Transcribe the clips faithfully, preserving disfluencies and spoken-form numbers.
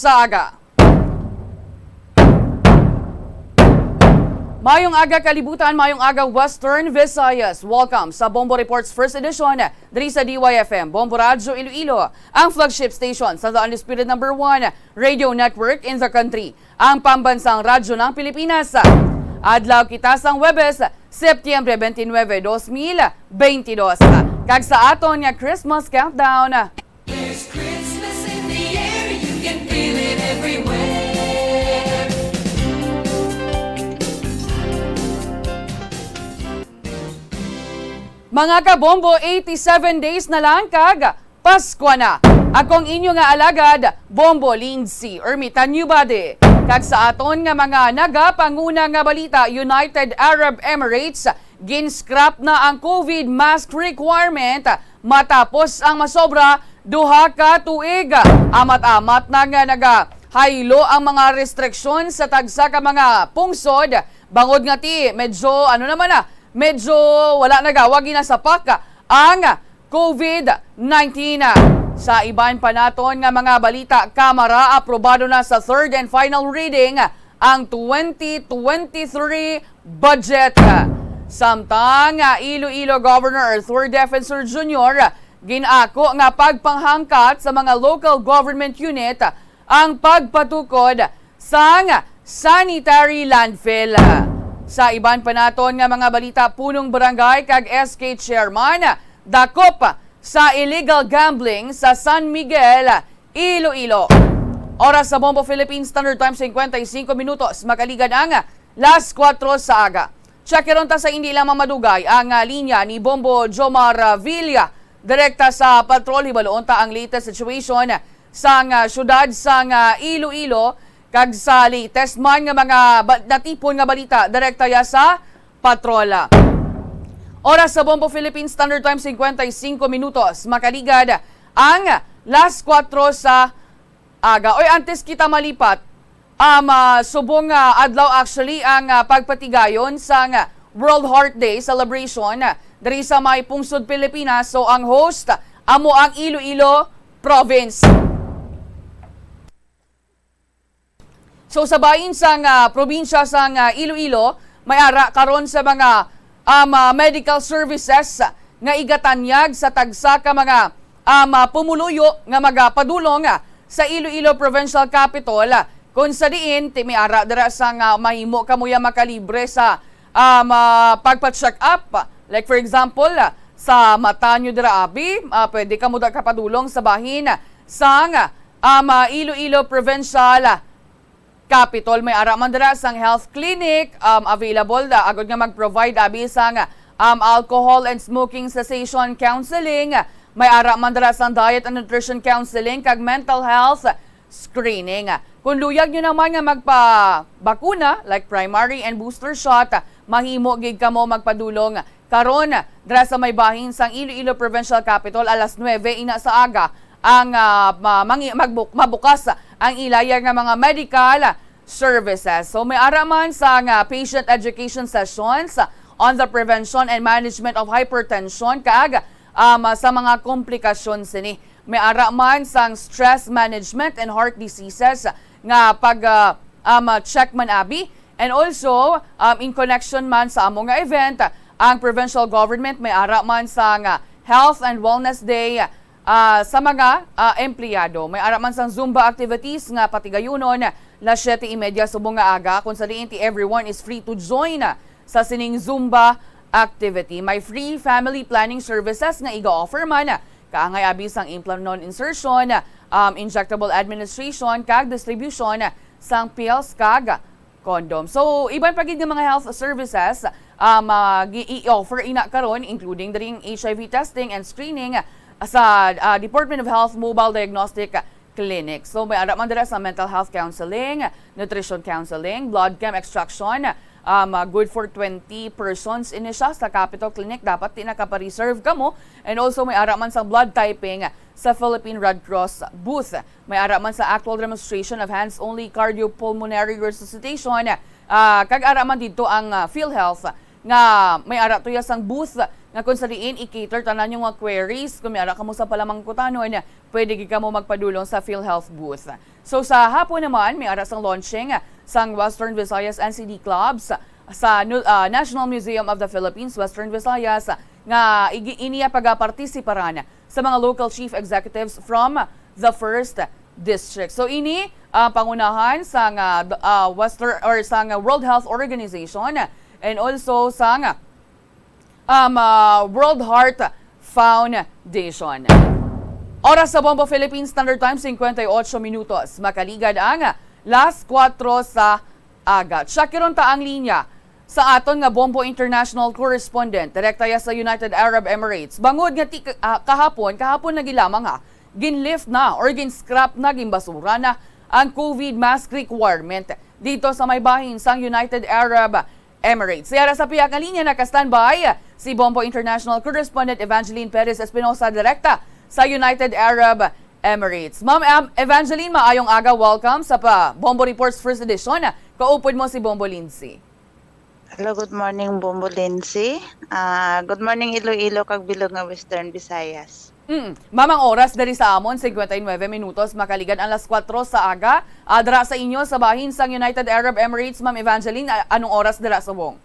sa aga. Mayong aga, kalibutan. Mayong aga, Western Visayas. Welcome sa Bombo Reports First Edition diri sa D Y F M, Bombo Radyo Iloilo, ang flagship station sa The Undisputed Number One Radio Network in the country, ang pambansang radyo ng Pilipinas. Adlaw kita sang Huwebes, Setyembre twenty-nine, dos mil bentidós. Kag sa aton nga Christmas countdown, There's Christmas in the air, you can feel it everywhere. Mga kabombo, eighty-seven days na lang kag Paskwa na. Ako ang inyo nga alagad, Bombo Lindsay Ermita Newbody. Kag sa aton nga mga nagapanguna nga balita, United Arab Emirates, gin-scrap na ang COVID mask requirement matapos ang masobra duha ka tuig. Amat-amat na nga nagahaylo ang mga restriksyon sa tagsa ka mga pungsod, bangod nga ti medyo, ano naman na, medyo wala na gawa ginasapak ang COVID nineteen. Sa iban pa naton nga mga balita, Kamara, aprobado na sa third and final reading ang twenty twenty-three budget. Samtang, ah, Iloilo Governor Arthur Defensor Junior gin-ako nga pagpanghangkat sa mga local government unit ang pagpatukod sang sanitary landfill. Sa iban pa naton nga mga balita, punong barangay kag S K chairman dakop sa illegal gambling sa San Miguel, Iloilo. Oras sa Bombo Philippine Standard Time, cincuenta y cinco minutos. Makaligad ang las kuwatro sa aga. Check ron ta sa hindi lamang madugay ang, ah, linya ni Bombo Jomar, ah, Villa. Direkta sa patrol, hibaloon ta ang latest situation sang, ah, syudad sang, ah, Iloilo, kag sa latest man nga mga ba-, natipon nga balita, direkta ya sa patrol. Oras sa Bombo Philippine Standard Time, cincuenta y cinco minutos. Makaligad ang las kuwatro sa aga. Oy, antes kita malipat, um, ah, subong, ah, adlaw actually ang, ah, pagpatigayon sang World Heart Day celebration, ah, diri sa may pungsod Pilipinas. So, ang host, amo ang Iloilo Province. So, sa bahin sang, ah, probinsya sang, ah, Iloilo, may ara karon sa mga, um, ah, medical services nga igatanyag sa tagsa ka mga, um, ah, pumuluyo nga magapadulong, ah, sa Iloilo Provincial Capitol, ah, kung sa diin ti may ara dira sang, ah, mahimo kamo ya makalibre sa, um, ah, pagpa-check up. Like, for example, ah, sa mata nyo dira, abi, ah, pwede kamo da kapadulong sa bahin sang, um, ah, Iloilo Provincial, ah, Capitol. May ara man dira sang health clinic, um, available da, agod nga mag-provide abi sang, um, alcohol and smoking cessation counseling. May ara man dira sang diet and nutrition counseling kag mental health screening. Kung luyag nyo naman nga magpabakuna, like primary and booster shot, mahimo gid kamo magpadulong karon, dira sa may bahin sang Iloilo Provincial Capitol, alas nuebe ina sa aga ang, ah, ma-, mangi-, magbuk-, mabukas ang ilaya nga mga medical services. So, may ara man sang, ah, patient education sessions on the prevention and management of hypertension kag, um, sa mga komplikasyon sini. May ara man sang stress management and heart diseases nga pag, ah, um, check man abi. And also, um, in connection man sa amo nga event, ang provincial government may ara man sang, ah, Health and Wellness Day, ah, sa mga, ah, empleyado. May ara man sang Zumba activities nga patigayunon las siyete y media subong nga aga, kung sa diin ti everyone is free to join, ah, sa sining Zumba activity. May free family planning services nga iga-offer man, ah, kaangay abi sang implanon insertion, um, injectable administration, kag distribution sang pills kag condom. So, iban pa gid nga mga health services, um, ah, gi-, i-offer ina karon, including diri ang H I V testing and screening sa, ah, Department of Health Mobile Diagnostic Clinic. So, may ara man dira sa mental health counseling, nutrition counseling, blood chem extraction, um, ah, good for twenty persons ini siya sa Capitol Clinic. Dapat ti nakapareserve kamo. And also, may ara man sa blood typing sa Philippine Red Cross booth. May ara man sa actual demonstration of hands-only cardiopulmonary resuscitation, ah, kag ara man didto ang, ah, PhilHealth nga may ara tuya sang booth nga kung sa diin i-cater tanan yung mga queries. Kung may ara kamo sa palamangkutanon, pwede gid kamo magpadulong sa PhilHealth booth. So sa hapon naman, may ara sang launching sang Western Visayas N C D Clubs sa Nu- ah, National Museum of the Philippines, Western Visayas, nga igi- iniya pagapartisiparan sa mga local chief executives from the first district. So ini ang pangunahan sang ah, d- ah, Western or sang World Health Organization and also sang um, ah, World Heart Foundation. Oras sa Bombo Philippine Standard Time, cincuenta y ocho minutos. Makaligad ang last kuwatro sa aga. Check ron ta ang linya sa aton nga Bombo International Correspondent, direkta ya sa United Arab Emirates. Bangod nga ti, ah, kahapon, kahapon lagi lamang ha, ginlift na or gin-scrap na, ginbasura na ang COVID mask requirement dito sa may bahin sang United Arab Emirates. Yara sa pihak nga linya, naka-standby si Bombo International Correspondent Evangeline Perez Espinosa, direkta sa United Arab Emirates. Ma'am Em- Evangeline, maayong aga. Welcome sa pa Bombo Reports First Edition. Kaupod mo si Bombo Lindsay. Hello, good morning, Bombo Lindsay. Ah, good morning, Iloilo, kag bilog nga Western Visayas. Mm. Ma'am, ang oras diri sa amon, cincuenta y nueve minutos, makaligad ang alas kuwatro sa aga. Ah, dira sa inyo, sa bahin sang United Arab Emirates, Ma'am Evangeline, a- anong oras dira sa wong?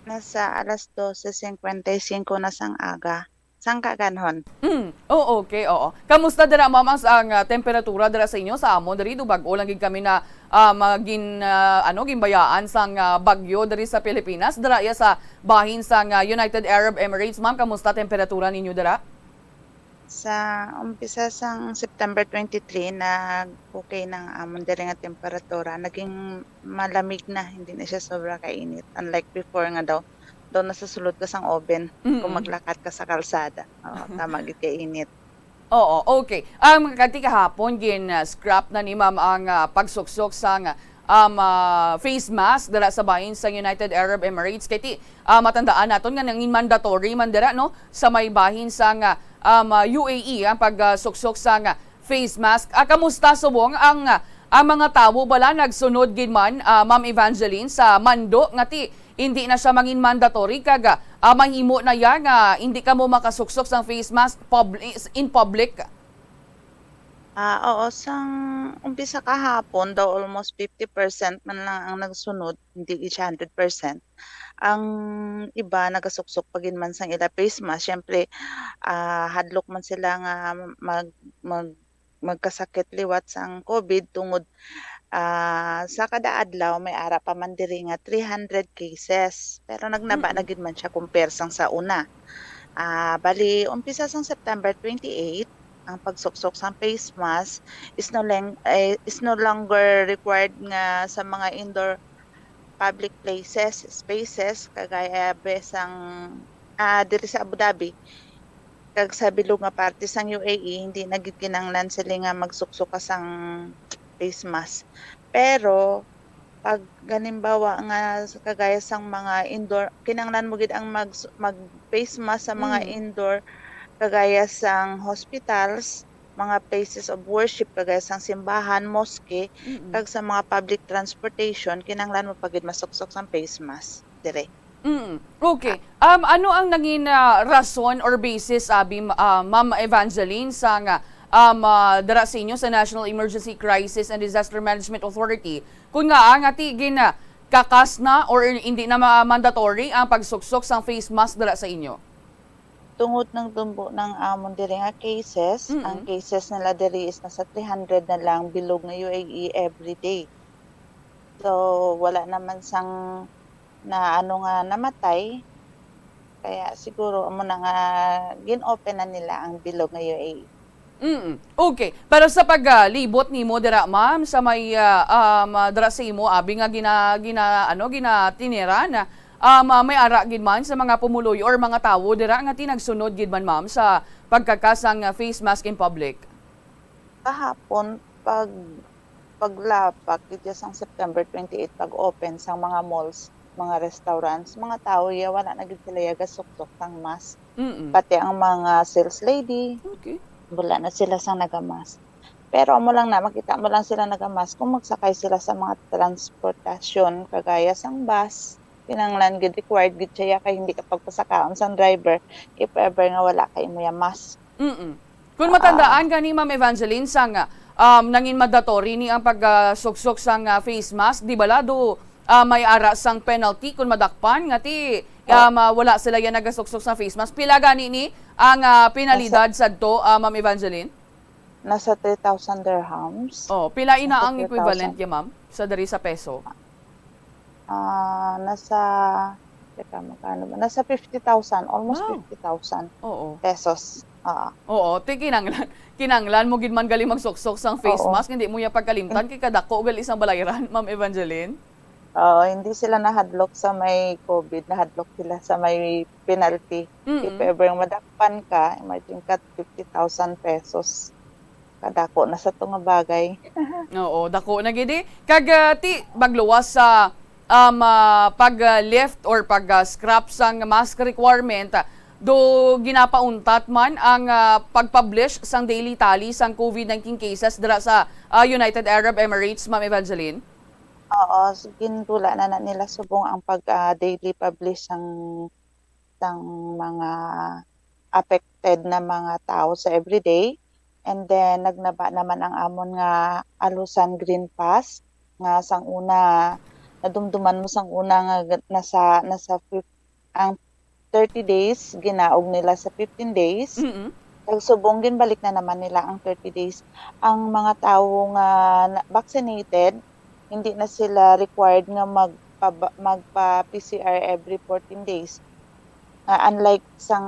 Nasa alas dose cincuenta y cinco na sang aga. Sang kaganhon. Mm. Oh, okay, oo. Kamusta dira, Ma'am, ang, ang ah, temperatura dira sa inyo? Sa amon diri, do bag-o lang gid kami na ah, magin ah, ano, ginbayaan sang ah, bagyo diri sa Pilipinas. Dira ya sa bahin sang ah, United Arab Emirates, Ma'am, kamusta temperatura ninyo dira? Sa umpisa sang September twenty-three, nag-okay na ang amon diri nga temperatura. Naging malamig na, hindi na siya sobra kainit. Unlike before nga daw, daw nasa sulod ka sang oven kung Mm-mm. maglakat ka sa kalsada. Oo, tama gid kay init. Oo, okay. Ang kati kahapon, gin ah, scrap na ni Ma'am ang ah, pagsuksok sang um, ah, face mask dira sa bahin sa United Arab Emirates. Kay ti, ah, matandaan naton nga nangin mandatory man dira, no, sa may bahin sang ah, um, ah, U A E ang pagsuksok sang ah, face mask. Ah, kamusta subong ang ah, ang mga tawo bala nagsunod gid man, ah, Ma'am Evangeline, sa mando nga ti hindi na siya mangin mandatory kag ah, mahimo na ya nga hindi kamo makasuksok sang face mask publi- in public? Ah, oo, sang umpisa kahapon daw almost fifty percent man lang ang nagsunod, hindi gid siya hundred percent. Ang iba nagasuksok pa gid man sang ila face mask. Siyempre, ah, hadlok man sila nga mag, mag, magkasakit liwat sang COVID tungod, ah, sa kada adlaw may ara pa man diri nga three hundred cases. Pero nagnaba na Mm. gid man siya compare sang sa una. Ah, bali, umpisa sang September twenty-eight, ang pagsuksok sang face mask is no lang-, eh, is no longer required nga sa mga indoor public places, spaces, kagaya be sang, ah, diri sa Abu Dhabi, kag sa bilog nga parte sang U A E, hindi na gid kinahanglan sila nga magsuksok ka sang face mask. Pero, pag ganimbawa nga sa kagaya sang mga indoor, kinahanglan mo gid ang mag, mag face mask sa mga Mm. indoor, kagaya sang hospitals, mga places of worship, kagaya sang simbahan, mosque, Mm-mm. kag sa mga public transportation, kinahanglan mo pa gid masuksok sang face mask dire. Mm. Okay. Um, ano ang nangin ah, rason or basis, abi, ah, Ma'am Evangeline, sa nga um, ah, dira sa inyo sa National Emergency Crisis and Disaster Management Authority, kung nga ang ati gin ah, kakas na or hindi na ma- mandatory ang pagsuksok sang face mask dira sa inyo? Tungod nang tumbo ng amon diri nga cases, ang Mm. cases nila diri is nasa three hundred na lang bilog nga U A E every day. So, wala naman sang na ano nga namatay. Kaya siguro amo na nga gin-open na nila ang bilog nga U A E. Mm. Okay. Pero sa paglibot nimo dira, ma'am, sa may ah, um, ah, dira sa imo abi nga gina, gina ano, ginatiniran, um, ah, may ara gid man sa mga pumuluyo or mga tawo dira nga tinagsunod gid man, ma'am, sa pagkakasang ah, face mask in public? Kahapon, pag paglapak gid sang September twenty-eight, pag-open sang mga malls, mga restaurants, mga tawo ya wala na gid sila ya gasuksok sang mask. Mm-mm. Pati ang mga sales lady, Okay. wala na sila sang nagamask. Pero amo lang na, makita mo lang sila nagamask kung magsakay sila sa mga transportasyon, kagaya sang bus, kinahanglan gid, required gid siya kay hindi ka pagpasakaon sang driver if ever nga wala ka imo ya mask. Mm. Kung matandaan gani, Ma'am Evangeline, sang, um, nangin mandatory ni ang pagsuksok sang, ah, face mask, di bala do, ah, may ara sang penalty kung madakpan nga ti, um, ah, wala sila yan nagasuksok sang face mask? Pila gani ni ang, ah, penalidad sadto, ah, Ma'am Evangeline? Nasa three thousand dirhams. Oh, pila ina ang equivalent niya, ma'am, sa diri sa peso? Ah, nasa, teka, magkano ba? Nasa fifty thousand, almost fifty thousand pesos. Oo. Oo, ti kinanglan, kinanglan mo gid man gali magsuksok sang face mask, hindi mo ya pagkalimtan kay kadako gali sang balayran, Ma'am Evangeline. Oo, hindi sila nahadlok sa may covid, nahadlok sila sa may penalty. If ever madakpan ka, imagine ka, fifty thousand pesos. Kadako na sa to nga bagay. Oo, dako na gid eh. Kag, ah, ti magluwas sa, um, ah, pag, ah, lift or pag, ah, scrap sang mask requirement, ah, do ginapauntat man ang, ah, pag-publish sang daily tally sang covid nineteen cases dira sa, ah, United Arab Emirates, Ma'am Evangeline? Oo, s-, gindula na, na nila subong ang pag, ah, daily publish sang, sang mga affected na mga tawo sa everyday. And then, nagnaba naman ang amon nga alusan Green Pass, nga sang una, nadumduman mo sang una nga g-, nasa, nasa fif-, ang thirty days, ginaog nila sa fifteen days. Mm. Kag subong, ginbalik na naman nila ang thirty days. Ang mga tawo nga na-, vaccinated, hindi na sila required nga magpaba-, magpa-P C R every fourteen days. Ah, unlike sang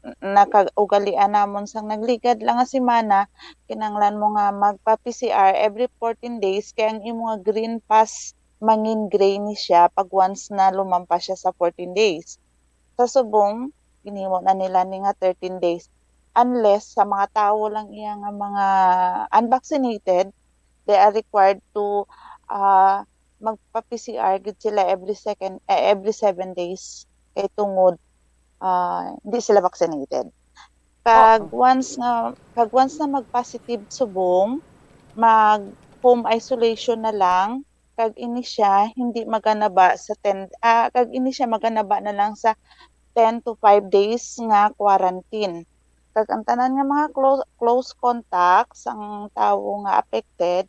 n-, nakaugalian namon sang nagligad lang nga semana, kinahanglan mo nga magpa-P C R every fourteen days, kay ang imo nga green pass mangin gray ni siya pag once na lumampas siya sa fourteen days. Sa subong, ginhimo na nila ni nga thirteen days. Unless sa mga tawo lang iya nga mga unvaccinated, they are required to, ah, magpa-P C R gid sila every second, eh, every seven days. Kay tungod, ah, hindi sila vaccinated. Kag Oo. once nga, kag once na mag-positive subong, mag-home isolation na lang, kag ini siya hindi maganaba sa ten, ah, kag ini siya maganaba na lang sa ten to five days nga quarantine. Kag ang tanan nga mga clo-, close contacts, ang tawo nga affected,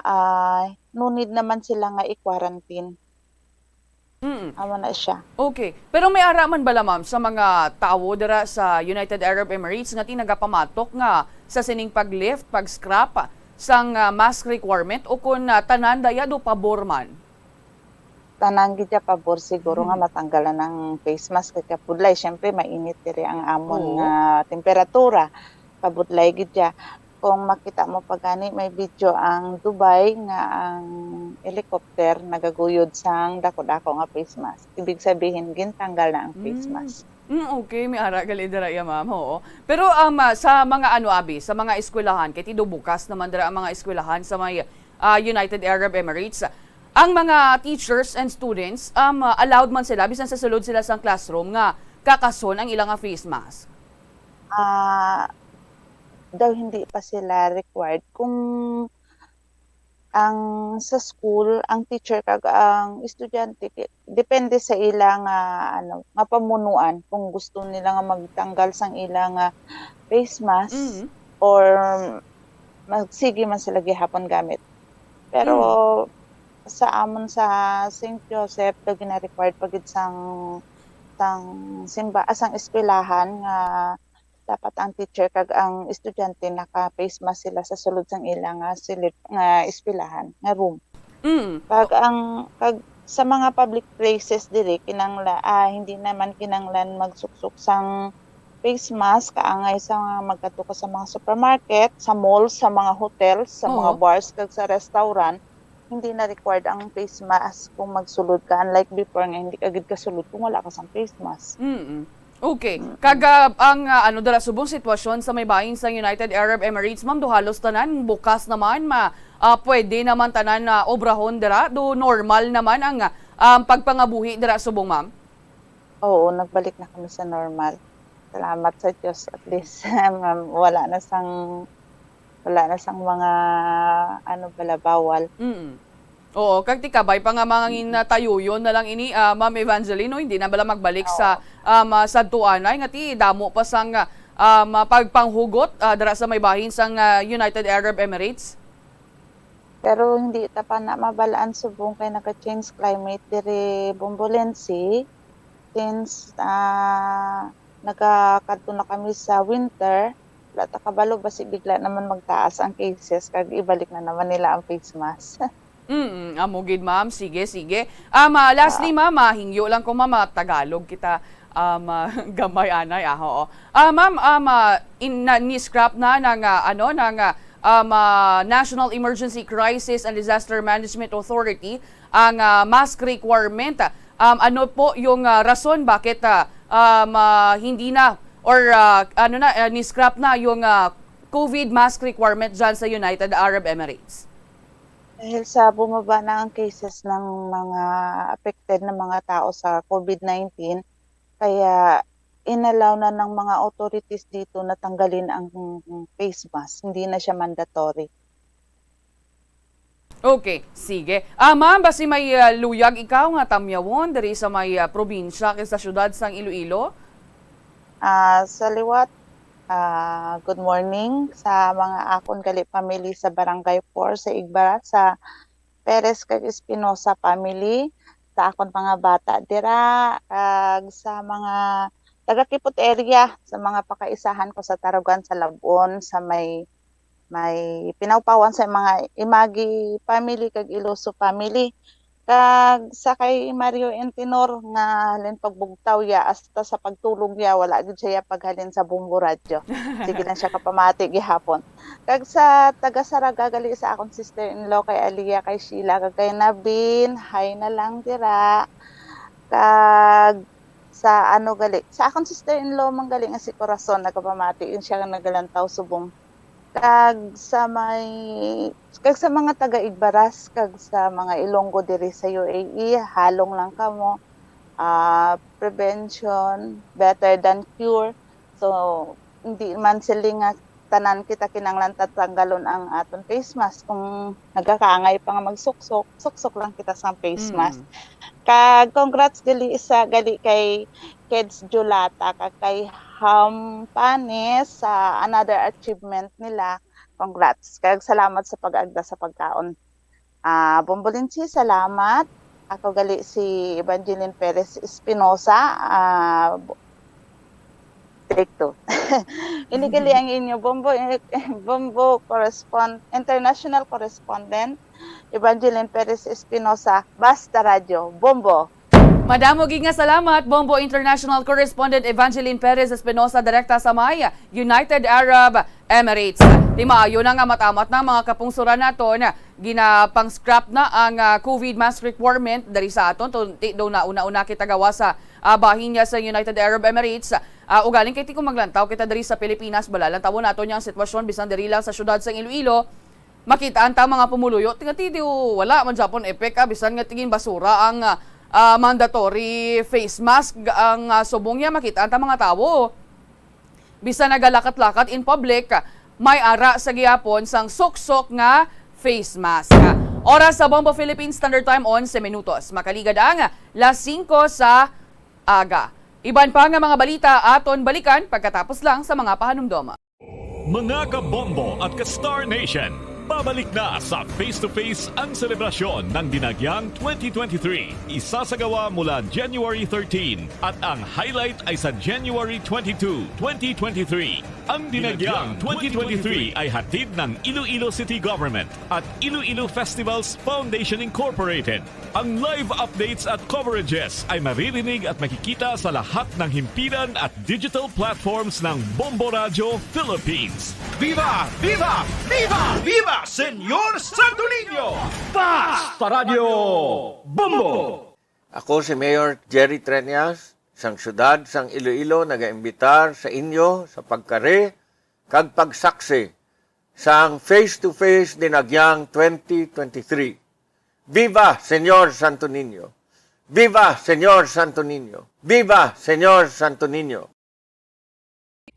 ah, no need naman sila nga i-quarantine. Mm. Amo na siya. Okay. Pero may ara man bala, ma'am, sa mga tawo dira sa United Arab Emirates nga ti nagapamatok nga sa sining pag-lift, pag-scrap sang, ah, mask requirement, o kon, ah, tanan daya do pabor man? Tanan gid siya pabor siguro nga Mhm. matanggalan ang face mask kay kabudlay, siyempre mainit diri ang amon Oo. nga temperatura. Kabudlay gid siya. Kung makita mo pa gani, may video ang Dubai nga ang helicopter nagaguyod sang dako-dako nga face mask. Ibig sabihin, gintanggal na ang face Mm. mask. Mm, okay, may ara gali dira ya, ma'am. Oo. Pero, um, ah, sa mga ano, abi, sa mga eskwelahan, kay ti do bukas naman dira ang mga eskwelahan sa may, ah, United Arab Emirates. Ang mga teachers and students, um, ah, allowed man sila, bisan sa sulod sila sang classroom, nga kakason ang ila nga face mask? Ah, daw hindi pa sila required. Kung ang sa school, ang teacher kag ang estudyante, ki-, depende sa ila nga, ano, nga pamunuan kung gusto nila nga magtanggal sang ila nga face mask Mm. or magsige man sila gihapon gamit. Pero Mm. sa amon sa Saint Joseph, daw gina-required pa gid sang, sang simba-, ah, sang eskwelahan nga dapat ang teacher kag ang estudyante naka-face mask sila sa sulod sang ila nga silid, nga eskwelahan, nga room. Mm. Kag ang, kag sa mga public places diri, kinangla-, ah, hindi naman kinanglan magsuksok sang face mask, kaangay sa mga magkadto ka sa mga supermarket, sa malls, sa mga hotels, sa mga Oo. bars, kag sa restaurant, hindi na required ang face mask kung magsulod ka, unlike before nga hindi ka gid kasulod kung wala ka sang face mask. Mm. Okay. Mm. Kag, ah, ang, ah, ano, dira subong sitwasyon sa may bahin sa United Arab Emirates, ma'am, do halos tanan bukas naman, ma-, ah, pwede naman tanan na obrahon dira, do normal naman ang, ah, ang pagpangabuhi dira subong, ma'am? Oo, nagbalik na kami sa normal. Salamat sa Diyos, at least, ma'am, wala na sang, wala na sang mga, ano bala, bawal. Mm. Oo, kag ti kabay pa nga mga ginatayuyon na lang ini, ah, Ma'am Evangeline, no? Hindi na bala magbalik sa, um, ah, sadtuanay nga ti damo pa sang, ah, um, ah, pagpanghugot, ah, dira sa may bahin sang, ah, United Arab Emirates? Pero hindi ta pa na mabalaan subong kay naka-change climate diri, Bombolensi. Since, ah, nagakadto na kami sa winter, wala ta kabalo basi bigla naman magtaas ang cases kag ibalik na naman nila ang face mask. Mm, amo gid, ma'am. Sige, sige. Um, ah, lastly, ma'am, ah, hingyo lang ko, ma'am, ah, Tagalog kita, um, ah, gamay anay, ah, oo. Ah, ma'am, um, ah, in, na, ni-scrap na ng, ah, ano, ng, ah, um, ah, National Emergency Crisis and Disaster Management Authority ang, ah, mask requirement. Um, ano po yung, ah, rason bakit, ah, um, ah, hindi na or, ah, ano na, ah, ni-scrap na yung, ah, COVID mask requirement dyan sa United Arab Emirates? Dahil sa bumaba na ang cases ng mga affected na mga tao sa COVID nineteen, kaya inallow na ng mga authorities dito na tanggalin ang face mask. Hindi na siya mandatory. Okay, sige. Ah, ma'am, basi may, ah, luyag ikaw nga tamyawon diri sa may, ah, probinsya kag sa siyudad sang Iloilo? Ah, sa liwat, ah, good morning sa mga akon gali family sa Barangay four sa Igbaras, sa Perez kag Espinosa family, sa akon mga bata dira, kag sa mga taga Kipot area, sa mga pakaisahan ko sa Tarugan, sa Labon, sa may, may Pinawpawan, sa mga Imagi family kag Iloso family. Kag sa kay Mario Entinor nga halin pagbugtaw ya, hasta sa pagtulog ya, wala gid siya paghalin sa Bombo Radyo. Sige lang siya kapamati gihapon. Kag sa taga Saraga gali sa akon sister-in-law kay Alia, kay Sheila, kag kay Nabin, hi na lang dira. Kag sa ano gali, sa akon sister-in-law man gali nga si Corazon, nagapamati, yun siya nga nagalantaw subong. Kag sa may, kag sa mga taga Igbaras, kag sa mga Ilonggo diri sa U A E, halong lang kamo. Ah, prevention better than cure. So, hindi man siling nga tanan kita kinahanglan tatanggalon ang aton face mask. Kung nagakaangay pa nga magsuksok, suksok lang kita sa face Mm. mask. Kag congrats gali sa, gali kay Kids Julata kag kay Ham Panes sa another achievement nila. Congrats. Kag salamat sa pag-agda sa pagkaon. Ah, Bombolinchi, salamat. Ako gali si Evangeline Perez Espinosa. Ah, bo-, take two. Ini gali ang inyo Bombo, Bombo correspond-, international correspondent, Evangeline Perez Espinosa, Basta Radyo, Bombo. Madamo gid nga salamat, Bombo International Correspondent Evangeline Perez Espinosa, direkta sa may United Arab Emirates. Ti maayo na nga matamat na ang mga kapungsoran naton, ginapang-scrap na ang, ah, COVID mask requirement diri sa aton. Tunti daw na una-una kita gawas sa, ah, bahin niya sa United Arab Emirates. Ah, ugaling kay ti kung maglantaw kita diri sa Pilipinas, bala lantawon naton niya ang sitwasyon bisan diri lang sa siyudad sa Iloilo. Makitaan ta mga pumuluyo, ti nga ti di wala man gyapon epek, ah, bisan nga ti ginbasura ang, ah, mandatory face mask, ang, ah, subong niya makitaan ta mga tawo. Bisan nagalakat-lakat in public, may ara sa gihapon sang suksok nga face mask. Oras sa Bombo Philippines Standard Time, onse minutos. Makaligad ang las singko sa aga. Iban pa nga mga balita aton balikan pagkatapos lang sa mga pahanumdom. Mga ka-Bombo at ka-Star Nation, pabalik na sa Face to Face ang selebrasyon ng Dinagyang twenty twenty-three. Isasagawa mula January thirteen at ang highlight ay sa January twenty-two, twenty twenty-three. Ang Dinagyang twenty twenty-three ay hatid ng Iloilo City Government at Iloilo Festivals Foundation Incorporated. Ang live updates at coverages ay maririnig at makikita sa lahat ng himpilan at digital platforms ng Bombo Radyo Philippines. Viva! Viva! Viva! Viva, Senyor Santo Niño! Basta Radyo Bombo! Ako si Mayor Jerry Treñas, sang siyudad sang Iloilo, nagaimbitar sa inyo sa pagkari kag pagsaksi sang Face to Face Dinagyang twenty twenty-three. Viva, Senyor Santo Niño! Viva, Senyor Santo Niño! Viva, Senyor Santo Niño!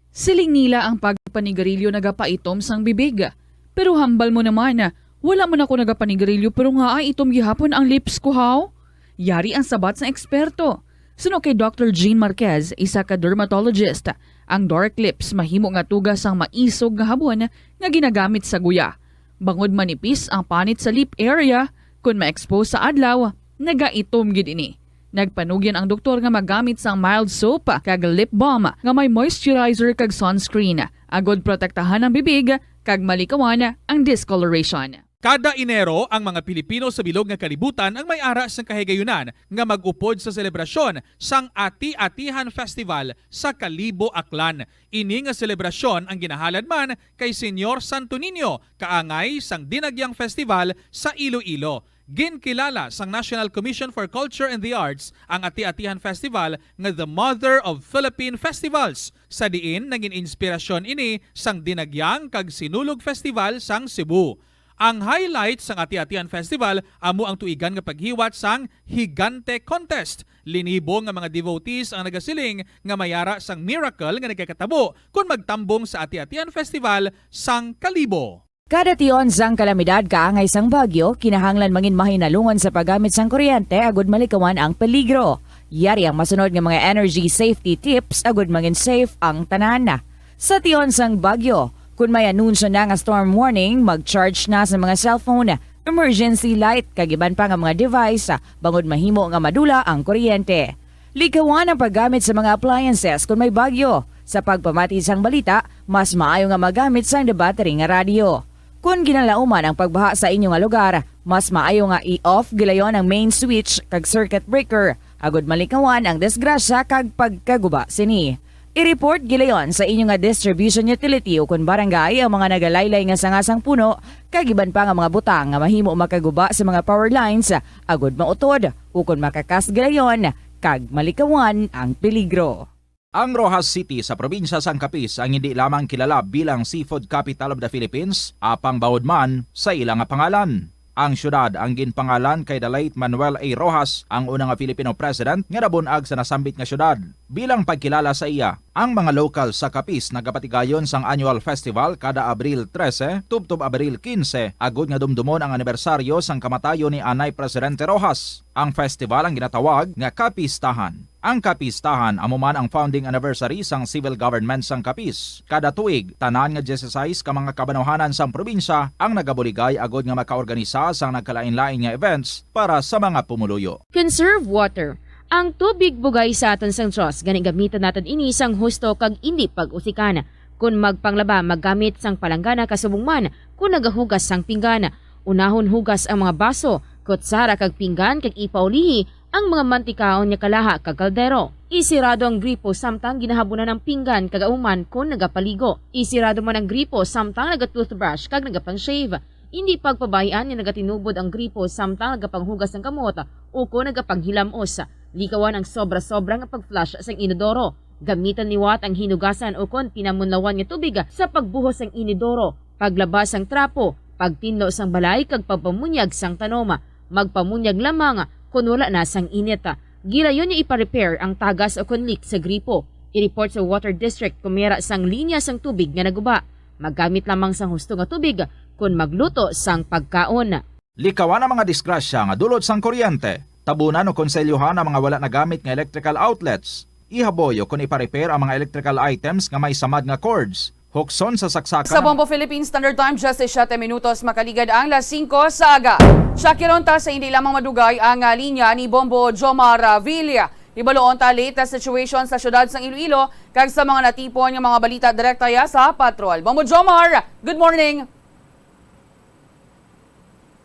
Siling nila ang pagpanigarilyo nagapaitom sang bibig. Pero hambal mo naman, Wala man ako nagapanigarilyo, pero nga ay itom gihapon ang lips ko, haw? Yari ang sabat sang eksperto. Suno kay Doctor Jean Marquez, isa ka dermatologist, ang dark lips mahimo nga tuga sang maisog nga habon nga ginagamit sa guya. Bangod manipis ang panit sa lip area, kun ma-expose sa adlaw, nagaitom gid ini. Nagpanugyan ang doktor nga magamit sang mild soap kag lip balm nga may moisturizer kag sunscreen, agod protektahan ang bibig kag malikawan ang discoloration. Kada Enero, ang mga Pilipino sa bilog nga kalibutan ang may ara sang kahigayunan nga mag-upod sa selebrasyon sang Ati-Atihan Festival sa Kalibo, Aklan. Ini nga selebrasyon ang ginahalad man kay Señor Santo Niño, kaangay sang Dinagyang Festival sa Iloilo. Ginkilala sang National Commission for Culture and the Arts ang Ati-Atihan Festival nga the mother of Philippine festivals, sa diin nagin inspirasyon ini sang Dinagyang kag Sinulog Festival sang Cebu. Ang highlight sang Ati-Atihan Festival amo ang tuigan nga paghiwat sang Higante Contest. Linibo nga mga devotees ang nagasiling nga may ara sang miracle nga nagakatabo kon magtambong sa Ati-Atihan Festival sang Kalibo. Kada tion sang kalamidad kaangay sang bagyo, kinahanglan mangin mahinalungon sa paggamit sang kuryente agud malikawan ang peligro. Yari ang masunod nga mga energy safety tips agud mangin safe ang tanan. Sa tion sang bagyo, kun may anunsyo na nga storm warning, mag-charge na sa mga cellphone, emergency light, kag iban pa nga mga device, bangod mahimo nga madula ang kuryente. Likawan ang paggamit sa mga appliances kon may bagyo. Sa pagpamati sang balita, mas maayo nga magamit sang debattery nga radyo. Kon ginalauman ang pagbaha sa inyo nga lugar, mas maayo nga i-off gilayon ang main switch kag circuit breaker, agud malikawan ang disgrasya kag pagkaguba sini. I-report gilayon sa inyo nga distribution utility ukon barangay ang mga nagalaylay nga sanga sang puno kag iban pa nga mga butang nga mahimo makaguba sa mga power lines, agud mautod ukon makakas gilayon kag malikawan ang peligro. Ang Roxas City sa probinsya sang Capiz ang hindi lamang kilala bilang Seafood Capital of the Philippines, apang bawod man sa ila nga pangalan. Ang siyudad ang ginpangalan kay the late Manuel A. Roxas, ang una nga Filipino president nga nabun-ag sa nasambit nga siyudad. Bilang pagkilala sa iya, ang mga lokal sa Capiz nagapatigayon sang annual festival kada Abril trese tubtob Abril kinse, agud nga dumdumon ang anibersaryo sang kamatayon ni anay Presidente Roxas. Ang festival ang ginatawag nga Kapistahan. Ang Kapistahan amo man ang founding anniversary sang civil government sang Capiz. Kada tuig, tanan nga dieciséis ka mga kabanwahanan sang probinsya ang nagabuligay agud nga makaorganisa sang nagkalain-lain nga events para sa mga pumuluyo. Conserve water. Ang tubig bugay sa aton sang Dios, gani gamitan naton ini sang husto kag indi pag-usikan. Kon magpanglaba, maggamit sang palanggana kasubong man kon nagahugas sang pinggan. Unahon hugas ang mga baso, kutsara kag pinggan kag ipaulihi ang mga mantikaon nga kalaha kag kaldero. Isirado ang gripo samtang ginahabunan ang pinggan kag ahuman kon nagapaligo. Isirado man ang gripo samtang naga-toothbrush kag nagapang-shave. Indi pagpabay-an nga nagatinubod ang gripo samtang nagapanghugas sang kamot ukon nagapanghilamos. Likawan ang sobra-sobra nga pag-flush sang inodoro. Gamitan liwat ang hinugasan ukon pinamunlawan nga tubig sa pagbuhos sang inodoro, paglaba sang trapo, pagtinlo sang balay kag pagpamunyag sang tanom. Magpamunyag lamang kon wala na sang init. Gilayon nga ipa-repair ang tagas ukon leak sa gripo. I-report sa Water District kon may ara sang linya sang tubig nga naguba. Maggamit lamang sang husto nga tubig kon magluto sang pagkaon. Likawan ang mga disgrasya nga dulot sang kuryente. Tabunan o konselyuhan ang mga wala nagamit nga electrical outlets. Ihaboy o kon ipa-repair ang mga electrical items nga may samad nga cords. Hukson sa saksakan Sa ang Bombo Philippines Standard Time, just siyete minutos makaligad ang las singko sa aga. Tsakiron ta sa hindi lamang madugay ang, ah, linya ni Bombo Jomar, ah, Villa. Hibaluon ta latest situation sa siyudad sang Iloilo kag sa mga natipon nga mga balita direkta ya sa Patrol. Bombo Jomar, good morning.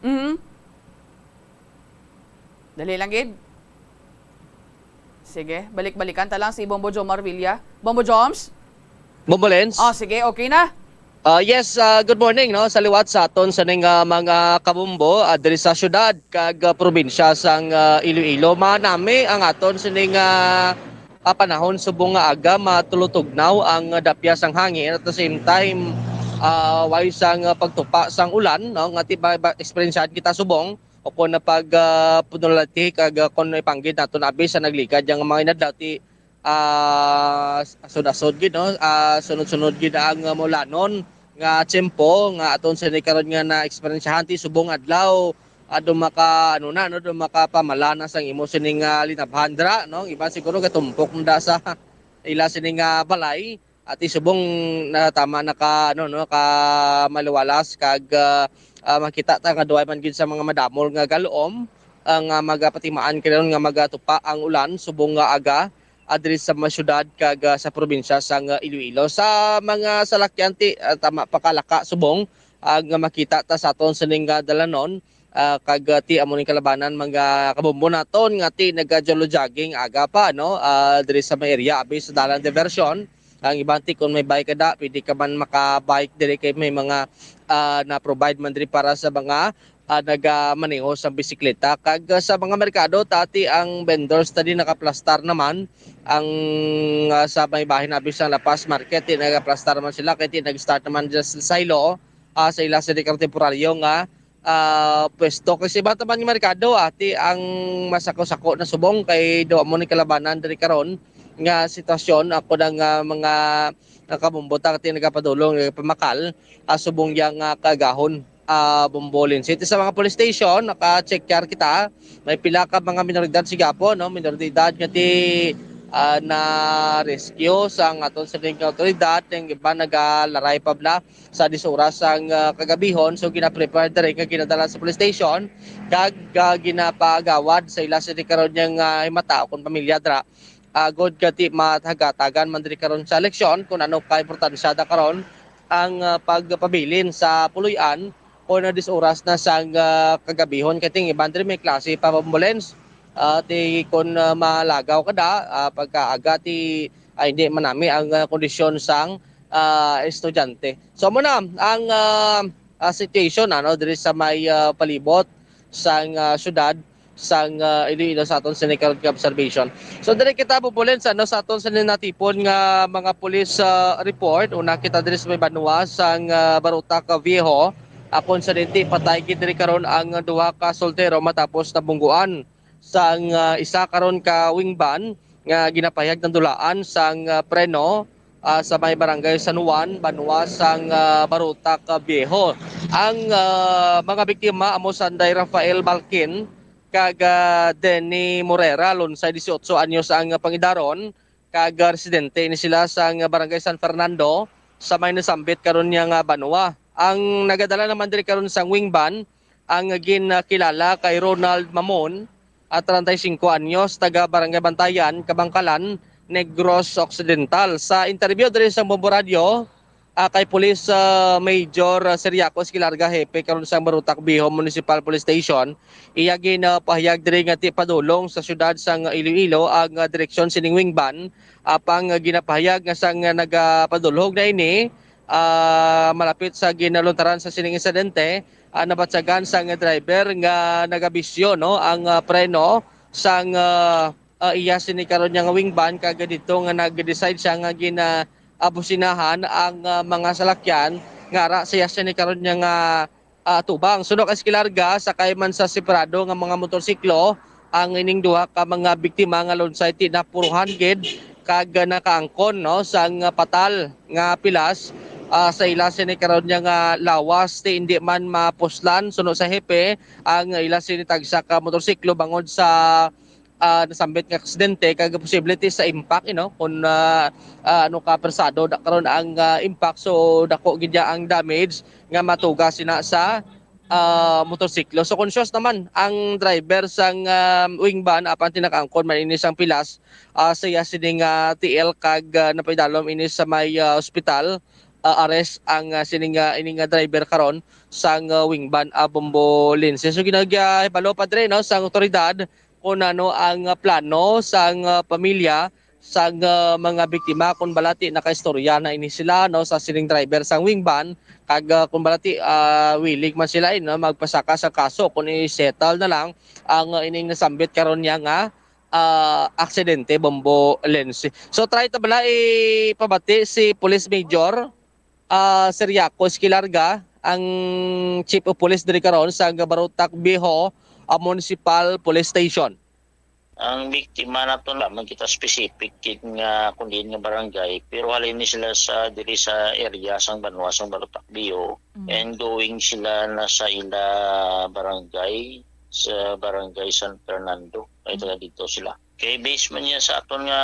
Mhm. Dali lang gid. Sige, balik-balikan ta lang si Bombo Jomar Villa. Bombo Joms? Bombo Lens? Oh, sige, okay na. Ah, yes, ah, good morning, no, sa liwat sa aton sa ning, ah, mga kabombo, ah, diri sa syudad kag, ah, probinsya sang, ah, Iloilo. Manami ang aton sining, ah, ah, panahon subong nga aga matulutugnaw ang dapya sang hangin, at the same time, ah, way sang, ah, pagtupa sang ulan, no, nga ti-, ba, ba, eksperyensyahan kita subong o kon na pag, ah, punulati kag, ah, kon ipanggid nato na abi sa nagligad yang mga inadlaw ti, ah, asod-asod gid, no, ah, sunod-sunod gid ang, ah, maulanon. nga tiyempo nga aton sini karon nga naeksperyensyahan ti subong adlaw, ah, dumaka, ano na, no, dumaka pamala na sang imo sining, ah, linabhan dira, no? Iban siguro gatumpok na da sa ila sining, ah, balay. At ti subong na tama na ka, ano, no, ka maliwalas kag, ah, ah, makita ta nga duhay man gid sa mga madamol nga galom, ah, nga magapatimaan karon nga magatupa ang ulan subong nga aga, ah, diri sa mga syudad kag, ah, sa probinsya sang, ah, Iloilo. Sa mga salakyan ti, ah, tama pakalaka subong, ah, nga makita ta sa aton sining, ah, dalanon, ah, kag, ah, ti amo ning kalabanan mga kabombo naton nga ti naga-jolo jogging aga pa, no, ah, diri sa may area abi sa dalan diversion. Ang iban ti kung may bike ka da, pwede ka man maka-bike diri kay may mga, ah, na-provide man diri para sa mga, ah, nagamaneho sa bisikleta. Kag, ah, sa mga merkado, tati ang vendors tadi nakaplastar naman ang, ah, sa may bahin abi sa La Paz Market, ti nagaplastar naman sila kay ti nag-start naman dyan sa Silo, ah, sa ila sa temporaryo nga, ah, pwesto. Kasi iba taman nga merkado, ati ang masako-sako na subong kay do amo ni kalabanan diri karon nga sitwasyon. Ako na nga mga nakabumbuta ti nagapadulong, nagapamakal, ah, subong yang, ah, kagahon, ah, Bombo Lindsay. Sa mga police station, naka-check yar kita. May pila ka mga minoridad sa Quiapo, no? Minoridad nga ti, ah, na-rescue sa aton sining awtoridad, ang iba nagalaray pa bala sa dis oras sang, ah, kagabihon. So, gina-prepare diri nga ginadala sa police station kag, ah, ginapagawad sa ila sa karon niyang, ah, himata o kung pamilya dira. Agod kati matagatagan man diri karon sa eleksyon kung ano ka importansya da karon ang, ah, pagpabilin sa puloy-an kung na dis oras na sang, ah, kagabihon kay ting iban diri may klase pa ambulance. Ah, ti kung, ah, malagaw ka da, ah, pagkaaga ti, ah, hindi manami ang, ah, kondisyon sang, ah, estudyante. So, amo na ang, ah, ah, situation, ano, diri sa may, ah, palibot sang, ah, syudad sang, ah, Iloilo sa aton sini karon nga observation. So, diri kita bubulin sa, ano, sa aton sini natipon nga mga police, ah, report. Una kita diri sa may banwa sang, ah, Barotac Viejo. Akon sa dinti, patay gid diri karon ang duha ka soltero matapos nabungguan sang, ah, isa karon ka wing van nga ginapahayag nadulaan sang, ah, preno, ah, sa may barangay San Juan, banwa sang, ah, Barotac, ah, Viejo. Ang, ah, mga biktima amo sanday Rafael Balkin kag, ah, Denny Morera, lunsay dieciocho anyos ang pangidaron, kag, ah, residente ini sila sang barangay San Fernando sa may nasambit karon niya nga banwa. Ang nagadala naman diri karon sang wing van ang ginkilala kay Ronald Mamon, ah, treinta y cinco anyos, taga Barangay Bantayan, Kabangkalan, Negros Occidental. Sa interview diri sa Bombo Radyo, ah, kay Police, ah, Major, ah, Ciriaco Esquilarga, hepe karon sa Barotac Viejo Municipal Police Station, iya ginapahayag diri nga ti padulong sa siyudad sang Iloilo ang, ah, direksyon sining wing van. Apang, ah, ginapahayag nga sang, ah, nagapadulhog na ini, ah, malapit sa ginaluntaran sa sining insidente, ah, nabatyagan sang driver nga nagabisyo, no, ang, ah, preno sang, ah, ah, iya sini karon niya nga wing van, kag dito nga nag-decide siya nga gina-, ah, businahan ang, ah, mga salakyan nga ara sa iya sini karon niya nga, ah, tubang. Suno kay Esquilarga, sakay man sa separado nga mga motorsiklo ang ining duha ka mga biktima nga lunsay ti napuruhan gid kag nakaangkon, no, sang patal nga pilas, ah, sa ila sini karon niya nga lawas ti indi man mapuslan. Suno sa hepe, ang ila sini tagsa ka motorsiklo bangod sa, ah, nasambit nga aksidente kag posible ti sa impact, you know, kung, ah, ah, ano ka persado da karon ang, ah, impact, so dako gid niya ang damage nga matuga sina sa, ah, motorsiklo. So conscious naman ang driver sang, ah, wing van apan tinakaangkon man ini sang pilas, ah, sa iya sining, ah, T L kag, ah, napaidalom ini sa may, ah, ospital. Ah, arrest ang, ah, sining, ah, ini nga driver karon sang, ah, wing van, ah, Bombo Lindsay. So ginagahibalo, Padre, no, sang otoridad kung ano ang, ah, plano sang, ah, pamilya sang, ah, mga biktima, kung balati nakaistorya na ini sila, no, sa sining driver sang wing van, kag, ah, kung balati, ah, willing man sila, eh, no, magpasaka sa kaso kung i-settle na lang ang, ah, ining nasambit karon niya nga, ah, aksidente, Bombo Lindsay. So try ta bala ipabati si Police Major, ah, Ciriaco Esquilarga, ang Chief of Police diri karon sa Barotac Viejo, ah, Municipal Police Station. Ang biktima naton, wala man kita specific gid nga kung diin nga barangay, pero halin ni sila sa, diri sa area sang banwa sang Barotac Viejo, Mm. and going sila na sa ila barangay, sa barangay San Fernando. Kay Mm. taga dito sila. Kay based man niya sa aton nga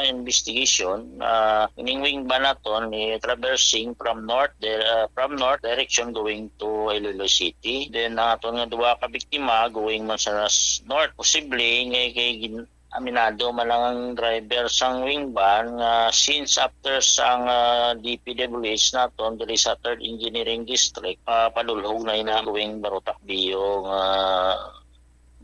investigation, ah, ining wing van naton ni traversing from north, di-, ah, from north direction going to Iloilo City. Then ang aton nga duha ka biktima going man sa s-, north. Posible nga kay gin-, aminado man lang ang driver sang wing van nga since after sang, ah, D P W H naton diri sa Third Engineering District, ah, padulhog na ina going Barotac Viejo nga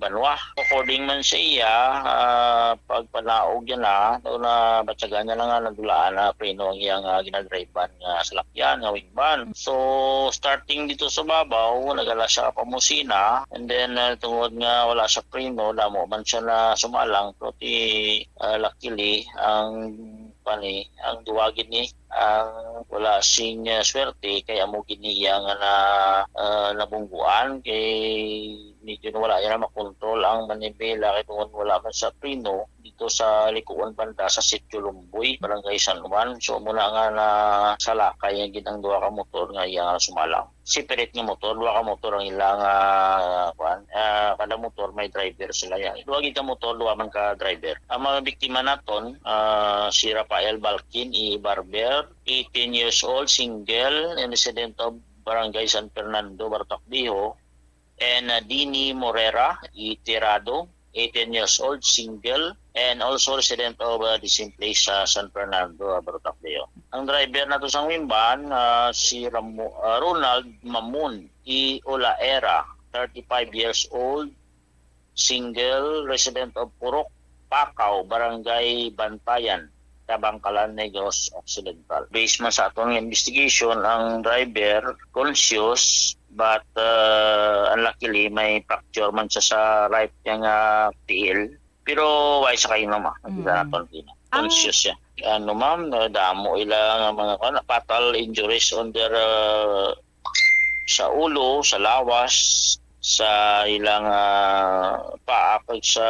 banwa. According man sa iya, ah, pagpanaog niya na, daw nabatyagan niya na nga nadulaan na preno ang iyang, ah, ginadrivean nga salakyan, nga wing van. So, starting dito sa babaw, nagala siya pamusina, and then, ah, tungod nga wala siya preno, damo man siya na sumalang, pero ti, ah, luckily, ang, pani, ang duwa gid ni ang wala sing, ah, swerte kay amo gid ni iya nga na, ah, nabungguan kay medyo na wala niya na makontrol ang manibela kay tungod wala man sa preno dito sa likuon banda sa Sitio Lumboy, Barangay San Juan. So, muna nga na salakay ang gid ang duha ka motor nga iya nga sumalang. Separate nga motor, duha ka motor ang ilang, ah, kuan. Ah, kada motor may driver sila ya. Duha gid ka motor, duha man ka driver. Ang mga biktima naton, ah, si Rafael Balkin E. Barber, eighteen years old, single, and resident of Barangay San Fernando, Barotac Viejo, and, ah, Dini Morera E. Tirado, eighteen years old, single, and also resident of, ah, the same place sa San Fernando, ah, Barotac Viejo. Ang driver nato sang wing van, ah, si Ramo-, ah, Ronald Mamun E. Olaera, thirty-five years old, single, resident of Purok, Pakaw, Barangay Bantayan, Tabangkalan, Negros Occidental. Based man sa atong investigation, ang driver conscious but, uh, unluckily may fracture man siya sa right niya nga tiil. Pero wala siya kainom, ah. Nakita Mm. naton kina. Ang Conscious siya. Ano, ma'am, uh, damo ila nga mga, kuwan, fatal injuries on their, uh, sa ulo, sa lawas, sa ilang, ah, paa, kag sa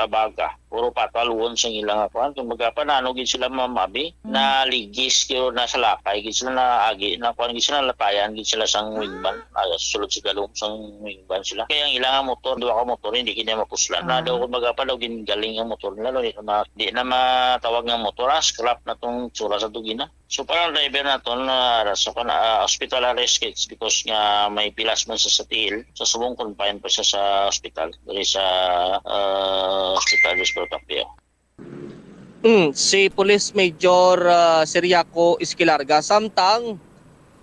abaga. Puro fatal wounds ang ilang, ah, kuwan. Kumbaga, panano gid sila mamabi, Mm. naligis, kay nasalakay gid sila, naagi, na kuwan gid sila, nalatayan gid sila sang wing van. Ah, sulod sa galom sang wing van sila. Kaya ang ilang motor, duha ka motor, hindi gid na mapuslan. Na Ah. daw, kumbaga pa daw, gingaling ang motor nila, no? Di na ma-, di na matawag nga motor, ah, scrap na tong tsura sa dugina. So, para ang driver naton, ah, sa kan-, ah, hospital arrest case because nga may pilas man sa, sa tiil, sa subong confined pa siya sa hospital, diri sa, ah, hospital, Hospital Tapia. Mm, si Police Major, ah, Siriaco Esquilarga. Samtang,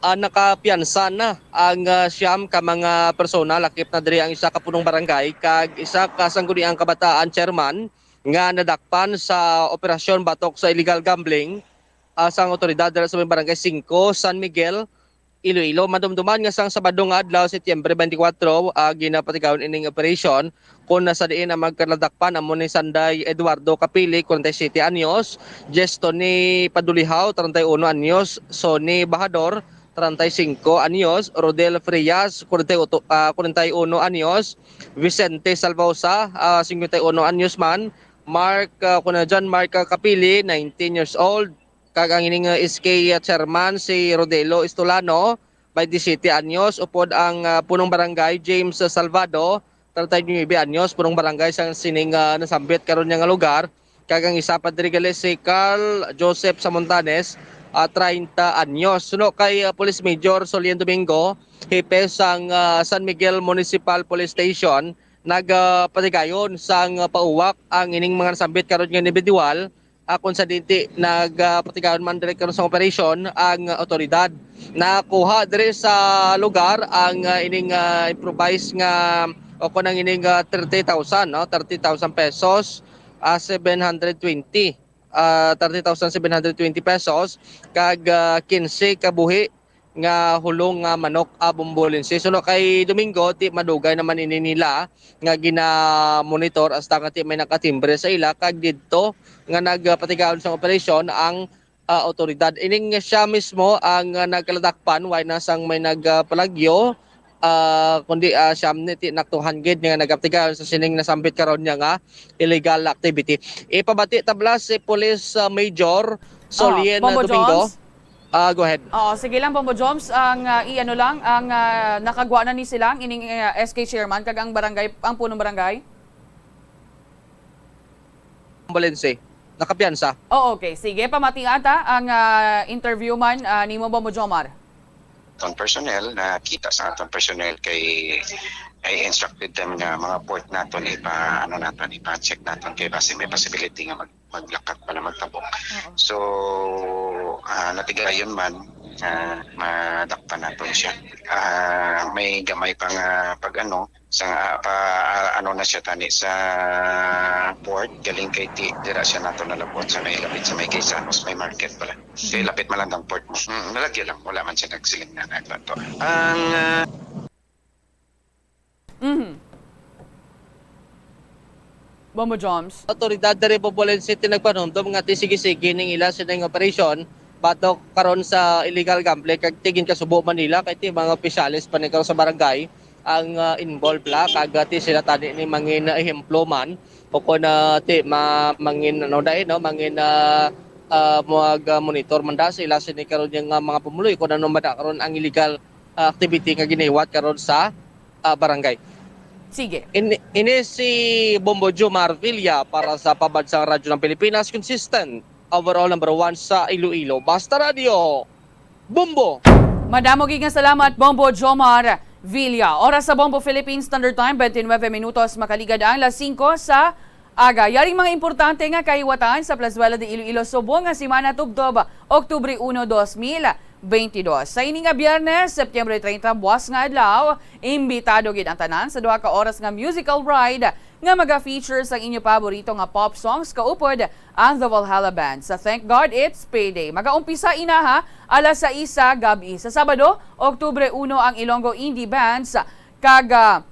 ah, nakapiyansa na ang, ah, siyam ka mga persona, lakip na diri ang isa ka punong barangay kag isa ka sangguniang kabataan chairman nga nadakpan sa operasyon batok sa illegal gambling, ah, sang awtoridad dira sa may Barangay Singko, San Miguel, Iloilo. Madumduman nga sang Sabado nga adlaw, Setyembre twenty-four, ah, ginapatigayon ining operasyon, kun sa diin ang magkaladakpan amo ni Sanday Eduardo Capili, forty-seven anyos, Jestoni Padulihaw, treinta y uno anyos, Sonny Bahador, treinta y cinco anyos, Rodel Frias, forty-eight, ah, forty-uno anyos, Vicente Salvosa, ah, cincuenta y uno anyos man, Mark, ah, kuna John Mark, ah, Capili, nineteen years old, kag ang ining, ah, S K chairman si Rodelo Estolano, twenty-seven anyos, upod ang, ah, punong barangay James Salvado, treinta y nueve anyos, punong barangay sang sining, ah, nasambit karon niya nga lugar, kag ang isa pa diri gali si Carl Joseph Samontanes, ah, treinta anyos. Suno kay, ah, Police Major Solian Domingo, hepe sang, ah, San Miguel Municipal Police Station, nagapatigayon sang pauwak ang ining mga nasambit karon nga individual, ah, kung sa dinti nagapatigayon man diri karon sa operasyon ang, ah, awtoridad. Nakuha diri sa lugar ang, ah, ining, ah, improvised nga o kung ang ining, ah, thirty thousand, no? Thirty thousand pesos, ah, seven hundred twenty, ah, thirty thousand seven hundred twenty pesos, kag, ah, quince ka buhi nga hulong nga manok, ah, bombolense. Suno kay Domingo, ti madugay naman ini nila nga gina-monitor hasta nga ti may nakatimbre sa ila, kag didto nga nagpatigayon sa operasyon ang, ah, awtoridad. Ining siya mismo ang, ah, nagkaladakpan, way na sang may nagpalagyo, ah, kundi, ah, siyam ni ti-, na two hundred nga nagapatigayon sa sining nasambit karon niya nga illegal activity. Ipabati tabla si Police, ah, Major Solian Bombo Domingo. Jones? Ah, go ahead. Oo, sige lang, Bombo Joms, ang, ah, i-ano lang, ang, ah, nakagwa na ni sila, ang ining, ah, S K chairman, kag ang barangay, ang punong barangay? Ambulanse. Nakapiyansa. Oh, okay. Sige, pamati ata ang, ah, interview man, ah, nimo, Bombo Jomar. Aton personnel, nakita sa aton personnel kay I instructed them nga mga port naton ipa, ano naton, ipa-check naton kay basi may possibility nga mag-, maglakat pa na magtabok. Oo. So, ah, natigayon man, ah, madakpan naton siya. Ah, may gamay pa nga pag ano, sa, ah, pa, ah, ano na siya tani sa port, galing kay ti, dira siya nato nalabot sa may lapit sa may Quezon, sa may market pala. Kay lapit man lang ang port mo. Hmm, nalagyo lang, wala man siya nagsiling na naglato. Ang, ah, Mhm. Bombo Joms. Autoridad diri Bobolen City nagpanumdom nga ti sige-sige ning ila sining operasyon batok karon sa illegal gambling kag ti ginkasubo man nila kay ti mga opisyales pa ni karon sa barangay ang, ah, involved la kag, ah, ti sila tani ni mangin, ah, ehemplo man o kon, ah, ti ma-, mangin ano dai, no, mangin, ah, ah, mag, ah, monitor man da sila sini karon yang, ah, mga pumuluyo kung ano man da karon ang illegal, ah, activity nga ginahiwat karon sa, ah, barangay. Sige. Ini, ini si Bombo Jomar Villa para sa Pambansang Radyo ng Pilipinas, consistent, overall number one sa Iloilo. Basta Radyo, Bombo! Madamo gid nga salamat, Bombo Jomar Villa. Oras sa Bombo Philippine Standard Time, twenty-nine minutos makaligad ang las singko sa aga. Yaring mga importante nga kahiwatan sa Plazuela de Iloilo subong nga semana tubtob Oktubre uno, dos mil beintidos. Sa ini nga Biyernes, Setyembre treinta, buwas nga adlaw, imbitado gid ang tanan sa duha ka oras nga musical ride nga maga-feature sang inyo paborito nga pop songs kaupod ang The Valhalla Band sa Thank God It's Payday. Magaumpisa inaha alas sais sa gab-i. Sa Sabado, Oktubre uno, ang Ilonggo Indie Bands kag, ah,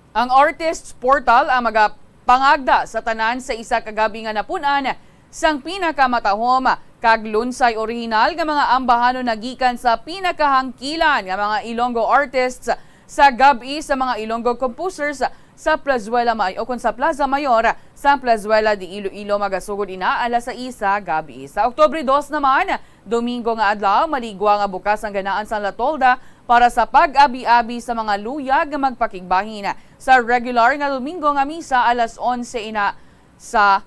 ang Artists Portal ang magapangagda sa tanan sa isa ka gab-i nga napun-an sang pinakamatahom kag lunsay orihinal nga mga ambahanon nagikan sa pinakahangkilan nga mga Ilonggo artists sa gab-i sa mga Ilonggo composers sa Plazuela May-, o kon sa Plaza Mayor sa Plazuela de Iloilo. Magasugod ina alas sais sa gab-i. Sa Oktubre dos naman, Domingo nga adlaw, maligwa nga bukas ang ganaan sang La Tolda para sa pag-abi-abi sa mga luyag nga magpakigbahin sa regular nga Domingo nga misa alas onse ina sa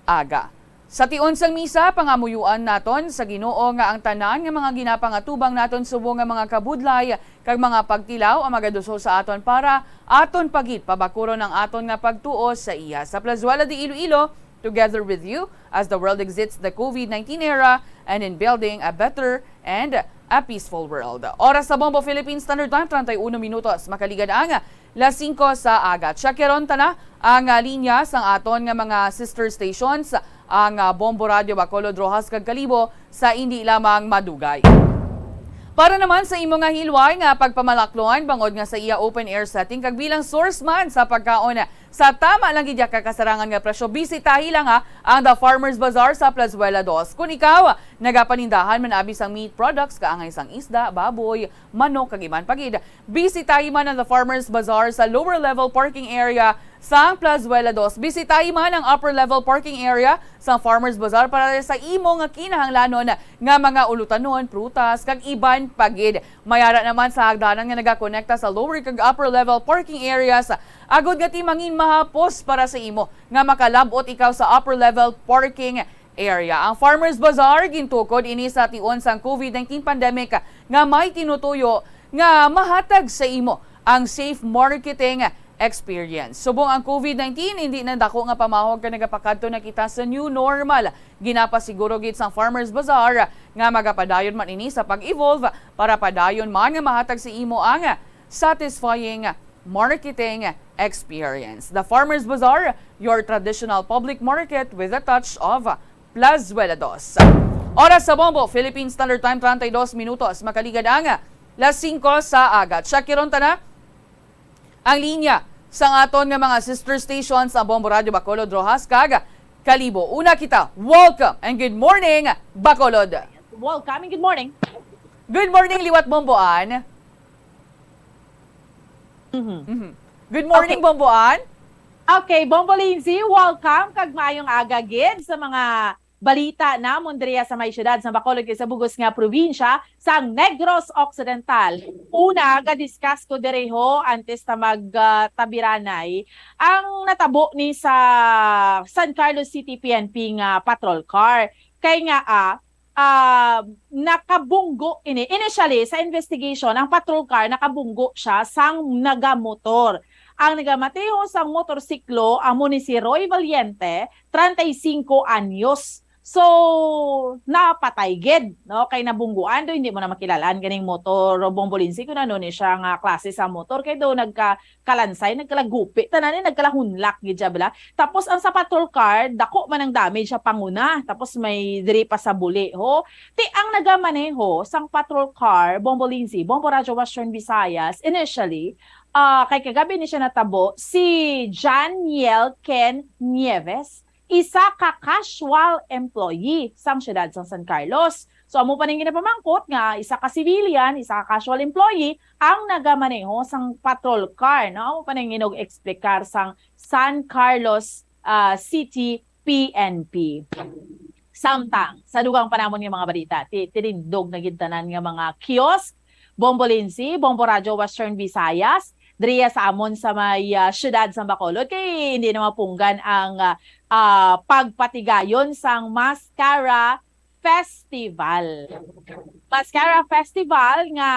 aga. Sa tion sang misa, pangamuyuan naton sa Ginoo nga ang tanan nga mga ginapangatubang naton subong nga mga kabudlay kag mga pagtilaw ang magadusol sa aton para aton pa gid pabakuron ang aton nga pagtuo sa iya. Sa Plazuela de Iloilo, together with you, as the world exits the COVID nineteen era and in building a better and a peaceful world. Oras sa Bombo Philippine Standard Time, treinta y uno minutos. Makaligad ang las singko sa aga. Check karon ta na ang, ah, linya sang aton nga mga sister stations, ang, ah, Bombo Radio Bacolod, Roxas, kag Kalibo sa indi lamang madugay. Para naman sa imo nga hilway nga pagpamalaklon bangod nga sa iya open air setting kag bilang source man sa pagkaon sa tama lang gid ka kasarangan nga presyo, bisitahi lang ha ang The Farmers Bazaar sa Plazuela dos. Kung ikaw nagapanindahan man abi sang meat products, kaangay sang isda, baboy, manok, kag iban pa gid, bisitahi man ang The Farmers Bazaar sa lower level parking area sang Plazuela dos. Bisitahi man ang upper level parking area sang Farmers Bazaar para sa imo nga kinahanglanon nga mga ulutanon, prutas, kag iban pa gid. May ara naman sa hagdanan nga nagakonekta sa lower kag upper level parking areas, agod nga ti mangin mahapos para sa imo nga makalab-ot ikaw sa upper level parking area. Ang Farmers Bazaar, gintukod ini sa tion sang COVID nineteen pandemic nga may tinutuyo nga mahatag sa imo ang safe marketing experience. Subong ang COVID nineteen, hindi na dako nga pamahog kay nagapakadto na kita sa new normal. Ginapasiguro gid sang Farmers Bazaar nga magapadayon man ini sa pag-evolve para padayon man nga mahatag sa imo ang satisfying marketing experience. The Farmers Bazaar, your traditional public market with a touch of Plazuela dos. Oras sa Bombo, Philippine Standard Time, treinta y dos minutos. Makaligad ang las singko sa aga. Check karon ta na ang linya sang aton nga mga sister stations, ang Bombo Radio Bacolod, Roxas, kag Kalibo. Una kita, welcome and good morning, Bacolod. Welcome and good morning. Good morning, liwat Bombo Ann. Mhm. Mhm. Good morning, Okay. Bomboan. Okay, Bombo Lindsay, welcome kag maayong aga gid sa mga balita namon diriya sa may siyudad sa Bacolod kag sa bug-os nga probinsya sang Negros Occidental. Una, ga-discuss ko diri ho antes ta mag ah, tabiranay ang natabo ni sa San Carlos City P N P nga patrol car. Kay nga ah, ah, nakabunggo ini. Initially, sa investigation, ang patrol car nakabunggo siya sang nagamotor. Ang nagamaneho sang motorsiklo amo ni si Roy Valiente, treinta y cinco anyos. So, napatay gid, no? Kay nabungguan do, hindi mo na makilalaan ganing motor, Bombo Lindsay, kung ano ni siya nga klase sa motor. Kay do nagkakalansay, nagkalagupi, tanan ni nagkalahunlak gid siya, bala. Tapos ang sa patrol car, dako man ang damage sa panguna. Tapos may diri pa sa buli, ho. Ti ang nagamaneho sang patrol car, Bombo Lindsay, Bombo Radyo Western Visayas, initially, ah, kay kagabi ni siya natabo, si Janiel Ken Nieves, isa ka casual employee sang siyudad sang San Carlos. So, amo pa ning ginapamangkot nga isa ka civilian, isa ka casual employee ang nagamaneho sang patrol car, no? Amo pa ning inug-explicar sang San Carlos ah, City P N P. Samtang sa dugang pa namon nga mga balita, ti tinindog na gid tanan nga mga kiosk, Bombo Lindsay, Bombo Radyo Western Visayas, diriya sa amon sa may ah, siyudad sa Bacolod, kay hindi na mapunggan ang ah, ah, pagpatigayon sang Mascara Festival. Mascara Festival nga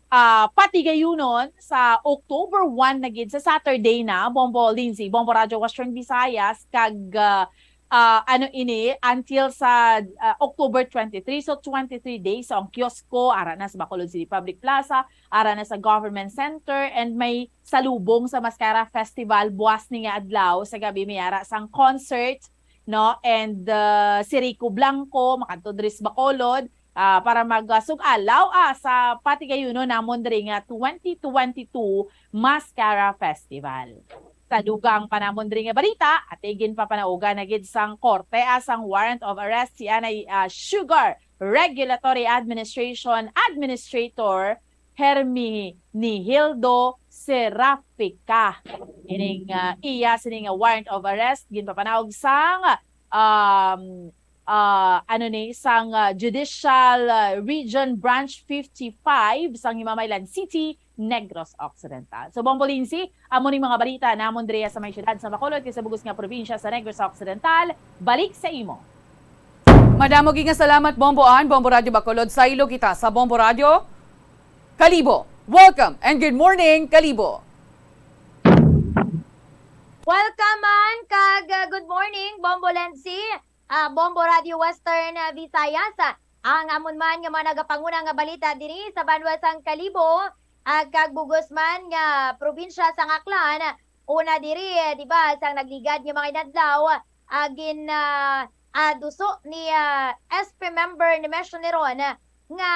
ah, patigayunon sa October one na gid, sa Saturday na, Bombo Lindsay, Bombo Radyo Western Visayas, kag ah, ah, ano ini, until sa ah, October twenty-three. So, twenty-three days. So, ang kiosko, ara na sa Bacolod City Public Plaza, ara na sa Government Center, and may salubong sa Mascara Festival buwas ni nga adlaw, sa gabi may ara sang concert, no? And ah, si Rico Blanco makadto diri sa Bacolod ah, para magsug-alaw ah, sa patigayunon namon diri nga twenty twenty-two Mascara Festival. Sa dugang pa namon diri nga balita, ati ginpapanaugan na gid sang korte ah, sang warrant of arrest si anay ah, Sugar Regulatory Administration Administrator Herminihildo Serafica. Ining ah, iya sini nga warrant of arrest ginpapanaog sang um, ah, ano ni, sang ah, Judicial ah, Region Branch fifty-five sang Himamaylan City, Negros Occidental. So, Bombo Lindsay, amo ni mga balita namon diriya sa may siyudad sa Bacolod kag sa bug-os nga probinsya sa Negros Occidental. Balik sa imo. Madamo gid nga salamat, Bombo Ann, Bombo Radyo Bacolod. Saylo kita sa Bombo Radyo Kalibo. Welcome and good morning, Kalibo. Welcome man kag uh, good morning, Bombo Lenzi, uh, Bombo Radio Western uh, Visayas. Uh, ang amon man nga mga nagapanguna nga balita diri sa banwa sang Kalibo, uh, kag bug-os man nga probinsya sang Aklan. Una diri, eh, di ba, sang nagligad nga mga inadlaw, uh, gin uh, uh, duso ni uh, S P member ni Mesh Neron uh, nga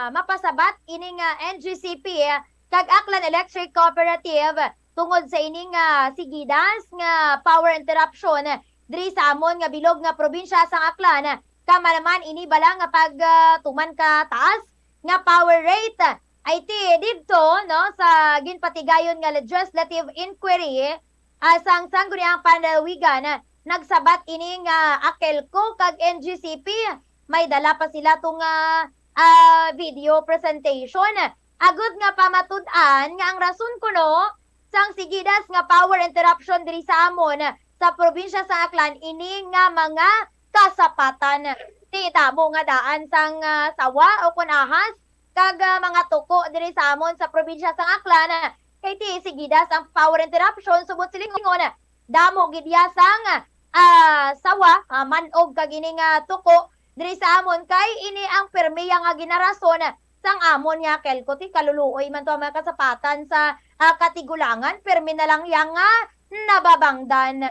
mapasabat ini nga N G C P uh, kag Aklan Electric Cooperative tungod sa ini nga sigidas nga power interruption diri sa amon nga bilog nga probinsya sang Aklan. Kama naman ini bala nga pag ah, tuman ka taas nga power rate ay ti didto, no, sa ginpatigayon nga legislative inquiry ah, sang Sangguniang Panlalawigan, nagsabat ini nga AKELCO kag N G C P may dala pa sila to nga ah, video presentation. Agud nga pamatud-an nga ang rason kuno sang sigidas nga power interruption diri sa amon sa probinsya sa Aklan ini nga mga kasapatan. Ti tabo nga daan sang ah, sawa o kun ahas kag ah, mga tuko diri sa amon sa probinsya sa Aklan. Kay ti sigidas ang power interruption subot silingon damo gid iya sang ah, sawa, ah, man-og kag ini nga tuko diri sa amon kay ini ang pirmi nga ginarason sang amon nga AKELCO. Ti kaluluoy man to ang mga kasapatan sa ah, katigulangan, pirmi na lang iya nga nababangdan.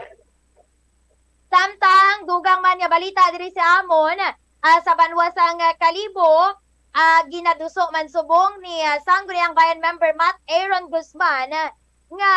Samtang dugang man nga balita diri sa amon, ah, sa banwa sang Kalibo, ah, ginaduso man subong ni ah, Sangguniang Bayan member Matt Aaron Guzman nga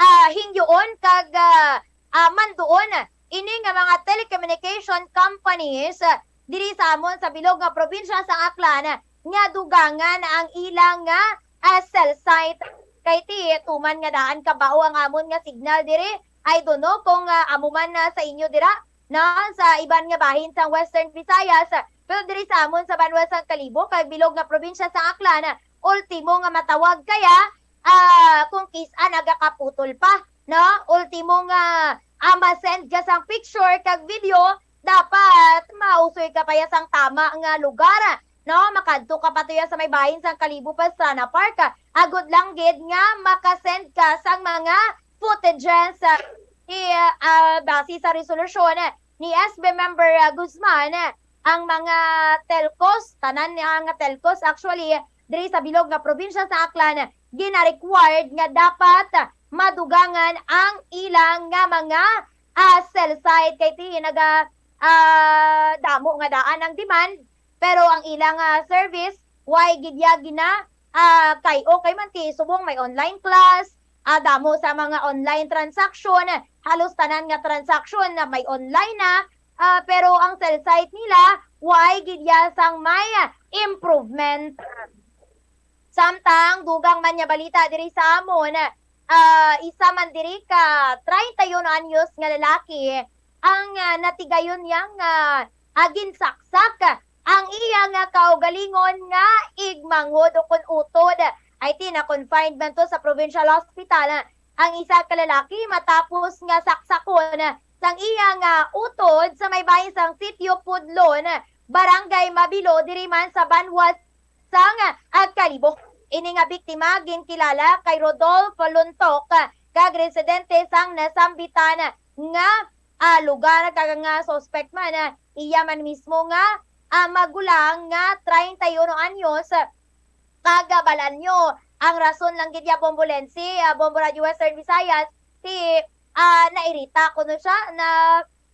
ah, hingyoon kag ah, ah, manduon ini nga mga telecommunication companies ah, diri sa amon sa bilog nga probinsya sang Aklan nga dugangan ang ilang nga ah, cell site. Kay ti, tuman nga daan kabao ang amon nga signal diri. I don't know kung, ah, amo man na sa inyo dira, no, sa iban nga bahin sang Western Visayas, pero diri sa amon sa banwa sang Kalibo kag bilog nga probinsya sa Aklan, ultimo nga matawag kaya, ah, kung kis-a nagakaputol pa, no? Ultimo nga, ah, ma-send ka sang picture kag video, dapat mausoy ka pa ya sang tama nga lugar, no? Makadto ka pa to ya sa may bahin sang Kalibo Pastrana Park, agod lang gid nga makasend ka sang mga footages. I, ah, base sa resolusyon ni S B member, ah, Guzman, ang mga telcos, tanan nga telcos actually, diri sa bilog nga probinsya sa Aklan, gina-required nga dapat madugangan ang ilang nga mga, ah, cell site kay ti naga, ah, damo nga daan ang demand, pero ang ilang, ah, service, why gid ya gina, ah, kay okay man ti subong may online class, ah, damo sa mga online transaction, halos tanan nga transaction na may online na, ah, pero ang cell site nila, why gid ya sang may improvement. Samtang dugang man nga balita diri sa amon, ah, isa man diri ka treinta y uno anyos nga lalaki ang, ah, natigayon niya nga, ah, ginsaksak ang iya nga kaugalingon nga igmanghod o kon utod. Ay ti, na-confined man to sa provincial hospital ang isa ka lalaki matapos nga saksakon sang iya nga utod sa may bahin sang Sitio Pudlon, Barangay Mabilo, diri man sa banwa sang, ah, Kalibo. Ini nga biktima ginkilala kay Rodolfo Luntok, kag residente sang nasambitan nga, ah, lugar, kag nga suspect man, ah, iya man mismo nga, ah, magulang nga treinta y uno anyos, kag, ah, bal-an nyo. Ang rason lang gid ya, Bombo Lensi, ah, Bombo Radio Western Visayas, ti, ah, nairita kuno siya, na,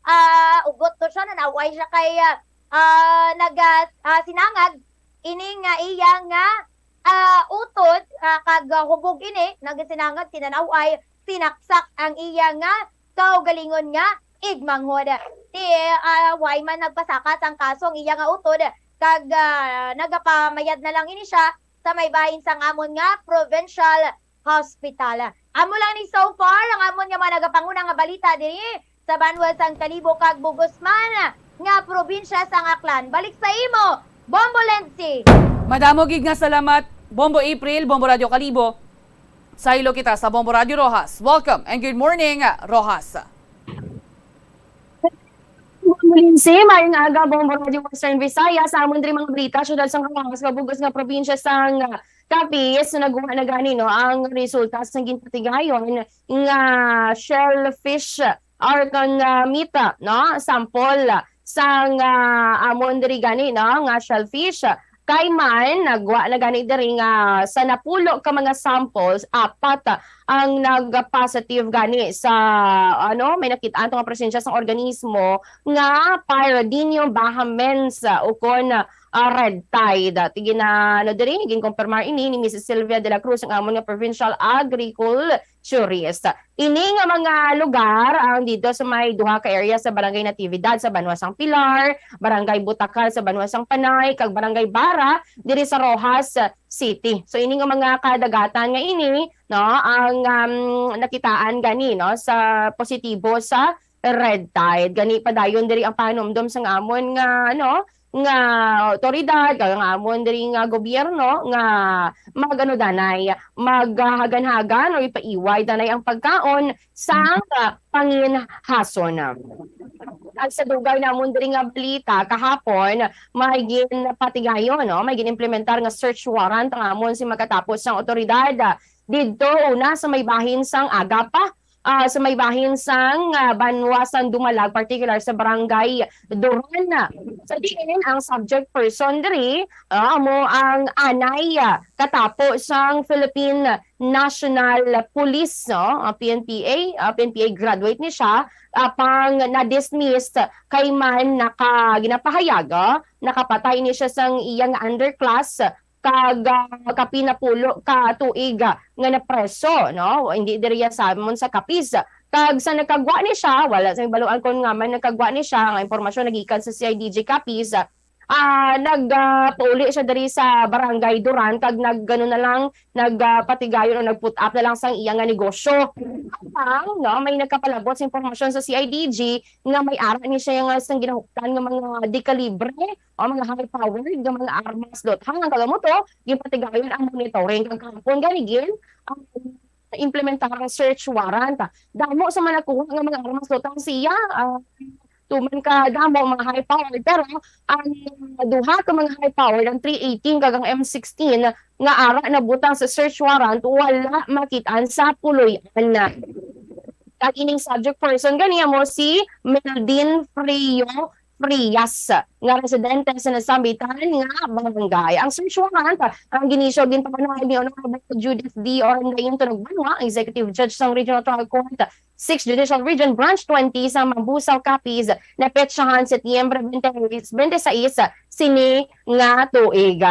ah, ugot to siya, nanaw-ay siya kay, ah, ah, naga-, ah, sinangag ini nga iya nga, ah, utod, ah, kag, ah, hubog ini, nagasinangag, tinanaw-ay, sinaksak ang iya nga kaugalingon nga igmanghod. Ti, ah, way man nagpasaka sang kaso ang iya nga utod, kag, ah, nagapamayad na lang ini siya sa may bahin sang amon nga provincial hospital. Amo lang ni so far ang amon nga mga nagapanguna nga balita diri sa banwa sang Kalibo kag bug-os man nga probinsya sang Aklan. Balik sa imo, Bombo Lensi. Madamo gid nga salamat, Bombo April, Bombo Radio Kalibo. Saylo kita sa Bombo Radio Roxas. Welcome and good morning, Roxas. Muli si, maayong aga, Bombo Radio Western Visayas. Sa amon diri mga balita, siyudad sang Roxas, nga bug-os nga probinsya sang Capiz, naguha na gani, no, ang resulta sang ginpatigayon nga shellfish or kang, ah, meat, no, sample sang, ah, amon diri gani, no, nga shellfish. Kay man, nagwa na gani diri nga sa napulo ka mga samples, apat ang nag-positive gani sa, ano, may nakit-an to nga presensya sang organismo nga Pyridinium bahamens, ah, ukon, ah, red tide. Ti gina-, ano diri, ginkumpirmar ini ni Missus Sylvia de la Cruz, ang amon nga provincial agricul-, tourist. Ini nga mga lugar ang dito sa may duha ka area sa Barangay Natividad sa banwa sang Pilar, Barangay Butacal sa banwa sang Panay, kag Barangay Bara diri sa Roxas City. So ini nga mga kadagatan nga ini, no, ang, um, nakitaan gani, no, sa positibo sa red tide. Gani padayon diri ang panumdom sang amon nga, ano, nga awtoridad, kag ang amon diri nga gobyerno nga mag-ano danay, maghagan-hagan o ipaiway danay ang pagkaon sang panginhason. Kag sa dugay namon diri nga balita, kahapon, may ginpatigayon, no? May ginimplementar nga search warrant ang amon si magkatapos sang awtoridad didto una sa may bahin sang Agap, ah, sa may bahin sang, ah, banwa sang Dumalag, particular sa Barangay Duran. Sa diin ang subject person diri, ah, amo ang anay, ah, katapo sang Philippine National Police, no? Ah, P N P A, ah, P N P A graduate ni siya, apang na-dismissed kay man naka-, ginapahayag, ah, nakapatay ni siya sang iyang underclass, kag, ah, kapin na pulo ka tuig, ah, nga napreso, no? Hindi diriya sa amon sa Capiz. Kag sa nagkagwa ni siya, wala sa baluan kon nga man nagkagwa ni siya, nga impormasyon nagikan sa C I D G Capiz, ah, ah, nag, ah, pauli siya diri sa Barangay Duran kag nag-, ano na lang, nag, ah, patigayon o nag-put up na lang sang iya nga negosyo. Ang, no, may nagkapalabot sa impormasyon sa C I D G nga may ara ni siya nga sang ginahuptan nga mga dekalibre o mga high-powered nga mga armas, luthang. Kag amo to, ginpatigayon ang monitoring kag kahapon gani gin, ah, implementar ang search warrant. Damo sa mga nakuha nga mga armas, luthang, siya, ah, tuman ka damo, mga high power. Pero ang duha ka mga high power, ang three eighteen kag ang M sixteen, nga ara nabutang sa search warrant, wala makit-an sa puloy-an. Kag ining subject person gani amo si Meldin Frio Frias, nga residente sa nasambitan nga barangay. Ang search warrant ang ginisyo, ginpamanayag ni Honorable Judith D. Orandain Tunugbanwa, Executive Judge sang Regional Trial Court, Sixth Judicial Region, Branch twenty sa Mambusao, Capiz, na petsahan Setyembre twenty, twenty-six sini nga tuig.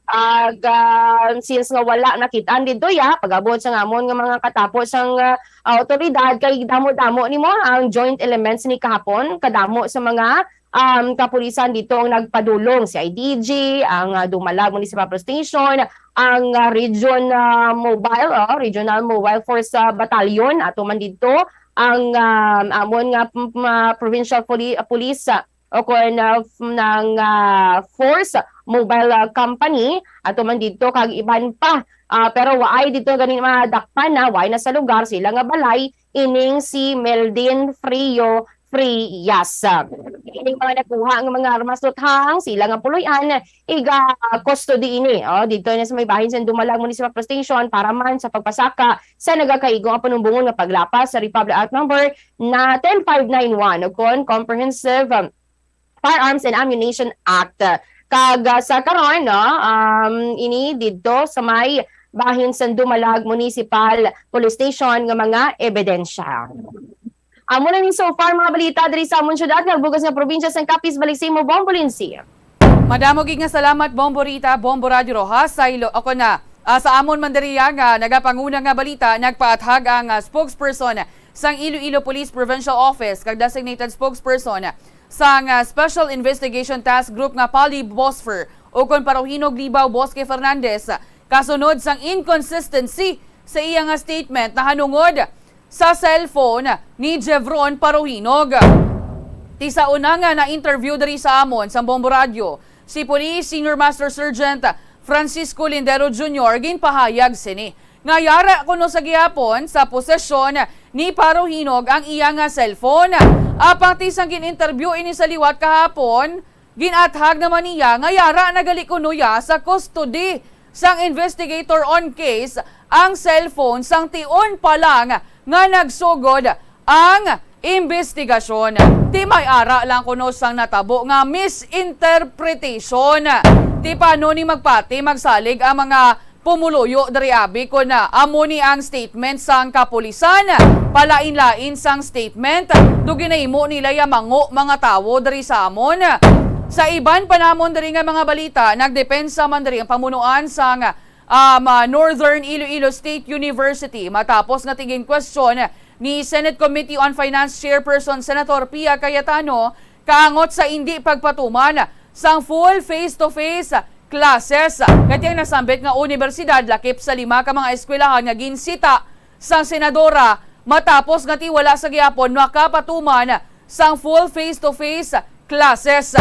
Ag, ah, since nga wala nakit-an didto, ya, pag-abot sa amon nga mga katapo sang, ah, awtoridad, kay damo-damo nimo ang joint elements ni kahapon, kadamo sa mga, um, kapulisan didto ang nagpadulong, C I D G, ang, ah, Dumalag Municipal Police Station, ang, ah, Region, ah, Mobile, oh, Regional Mobile Force, ah, Battalion, ato man didto ang, ah, amon nga, mm, ah, Provincial Poli-, Police, ah, o kon, ah, f-, ng, ah, Force Mobile, ah, Company, ato man didto kag iban pa. Ah, pero waay didto gani madakpan na, waay na sa lugar sila nga balay, ining si Meldin Frio Frias. Ining mga nakuha nga mga armas, luthang, sila nga puloy-an, iga-custody ini, oh, didto na sa may bahin sa Dumalag Municipal Police Station para man sa pagpasaka sa nagakaigo nga panumbongon nga paglapas sa Republic Act Number na ten five nine one, o kon Comprehensive, um, Firearms and Ammunition Act. Kag, ah, sa karon, no, um, ini didto sa may bahin sa Dumalag Municipal Police Station nga mga ebidensya. Amo na ni so far mga balita diri sa amon syudad nga bugas nga probinsya sang Capiz. Balik sa imo, Bombo Lindsay. Madamo gid nga salamat, Bombo Rita, Bombo Radyo Rojas, sa ilo, ako na, ah, sa amon man diri nga nagapanguna nga balita, nagpaathag ang, ah, spokesperson sang Iloilo Police Provincial Office kag designated spokesperson sang, ah, Special Investigation Task Group nga Pali Bosfer, ukon Paruhinog Libao Bosque Fernandez, kasunod sang inconsistency sa iya nga statement nahanungod sa cellphone ni Jevron Paruhinog. Ti sa una nga na-interview diri sa amon sa Bombo Radyo, si Police Senior Master Sergeant Francisco Lindero Junior ginpahayag sini nga yara kuno sa gihapon sa posesyon ni Paruhinog ang iya nga cellphone. Apang ti sang gin-interview ini sa liwat kahapon, gin-athag naman niya nga yara na gali kuno ya sa custody sang investigator on case ang cellphone sang tion pa lang nga nagsugod ang imbestigasyon. Ti may ara lang kuno sang natabo nga misinterpretation. Ti paano ni magpati magsalig ang mga pumuluyo diri abi kon, ah, amo ni ang statement sang kapulisan. Palain-lain sang statement do ginahimo nila ya mango mga tawo diri sa amon. Sa iban pa namon diri nga mga balita, nagdepensa man diri ang pamunuan sang, um, ah, Northern Iloilo State University matapos nga ti gin-question ni Senate Committee on Finance Chairperson Senator Pia Cayetano kaangot sa indi pagpatuman sang full face-to-face classes kay ti ang nasambit nga unibersidad lakip sa lima ka mga eskwelahan nga ginsita sang senadora matapos nga ti wala sa gihapon makapatuman sang full face-to-face classes.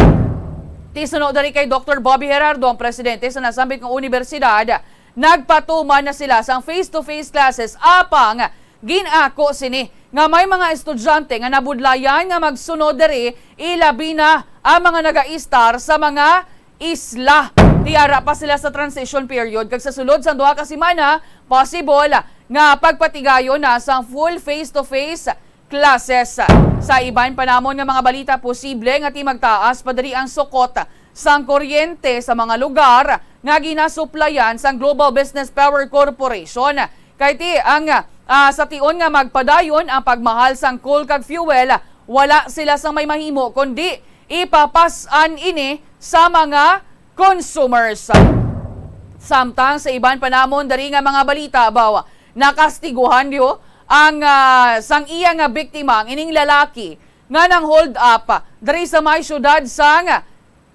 Ti suno diri kay Doktor Bobby Gerardo, ang presidente sa nasambit nga unibersidad, nagpatuman na sila sang face-to-face classes apang gin-ako sini nga may mga estudyante nga nabudlayan nga magsunod diri, ilabi na ang mga nagaistar sa mga isla. Ti ara pa sila sa transition period kag sa sulod sang duha ka semana, possible nga pagpatigayon na sang full face-to-face classes. Sa iban pa namon nga mga balita, posible nga ti magtaas pa diri ang sukot sang kuryente sa mga lugar nga ginasuplayan sang Global Business Power Corporation. Kay ti ang, ah, sa tion nga magpadayon ang pagmahal sang coal kag fuel, wala sila sang may mahimo kundi ipapas-an ini sa mga consumers. Samtang sa iban pa namon diri nga mga balita, baw, nakastiguhan diyo ang, ah, sang iya nga biktima, ang ining lalaki nga nang-hold up diri sa may siyudad sang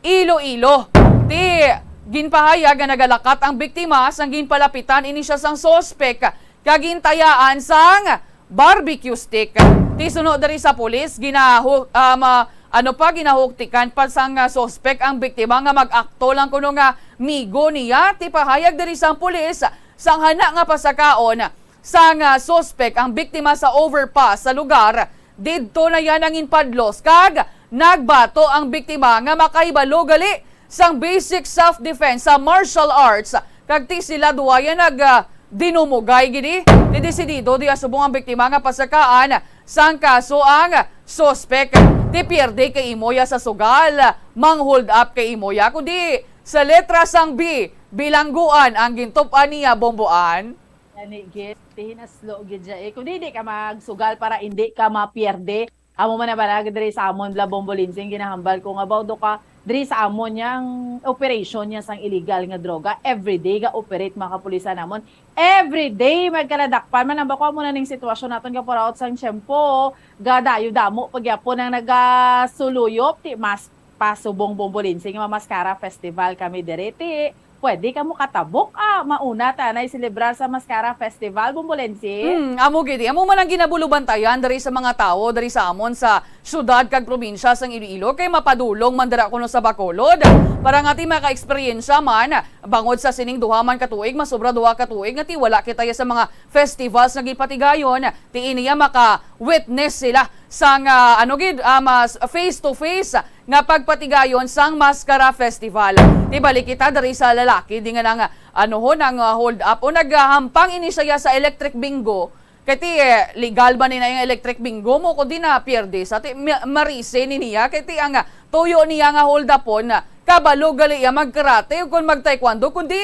Iloilo. Ti ginpahayag nga nagalakat ang biktima sang ginpalapitan ini siya sang suspek kag gintayaan sang barbecue stick. Ti suno diri sa pulis, ginahu-, ah, ma-, ano pa, ginahuktikan pa sang, ah, suspek ang biktima nga mag-akto lang kuno nga migo niya. Ti pahayag diri sang pulis, sang hana nga pasakaon sang, ah, suspek ang biktima sa overpass sa lugar, didto na iya nanginpadlos kag nagbato ang biktima nga makahibalo gali sang basic self-defense sa martial arts, kag ti sila duha ya nag, ah, dinumugay gid. Ti desidido diya subong ang biktima nga pasakaan sang kaso ang suspek. Ti pierde kay imo ya sa sugal, mang-hold up kay imo ya, kundi sa letra sang B, bilangguan ang gintup-an niya, Bomboan. Gani, gid, ti hinaslo gid siya, eh. Kung di, di ka magsugal para hindi ka mapierde. Amo man na ba na, diri sa amon, bala, Bombo Linsing, ginahambal ko nga baw do ka, diri sa amon yang operation niya sang illegal nga droga. Everyday ga-operate, mga kapulisan namon. Everyday, magkaladakpan man. Ang bako amo na ning sitwasyon naton, kapuraot sang tiyempo, gadayo damo pagyapon ang nagasuluyop, ti mas pasubong, Bombo Linsing, nga mamaskara festival kami diri, ti pwede kamo katabok, ah, mauna ta na iselebrar sa Mascara Festival, Bombo Linsing. Hmm, amo gid, amo man ang ginabulubantayan diri sa mga tawo diri sa amon sa syudad kag probinsya sang Iloilo, kay mapadulong man dira kuno sa Bacolod. Para nga ti maka-eksperyensya man, bangod sa sining duha man ka tuig, masobra duha ka tuig nga ti wala kita ya sa mga festivals nga ginpatigayon, ti iniya maka-witness sila sang, ah, ano gid, ah, mas face to face nga pagpatigayon sang Mascara Festival. Ti balik kita diri sa lalaki, di nga nang, ano ho, nang, ah, hold up o naghampang ini siya sa electric bingo. Kay ti, eh, legal ba ni na yung electric bingo mo, kundi na pierde sa ti, ma-, marise ni niya, kay ti ang, ah, tuyo niya nga hold upon, ah, kabalo gali iya mag-karate o kung mag-taekwondo, kundi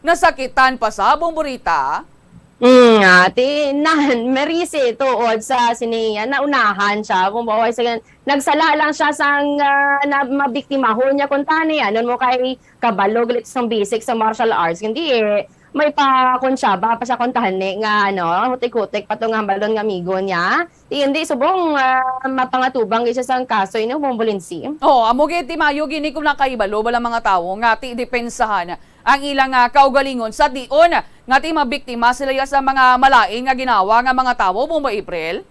nasakitan pa sa, Bomborita. Mm, nga, ti nan, merisi tuod sa sini, ah, naunahan siya. Kung bawa sa gan-, nagsala lang siya sang, ah, na mabiktimahon niya kung tani, ano mo kay kabalo galit sang basic sa martial arts. Hindi eh, may pa kung siya ba pa siya kung tani nga, ano, hutik-hutik pa to nga hambalon nga amigo niya. Ti hindi subong, ah, mapangatubang gid siya sang kaso ini, Bombo Linsing. Oh, amo gid ti mayo gini kung nakahibalo bala mga tawo nga ti depensahan ang ilang, ah, kaugalingon sa dion nga ti mabiktima sila ya sa mga malain nga ginawa nga mga tawo, Bombo April?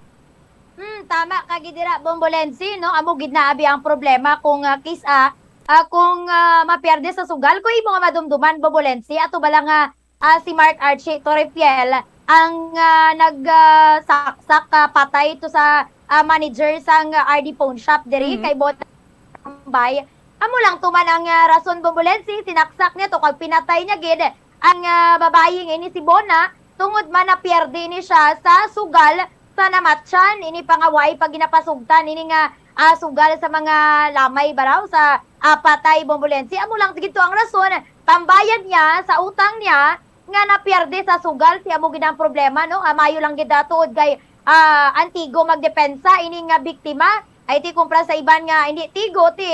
Hmm, tama ka gid dira, Bombo Lensi, no? Amo gid na abi ang problema kung, ah, kis-, ah, ah, kung, ah, mapierde sa sugal, kung imo nga madumduman, Bombo Lensi, ato bala nga, ah, si Mark Archie Torrefiel ang, ah, nag, ah, saksak, ah, patay to sa, ah, manager sang, ah, R D Phone Shop diri Mhm. kay Bon Tambay. Amo lang to man ang, ah, rason, Bombo Lensi, sinaksak niya to kag pinatay niya gid ang, ah, babayi nga ini si Bona, tungod man napierde ni siya sa sugal sa namatyan. Ini pa nga way pa ginapasugtan ini nga, ah, sugal sa mga lamay baraw sa, ah, patay, Bombo Lensi. Amo lang gid to ang rason, tambayan niya sa utang niya nga napierde sa sugal. Ti amo gid ang problema, no? Ah, maayo lang gid, ah, tuod kay, ah, antigo magdepensa ini nga biktima. Ay ti kumpra sa iban nga hindi tigo, ti,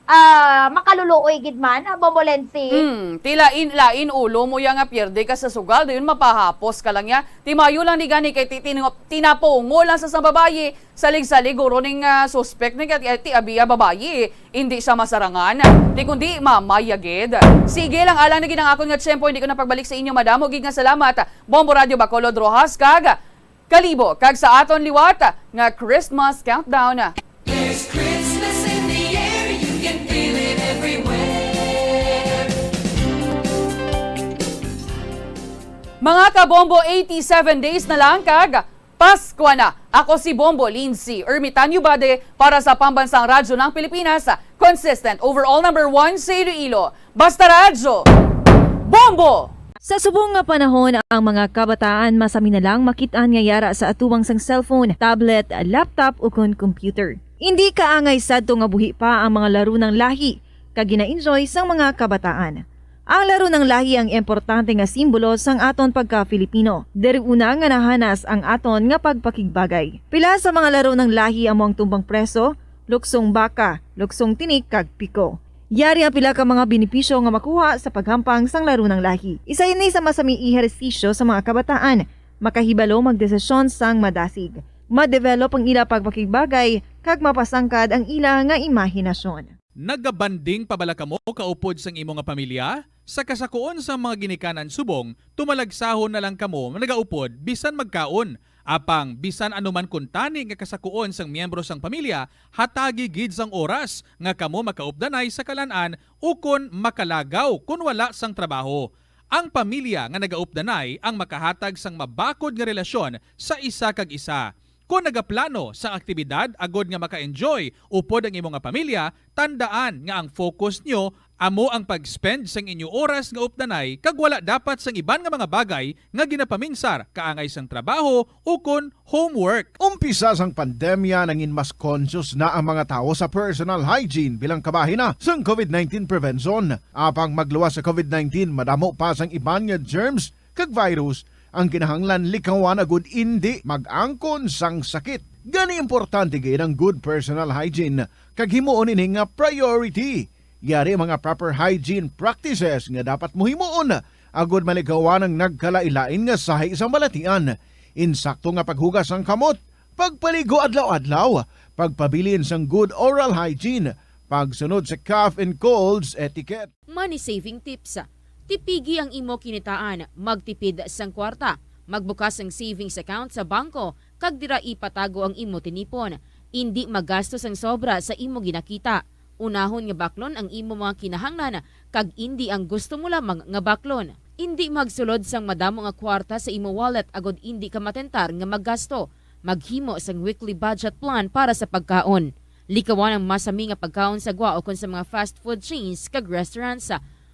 ah, makaluluoy gid man, ah, Bombo Lensi. Hmm, ti lain, lain ulo mo ya nga pierde ka sa sugal, dayon mapahapos ka lang ya. Ti mayo lang ni gani kay ti-, tinu-, tinapungo lang sa, sa babayi, salig-salig guro ning, ah, suspect ni kay ti, ti abiya babayi, hindi siya masarangan. Ti kundi mamaya gid. Sige lang, alang na gid ang akon nga tiyempo, hindi ko na pagbalik sa inyo. Madamo gid nga salamat, Bombo Radio Bacolod Roxas, kag Kalibo, kag sa aton liwat nga Christmas countdown. There's Christmas in the air, you can feel it everywhere. Mga kabombo, eighty-seven days na lang kag Paskwa na. Ako si Bombo Lindsay Ermitanio Bade para sa Pambansang Radyo ng Pilipinas, consistent overall number one sa Iloilo. Basta Radyo, Bombo! Sa subong nga panahon, ang mga kabataan masami na lang makit-an nga yara sa atubang sang cellphone, tablet, laptop, ukon computer. Indi kaangay sadto nga buhi pa ang mga laro ng lahi, kag gina-enjoy sang mga kabataan. Ang laro ng lahi ang importante nga simbolo sang aton pagka-Filipino. Diri una nga nahanas ang aton nga pagpakigbagay. Pila sa mga laro ng lahi amo ang tumbang preso, luksong baka, luksong tinik, kag piko. Yari ang pila ka mga benepisyo nga makuha sa paghampang sang laro ng lahi. Isa ini sa masami ehersisyo sa mga kabataan. Makahibalo magdesisyon sang madasig. Ma-develop ang ila pagpakigbagay, kag mapasangkad ang ila nga imahinasyon. Nagabanding pa bala kamo kaupod sang imo nga pamilya? Sa kasakuon sang mga ginikanan subong, tumalagsahon na lang kamo nagaupod bisan magkaon. Apang bisan ano man kuntani nga kasakuon sang miyembro sang pamilya, hatagi gid sang oras nga kamo makaupdanay sa kalan-an ukon makalagaw kon wala sang trabaho. Ang pamilya nga nagaupdanay ang makahatag sang mabakod nga relasyon sa isa kag isa. Kon nagaplano sang aktibidad agod nga maka-enjoy upod ang imo nga pamilya, tandaan nga ang focus nyo amo ang pag-spend sang inyo oras nga updanay kag wala dapat sang iban nga mga bagay nga ginapaminsar kaangay sang trabaho ukon homework. Umpisa sang pandemya, nangin mas conscious na ang mga tawo sa personal hygiene bilang kabahin na sang COVID nineteen prevention. Apang magluwas sa COVID nineteen, madamo pa sang iban nga germs kag virus ang kinahanglan likawan agud indi mag-angkon sang sakit. Gani, importante gid ang good personal hygiene kag himuon ini nga priority. Yari ang mga proper hygiene practices nga dapat mo himuon agud malikawan ang nagkalain-lain nga sahi sang balatian. Insakto nga paghugas sang kamot, pagpaligo adlaw-adlaw, pagpabilin sang good oral hygiene, pagsunod sa cough and colds etiquette. Money saving tips. Tipigi ang imo kinitaan, magtipid sang kwarta, magbukas sang savings account sa bangko, kag dira ipatago ang imo tinipon. Indi magasto sang sobra sa imo ginakita. Unahon nga baklon ang imo mga kinahanglan, kag indi ang gusto mo lamang nga baklon. Indi magsulod sang madamo nga kwarta sa imo wallet agod indi ka matentar nga maggasto. Maghimo sang weekly budget plan para sa pagkaon. Likawan ang masami nga pagkaon sa gwa ukon sa mga fast food chains kag restaurants.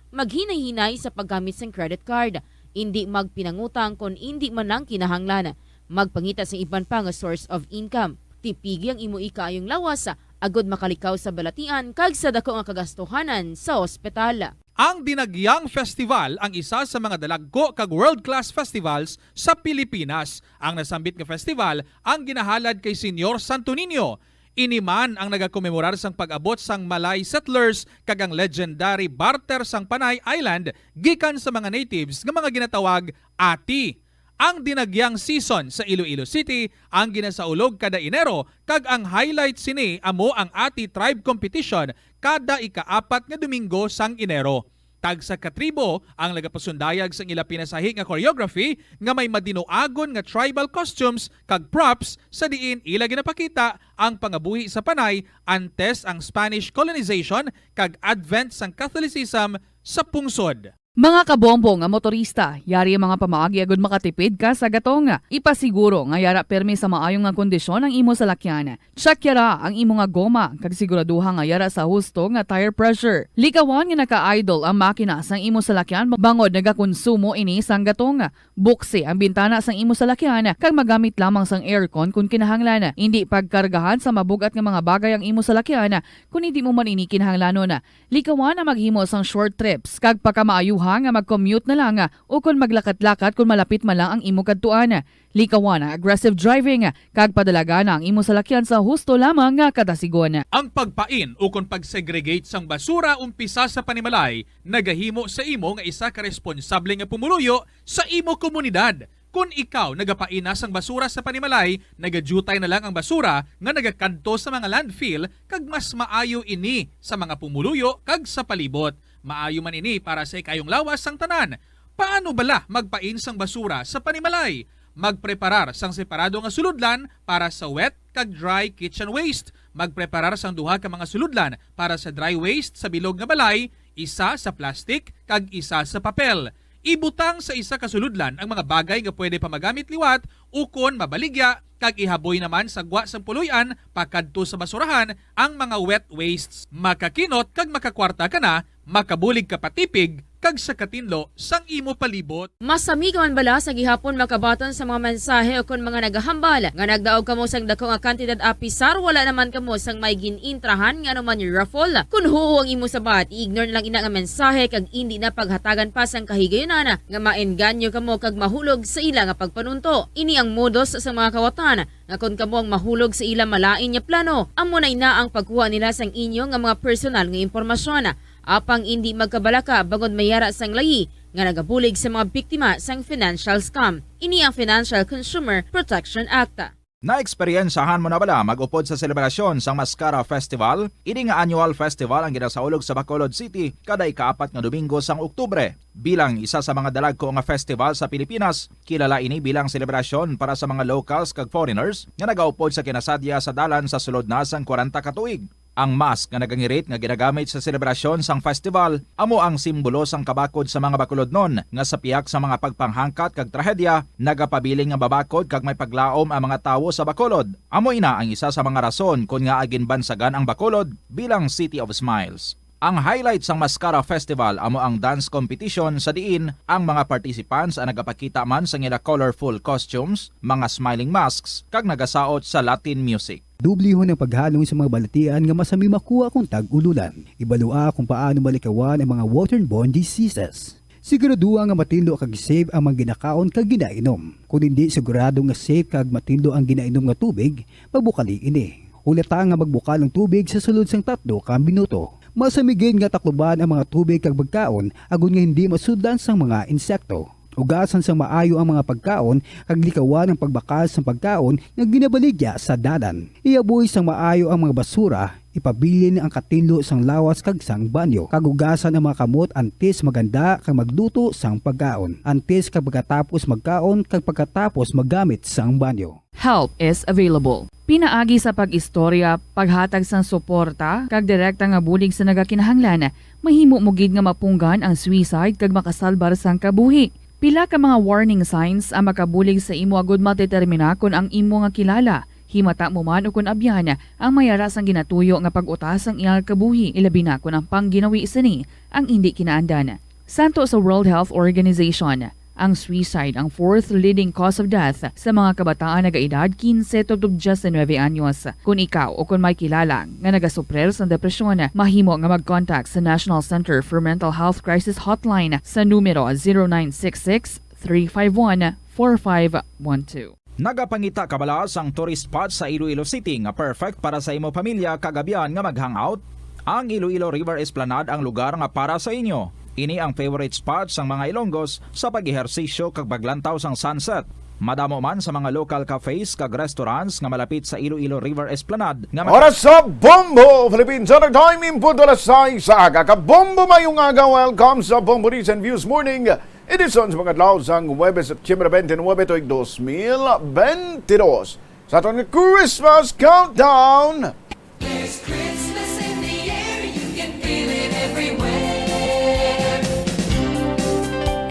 Maghinay-hinay sa paggamit sang credit card. Indi magpinangutang kon indi man lang kinahanglan. Magpangita sang iban pa nga source of income. Tipigi ang imo ikaayong lawas agod makalikaw sa balatian kag sa dako nga kagastuhanan sa ospital. Ang Dinagyang Festival ang isa sa mga dalagko kag world-class festivals sa Pilipinas. Ang nasambit nga festival ang ginahalad kay Señor Santo Niño. Ini man ang nagakomemorar sang pag-abot sang Malay settlers kag ang legendary barter sang Panay Island gikan sa mga natives nga mga ginatawag ati. Ang Dinagyang season sa Iloilo City ang ginasaulog kada Enero, kag ang highlight sini amo ang Ati Tribe Competition kada ikaapat nga Domingo sang Enero. Tagsa ka tribo ang nagapasundayag sang ila pinasahi nga choreography nga may madinuagon nga tribal costumes kag props, sa diin ila ginapakita ang pangabuhi sa Panay antes ang Spanish colonization kag advent sang Catholicism sa pungsod. Mga kabombo nga motorista, yari ang mga pamaagi agud makatipid ka sa gatong. Ipasiguro nga yara pirmi sa maayo nga kondisyon ang imo salakyan. Check yara ang imo nga goma, kag siguraduha nga yara sa husto nga tire pressure. Likawan nga naka-idle ang makina sang imo salakyan bangod nagakonsumo ini sang gatong. Buksi ang bintana sang imo salakyan, kag magamit lamang sang aircon kon kinahanglan. Indi pagkargahan sa mabug-at nga mga bagay ang imo salakyan kon indi mo man ini kinahanglanon. Likawan ang maghimo sang short trips, kag pakamaayuha nga mag-commute na lang, ukon maglakat-lakat kon malapit man lang ang imo kadtuan. Likawan ang aggressive driving, kag padalagana ang imo salakyan sa husto lamang nga kadasigon. Ang pagpain ukon pag-segregate sang basura umpisa sa panimalay nagahimo sa imo nga isa ka responsable nga pumuluyo sa imo komunidad. Kon ikaw nagapain na sang basura sa panimalay, nagadyutay na lang ang basura nga nagakadto sa mga landfill, kag mas maayo ini sa mga pumuluyo kag sa palibot. Maayo man ini para sa ikaayong lawas sang tanan. Paano bala magpain sang basura sa panimalay? Magpreparar sang separado nga sulodlan para sa wet kag dry kitchen waste. Magpreparar sang duha ka mga sulodlan para sa dry waste sa bilog nga balay, isa sa plastic kag isa sa papel. Ibutang sa isa ka sulodlan ang mga bagay nga pwede pa magamit liwat ukon mabaligya, kag ihaboy naman sa gwa sang puloy-an pakadto sa basurahan ang mga wet wastes. Makakinot kag makakwarta ka na, makabulig ka pa tipig kag sa katinlo sang imo palibot. Masami ka man bala sa gihapon makabaton sa mga mensahe ukon mga nagahambal nga nagdaog kamo sang dako nga kantidad apisar wala naman kamo sang may gin-intrahan nga anuman raffle? Kon huo ang imo sabat, i-ignore na lang ina nga mensahe kag indi na paghatagan pa sang kahigayunan nga maengganyo kamo kag mahulog sa ila nga pagpanunto. Ini ang modus sa mga kawatan nga kon kamo ang mahulog sa ila malain nga plano, amo na ina ang pagkuha nila sang inyo nga mga personal nga impormasyon. Apang indi magkabalaka bangod may yara sang layi nga nagabulig sa mga biktima sang financial scam. Ini ang Financial Consumer Protection Act. Naeksperyensahan mo na bala mag-upod sa selebrasyon sang Mascara Festival? Ini nga annual festival ang ginasaulog sa Bacolod City kada ikaapat nga Domingo sang Oktubre. Bilang isa sa mga dalagko nga festival sa Pilipinas, kilala ini bilang selebrasyon para sa mga locals kag foreigners nga nagaupod sa kinasadya sa dalan sa sulod na sang kwarenta ka tuig. Ang mask nga nagangirit nga ginagamit sa selebrasyon sang festival amo ang simbolo sang kabakod sa mga Bacolodnon, nga sa pihak sa mga pagpanghangkat kag trahedya, nagapabilin nga mabakod kag may paglaom ang mga tawo sa Bacolod. Amo ina ang isa sa mga rason kon ngaa ginbansagan ang Bacolod bilang City of Smiles. Ang highlight sang Mascara Festival amo ang dance competition, sa diin ang mga participants ang nagapakita man sang ila colorful costumes, mga smiling masks, kag nagasaot sa Latin music. Dublihon ang paghalong sa mga balatian nga masami makuha kon tag-ululan. Ibalua kung paano malikawan ang mga waterborne diseases. Siguraduha nga matinlo kag safe ang mga ginakaon kag ginainom. Kon indi sigurado nga safe kag matinlo ang ginainom nga tubig, pabukali ini. Hulata nga magbukal ang tubig sa sulod sang tatlo ka minuto. Masami gid nga takluban ang mga tubig kag pagkaon agod nga hindi masudlan sang mga insekto. Ugasan sang maayo ang mga pagkaon kag likawan ang pagbakal sang pagkaon nga ginabaligya sa dalan. Ihaboy sang maayo ang mga basura, ipabilin ang katinlo sang lawas kag sang banyo, kag ugasan ang mga kamot antes maghanda kag magluto sang pagkaon, antes kag pagkatapos magkaon kag pagkatapos maggamit sang banyo. Help is available. Pinaagi sa pag-istorya, paghatag sang suporta, kag direkta nga bulig sa nagakinahanglan, mahimo mo gid nga mapunggan ang suicide kag makasalbar sang kabuhi. Pila ka mga warning signs ang makabulig sa imo agud madetermina kon ang imo nga kilala, himata mo man ukon abyan, ang may ara sang ginatuyo nga pag-uta sang iya nga kabuhi, ilabi na kon ang pangginawi sini ang indi kinaandan. Santo sa World Health Organization, ang suicide ang fourth leading cause of death sa mga kabataan nagaedad quince to diecinuebe anyos. Kon ikaw o kon may kilala nga nagasuprir sang depresyon, mahimo nga mag-contact sa National Center for Mental Health Crisis Hotline sa numero zero nine six six, three five one, four five one two. Nagapangita ka bala sang tourist spot sa Iloilo City nga perfect para sa imo pamilya kag abyan nga mag-hangout? Ang Iloilo River Esplanade ang lugar nga para sa inyo. Ini ang favorite spot sang mga Ilonggos sa pag-ehersisyo kag paglantaw sang sunset. Madamo man sa mga local cafes kag restaurants nga malapit sa Iloilo River Esplanade nga mag- Oras sa Bombo Philippines Summer Time, in punto alas sais sa aga. Kabombo, mayong aga. Welcome sa Bombo News and Views Morning Edisyon sa mga adlaw sang Huwebes, September twenty-nine, tuig dos mil bentidós. Sa aton nga Christmas Countdown. There's Christmas in the air, you can feel it everywhere.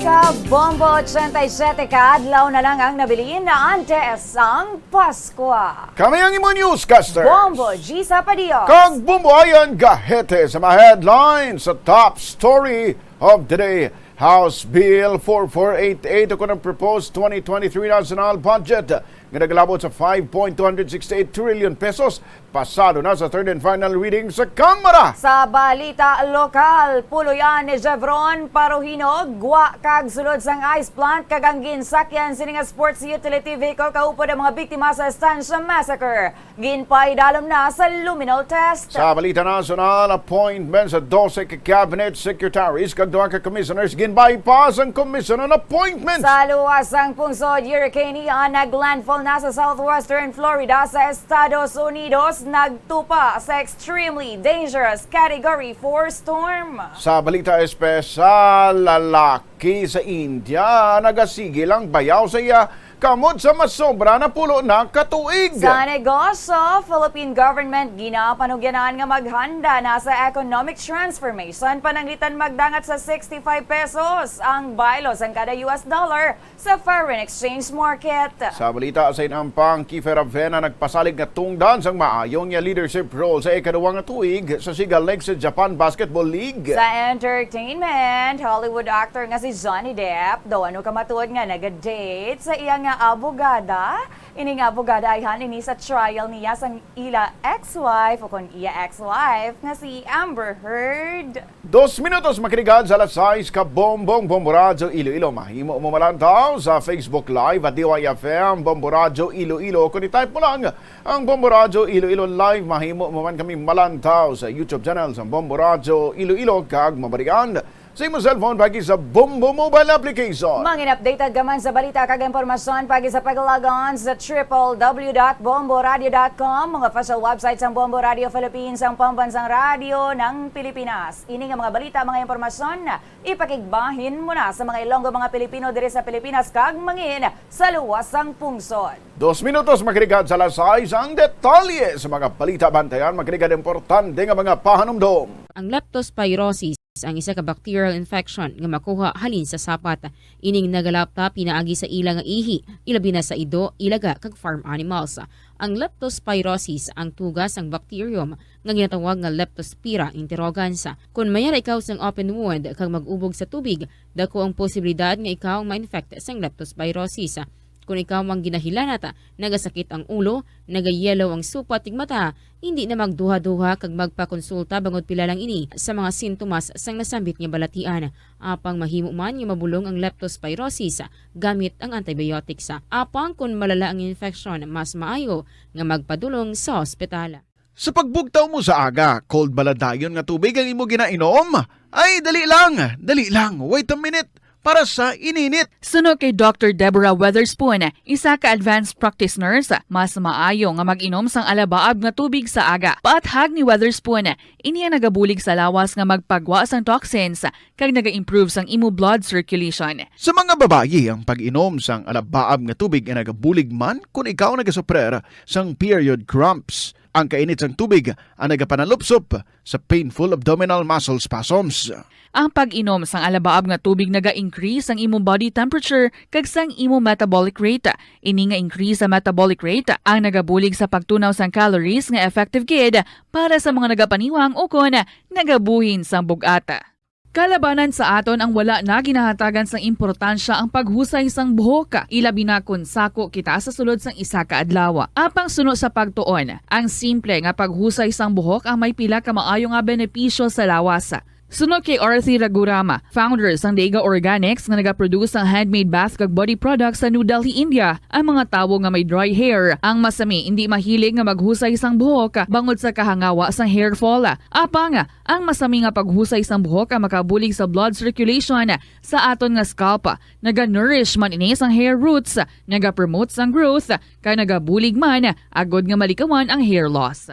Ka Bombo ochenta y siete, ka adlaw na lang ang nabilin na antes ang Paskwa. Kami ang imo newscasters, Bombo Gisa Padillos kag Bombo Ayan Gahete. Sa mga headlines, sa top story of the day, House Bill four four eight eight, o kon ang proposed twenty twenty-three national budget nga naglabot sa five point two hundred sixty-eight trillion pesos, pasado na sa third and final reading sa Kamara. Sa balita lokal, puloy-an ni Jevron Paruhino gwa kag sulod sang ice plant, kag ang ginsakyan sini nga sports utility vehicle kaupod ang mga biktima sa Estancia Massacre. Ginpaidalom na sa luminol test. Sa balita nasyonal, appointment sa dose ka cabinet secretaries kag duha ka commissioners ginbypass ang Commission on Appointments. Sa luwas sang pungsod, Hurricane Ian naglandfall na sa southwestern Florida sa Estados Unidos, nagtupa sa extremely dangerous Category four storm. Sa balita espesyal, lalaki sa India nagasigil ang bayaw sa iya kamot sa masobra na pulo na ka tuig. Sa negosyo, Philippine government ginapanugyanan nga maghanda na sa economic transformation, pananglitan magdangat sa sixty-five pesos ang baylo sang kada U S dollar sa foreign exchange market. Sa balita sa inampang, Kiefer Avena nagpasalig nga tungdan sang maayo niya leadership role sa ikaduwa nga tuig sa Sigal League sa Japan Basketball League. Sa entertainment, Hollywood actor nga si Johnny Depp daw ano ka matuod nga naga-date sa iya nga abogada. Ini nga abogada ayhan ini sa trial niya sang ila ex-wife o kon iya ex-wife nga si Amber Heard. Dos minutos makiligad sa alas sais ka Bombong Bombo Radyo Iloilo. Mahimo mo malantaw sa Facebook Live at D Y F M Bombo Radyo Iloilo. Kung i-type mo lang ang Bombo Radyo Iloilo Live, mahimo mo man kami malantaw sa YouTube channel sa Bombo Radyo Iloilo kag mabalikan sa imong cellphone paagi sa Bombo Mobile Application. Mangin updated ka man sa balita kag impormasyon paagi sa pag-log on sa triple w dot bombo radio dot com, mga official website sang Bombo Radio Philippines, ang pambansang radyo ng Pilipinas. Ini nga mga balita, mga impormasyon, ipakigbahin mo na sa mga Ilonggo, mga Pilipino diri sa Pilipinas kag mangin sa luwas sang pungsod. Dos minutos makiligad sa alas sais ang detalye sa mga balita. Bantayan, makiligad importante nga mga pahanumdom. Ang leptospirosis ang isa ka bacterial infection nga makuha halin sa sapat. Ining nagalapta pinaagi sa ila nga ihi, ilabi na sa ido, ilaga kag farm animals. Ang leptospirosis ang tuga sang bacterium nga ginatawag nga Leptospira interrogans. Kon mayara ikaw sang open wound kag mag-ubog sa tubig, dako ang posibilidad nga ikaw ma-infect sang leptospirosis. Kon ikaw ang ginahilanat, nagasakit ang ulo, nagayelo ang supat tig mata, hindi na magduha-duha kag magpakonsulta bangod pila lang ini sa mga sintomas sang nasambit nga balatian. Apang mahimo man nga mabulong ang leptospirosis gamit ang antibiotics. Apang kon malala ang infection, mas maayo nga magpadulong sa ospital. Sa pagbugtaw mo sa aga, cold bala dayon nga tubig ang imo ginainom? Ay, dali lang, dali lang, wait a minute, para sa ininit. Suno kay Doctor Deborah Weatherspoon, isa ka advanced practice nurse, mas maayo nga mag-inom sang alabaab nga tubig sa aga. Paathag ni Weatherspoon, ini ang nagabulig sa lawas nga magpagwa sang toxins kag naga-improve sang imo blood circulation. Sa mga babayi, ang pag-inom sang alabaab nga tubig ay nagabulig man kon ikaw nagasuprer sang period cramps. Ang kainit sang tubig ang nagapanalupsop sa painful abdominal muscle spasms. Ang pag-inom sang alabaab nga tubig naga-increase sang imo body temperature kag sang imo metabolic rate. Ini nga increase sa metabolic rate ang nagabulig sa pagtunaw sang calories nga effective gid para sa mga nagapaniwang ukon nagabuhin sang bug-at. Kalabanan sa aton ang wala na ginahatagan sang importansya ang paghusay sang buhok, ilabi na kon sako kita sa sulod sang isa ka adlaw. Apang suno sa pagtuon, ang simple nga paghusay sang buhok ang may pila ka maayo nga benepisyo sa lawas. Suno kay Arthi Ragurama, founder sang Dega Organics nga nagaproduce sang handmade bath kag body products sa New Delhi, India, ang mga tawo nga may dry hair ang masami indi mahilig nga maghusay sang buhok bangod sa kahangawa sang hair fall. Apang ang masami nga paghusay sang buhok ang makabulig sa blood circulation sa aton nga scalp. Naga-nourish man ini sang hair roots, naga-promote sang growth, kag nagabulig man agod nga malikawan ang hair loss.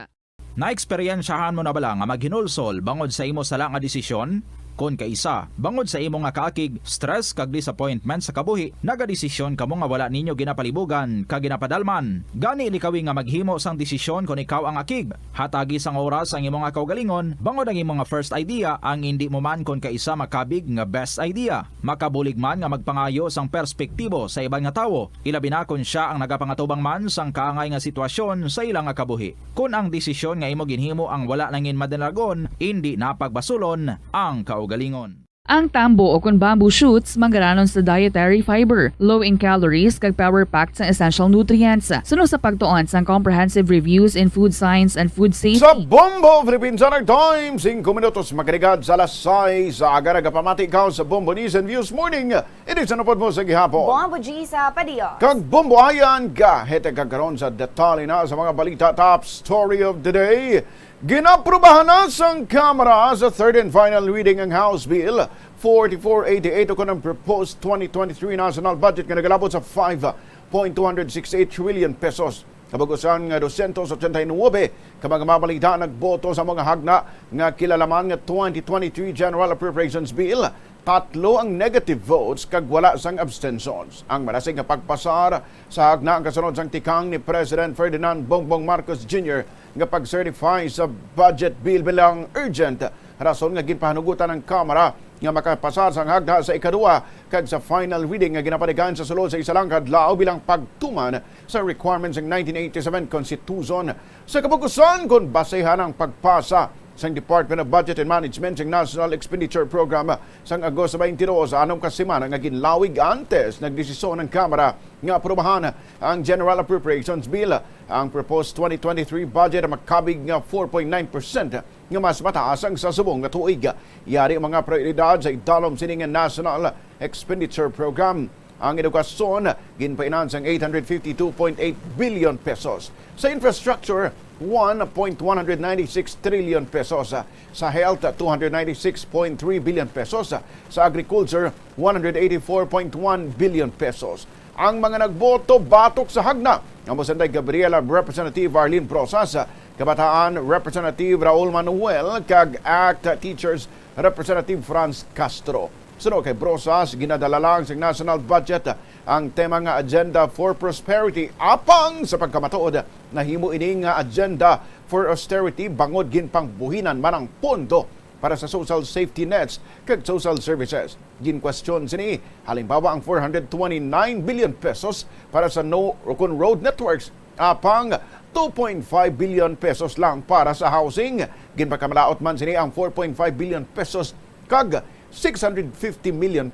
Naeksperyensyahan mo na bala nga maghinulsol bangod sa imo sala nga desisyon? Kon kaisa, bangod sa imo nga kaakig, stress kag disappointment sa kabuhi, nagadesisyon kamo nga wala ninyo ginapalibugan kag ginapadalman. Gani likawi nga maghimo sang desisyon kon ikaw ang akig. Hatagi sang oras ang imo nga kaugalingon, bangod ang imo nga first idea ang indi mo man kon kaisa makabig nga best idea. Makabulig man nga magpangayo sang perspektibo sa iban nga tawo, ilabi na kon sia ang nagapangatubang man sang kaangay nga sitwasyon sa ila nga kabuhi. Kon ang desisyon nga imo ginhimo ang wala nangin madanagon, indi na pagbasulon ang kaugalingon. Ang tambo o kon bamboo shoots manggaranon sa dietary fiber, low in calories kag power packed sang essential nutrients. Suno sa pagtuon sang Comprehensive Reviews in Food Science and Food Safety. Sa Bombo Philippine Summer Time, singko minutos makarigad sa alas sais sa aga, nagapamati ka sa Bombo News and Views Morning. Ini sa napod mo sa gihapon. Bombo G sa Padio. Kag Bombo Ayan, gahete ka karon sa detalye na sa mga balita. Top story of the day. Ginaprubahan na sang Kamara sa third and final reading ang House Bill forty-four eighty-eight o kon ang proposed twenty twenty-three national budget nga nagalabot sa five point two hundred sixty-eight trillion pesos. Kabug-usan nga dosyentos otsenta y nuebe ka mga mamalayan nagboto sa mga hagna nga kilala man nga twenty twenty-three General Appropriations Bill. Tatlo ang negative votes kag wala sang abstentions. Ang malasig nga pagpasar sa hagna ang kasunod sang tikang ni President Ferdinand Bongbong Marcos Junior nga pag-certify sa budget bill bilang urgent, rason nga ginpahanugotan ang Kamara nga makapasar sang hagna sa ikaduha kag sa final reading nga ginapatigayon sa sulod sa isa lang ka adlaw bilang pagtuman sa requirements sang nineteen eighty-seven Constitution. Sa kabug-usan, kon basehan ang pagpasa sang Department of Budget and Management sang National Expenditure Program sang Agosto twenty-two, sa anom ka semana nga ginlawig antes, nagdesisyon ang Kamara nga aprobahan ang General Appropriations Bill. Ang proposed twenty twenty-three budget makabig nga four point nine percent nga mas mataas ang sa subong nga tuig. Yari ang mga prioridad sa idalom sini nga National Expenditure Program. Ang edukasyon ginpainan sang eight hundred fifty-two point eight billion pesos. Sa infrastructure, one point one hundred ninety-six trillion pesos, sa health, two hundred ninety-six point three billion pesos, sa agriculture, one hundred eighty-four point one billion pesos. Ang mga nagboto batok sa hagna nga mosanday Gabriela Representative Arlene Brosas, Kabataan Representative Raul Manuel, kag act Teachers Representative Franz Castro. Suno kay Brosas, ginadala lang sa national budget ang tema nga Agenda for Prosperity. Apang sa pagkamatuod, nahimo ini nga Agenda for Austerity bangod ginpangbuhinan man ang pondo para sa social safety nets kag social services. Ginkwestiyon sini, halimbawa, ang four hundred twenty-nine billion pesos para sa no kon road networks, apang two point five billion pesos lang para sa housing. Ginpakamalaot man sini ang four point five billion pesos kag six hundred fifty million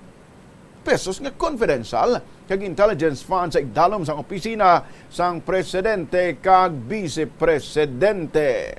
pesos nga confidential kag intelligence fund sa igdalom sang opisina sang presidente kag vice presidente.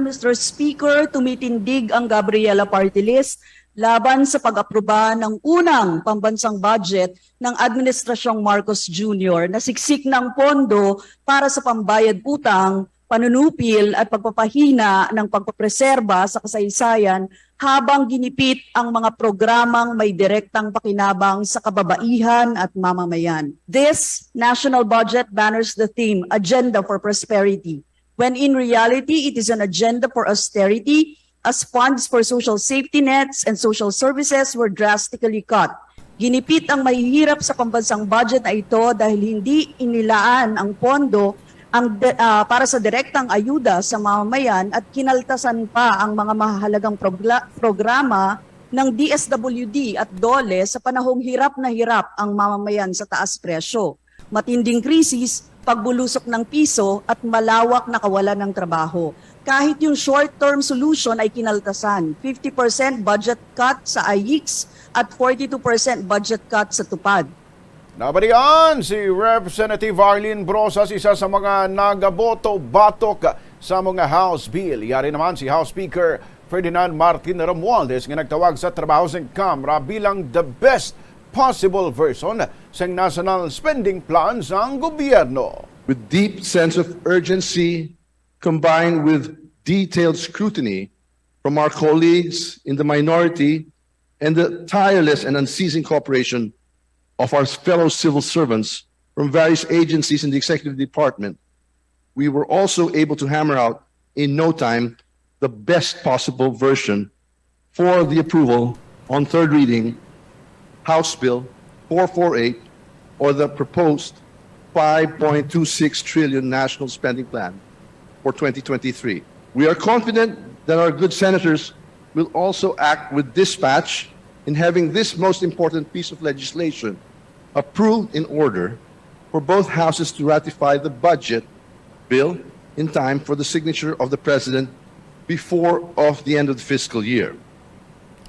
Mister Speaker, tumitindig ang Gabriela Party List laban sa pag-aproba ng unang pambansang budget ng Administrasyong Marcos Junior na siksik ng pondo para sa pambayad utang, panunupil at pagpapahina ng pagpapreserba sa kasaysayan habang ginipit ang mga programang may direktang pakinabang sa kababaihan at mamamayan. This national budget banners the theme Agenda for Prosperity, when in reality it is an agenda for austerity, as funds for social safety nets and social services were drastically cut. Ginipit ang mahihirap sa pambansang budget na ito dahil hindi inilaan ang pondo ang de- ah, para sa direktang ayuda sa mamamayan at kinaltasan pa ang mga mahalagang progla- programa ng D S W D at DOLE sa panahong hirap na hirap ang mamamayan sa taas presyo, matinding krisis, pagbulusok ng piso at malawak na kawalan ng trabaho. Kahit yung short-term solution ay kinaltasan, fifty percent budget cut sa AICS at forty-two percent budget cut sa TUPAD. Nabalian si Representative Arlene Brosas, isa sa mga nagaboto batok sa mga House bill. Yari naman si House Speaker Ferdinand Martin Romualdez nga nagtawag sa trabaho sang Kamara bilang the best possible version sang national spending plan sang gobyerno. With deep sense of urgency, combined with detailed scrutiny from our colleagues in the minority and the tireless and unceasing cooperation of our fellow civil servants from various agencies in the executive department, we were also able to hammer out in no time the best possible version for the approval on third reading, House Bill four four eight, or the proposed five point two six trillion national spending plan for twenty twenty-three. We are confident that our good senators will also act with dispatch in having this most important piece of legislation approved in order for both houses to ratify the budget bill in time for the signature of the President before of the end of the fiscal year.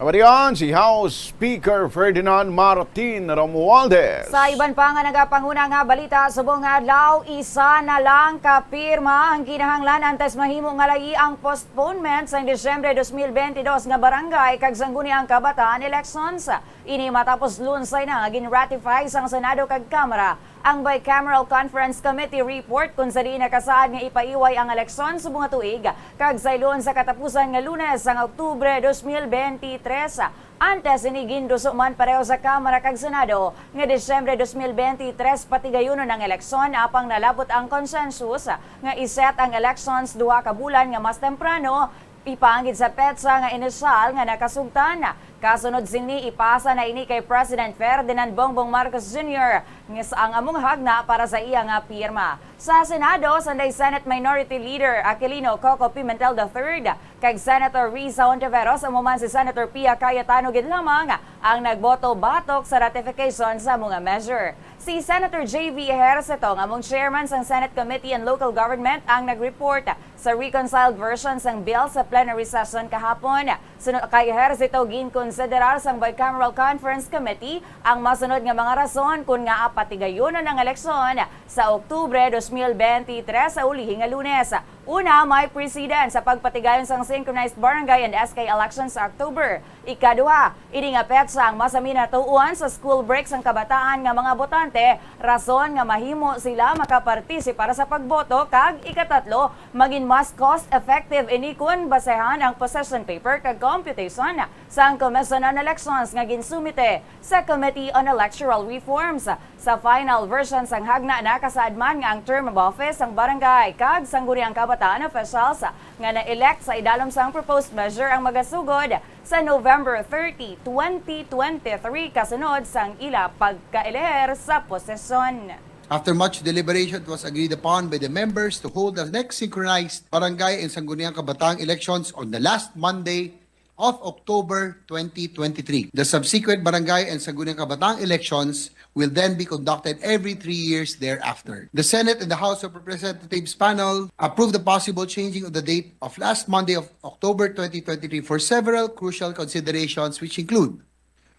Abadian si House Speaker Ferdinand Martin Romualdez. Sa iban pa nga nagapanguna nga balita subong nga adlaw, isa na lang ka pirma ang kinahanglan antes mahimo nga layi ang postponement sang Disyembre dos mil bentidós nga barangay kag sangguniang kabataan elections. Ini matapos Lunsay na nga gin-ratify sang Senado kag Kamara ang Bicameral Conference Committee report, kung sa diin nakasaad nga ipaiway ang eleksyon subong nga tuig kag sayloon sa katapusan nga Lunes sang Oktubre dos mil bente tres. Antes ini, ginduso man pareho sa Kamara kag Senado nga Disyembre dos mil bente tres patigayunon ang eleksyon, apang nalabot ang consensus nga i-set ang elections duha ka bulan nga mas temprano, ipaanggid sa petsa nga inisyal nga nakasugtan. Kasunod sini, ipasa na ini kay President Ferdinand Bongbong Marcos Junior nga sa ang among hagna para sa iya nga pirma. Sa Senado, sanday Senate Minority Leader Aquilino Coco Pimentel the third kag Senator Risa Hontiveros, amo man si Senator Pia Cayetano gid lamang ang nagboto batok sa ratification sa amo nga measure. Si Senator J V Ejercito, nga among chairman sang Senate Committee on Local Government, ang nag-report sa reconciled version sang bill sa plenary session kahapon. Suno kay Ejercito, ginkonsiderar sang Bicameral Conference Committee ang masunod nga mga rason kon ngaa patigayonon ang eleksyon sa Oktubre dos mil twenty-three sa ulihi nga Lunes. Una, may precedent sa pagpatigayon sang synchronized barangay and S K elections sa October. Ikaduha, ini nga petsa ang masaminatuon sa school break sang kabataan nga mga botante, rason nga mahimo sila makapartisipar sa pagboto, kag ikatatlo, magin mas cost-effective ini kon basehan ang possession paper kag computation sang Commission on Elections nga ginsumite sa Committee on Electoral Reforms. Sa final version sang hagna, nakasaad man nga ang term of office sang barangay kag sangguniang kabataan officials nga na-elect sa idalom sang proposed measure ang magasugod sa November thirty, twenty twenty-three, kasunod sang ila pagkaeleher sa posesyon. After much deliberation, it was agreed upon by the members to hold the next synchronized barangay and sangguniang kabataan elections on the last Monday of October twenty twenty-three. The subsequent barangay and sangguniang kabataan elections will then be conducted every three years thereafter. The Senate and the House of Representatives panel approved the possible changing of the date of last Monday of October twenty twenty-three for several crucial considerations, which include: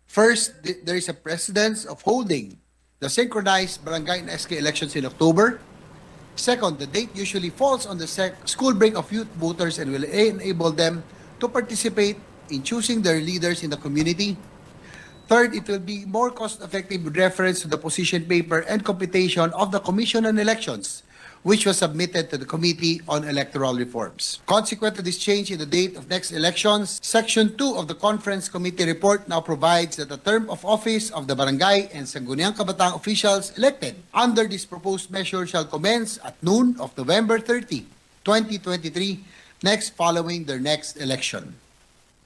first, th- there is a precedence of holding the synchronized barangay and S K elections in October. Second, the date usually falls on the sec- school break of youth voters and will enable them to participate in choosing their leaders in the community. Third, it will be more cost-effective with reference to the position paper and computation of the Commission on Elections, which was submitted to the Committee on Electoral Reforms. Consequent to this change in the date of next elections, Section two of the Conference Committee report now provides that the term of office of the barangay and Sangguniang Kabataan officials elected under this proposed measure shall commence at noon of November thirty, twenty twenty-three, next following their next election.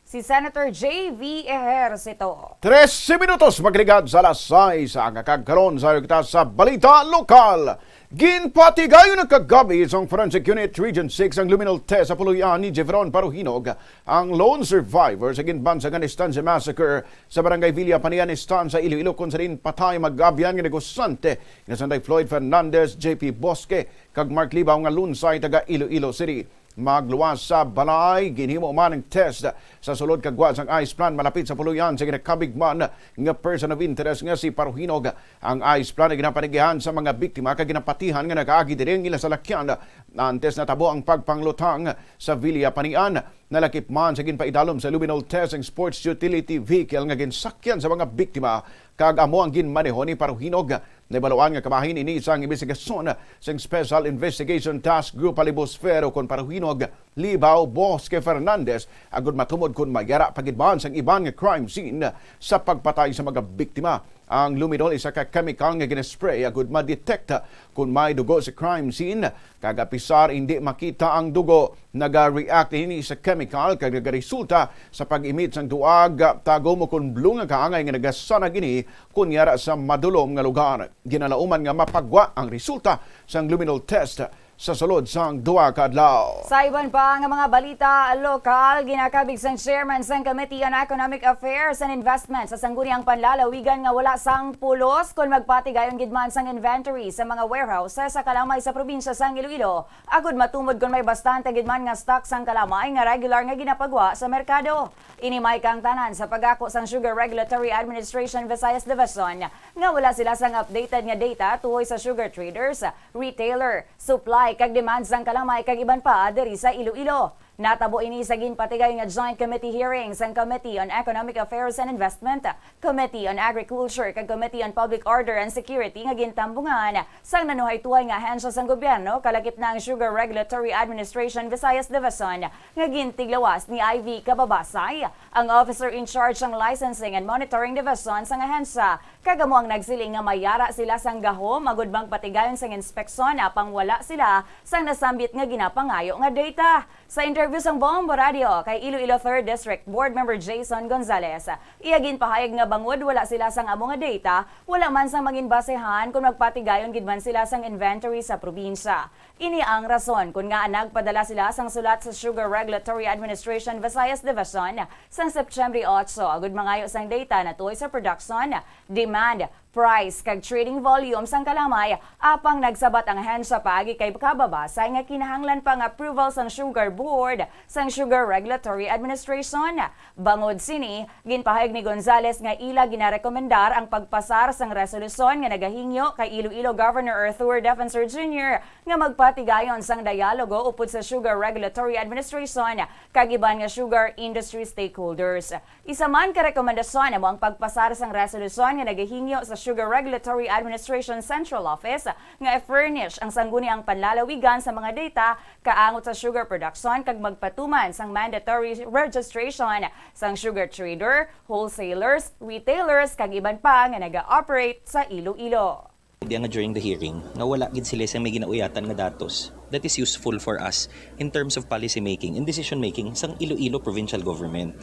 Si Senator J V Ejercito. Trese minutos magligad sa alas sais ang kagkaron sa kita sa balita lokal. Ginpatigayon ang kagabi sang Forensic Unit Region six ang luminol test sa puloy-an ni Jefferon Paruhinog, ang lone survivor sa ginbansagan nga Estancia Massacre sa Barangay Villa Panian, Estancia, Iloilo, kung sa diin patay mag-abyan nga negosante nga sanday Floyd Fernandez, J P Bosque, kag Mark Libao nga lunsay taga Iloilo City. Magluwas sa balay, ginhimo man ang test. Sa sulod kag gwa sang ice plant malapit sa puloy-an sa ginakabig man nga person of interest nga si Paruhinog. Ang ice plant ay ginapanigihan sa mga biktima kag ginapatihan nga nakaagi diri ang ila salakyan. Antes natabo ang pagpanglutang sa Villa Panian, nalakip man sa ginpaidalom sa luminol test ang sports utility vehicle nga ginsakyan sa mga biktima kag amo ang ginmaneho ni Paruhinog. Nahibaluan nga kabahin ini sang imbestigasyon sang Special Investigation Task Group Halibos Ferro kon Paruhinog, Libao, Bosque, Fernandez, agud matumod kon may yara pa gid man sang iban nga crime scene sa pagpatay sa mga biktima. Ang luminol isa ka chemical nga ginaspray agud ma-detect kon may dugo sa crime scene, kag apisar hindi makita ang dugo, naga-react ini sa chemical kag nagaresulta sa pag-emit sang duag, tagom ukon blue nga kaangay nga nagasanag ini kon yara sa madulom nga lugar. Ginalauman nga mapagwa ang resulta sang luminol test sa sulod sang duha ka adlaw. Sa iban pa nga mga balita lokal, ginakabig sang chairman sang Committee on Economic Affairs and Investment sa Sangguniang Panlalawigan nga wala sang pulos kon magpatigayon gid man sang inventory sa mga warehouses sa kalamay sa probinsya sang Iloilo, agud matumod kon may bastante gid man nga stock sang kalamay nga regular nga ginapagwa sa merkado. Ini may kaangtanan sa pag-ako sang Sugar Regulatory Administration Visayas Division nga wala sila sang updated nga data tuhoy sa sugar traders, retailer, supply kag demand sang kalamay kag iban pa diri sa Iloilo. Natabo ini sa ginpatigay nga joint committee hearing sang Committee on Economic Affairs and Investment, Committee on Agriculture kag Committee on Public Order and Security nga gintambungan sang nanuhaytohay nga ahensya sang gobyerno, kalakip na ang Sugar Regulatory Administration Visayas Division nga gintiglawas ni Ivy Kababasay, ang officer in charge sang Licensing and Monitoring Division sang ahensya, kag amo ang nagsiling nga may yara sila sang gahom agud magpatigayon sang inspeksyon apang wala sila sang nasambit nga ginapangayo nga data. Sa interview sang Bombo Radio kay Iloilo Third District Board Member Jason Gonzalez, iya ginpahayag nga bangod wala sila sang amo nga data, wala man sang mangin basehan kon magpatigayon gid man sila sang inventory sa probinsya. Ini ang rason kon ngaa nagpadala sila sang sulat sa Sugar Regulatory Administration Visayas Division sang Septiembre otso agud mangayo sang data natuhoy sa production, demand, price kag trading volume sang kalamay, apang nagsabat ang ahensya paagi kay kababasay nga kinahanglan pa ang approval sang Sugar Board sang Sugar Regulatory Administration. Bangod sini, ginpahayag ni Gonzales nga ila ginarekomendar ang pagpasar sang resolusyon nga nagahingyo kay Iloilo Governor Arthur Defensor Junior nga magpatigayon sang dialogo upod sa Sugar Regulatory Administration kag iban nga sugar industry stakeholders. Isa man ka rekomendasyon amo ang pagpasar sang resolusyon nga nagahingyo sa Sugar Regulatory Administration Central Office nga i-furnish ang sangguniang panlalawigan sa mga data kaangot sa sugar production kag magpatuman sang mandatory registration sang sugar trader, wholesalers, retailers, kag iban pa nga naga-operate sa Iloilo. Diya nga during the hearing, nga wala gid sila sa may ginauyatan nga datos that is useful for us in terms of policy making and decision making sang Iloilo Provincial Government.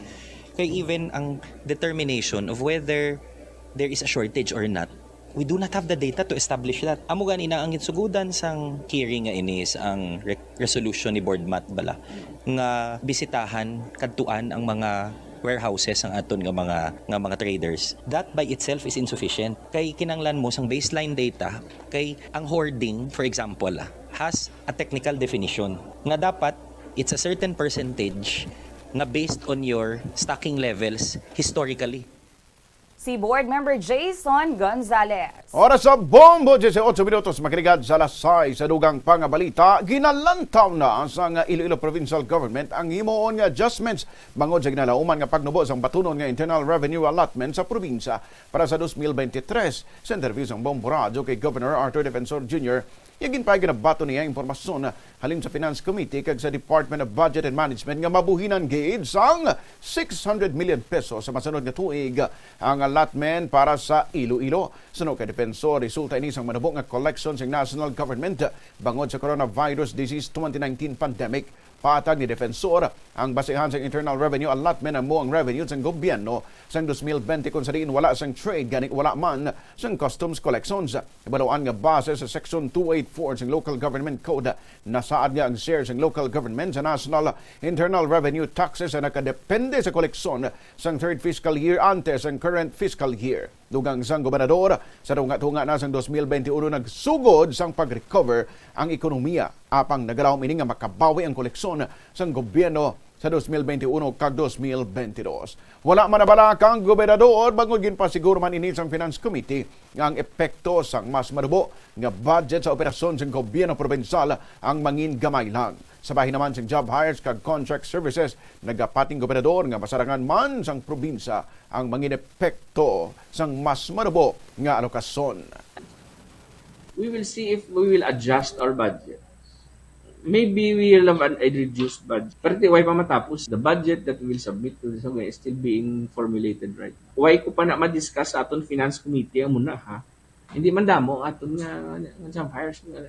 Kay even ang determination of whether there is a shortage or not, we do not have the data to establish that. Amo gani na ang ginsugudan sang hearing nga inis ang re- resolution ni Board Mat bala nga bisitahan, kadtuan ang mga warehouses ang aton nga mga nga mga traders. That by itself is insufficient. Kay kinanglan mo sang baseline data, kay ang hoarding, for example, ah, has a technical definition nga dapat it's a certain percentage nga based on your stocking levels historically. Si Board Member Jason Gonzalez. Oras sa bombo, diyesyocho minutos, makiligad sa alas sais. Sa dugang pa nga balita, ginalantaw na sang Iloilo Provincial Government ang himuon nga adjustments bangod sa ginalauman nga pagnubo sang batunon nga internal revenue allotment sa probinsya para sa dos mil bente tres. Sa interview sang Bombo Radyo kay Governor Arthur Defensor Junior, iya ginpahayag nga nabaton niya ang impormasyon halin sa Finance Committee kag sa Department of Budget and Management nga mabuhinan gid sang six hundred million pesos sa masunod nga tuig ang allotment para sa Iloilo. Suno kay Defensor, resulta ini sang manubo nga collection sang national government bangod sa coronavirus disease twenty nineteen pandemic. Patag ni Defensor, ang basihan sang internal revenue allotment amo ang revenue sang gobyerno sang dos mil bente, kung sa diin wala sang trade gani wala man sang customs collections. Ibaluan nga base sa Section two eight four sang Local Government Code, nasaad nga ang share sang local government sa national internal revenue taxes ang nakadepende sa koleksyon sang third fiscal year antes sang current fiscal year. Dugang sang gobernador, sa tunga-tunga na sang dos mil bente uno nagsugod sang pag-recover ang ekonomiya, apang nagalawom ini nga makabawi ang koleksyon sang gobyerno sa dos mil bente uno kag dos mil bente dos. Wala man nabalak ang gobernador bangod ginpasiguro man ini sang Finance Committee nga ang epekto sang mas manubo nga budget sa operasyon sang gobyerno probinsal ang mangin gamay lang. Sa bahin naman sang job hires kag contract services, nagapati ang gobernador nga masarangan man sang probinsya ang mangin epekto sang mas manubo nga alokasyon. We will see if we will adjust our budget. Maybe we will have an, a reduced budget. Pero di, why pa matapos? The budget that we will submit to the Assembly is still being formulated right now. Why ko pa na ma-discuss sa aton Finance Committee ang muna, ha? Hindi man damo ang aton nga, nga, nga sa hires nga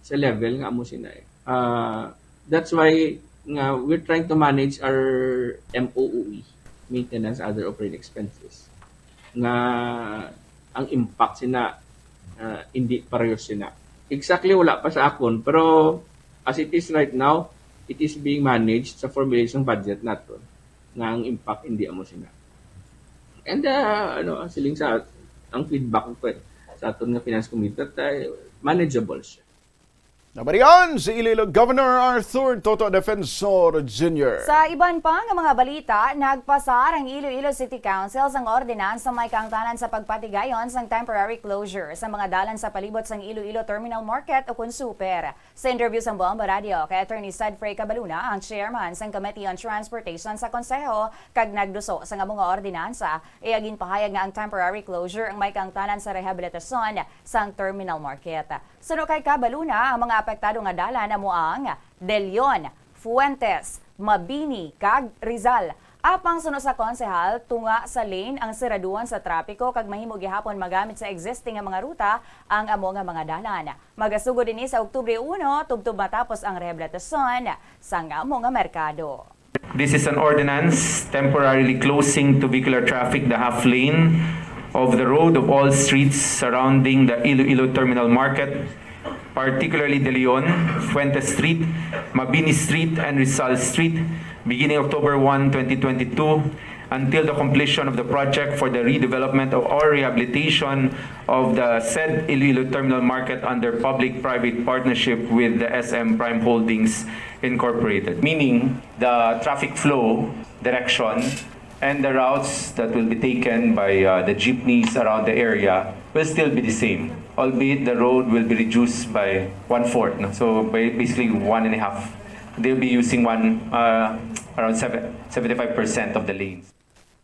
sa level nga amo sina eh. Uh, that's why nga we're trying to manage our M O O E, maintenance, other operating expenses, nga ang impact sina, ah, hindi pareho sina. Exactly, wala pa sa akon, pero as it is right now, it is being managed sa formulation budget naton nga ang impact hindi amo sina. And, ah, ano, siling sa ang feedback ko, eh, sa aton nga finance committee, that, ah, manageable siya. Nabarian si Iloilo Governor Arthur Toto Defensor Junior. Sa iban pa nga mga balita, nagpasar ang Iloilo City Council sang ordinansa may kaangtanan sa pagpatigayon sang temporary closure sa mga dalan sa palibot sang Iloilo Terminal Market ukon Super. Sa interview sang Bombo Radio kay Attorney Sedfrey Cabaluna, ang chairman sang Committee on Transportation sa Konseho kag nagduso sang amo nga ordinansa, iya ginpahayag nga ang temporary closure ang may kaangtanan sa rehabilitasyon sang Terminal Market. Suno kay Cabaluna, ang mga apektado nga dalan amo ang De Leon, Fuentes, Mabini, kag Rizal. Apang suno sa konsehal, tunga sa lane ang seraduhon sa trapiko kag mahimo gihapon magamit sa existing nga mga ruta ang amo nga mga dalan. Magasugod ini sa Oktubre uno, tubtob matapos ang rehabilitasyon sang amo nga merkado. This is an ordinance temporarily closing to vehicular traffic the half lane of the road of all streets surrounding the Iloilo Terminal Market, particularly De Leon, Fuentes Street, Mabini Street, and Rizal Street, beginning October one, twenty twenty-two, until the completion of the project for the redevelopment of, or rehabilitation of the said Iloilo Terminal Market under public-private partnership with the S M Prime Holdings Incorporated. Meaning, the traffic flow direction and the routes that will be taken by, uh, the jeepneys around the area will still be the same, albeit the road will be reduced by one-fourth, no? So, ba-, basically one and a half. They'll be using one, uh, around seven, seventy-five percent of the lanes.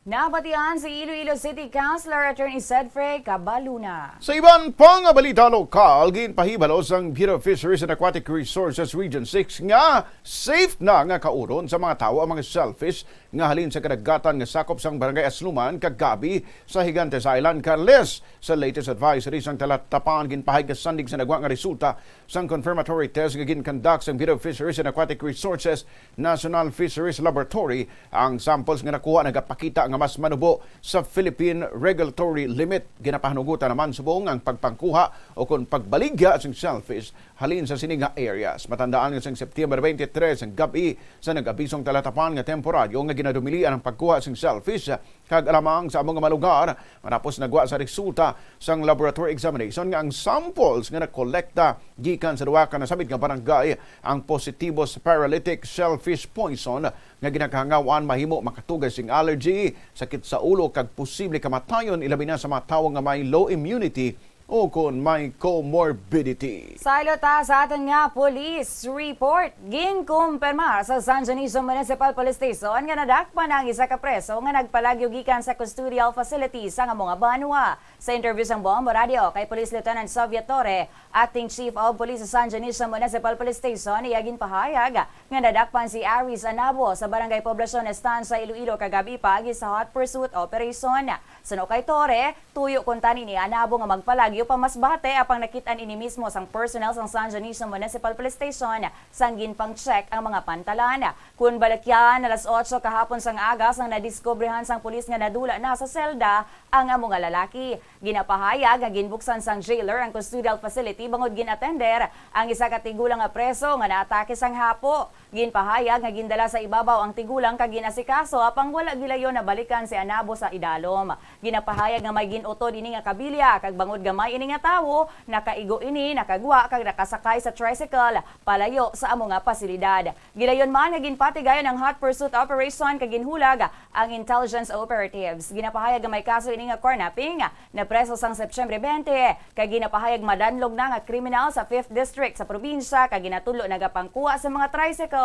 Nabatian si Iloilo City Councilor Attorney Zedfrey Cabaluna. Sa iban pa nga balita lokal, ginpahibalo sang Bureau of Fisheries and Aquatic Resources Region six nga safe na nga kauron sa mga tawo ang mga shellfish nga halin sa kadagatan nga sakop sang Barangay Asluman kag Gabi sa Gigantes Island, Carles. Sa latest advisory sang Talatapan, ginpahayag nga sandig sa nagwa nga resulta sang confirmatory test nga gin-conduct sang Bureau of Fisheries and Aquatic Resources National Fisheries Laboratory, ang samples nga nakuha nagapakita nga mas manubo sa Philippine regulatory limit. Ginapahanugutan naman subong ang pagpangkuha o kon pagbaligya sang shellfish halin sa sini nga areas. Matandaan nga sang September twenty-three sang gab-i sa nag-abisong Talatapan nga temporaryo nga ginadumilian ang pagkuha sing shellfish kag alamang sa amo nga mga lugar matapos nagwa sa resulta sang laboratory examination nga ang samples nga nakolekta gikan sa duha ka nasabit nga barangay ang positibo sa paralytic shellfish poison nga ginakahangawan mahimo makatugay sing allergy, sakit sa ulo kag posible kamatayon, ilabi na sa mga tawo nga may low immunity o kon may comorbidity. Saylo ta sa aton nga police report. Ginkumpirma sa San Dionisio Municipal Police Station nga nadakpan ang isa ka preso nga nagpalagyo gikan sa custodial facility sang amo nga banwa. Sa interview sang Bombo Radio kay Police Lieutenant Sovia Torre, Acting Chief of Police sa San Dionisio Municipal Police Station, iya ginpahayag nga nadakpan si Aris Anabo sa Barangay Poblacion Estancia, Iloilo, kagab-i paagi sa hot pursuit operation. Suno kay Torre, tuyo kuntani ni Anabo nga magpalagyo pa masbate, apang nakit-an ini mismo sang personnel sang San Dionisio Municipal Police Station sang ginpang-check ang mga pantalan. Kon balikyan, alas otso kahapon sang aga sang nadiskubrihan sang pulis nga nadula na sa selda ang amo nga lalaki. Ginapahayag nga ginbuksan sang jailer ang custodial facility bangod gin-atender ang isa ka tigulang nga preso nga naatake sang hapo. Ginpahayag nga gindala sa ibabaw ang tigulang kag gin-asikaso, apang wala gilayon nabalikan si Anabo sa idalom. Ginapahayag nga may gin-utod ini nga kabilya, kag bangod gamay ini nga tawo, nakaigo ini, nakagwa kag nakasakay sa tricycle palayo sa amo nga pasilidad. Gilayon man nga ginpatigayon ang hot pursuit operation kag ginhulag ang intelligence operatives. Ginapahayag nga may kaso ini nga carnapping. Napreso sang September twenty, kay ginapahayag madanlog na nga kriminal sa Fifth District sa probinsya, kag ginatudlo nagapangkuha sa mga tricycle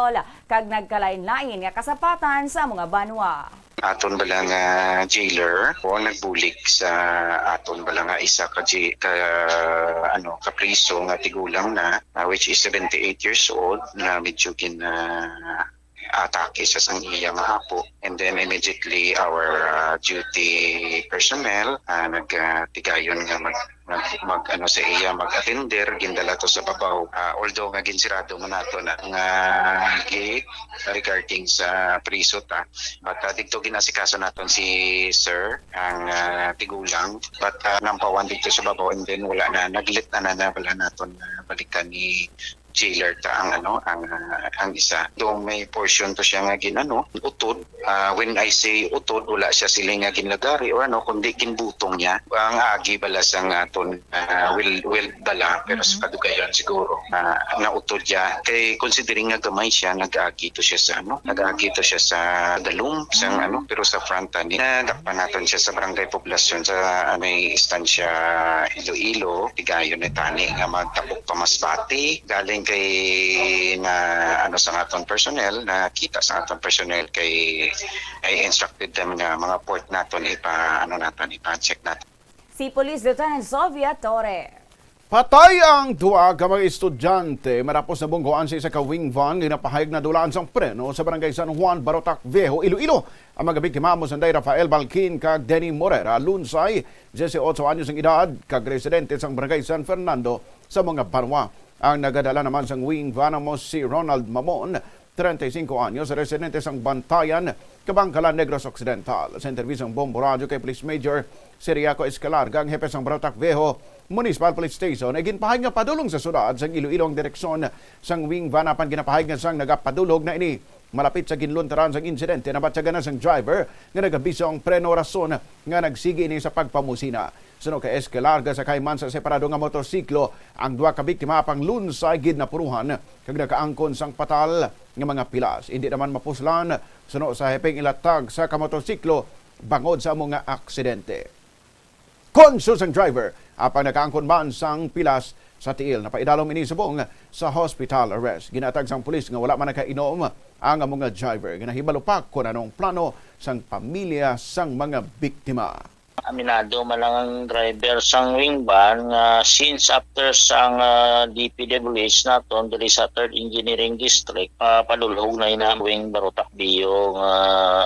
kag nagkalain-lain nga kasapatan sa amo nga banwa. Aton bala nga jailer o nagbulig sa aton bala nga isa ka ji-, ka, ano, ka priso nga tigulang na, ah, which is seventy-eight years old, na medyo gin, ah, atake sa sang iya nga apo. And then immediately our, ah, duty personnel, ah, nag, ah, tigayon nga mag, mag, mag, ano, sa iya, mag-attender, gindala to sa babaw. Ah, although nga ginsirado man nato na nga gate regarding sa priso ta, but, ah, didto ginasikaso naton si sir, ang, ah, tigulang, but, ah, nampawan didto sa babaw, and then wala na, naglit na na, na wala naton, ah, balikan ni jailer ta ang, ano, ang, ah, ang isa. Though may portion to siya nga gin-, ano, utod. Ah, when I say utod, wala siya sila nga ginlagari or ano, kundi ginbutong niya. Ang agi bala sang aton, ah, will, will bala, pero sa kadugayan siguro, ah, nautod siya. Kay considering nga gamay siya, nag-agi to siya sa, ano, nag-agi to siya sa dalom, sang, ano, pero sa front, ani, nadakpan naton siya sa Barangay Poblacion, sa, ah, may istansya Iloilo, tigayon ni tani nga magtapok pa masbati. Galing kay na, ano, sa aton personnel, nakita sa aton personnel kay I instructed them nga mga port naton ipa, ano naton, ipa-check naton. Si Police Lieutenant Sylvia Torre. Patay ang duha ka mga estudyante matapos nabunggoan sa isa ka wing van nga ginapahayag nadulaan sang preno sa Barangay San Juan, Barotac Viejo, Iloilo. Ang mga biktima amo sanday Rafael Balkin kag Denny Morera, lunsay, dieciocho anyos ang edad, kag residente sang Barangay San Fernando sa mga banwa. Ang nagadala naman sang wing van amo si Ronald Mamon, treinta y cinco anyos, residente sang Bantayan, Kabankalan, Negros Occidental. Sa interview sang Bombo Radyo kay Police Major Ciriaco Escalarga, ang hepe sang Barotac Viejo, Municipal Police Station ay ginpahayag nga padulong sa syudad sang Iloilo ang direksyon sang wing van, apan ginapahayag nga sang nagapadulog na ini malapit sa ginluntaran sang insidente, nabatyagan na sang driver nga nagabiso ang preno, rason nga nagsigi ini sa pagpamusina. Suno kay Eske Larga, sakay man sa separado nga motorsiklo ang duha ka biktima, apang lunsay gid napuruhan kag nakaangkon sang patal nga mga pilas. Indi naman mapuslan suno sa hepeng ilatag sa ka motorsiklo bangod sa amo nga aksidente. Conscious ang driver, apang nakaangkon man sang pilas sa tiil. Napaidalom ini subong sa hospital arrest. Ginatag sang pulis nga wala man nakainom ang amo nga driver. Ginahibalo pa kon anong plano sang pamilya sang mga biktima. Aminado man lang ang driver sang wing van nga since after sang, ah, D P W H naton diri sa Third Engineering District, ah, padulhog na ina wing barutak biyo nga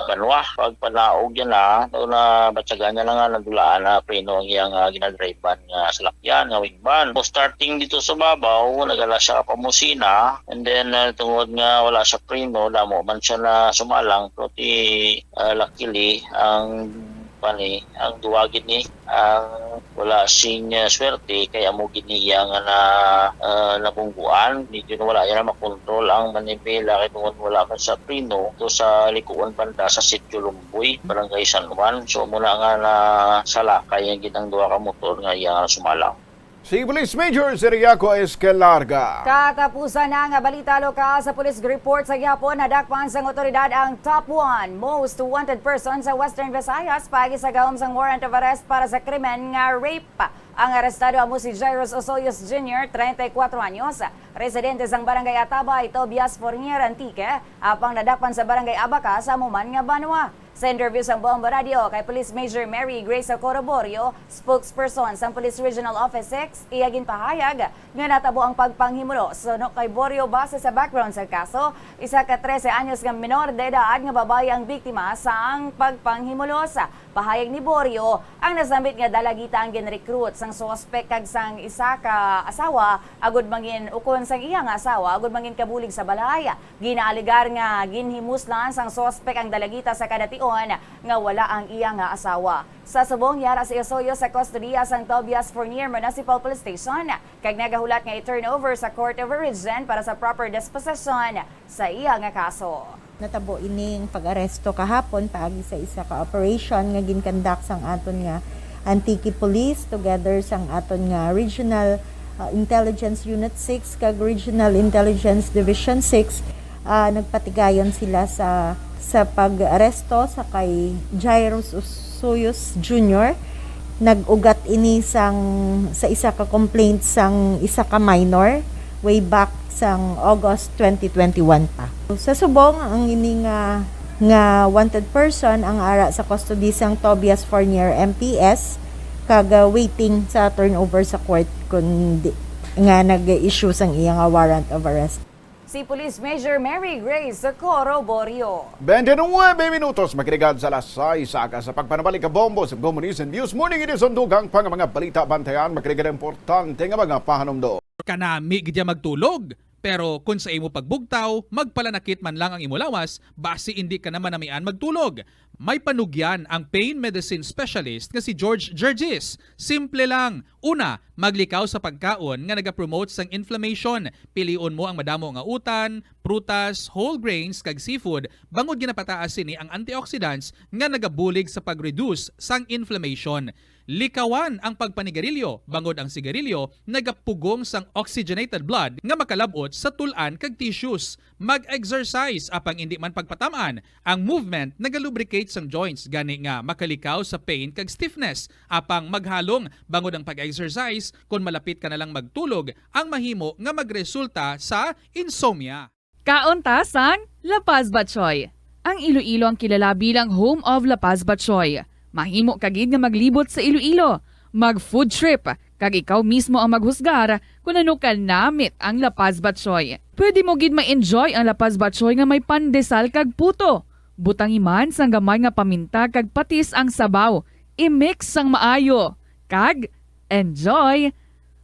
banwa. Pagpanaog niya na, daw na batyagan niya na nga nadulaan na preno ang iyang, ah, ginadrivean nga salakyan nga wing van. So, starting dito sa babaw, nagala siya pamusina, and then, ah, tungod nga wala siya preno, damo man siya na sumalang, pero ti, ah, luckily, ang pani, ang duwa gid ni ang wala sing, ah, swerte kay amo gid ni iya nga na, ah, nabungguan. Medyo na wala niya na makontrol ang manibela kay tungod wala man sa preno to sa likuon banda sa Sitio Lumboy, Barangay San Juan. So, muna nga na salakay ang gid ang duha ka motor nga iya nga sumalang. Si Police Major Ciriaco Escalarga. Katapusan na nga balita lokal sa police report sa gihapon, nadakpan sang otoridad ang top one most wanted person sa Western Visayas paagi sa gahom sang warrant of arrest para sa krimen nga rape. Ang arestado amo si Jairus Osoyos Junior, treinta y cuatro anyos, residente sang Barangay Atabay, Tobias Fornier, Antique, apang nadakpan sa Barangay Abaca sa amo man nga banwa. Sa interview sang Bombo Radio kay Police Major Mary Grace Socorro Borio, spokesperson sang Police Regional Office six, iya ginpahayag nga natabo ang pagpanghimulo. Suno kay Borio, base sa background sa kaso, isa ka trese anyos nga menor de edad nga babayi ang biktima sang pagpanghimulos. Pahayag ni Borio, ang nasambit nga dalagita ang ginrecruit sang suspek kag sang isa ka asawa agud mangin-, ukon sang iya nga asawa agud manginkabulig sa balay. Ginaalegar nga ginhimuslan sang suspek ang dalagita sa kadation nga wala ang iya nga asawa. Sa subong, yara si Osoyo sa kustodiya sang Tobias Fornier Municipal Police Station kag nagahulat nga i-turnover sa Court of Region para sa proper disposition sa iya nga kaso. Natabo ining pag-aresto kahapon paagi sa isa ka operation nga ginkandak sang aton nga Antique Police together sang aton nga Regional, uh, Intelligence Unit six kag Regional Intelligence Division six. Ah, nagpatigayon sila sa, sa pag-aresto sa kay Jairus Usuyos Junior. Nag-ugat ini sang, sa isa ka complaint sang isa ka minor way back sang August twenty twenty-one pa. Sa subong, ang ini nga, nga wanted person ang ara sa custody sang Tobias Fornier M P S, kag, ah, waiting sa turnover sa court kun di, nga nag-issue sang iya nga warrant of arrest. Si Police Major Mary Grace Socorro Borio. Twenty-nine minutos, makirigad sa alas sais, aga sa pagpanabalik ka Bombo sa Bombo News and Views Morning Edition. Dugang pa nga mga balita, bantayan, makirigad ang importante nga mga pahanumdom. Kanami gid ya magtulog, pero kun sa imo pagbugtaw, magpalanakit man lang ang imo lawas, basi indi ka na manamian magtulog. May panugyan ang pain medicine specialist nga si George Gergis. Simple lang. Una, maglikaw sa pagkaon nga nagapromote sang inflammation. Pilion mo ang madamo nga utan, prutas, whole grains, kag seafood, bangod ginapataas sini ang antioxidants nga nagabulig sa pag-reduce sang inflammation. Likawan ang pagpanigarilyo, bangod ang sigarilyo nagapugong sang oxygenated blood nga makalab-ot sa tul-an kag tissues. Mag-exercise, apang indi man pagpatam-an. Ang movement nagalubricate sang joints, gani nga makalikaw sa pain kag stiffness. Apang maghalong, bangod ang pag-exercise, kon malapit ka na lang magtulog, ang mahimo nga magresulta sa insomnia. Kaon ta sang La Paz Batchoy. Ang Iloilo ang kilala bilang home of La Paz Batchoy. Mahimo ka gid nga maglibot sa Iloilo, mag-food trip, kag ikaw mismo ang maghusgar kon ano ka namit ang La Paz Batchoy. Pwede mo gid ma-enjoy ang La Paz Batchoy nga may pandesal kag puto. Butangi man sang gamay nga paminta kag patis ang sabaw. I-mix sang maayo. Kag enjoy!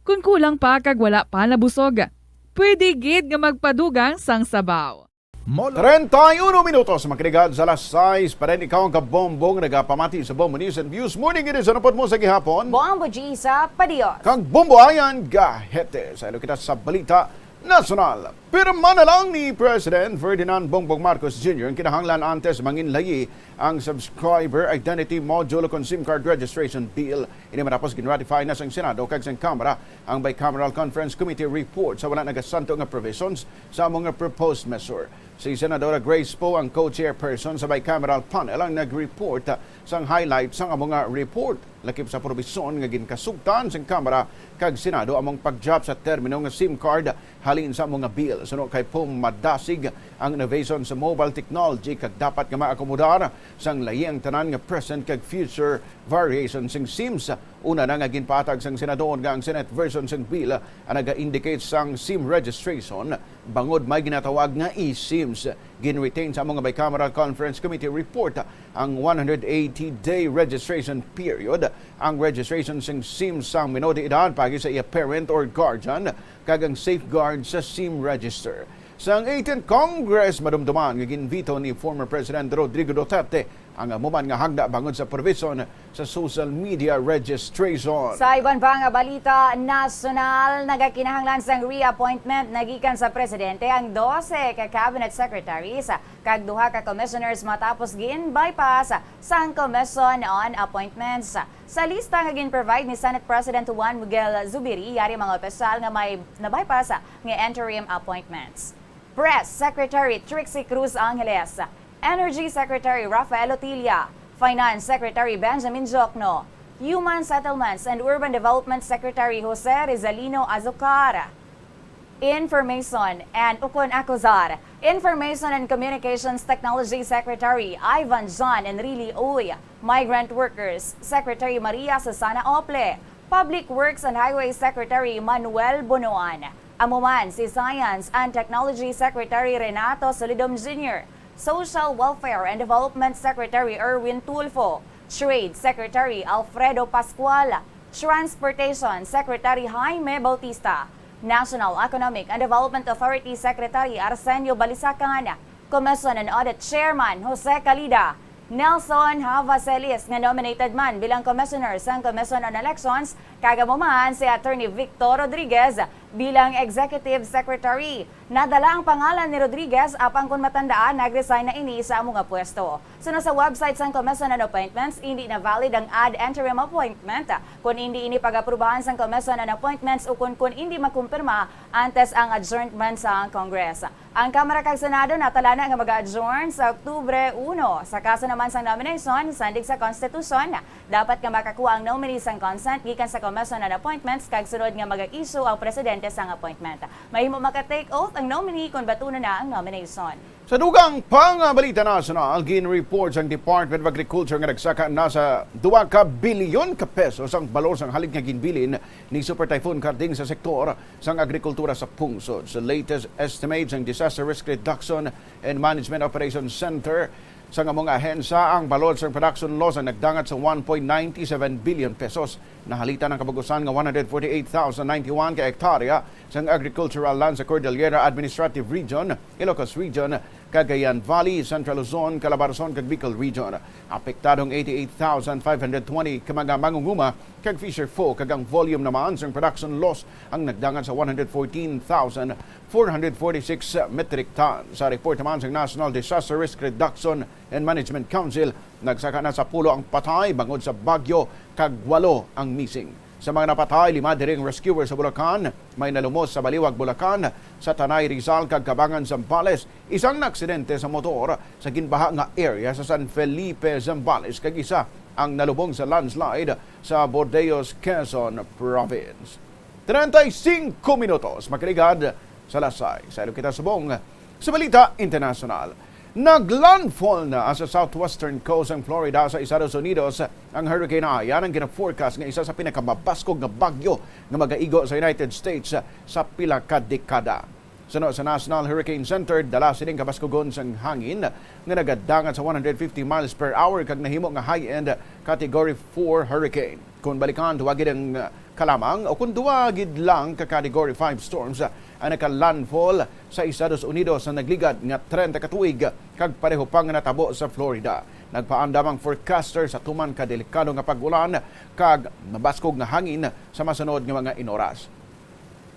Kon kulang pa kag wala pa nabusog, pwede gid nga magpadugang sang sabaw. Molo. Treinta y uno minutos, mga kaligad, sa alas sais pa rin. Ikaw ang kabombong nagapamati sa Bombo News and Views Morning Edition. Upod mo sa gihapon, Bombo G sa Padios. Kag Bombo Ayan Gahete. Sa ilo kita sa balita nasyonal. Pirma na lang ni President Ferdinand Bongbong Marcos Junior ang kinahanglan antes manginlayi ang Subscriber Identity Module ukon SIM Card Registration Bill. Ini matapos ginratify na sang Senado kag sang Kamara ang Bicameral Conference Committee report sa wala nagasanto nga provisions sa amo nga proposed measure. Si Senadora Grace Poe ang co-chairperson sa bicameral panel ang nag-report sang highlight sang amo nga report, lakip sa probisyon nga ginkasugtan sang Kamara kag Senado among pag-drop sa termino nga SIM card halin sa amo nga bill. Suno kay Poe, madasig ang innovation sa mobile technology kag dapat nga maakomodar sang layi ang tanan nga present kag future variation sing SIMs. Una na nga ginpatag sang Senador nga ang Senate version sang bill ang naga-indicate sang SIM registration, bangod may ginatawag nga e-SIMs. Gin-retain sa amo nga Bicameral Conference Committee report ang one hundred eighty day registration period, ang registration sing SIM sang menor de edad paagi sa iya parent or guardian, kag ang safeguard sa SIM register. Sang eighteenth Congress, madumduman nga ginveto ni former President Rodrigo Duterte ang amo man nga hagda bangod sa provision sa social media registration. Sa iban pa nga balita nasyonal, nagakinahanglan sang reappointment na gikan sa presidente ang dose ka cabinet secretaries kag duha ka commissioners matapos gin-bypass sang Commission on Appointments. Sa lista nga gin-provide ni Senate President Juan Miguel Zubiri, yari mga opisyal nga may na-bypass nga interim appointments. Press Secretary Trixie Cruz Angeles, Energy Secretary Rafael Otilla, Finance Secretary Benjamin Jokno, Human Settlements and Urban Development Secretary Jose Rizalino Azucar, Information and ukon Acuzar, Information and Communications Technology Secretary Ivan John Enrile Uy, Migrant Workers Secretary Maria Susana Ople, Public Works and Highway Secretary Manuel Bonoan. Amo man si Science and Technology Secretary Renato Solidom Junior, Social Welfare and Development Secretary Erwin Tulfo, Trade Secretary Alfredo Pascual, Transportation Secretary Jaime Bautista, National Economic and Development Authority Secretary Arsenio Balisacan, Commission on Audit Chairman Jose Calida, Nelson Java Celis nga nominated man bilang Commissioner sang Commission on Elections, kag amo man si Attorney Victor Rodriguez bilang Executive Secretary. Nadala ang pangalan ni Rodriguez, apang kon matandaan, nag-resign na ini sa amo nga pwesto. Suno sa website sang Commission on Appointments, indi na valid ang ad interim appointment kon indi ini pag-aprubahan sang Commission on Appointments ukon kon indi makumpirma antes ang adjournment sa Congress. Ang Kamara kag Senado natala na nga mag-adjourn sa Oktubre uno. Sa kaso naman sang nomination, sandig sa konstitusyon, dapat nga makakuha ang nominee sang consent gikan sa Commission on Appointments kag sunod nga mag-issue ang presidente sang appointment. Mahimo maka-take oath ang nominee kon batunon na ang nomination. Sa dugang pa nga balita nasyonal, gin-report sang Department of Agriculture nga nagsaka na sa dua ka bilyon ka pesos ang balor sang halin nga ginbilin ni Super Typhoon Karding sa sektor sang agrikultura sa pungsod. Sa latest estimate sang Disaster Risk Reduction and Management Operations Center, sang amo nga ahensya, ang balor sang production loss ang nagdangat sa one point nine seven billion pesos. Nahalitan ang kabug-usan nga one hundred forty-eight thousand ninety-one ka hektarya sang agricultural land sa Cordillera Administrative Region, Ilocos Region, Cagayan Valley, Central Luzon, Calabarzon, kag Bicol Region. Apektado ang eighty-eight thousand five hundred twenty ka mga mangunguma kag fisher folk, kag ang volume naman sang production loss ang nagdangat sa one hundred fourteen thousand four hundred forty-six metric ton. Sa report naman sang National Disaster Risk Reduction and Management Council, nagsaka na sa pulo ang patay bangod sa bagyo, kag walo ang missing. Sa mga napatay, lima diri ang rescuer sa Bulacan, may nalumos sa Baliwag, Bulacan, sa Tanay, Rizal, kag Cabangan, Zambales, isang naaksidente sa motor sa ginbaha nga area sa San Felipe, Zambales, kag isa ang nalubong sa landslide sa Bordeos, Quezon Province. Treinta y cinco minutos, mga kaligad, sa alas sais. Sa ilo kita subong sa balita internasyonal. Naglandfall na sa southwestern coast ang Florida sa Estados Unidos ang Hurricane Ian, ang gina-forecast nga isa sa pinakamabaskog nga bagyo nga magaigo sa United States sa pila ka dekada. Suno sa National Hurricane Center, dala sining kabaskugon sang hangin nga nagadangat sa one hundred fifty miles per hour kag nahimo nga high-end Category four hurricane. Kon balikan, duha gid ang, uh, ka lamang o kon duha gid lang ka Category five storms, uh, ang naka-landfall sa Estados Unidos sa nagligad nga treinta ka tuig, kag pareho pa nga natabo sa Florida. Nagpaandam ang forecaster sa tuman ka delikado nga pag-ulan kag mabaskog nga hangin sa masunod nga mga inoras.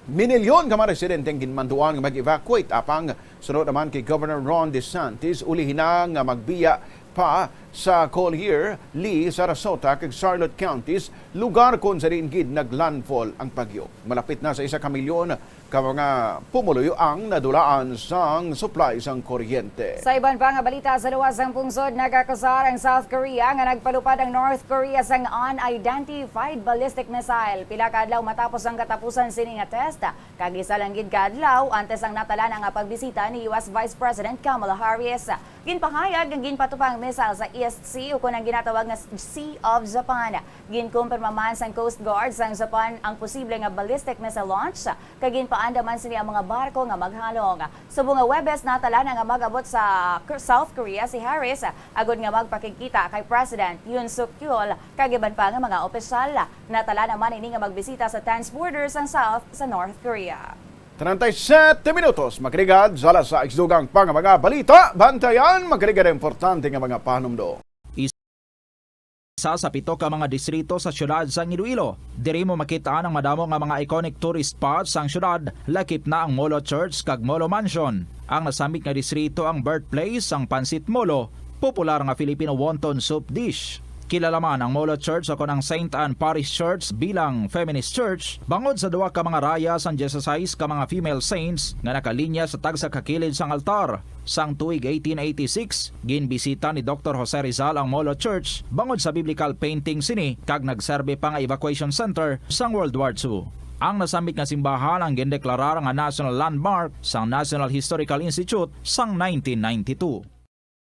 Minilyon ka mga residente ang ginmanduan nga mag-evacuate, apang sunod naman kay Governor Ron DeSantis, ulihi na nga magbiya pa sa Collier, Lee, Sarasota, kag Charlotte counties, lugar kon sa diin gid nag-landfall ang bagyo. Malapit na sa isa ka milyon ka mga pumuluyo ang nadulaan sang supply sang kuryente. Sa iban pa nga balita, sa luwas sang pungsod, nagakusar ang South Korea nga nagpalupad ang North Korea sang unidentified ballistic missile, pila ka adlaw matapos ang katapusan sini nga test, kag isa lang gid ka adlaw antes ang natalana nga pagbisita ni U S Vice President Kamala Harris. Ginpahayag nga ginpatupa ang missile sa East Sea, ukon ang ginatawag nga Sea of Japan. Ginkumpirma man sang Coast Guard sang Japan ang posible nga ballistic missile launch, kag ginpaandam man sini ang mga barko nga maghalong. Subong nga Huwebes, natalana nga mag-abot sa K-, South Korea si Harris, agod nga magpakigkita kay President Yoon Suk Yeol kag iban pa nga mga opisyal. Natalana man ini nga magbisita sa tense border sang South sa North Korea. Treinta y siete minutos, magrigad sa alas sais, dugang pa nga mga balita. Bantayan, magrigad ang importante nga mga panumdo. Isa sa pito ka mga distrito sa siyudad sang Iloilo. Diri mo makit-an ang madamo nga mga iconic tourist spots sang siyudad, lakip na ang Molo Church kag Molo Mansion. Ang nasambit nga distrito ang birthplace sang Pancit Molo, popular nga Filipino wonton soup dish. Kilala man ang Molo Church o kon ang Saint Anne Parish Church bilang feminist church bangod sa duha ka mga raya sang dieciséis ka mga female saints nga nakalinya sa tagsa ka kilid sang altar. Sang tuig eighteen eighty-six, ginbisita ni Doktor Jose Rizal ang Molo Church bangod sa biblical painting sini, kag nagserbi pa nga evacuation center sang World War Two. Ang nasambit nga simbahan ang gindeklarar nga National Landmark sang National Historical Institute sang nineteen ninety-two.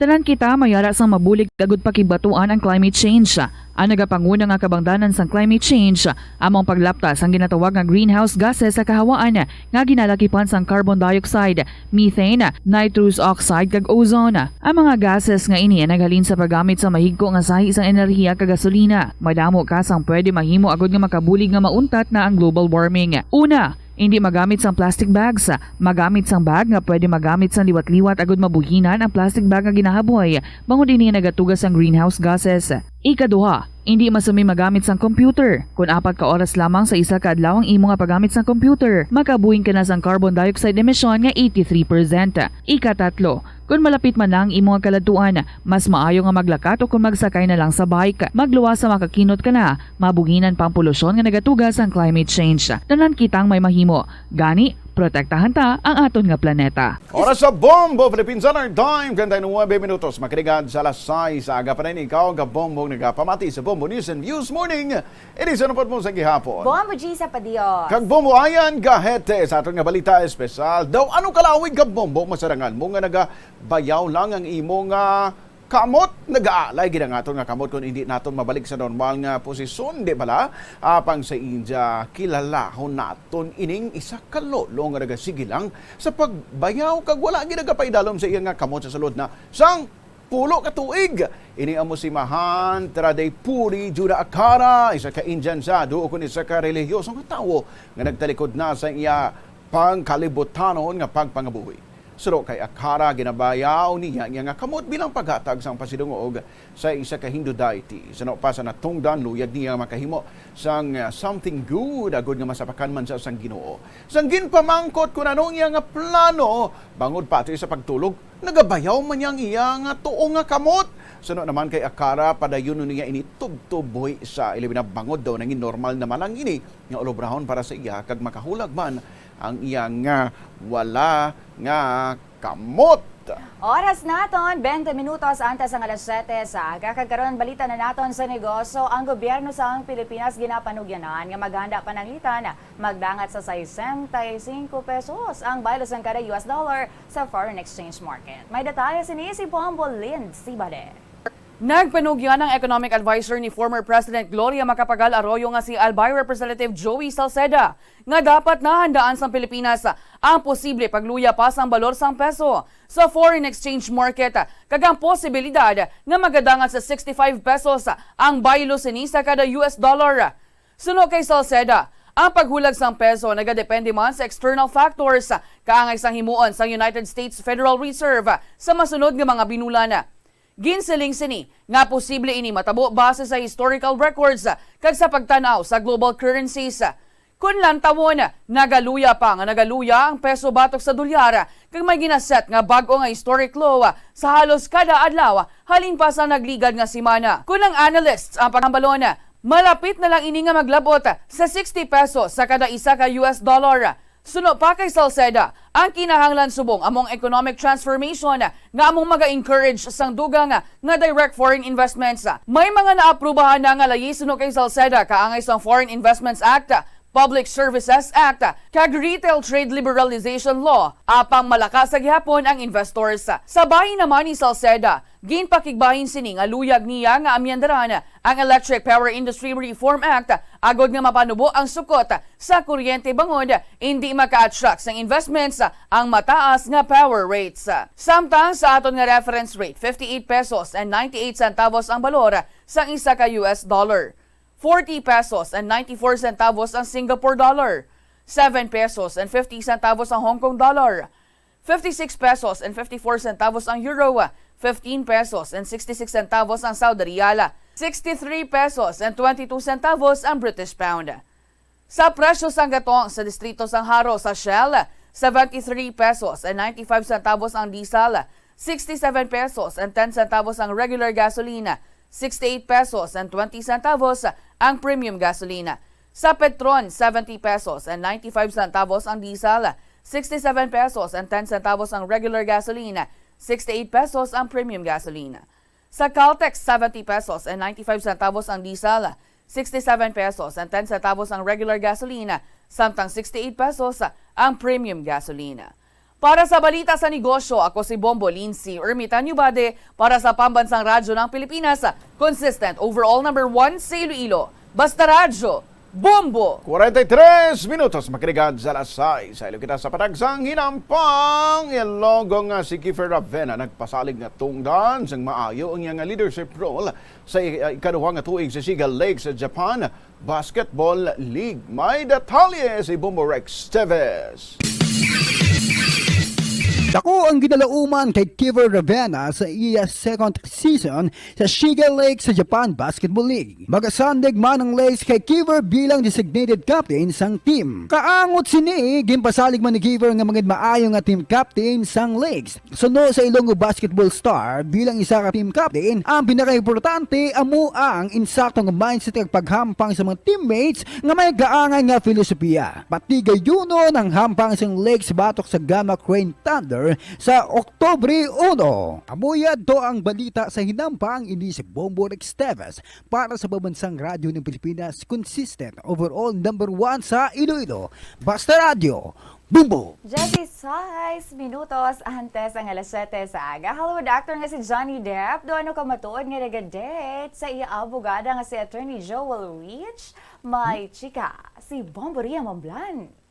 Tanan kita may ara sang mabulig agud pakigbatuan ang climate change. Ang nagapanguna nga kabangdanan sang climate change amo ang paglapta sang ginatawag nga greenhouse gases sa kahawaan nga ginalakipan sang carbon dioxide, methane, nitrous oxide, kag ozone. Ang mga gases nga ini naghalin sa paggamit sa mahigko nga sahi sang enerhiya kag gasolina. Madamo ka sang pwede mahimo agud nga makabulig nga mauntat na ang global warming. Una, indi magamit sang plastic bags. Magamit sang bag nga pwede magamit sang liwat-liwat agud mabuhinan ang plastic bag nga ginahaboy, bangod ini nagatuga sang greenhouse gases. Ikaduha, indi masumi magamit sang computer. Kon apat ka oras lamang sa isa ka adlaw ang imo nga paggamit sang computer, makabuhin ka na sang carbon dioxide emission nga eighty-three percent. Ikatatlo, kon malapit man na ang imo nga kaladtuan, mas maayo nga maglakat o kon magsakay na lang sa bike. Magluwas sa makakinot ka na, mabuhinan pa ang polusyon nga nagatuga sang climate change. Tanan kitang may mahimo. Gani, protektahan ta ang aton nga planeta. Oras sa Bombo Philippines Standard Time, treinta y nueve minutos. Makinig sa alas sais sa aga pa rin ikaw, Kabombo, nagapamati sa Bombo News and Views Morning. Ini sa napot mo sa gihapon. Bombo G sa Padios. Kag Bombo Ayan Gahete sa aton nga balita espesyal. Daw ano kalawig, Kabombo, masarangan mo nga nagabayaw lang ang imo nga kamot? Nagaalay gid ang aton nga kamot kung hindi naton mabalik sa normal nga posisyon, di bala? Apang sa India, kilalahon naton ining isa ka lolo nga nagasige lang sa pagbayaw kag wala gid nagapaidalom sa iya nga kamot sa sulod na sang pulo ka tuig. Ini amo si Mahan Tradepuri Juda Akara, isa ka Indian sadhu ukon isa ka relihiyoso nga tawo nga nagtalikod na sa iya pangkalibutanon nga pagpangabuhi. Suno kay Akara, ginabayaw niya ang iya nga kamot bilang paghatag sang pasidungog sa isa ka Hindu deity. Suno pa sa natungdan, luyag niya makahimo sang, ah, something good, agud nga masapakan man sa sang Ginoo. Sang ginpamangkot kung ano ang iya nga plano bangod pa sa pagtulog, nagabayaw man niya ang iya nga tuo nga kamot. Suno naman kay Akara, padayon niya ini tubtob buhi sa ilabi na bangod daw nangin normal na man lang ini nga ulobrahon para sa iya kag makahulag man ang iya nga wala nga kamot. Oras naton, twenty minutos antes ang alas siyete sa aga. Kag karon, balita na naton sa negosyo. Ang gobyerno sang Pilipinas ginapanugyanan nga maghanda pananglitan magdangat sa sesenta y cinco pesos ang baylo sang kada U S dollar sa foreign exchange market. May detalye sini si Bombo Lynn Sibade. Nagpanugyan ang economic advisor ni former President Gloria Macapagal Arroyo nga si Albay Representative Joey Salceda nga dapat nahandaan sang Pilipinas ang posible pagluya pa sang balor sang peso sa foreign exchange market, kag ang posibilidad nga magadangat sa sixty-five pesos ang baylo sini sa kada U S dollar. Suno kay Salceda, Ang paghulag sang peso nagadepende man sa external factors, kaangay sang himuon sang United States Federal Reserve sa masunod nga mga binulan. Ginsiling sini nga posible ini matabo base sa historical records kag sa pagtan-aw sa global currencies. Kon lantawon, nagaluya pa nga nagaluya ang peso batok sa dolyar, kag may ginaset nga bag-o nga historic low sa halos kada adlaw halin pa sa nagligad nga semana. Kon ang analysts ang paghambalon, malapit na lang ini nga maglabot sa sixty pesos sa kada isa ka U S dollar. Suno pa kay Salceda, ang kinahanglan subong among economic transformation nga among maga-encourage sang dugang nga direct foreign investments. May mga naaprubahan na nga layi suno kay Salceda kaangay sang Foreign Investments Act, Public Services Act, kag Retail Trade Liberalization Law, apang malakas sa gihapon ang investors. Sa bahin naman ni Salceda, ginpakigbahin sini nga luyag niya nga amyendaran ang Electric Power Industry Reform Act agod nga mapanubo ang sukot sa kuryente bangod indi maka-attract sang investments ang mataas nga power rates. Samtang sa aton nga reference rate, fifty-eight pesos and ninety-eight centavos ang balor sang isa ka U S dollar, forty pesos and ninety-four centavos ang Singapore dollar, seven pesos and fifty centavos ang Hong Kong dollar, fifty-six pesos and fifty-four centavos ang euro, fifteen pesos and sixty-six centavos ang Saudi riyal, sixty-three pesos and twenty-two centavos ang British pound. Sa presyo sang gatong sa distrito sang Jaro sa Shell, seventy-three pesos and ninety-five centavos ang diesel, sixty-seven pesos and ten centavos ang regular gasoline, sixty-eight pesos and twenty centavos ang premium gasoline. Sa Petron, seventy pesos and ninety-five centavos ang diesel, sixty-seven pesos and ten centavos ang regular gasoline, sixty-eight pesos ang premium gasoline. Sa Caltex, seventy pesos and ninety-five centavos ang diesel, sixty-seven pesos and ten centavos ang regular gasoline, samtang sixty-eight pesos ang premium gasoline. Para sa balita sa negosyo, ako si Bombo Lindsay Ermitanio Bade para sa Pambansang Radyo ng Pilipinas, consistent overall number one sa Iloilo. Basta Radyo, Bombo! Kwarenta y tres minutos, makalikan sa alas sais. Sa ilo kita sa patagsang hinampang, Ilonggo nga si Kiefer Ravena nagpasalig nga tungdan sang maayo ang iya nga leadership role sa i-, ikaduha nga tuig sa Shiga Lakes Japan Basketball League. May detalye si Bombo Rex Teves. Dako ang ginalauman kay Kiefer Ravena sa iya second season sa Shiga Lakes sa Japan Basketball League. Magasandig man ang Lakes kay Kiefer bilang designated captain sang team. Kaangot sini, ginpasalig man ni Kiefer nga mangin maayo nga team captain sang Lakes. Suno sa Ilonggo Basketball Star, bilang isa ka team captain, ang pinakaimportante amo ang insakto nga mindset kag paghampang sa mga teammates nga may kaangay nga filosofiya. Patigayunon ang hampang sang Lakes batok sa Gamma Crane Thunder sa Oktubre uno. Amo yadto ang balita sa hinampang, ini si Bombo Rex Teves para sa Pambansang Radyo ng Pilipinas, consistent, overall number one sa Iloilo. Basta Radyo, Bombo! Diyesisais minutos antes ang alas siyete sa aga, Hollywood actor nga si Johnny Depp, duha na ka matuod nga naga-date sa iya abogada nga si Attorney Joel Rich. May chika si Bombo Ria Mamblan.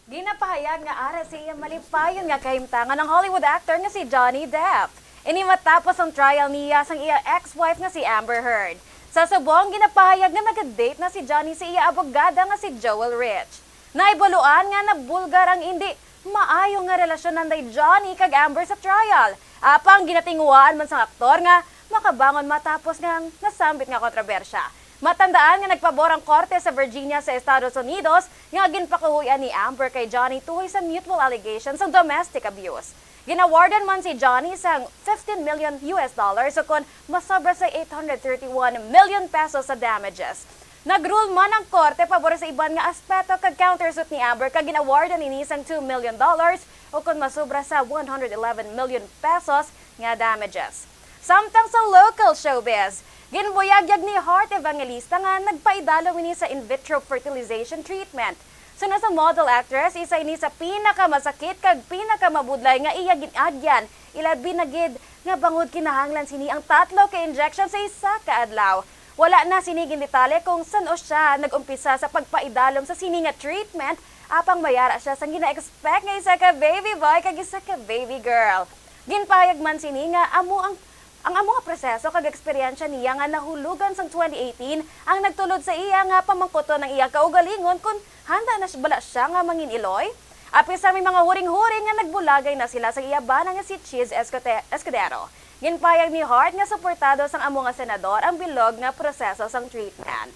Ginapahayag nga ara sa iya malipayon nga kahimtangan ang Hollywood actor nga si Johnny Depp. Ini matapos ang trial niya sang iya ex-wife nga si Amber Heard. Sa subong, ginapahayag nga naga-date na si Johnny sa iya abogada nga si Joel Rich. Nahibaluan nga nabulgar ang indi maayo nga relasyon nanday Johnny kag Amber sa trial. Apang ginatinguhaan man sang aktor nga makabangon matapos nga ang nasambit nga kontrobersya. Matandaan nga nagpabor ang korte sa Virginia sa Estados Unidos nga ginpakahuy-an ni Amber kay Johnny tuhoy sa mutual allegations sang domestic abuse. Ginawardan man si Johnny sang fifteen million U S dollars, o kon masobra sa eight hundred thirty-one million pesos sa damages. Nag-rule man ang korte pabor sa iban nga aspeto kag countersuit ni Amber kag ginawardan ini sang two million dollars, o kon masobra sa one hundred eleven million pesos nga damages. Samtang sa local showbiz, ginbuyagyag ni Heart Evangelista nga nagpaidalom ini sa in vitro fertilization treatment. Suno sa model actress, isa ini sa pinakamasakit kag pinakamabudlay nga iya gin-agyan, ilabi na gid nga bangod kinahanglan sini ang tatlo ka injection sa isa ka adlaw. Wala na sini gindetalye kung san-o sia nag-umpisa sa pagpaidalom sa sini nga treatment, apang may ara sia sang gina-expect nga isa ka baby boy kag isa ka baby girl. Ginpahayag man sini nga amo ang, ang amo nga proseso kag eksperyensya niya nga nahulugan sang twenty eighteen ang nagtulod sa iya nga pamangkuton ang iya kaugalingon kon Handa na bala siya nga mangin-iloy? Apisar may mga huring-huring nga nagbulagay na sila sa iya bana nga si Chiz Escote-, Escudero. Ginpayag ni Hart nga suportado sang amo nga senador ang bilog nga proseso sang treatment.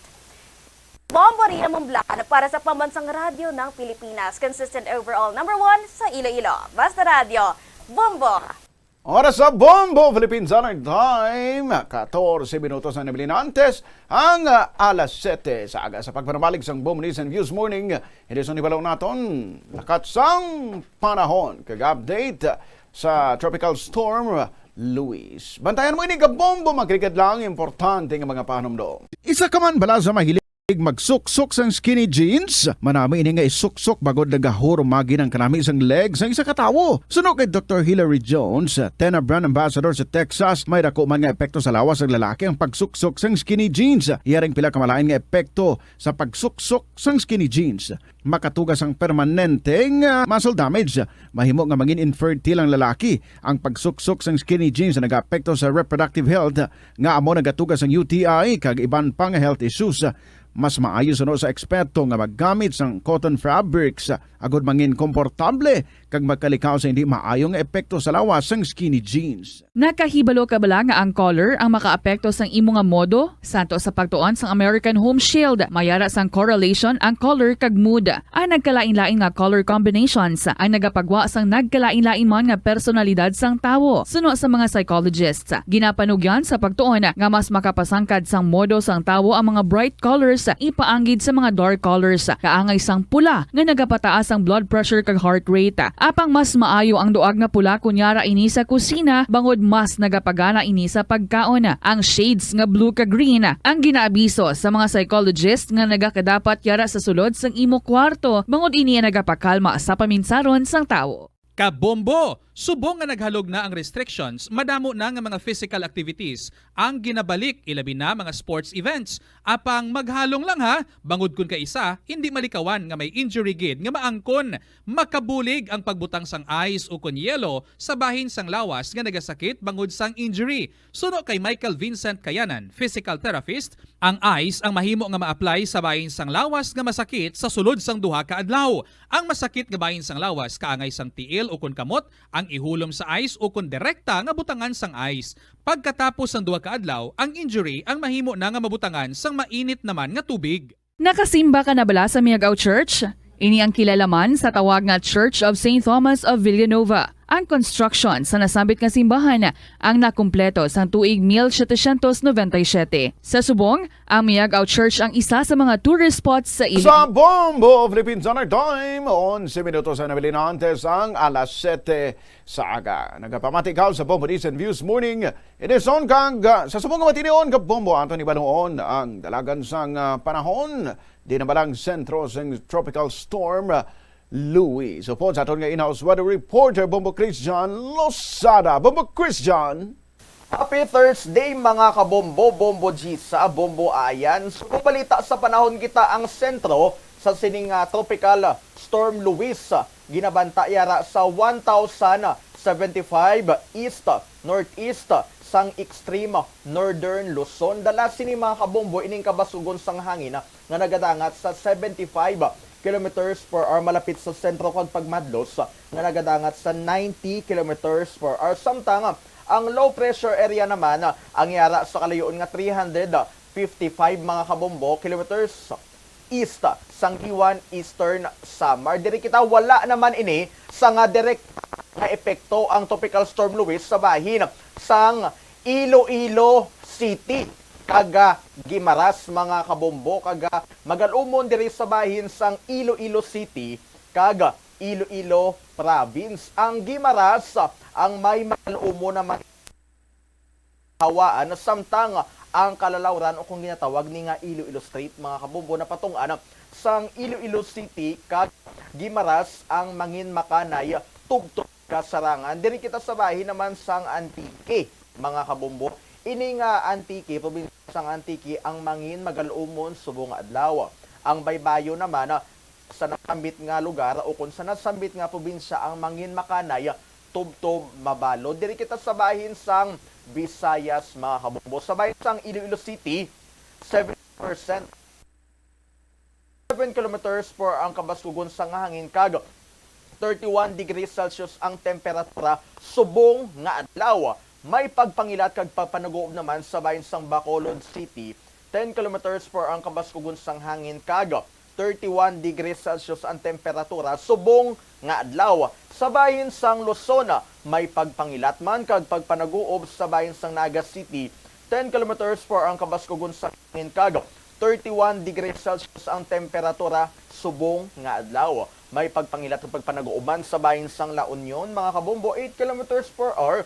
Bombo Rina Momblan para sa Pambansang Radyo ng Pilipinas, consistent overall number one sa Iloilo. Basta Radyo, Bombo! Oras sa Bombo Philippine Standard Time, katorse minutos na nabilin antes ang, ah, alas sete sa aga. Sa pagpanabalik sang Bombo News and Views Morning, hindi sa nibalaw naton, lakat sang panahon kag update sa Tropical Storm Luis. Bantayan mo ini ka Bombo, magkalikat lang importante nga mga pahanumdom. Isa ka man bala sa mahilig magsuksok sang skinny jeans? Manami ini nga isuksok bangod nagahurumagi ang kanami sang leg sang isa ka tawo. Suno kay Doktor Hilary Jones, Tena brand ambassador sa Texas, may dako man nga epekto sa lawas sang lalaki ang pagsuksok sang skinny jeans. Iya ring pila ka malain nga epekto sa pagsuksok sang skinny jeans. Makatuga sang permanente nga muscle damage. Mahimo nga mangin infertile ang lalaki. Ang pagsuksok sang skinny jeans nagaapekto sa reproductive health, nga amo nagatuga sang U T I kag iban pa nga health issues. Mas maayo suno sa eksperto nga maggamit sang cotton fabrics agud mangin komportable kag magkalikaw sa hindi maayo nga epekto sa lawas sang skinny jeans. Nakahibalo ka bala nga ang color ang makaapekto sang imo nga modo? Santo sa pagtuon sang American Home Shield, may ara sang correlation ang color kag mood. Ang nagkalain-lain nga color combinations ang nagapagwa sang nagkalain-lain man nga personalidad sang tawo. Suno sa mga psychologists, ginapanugyan sa pagtuon nga mas makapasangkad sang modo sang tawo ang mga bright colors ipaanggid sa mga dark colors, kaangay sang pula nga nagapataas ang blood pressure kag heart rate. Apang mas maayo ang duag nga pula kon yara ini sa kusina, bangod mas nagapagana ini sa pagkaon. Ang shades nga blue kag green ang ginaabiso sa mga psychologist nga nagakadapat yara sa sulod sang imo kwarto, bangod ini ang nagapakalma sa paminsaron sang tawo. Kabombo! Subong nga naghalog na ang restrictions, madamo na nga mga physical activities ang ginabalik, ilabi na mga sports events. Apang maghalong lang ha, bangod kun kaisa, hindi malikawan nga may injury gid nga maangkon. Makabulig ang pagbutang sang ice o kon yelo sa bahin sang lawas nga nagasakit bangod sang injury. Suno kay Michael Vincent Kayanan, physical therapist, ang ice ang mahimo nga ma-apply sa bahin sang lawas nga masakit sa sulod sang duha ka adlaw. Ang masakit nga bahin sang lawas kaangay sang tiil o kon kamot ang ihulom sa ice o kon direkta nga butangan sang ice. Pagkatapos sang duha ka adlaw, ang injury ang mahimo na nga mabutangan sang mainit naman nga tubig. Nakasimba ka na bala sa Miag-ao Church? Ini ang kilala man sa tawag nga Church of Saint Thomas of Villanova. Ang construction sa nasambit nga simbahan ang nakumpleto sang tuig mil setecientos noventa y siete. Sa subong, ang Miag-ao Church ang isa sa mga tourist spots sa Iloilo. Sa Bombo Philippine Standard Time, onse minutos ang nabilin antes ang alas sete sa aga. Nagapamati ka sa Bombo News and Views Morning Edition kag, ah, sa subong nga matinion ka Bombo, aton ibaluon ang dalagan sang, ah, panahon. Di na balang sentro sang Tropical Storm Luis. Upod sa aton nga in-house weather reporter, Bombo Christian Losada. Bombo Christian! Happy Thursday, mga kabombo, bombo G sa bombo ayan. Subong balita sa panahon kita ang sentro sa sining, ah, Tropical Storm Luis. Ginabanta yara sa one thousand seventy-five east, northeast sang extreme northern Luzon. Dala sini, mga kabombo, ining kabasugon sang hangin nga nagadangat sa seventy-five kilometers per hour malapit sa sentro kag pagmadlos nga nagadangat sa ninety kilometers per hour. Samtang ang low pressure area naman ang yara sa kalayoon nga three hundred fifty-five, mga kabombo, kilometers east sang Guiuan, Eastern Samar. Diri kita, wala naman ini sa nga direct nga epekto ang Tropical Storm Luis sa bahin sang Iloilo City kag, ah, Guimaras, mga kabombo, kag, ah, magalumon diri sa bahin sang Iloilo City kag Iloilo Province. Ang Guimaras ang may magalumon naman hawaan, samtang ang Kalalawran o kung ginatawag ni nga Iloilo Strait, mga kabombo, napatungan sang Iloilo City kag Guimaras ang mangin makanay tubtob kasarangan. Diri kita sa bahin naman sang Antique, mga kabombo. Ini nga Antique, probinsya sang Antique, ang mangin magalumon subong nga adlaw. Ang baybayon naman sa nasambit nga lugar o kon sa nasambit nga probinsya ang mangin makanay tubtob mabalod. Diri kita sa bahin sang Visayas, mga kabombo. Sa bahin sang Iloilo City, seventy percent seven kilometers per hour ang kabaskugon sang hangin, kag thirty-one degrees Celsius ang temperatura subong nga adlaw. May pagpangilat kag pagpanaguob naman sa bahin sang Bacolod City, ten kilometers per hour ang kabaskugon sang hangin, kag thirty-one degrees Celsius ang temperatura subong nga adlaw. Sa bahin sang Luzon, may pagpangilat man kag pagpanaguob sa bahin sang Naga City, ten kilometers per hour ang kabaskugon sang hangin, kag thirty-one degrees Celsius ang temperatura subong nga adlaw. May pagpangilat ug pagpanaguob man sa bahin sang La Union, mga kabombo, eight kilometers per hour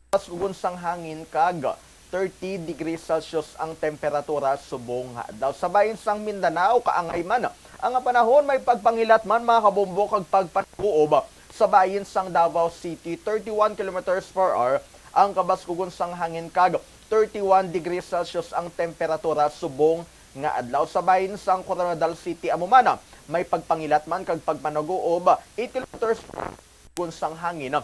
kabaskugon sang hangin, kag thirty degrees Celsius ang temperatura subong nga adlaw. Sa bahin sang Mindanao, kaangay man ang panahon, may pagpangilat man, mga kabombo, kag pagpanaguob. Sa bahin sang Davao City, thirty-one kilometers per hour ang kabaskugon sang hangin, kag thirty-one degrees Celsius ang temperatura subong nga adlaw. Sa bahin sang Koronadal City, amo man, may pagpangilat man kag pagpanaguob, eight kilometers per hour sang hangin,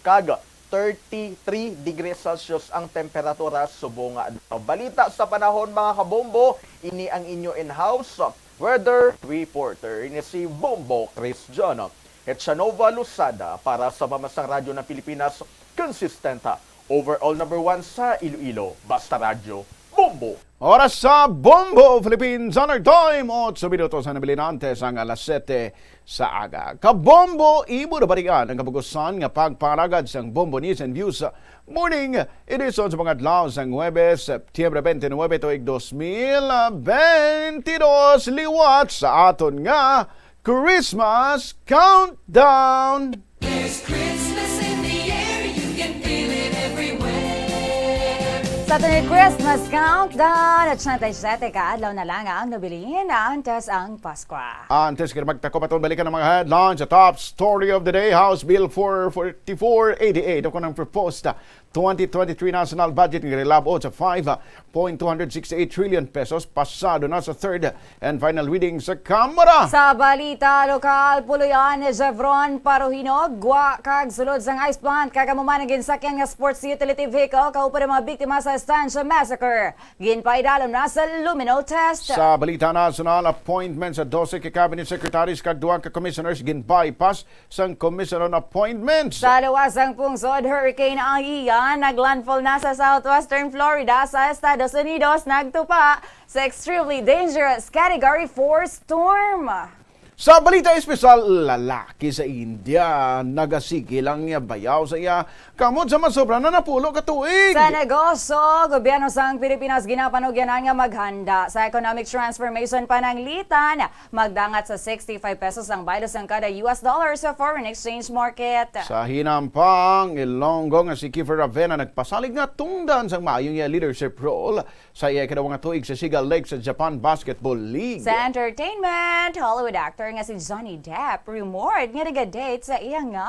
kag thirty-three degrees Celsius ang temperatura subong nga adlaw. Balita sa panahon, mga kabombo, ini ang inyo in-house weather reporter, ini si Bombo Christian Echanova Losada para sa Pambansang Radyo ng Pilipinas, consistent, overall number one sa Iloilo. Basta Radyo, Bombo! Oras sa Bombo Philippines Standard Time, otso minutos ang nabilin antes ang alas sete sa aga. Kabombo, imo na balikan ang kabugusan nga pagpanagad sang Bombo News and Views Morning Edition sa mga adlaw sang Huwebes, Septyembre twenty-nine, tuig dos mil bentidós, liwat sa aton nga Christmas Countdown. There's Christmas in the air, you can feel it everywhere. Sa aton Christmas Countdown, at siyenta y siyete ka adlaw na lang ang nabilin antes ang Paskwa. Antes kita magtakop, aton balikan ang mga headlines sa top story of the day. House Bill four forty-four eighty-eight, o kung ang proposed twenty twenty-three national budget nga ginalab-ot sa five point two hundred sixty-eight trillion pesos, pasado na sa third and final reading sa Kamara. Sa balita lokal, puloy-an ni Jevron Paruhino, gwa kag sulod sang ice plant, kag amo man ang ginsakyan nga sports utility vehicle kaupod ang mga biktima sa Estancia Massacre. Ginpaidalom na sa luminal test. Sa balita nasyonal, appointment sa dose ka cabinet secretaries kag duha ka commissioners gin-bypass sang Commission on Appointments. Sa luwas sang pungsod, Hurricane Ian naglandfall na sa southwestern Florida sa Estados Unidos, nagtupa sa extremely dangerous Category four storm. Sa balita espesyal, lalaki sa India nagasigi lang niya bayaw sa iya kamot sa masobra na napulo ka tuig. Sa negosyo, gobyerno sang Pilipinas ginapanugyanan nga maghanda sa economic transformation pananglitan. Magdangat sa sixty-five pesos ang baylo sang kada U S dollar sa foreign exchange market. Sa hinampang, Ilonggo nga si Kiefer Ravena nagpasalig nga tungdan sang maayo nga leadership role sa iya ikaduha nga tuig sa Sigal League sa Japan Basketball League. Sa entertainment, Hollywood actor nga si Johnny Depp rumored nga naga-date sa iya nga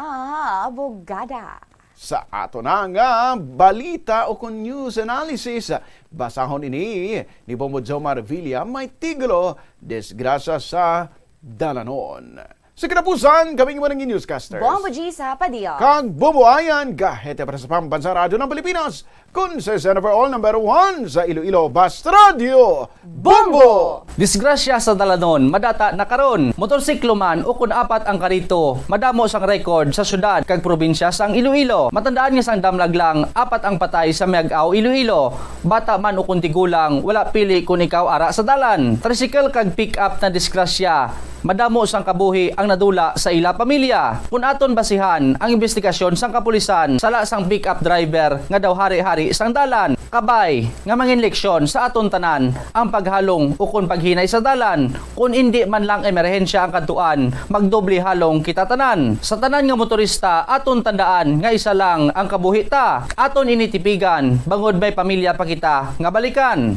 abogada. Sa ato na nga balita o kon news analysis, basahon ini ni Bombo Jomar Villa, may titulo, Disgrasya sa Dalanon. Sa katapusan, kami ang inyong newscasters, Bombo G sa Padilla kag Bombo Ayan Gahete para sa Pambansang Radyo ng Pilipinas, consistent overall number one sa Iloilo, Basta Radyo Bombo! Disgrasya sa dalanon, madata na karon. Motorsiklo man ukon apat ang karito, madamo sang record sa syudad kag probinsya sang Iloilo. Matandaan nga sang damlag lang, apat ang patay sa Miag-ao, Iloilo. Bata man ukon tigulang, wala pili kon ikaw ara sa dalan. Tricycle kag pick-up na disgrasya. Madamo sang kabuhi ang nadula sa ila pamilya. Kon aton basihan ang imbestigasyon sang kapulisan, sala sang pick-up driver nga daw hari-hari sang dalan. Kabay nga mangin leksyon sa aton tanan ang paghalong ukon paghinay sa dalan. Kon indi man lang emerhensya ang kadtuan, magdoble halong kita tanan. Sa tanan nga motorista, aton tandaan nga isa lang ang kabuhi ta. Aton ini tipigan, bangod may pamilya pa kita nga balikan.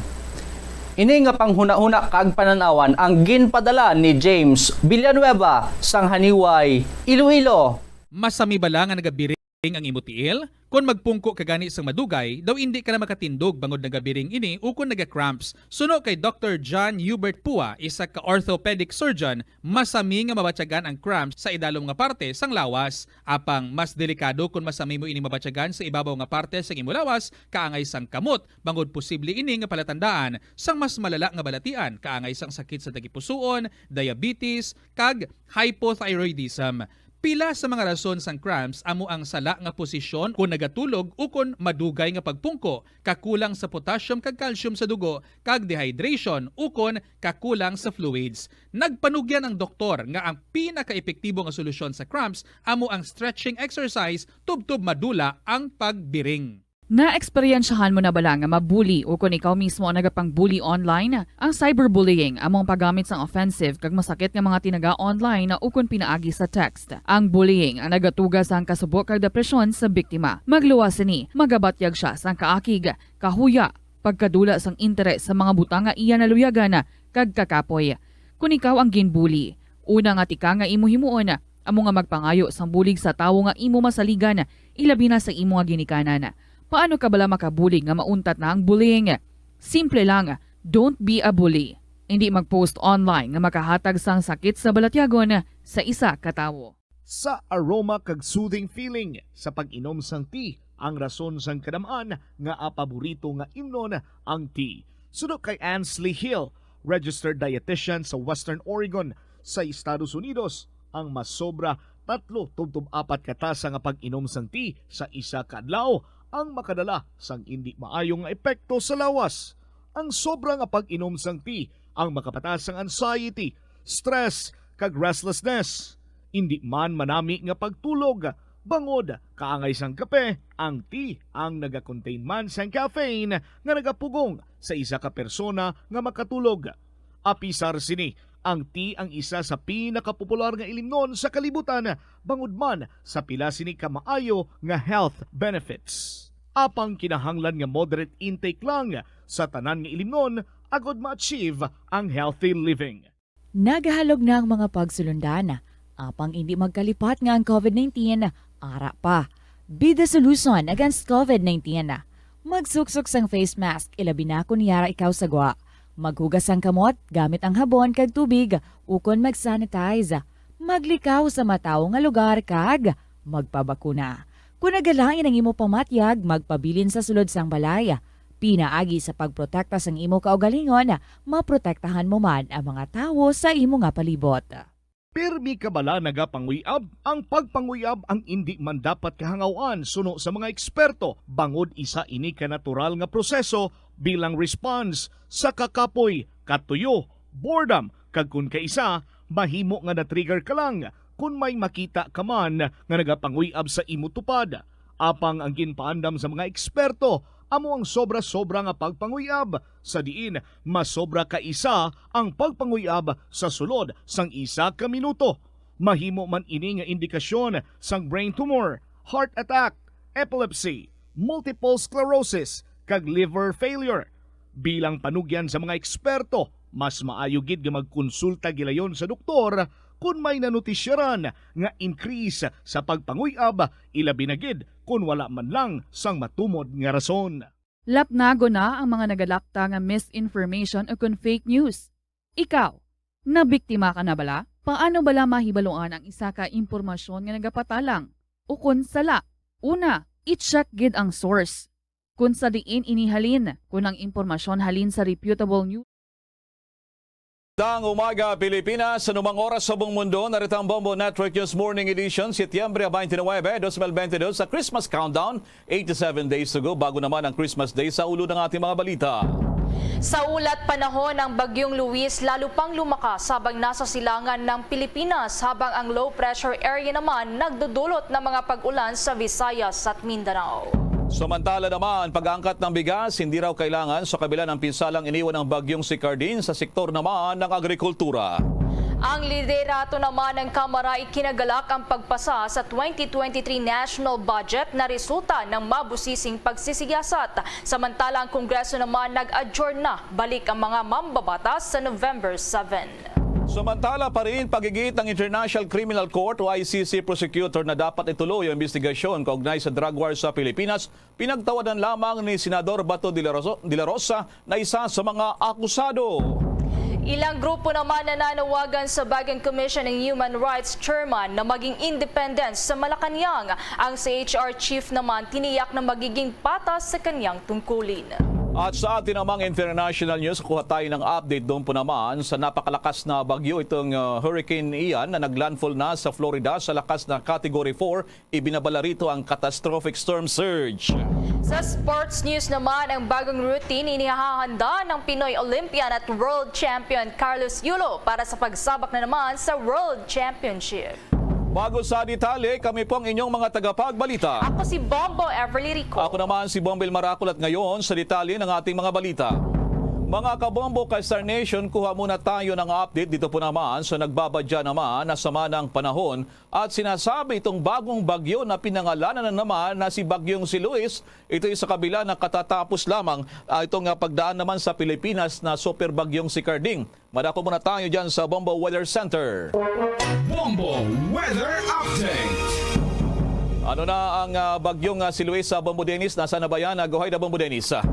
Ini nga panghunahuna kag panan-awan ang ginpadala ni James Villanueva sang Janiuay, Iloilo. Masami bala nga nagabiri Ang imo tiil? Kon magpungko ka gani sang madugay, daw indi ka na makatindog bangod nagabiring ini ukon naga-cramps. Suno kay Doktor John Hubert Pua, isa ka orthopedic surgeon, masami nga mabatyagan ang cramps sa idalom nga parte sang lawas. Apang mas delikado kon masami mo ining mabatyagan sa ibabaw nga parte sang imo lawas, kaangay sang kamot, bangod posible ini nga palatandaan sang mas malala nga balatian, kaangay sang sakit sa tagipusoon, diabetes, kag hypothyroidism. Pila sa mga rason sang cramps amo ang sala nga posisyon kon nagatulog ukon madugay nga pagpungko, kakulang sa potassium kag calcium sa dugo, kag dehydration ukon kakulang sa fluids. Nagpanugyan ang doktor nga ang pinakaepektibo nga solusyon sa cramps amo ang stretching exercise tubtob madula ang pagbiring. Naeksperyensyahan mo na bala nga mabuli ukon ikaw mismo ang nagapang-bully online? Ang cyberbullying amo ang paggamit sang offensive kag masakit nga mga tinaga online ukon pinaagi sa text. Ang bullying ang nagatuga sang kasubo kag depresyon sa biktima. Magluwas sini, magabatyag sia sang kaakig, kahuya, pagkadula sang interes sa mga butang nga iya naluyagan, kag kakapoy. Kon ikaw ang ginbuli, una nga tikang nga imo himuon amo nga magpangayo sang bulig sa tawo nga imo masaligan, ilabi na sa imo nga ginikanan. Paano ka bala makabulig nga mauntat na ang bullying? Simple lang, don't be a bully. Indi mag-post online nga makahatag sang sakit sa balatyagon sa isa ka tawo. Sa aroma kag soothing feeling sa pag-inom sang tea ang rason sang kadam-an nga paborito nga imnon ang tea. Suno kay Ansley Hill, registered dietitian sa Western Oregon sa Estados Unidos, ang masobra tatlo tubtob apat ka tasa nga pag-inom sang tea sa isa ka adlaw ang makadala sang indi maayo nga epekto sa lawas. Ang sobra nga pag-inom sang tea ang makapataas sang anxiety, stress, kag restlessness. Indi man manami nga pagtulog, bangod kaangay sang kape, ang tea ang naga-contain man sang caffeine nga nagapugong sa isa ka persona nga makatulog. Apisar sini, ang tea ang isa sa pinakapopular nga ilimnon sa kalibutan, bangod man sa pila sini ka maayo nga health benefits. Apang kinahanglan nga moderate intake lang sa tanan nga ilimnon agod ma-achieve ang healthy living. Nagahalog na ang mga pagsulundan, apang indi magkalipat nga ang covid nineteen ara pa. Be the solution against covid nineteen. Magsuksok sang face mask, ilabi na kon yara ikaw sa gwa. Maghugas sang kamot gamit ang habon kag tubig, ukon mag-sanitize. Maglikaw sa matawo nga lugar kag magpabakuna. Kon nagalain ang imo pamatyag, magpabilin sa sulod sang balay. Pinaagi sa pagprotekta sang imo kaugalingon, maprotektahan mo man ang mga tawo sa imo nga palibot. Pirmi ka bala nagapanguyab? Ang pagpanguyab ang indi man dapat kahangawan suno sa mga eksperto, bangod isa ini ka natural nga proseso bilang response sa kakapoy, katuyo, boredom, kag kon kaisa, mahimo nga na-trigger ka lang kon may makita ka man nga nagapanguy-ab sa imo tupad. Apang ang ginpaandam sa mga eksperto amo ang sobra-sobra nga pagpanguy-ab, sa diin masobra ka isa ang pagpanguy-ab sa sulod sang isa ka minuto. Mahimo man ini nga indikasyon sang brain tumor, heart attack, epilepsy, multiple sclerosis, kag liver failure. Bilang panugyan sa mga eksperto, mas maayo gid nga magkonsulta gilayon sa doktor kon may nanotisyaran nga increase sa pagpanguy-ab, ilabi na gid kon wala man lang sang matumod nga rason. Lapnagon na ang mga nagalakta nga misinformation ukon fake news. Ikaw, nabiktima ka na bala? Paano bala mahibaluan ang isa ka impormasyon nga nagapatalang ukon sala? Una, i-check gid ang source. Kon sa diin ini halin, kon ang impormasyon halin sa reputable news. Magandang umaga, Pilipinas. Sa anumang oras sa buong mundo, narito ang Bombo Network News Morning Edition, Setyembre twenty-nine, twenty twenty-two, sa Christmas Countdown, eighty-seven days to go. Bago naman ang Christmas Day, sa ulo ng ating mga balita. Sa ulat panahon, ang Bagyong Luis lalo pang lumakas habang nasa silangan ng Pilipinas, habang ang low pressure area naman nagdudulot ng mga pag-ulan sa Visayas at Mindanao. Samantala naman, pag-aangkat ng bigas, hindi raw kailangan sa kabila ng pinsalang iniwan ng bagyong si Cardin sa sektor naman ng agrikultura. Ang liderato naman ng Kamara, ikinagalak ang pagpasa sa twenty twenty-three national budget na resulta ng mabusising pagsisiyasat. Samantala, ang Kongreso naman nag-adjourn na. Balik ang mga mambabatas sa November seven. Samantala pa rin, pag-igit ng International Criminal Court o I C C prosecutor na dapat ituloy ang investigasyon kaugnay sa drug war sa Pilipinas, pinagtawadan lamang ni Senador Bato de la Rosa, de la Rosa na isa sa mga akusado. Ilang grupo naman nananawagan sa Bagan Commission ng Human Rights Chairman na maging independent sa Malacañang. Ang C H R chief naman tiniyak na magiging patas sa kanyang tungkulin. At sa atin namang international news, kuha tayo ng update doon po naman sa napakalakas na bagyo, itong uh, Hurricane Ian na naglandfall na sa Florida sa lakas na Category four. Ibinabala rito ang catastrophic storm surge. Sa sports news naman, ang bagong routine inihahanda ng Pinoy Olympian at World Champion Carlos Yulo para sa pagsabak na naman sa World Championship. Bago sa detalye, kami po ang inyong mga tagapagbalita. Ako si Bombo Everly Rico. Ako naman si Bombil Marakol at ngayon sa detalye ng ating mga balita. Mga kabombo kay Star Nation, kuha muna tayo ng update dito po naman sa nagbabadya naman na sama ng panahon at sinasabi itong bagong bagyo na pinangalanan na naman na si Bagyong si Luis. Ito'y sa kabila na katatapos lamang ah, itong ah, pagdaan naman sa Pilipinas na super bagyong si Carding. Madako muna tayo dyan sa Bombo Weather Center. Bombo Weather Update. Ano na ang ah, bagyong ah, si Luis sa Bombo Dennis? Nasaan na ba yan? Ah, go ahead, ah, Bombo Dennis. Ah.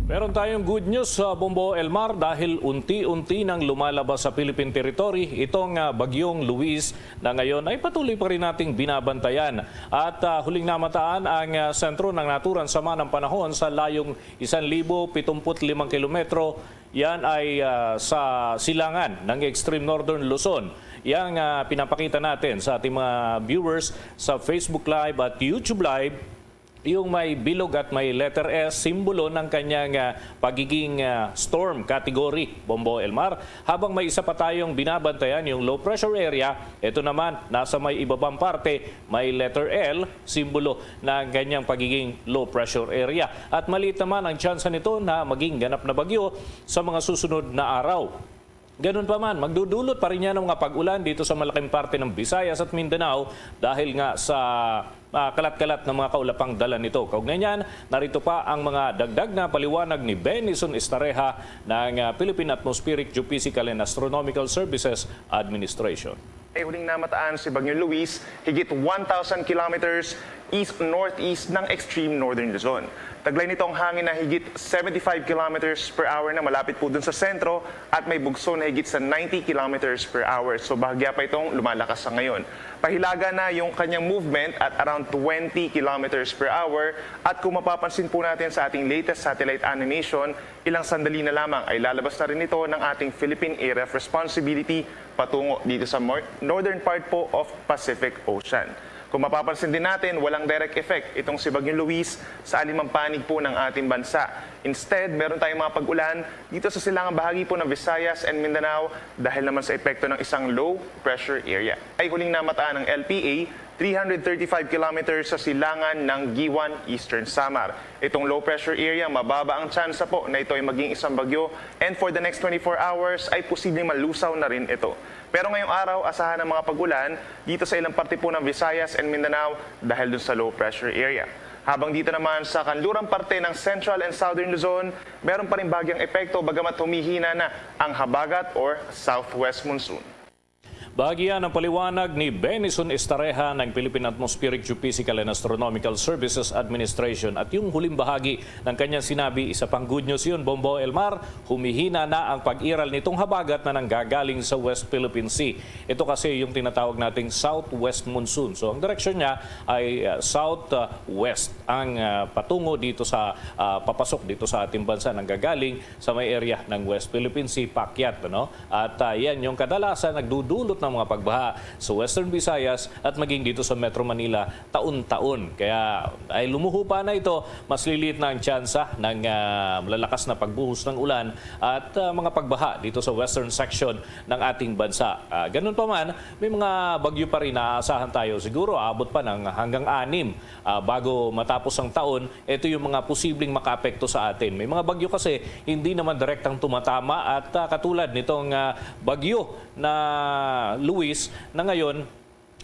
Meron tayong good news sa Bombo Elmar dahil unti-unti nang lumalabas sa Philippine Territory itong ah, bagyong Luis na ngayon ay patuloy pa rin nating binabantayan. At ah, huling namataan ang ah, sentro ng naturan sama ng panahon sa layong isang libo pitong put limang kilometro. Yan ay ah, sa silangan ng Extreme Northern Luzon. Yang ah, pinapakita natin sa ating mga viewers sa Facebook Live at YouTube Live, yung may bilog at may letter S, simbolo ng kanyang ah, pagiging ah, storm category, Bombo Elmar. Habang may isa pa tayong binabantayan, yung low pressure area, ito naman, nasa may ibabang parte, may letter L, simbolo ng kanyang pagiging low pressure area. At maliit naman ang tsansa nito na maging ganap na bagyo sa mga susunod na araw. Ganun pa man, magdudulot pa rin yan ng mga pag-ulan dito sa malaking parte ng Visayas at Mindanao dahil nga sa ah, kalat-kalat ng mga kaulapang dala nito. Kaugnay niyan, narito pa ang mga dagdag na paliwanag ni Benison Estareja ng ah, Philippine Atmospheric Geophysical and Astronomical Services Administration. Ay huling namataan si Bagyo Luis higit one thousand kilometers east-northeast ng extreme northern Luzon. Taglay nito ang hangin na higit seventy-five kilometers per hour na malapit po dun sa sentro at may bugso na higit sa ninety kilometers per hour. So bahagya pa itong lumalakas sa ngayon. Pahilaga na yung kanyang movement at around twenty kilometers per hour at kung mapapansin po natin sa ating latest satellite animation, ilang sandali na lamang ay lalabas na rin ito ng ating Philippine Area of Responsibility patungo dito sa mor- northern part po of Pacific Ocean. Kung mapapansin din natin, walang direct effect itong si Bagyong Luis sa alimang panig po ng ating bansa. Instead, meron tayong mga pag-ulan dito sa silangang bahagi po ng Visayas and Mindanao dahil naman sa epekto ng isang low pressure area. Ay huling namataan ng L P A, three hundred thirty-five kilometers sa silangan ng Guiuan, Eastern Samar. Itong low pressure area, mababa ang tsansa po na ito ay maging isang bagyo, and for the next twenty-four hours ay posibleng malusaw na rin ito. Pero ngayong araw, asahan ang mga pag-ulan dito sa ilang parte po ng Visayas and Mindanao dahil dun sa low pressure area. Habang dito naman sa kanlurang parte ng Central and Southern Luzon, meron pa rin bahagyang epekto bagamat humihina na ang habagat or southwest monsoon. Bahagi yan ang paliwanag ni Benison Estareja ng Philippine Atmospheric Geophysical and Astronomical Services Administration. At yung huling bahagi ng kanyang sinabi, isa pang good news yun, Bombo Elmar, humihina na ang pag-iral nitong habagat na nanggagaling sa West Philippine Sea. Ito kasi yung tinatawag nating southwest monsoon. So ang direksyon niya ay uh, southwest ang uh, patungo dito sa uh, papasok dito sa ating bansa, nanggagaling sa may area ng West Philippine Sea, paakyat, ano? At uh, yan yung kadalasan nagdudulot ng mga pagbaha sa Western Visayas at maging dito sa Metro Manila taon-taon. Kaya ay lumuho pa na ito, mas lilit na ang tsansa ng uh, malalakas na pagbuhos ng ulan at uh, mga pagbaha dito sa western section ng ating bansa. Uh, ganun pa man, may mga bagyo pa rin na aasahan tayo. Siguro aabot pa ng hanggang anim uh, bago matapos ang taon. Ito yung mga posibleng makaapekto sa atin. May mga bagyo kasi hindi naman direktang tumatama at uh, katulad nitong uh, bagyo na Luis na ngayon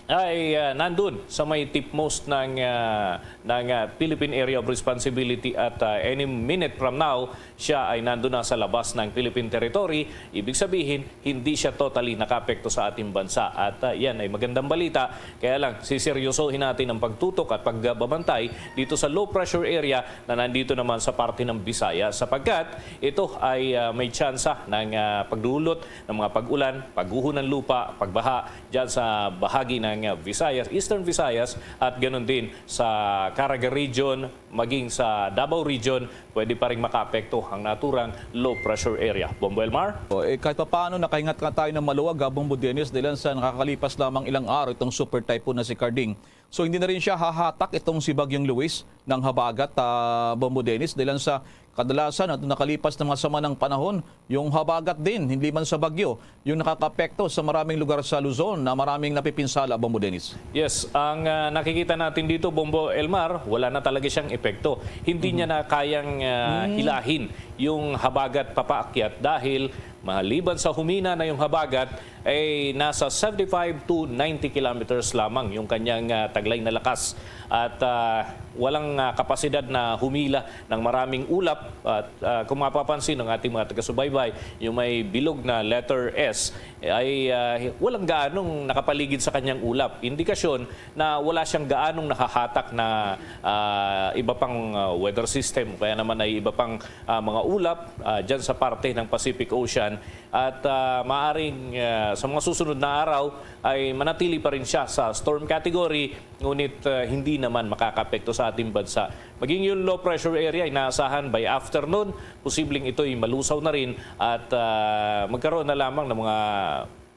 ay, ah, nandun sa may topmost ng, ah, ng, ah, Philippine Area of Responsibility at, ah, any minute from now, siya ay nandun na sa labas ng Philippine territory. Ibig sabihin, hindi siya totally nakaapekto sa ating bansa. At, ah, yan ay magandang balita. Kaya lang, siseryosohin natin ang pagtutok at pagbabantay dito sa low pressure area na nandito naman sa parte ng Visayas, sapagkat ito ay, ah, may tsansa ng, ah, pagdulot ng mga pag-ulan, pagguho ng lupa, pagbaha dyan sa bahagi ng, ah, Visayas, Eastern Visayas, at ganun din sa Caraga Region, maging sa Davao Region, pwede pa rin makaapekto ang naturang low pressure area. Bombo Elmar? O, eh, kahit papaano, nakahingat nga tayo ng maluwag, ha, Bombo Dennis, dahil sa nakakalipas lamang ilang araw itong super typhoon na si Carding. So, hindi na rin siya hahatak itong si Bagyong Luis ng habagat, ah, Bombo Dennis, dahil sa kadalasan at nakalipas ng mga sama ng panahon, yung habagat din, hindi man sa bagyo, yung nakakapekto sa maraming lugar sa Luzon na maraming napipinsala, Bombo Dennis. Yes, ang, ah, nakikita natin dito, Bombo Elmar, wala na talaga siyang epekto. Hindi niya na kayang, ah, hilahin yung habagat papaakyat dahil maliban sa humina na yung habagat, ay nasa seventy-five to ninety kilometers lamang yung kanyang, ah, taglay na lakas. At, ah, walang, ah, kapasidad na humila ng maraming ulap. At, ah, kung mapapansin ng ating mga taga-subaybay, yung may bilog na letter S ay, ah, walang gaanong nakapaligid sa kanyang ulap. Indikasyon na wala siyang gaanong nahahatak na, ah, iba pang, ah, weather system o kaya naman ay iba pang, ah, mga ulap, ah, dyan sa parte ng Pacific Ocean. At, ah, maaring, ah, sa mga susunod na araw ay manatili pa rin siya sa storm category, ngunit, ah, hindi naman makakaapekto sa ating bansa. Maging yung low pressure area, inaasahan by afternoon, posibleng ito'y malusaw na rin at, ah, magkaroon na lamang ng mga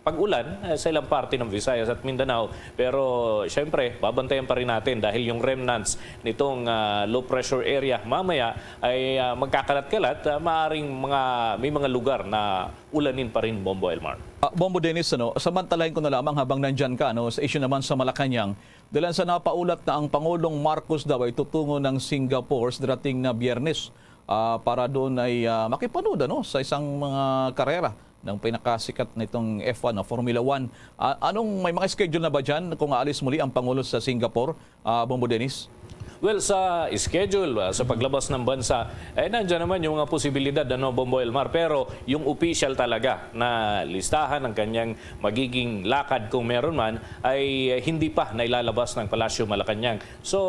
pag-ulan, eh, sa ilang parte ng Visayas at Mindanao. Pero, syempre, babantayan pa rin natin dahil yung remnants nitong, ah, low pressure area mamaya ay, ah, magkakalat-kalat. Ah, maaring mga, may mga lugar na ulanin pa rin, Bombo Elmar. Ah, Bombo Dennis, ano, samantalahin ko na lamang habang nandyan ka, ano, sa issue naman sa Malacañang, dahil sa napaulat na ang Pangulong Marcos daw ay tutungo ng Singapore sa darating na Biyernes, ah, para doon ay, ah, makipanood, ano, sa isang mga karera ng pinakasikat nitong F one, no, Formula One. Ah, anong, may mga schedule na ba dyan kung aalis muli ang Pangulo sa Singapore, ah, Bombo Dennis? Well, sa schedule, ah, sa paglabas ng bansa, eh, nandiyan naman yung mga posibilidad, ano, Bombo Elmar, pero yung official talaga na listahan ng kanyang magiging lakad, kung meron man, ay, eh, hindi pa nailalabas ng Palasyo Malacañang. So,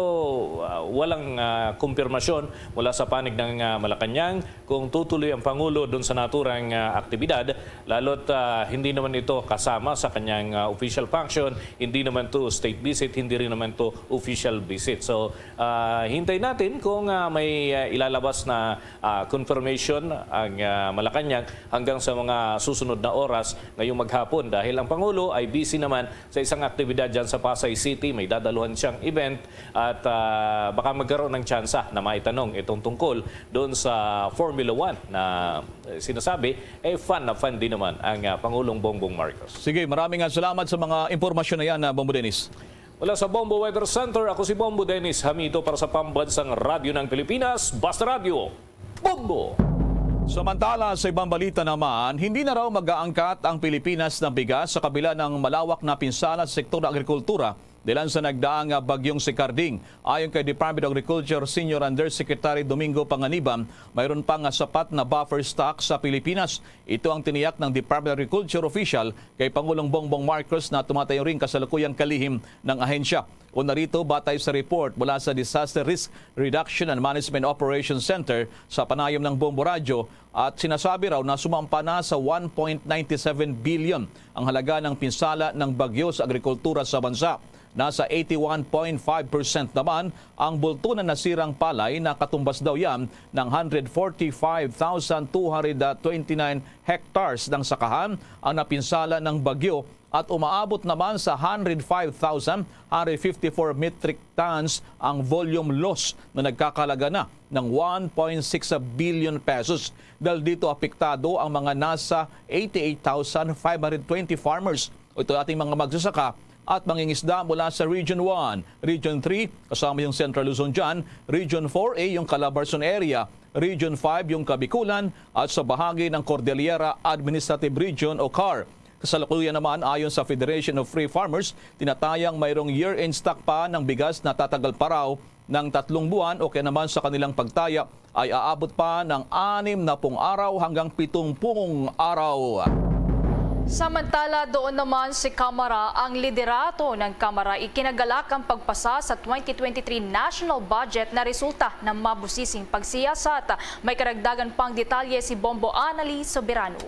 ah, walang, ah, kumpirmasyon mula sa panig ng, ah, Malacañang kung tutuloy ang Pangulo dun sa naturang, ah, aktibidad, lalo't, ah, hindi naman ito kasama sa kanyang, ah, official function, hindi naman to state visit, hindi rin naman to official visit. So, ah, hintay natin kung, ah, may, ah, ilalabas na, ah, confirmation ang, ah, Malacañang hanggang sa mga susunod na oras ngayong maghapon, dahil ang Pangulo ay busy naman sa isang aktibidad dyan sa Pasay City. May dadaluhan siyang event at, ah, baka magkaroon ng tsansa na maitanong itong tungkol doon sa Formula One na, eh, sinasabi, eh, fan na fan din naman ang, ah, Pangulong Bongbong Marcos. Sige, maraming nga salamat sa mga impormasyon na yan, ah, Bombo Dennis. Mula sa Bombo Weather Center, ako si Bombo Dennis Hamito para sa Pambansang Radyo ng Pilipinas, Basta Radyo, Bombo! Samantala, sa ibang balita naman, hindi na raw mag-aangkat ang Pilipinas ng bigas sa kabila ng malawak na pinsala sa sektor ng agrikultura dahilan sa nagdaang, ah, bagyong si Carding. Ayon kay Department of Agriculture Senior Undersecretary Domingo Panganiban, mayroon pa nga sapat na buffer stock sa Pilipinas. Ito ang tiniyak ng Department of Agriculture official kay Pangulong Bongbong Marcos na tumatayo rin kasalukuyang kalihim ng ahensya. Una rito, batay sa report mula sa Disaster Risk Reduction and Management Operations Center sa panayam ng Bombo Radyo, at sinasabi raw na sumampa na sa one point nine seven billion ang halaga ng pinsala ng bagyo sa agrikultura sa bansa. Nasa eighty one point five percent naman ang bulto na nasirang palay, na katumbas daw yan ng hundred forty-five thousand two hundred twenty-nine hectares ng sakahan ang napinsala ng bagyo, at umaabot naman sa hundred five thousand hundred fifty-four metric tons ang volume loss na nagkakalaga na ng one point six billion pesos. Dahil dito, apektado ang mga nasa eighty-eight thousand five hundred twenty farmers, ito ating mga magsasaka at mangingisda mula sa Region one, Region three, kasama yung Central Luzon dyan, Region four A, yung Calabarzon area, Region five, yung Kabikulan, at sa bahagi ng Cordillera Administrative Region o car. Kasalukuyan naman, ayon sa Federation of Free Farmers, tinatayang mayroong year-end stock pa ng bigas na tatagal pa raw ng tatlong buwan o kaya naman sa kanilang pagtaya ay aabot pa ng anim na pung araw hanggang pitong pung araw. Samantala, doon naman si Kamara, ang liderato ng Kamara, ikinagalak ang pagpasa sa twenty twenty-three national budget na resulta ng mabusising pagsiyasat. May karagdagan pang detalye si Bombo Anali Soberano.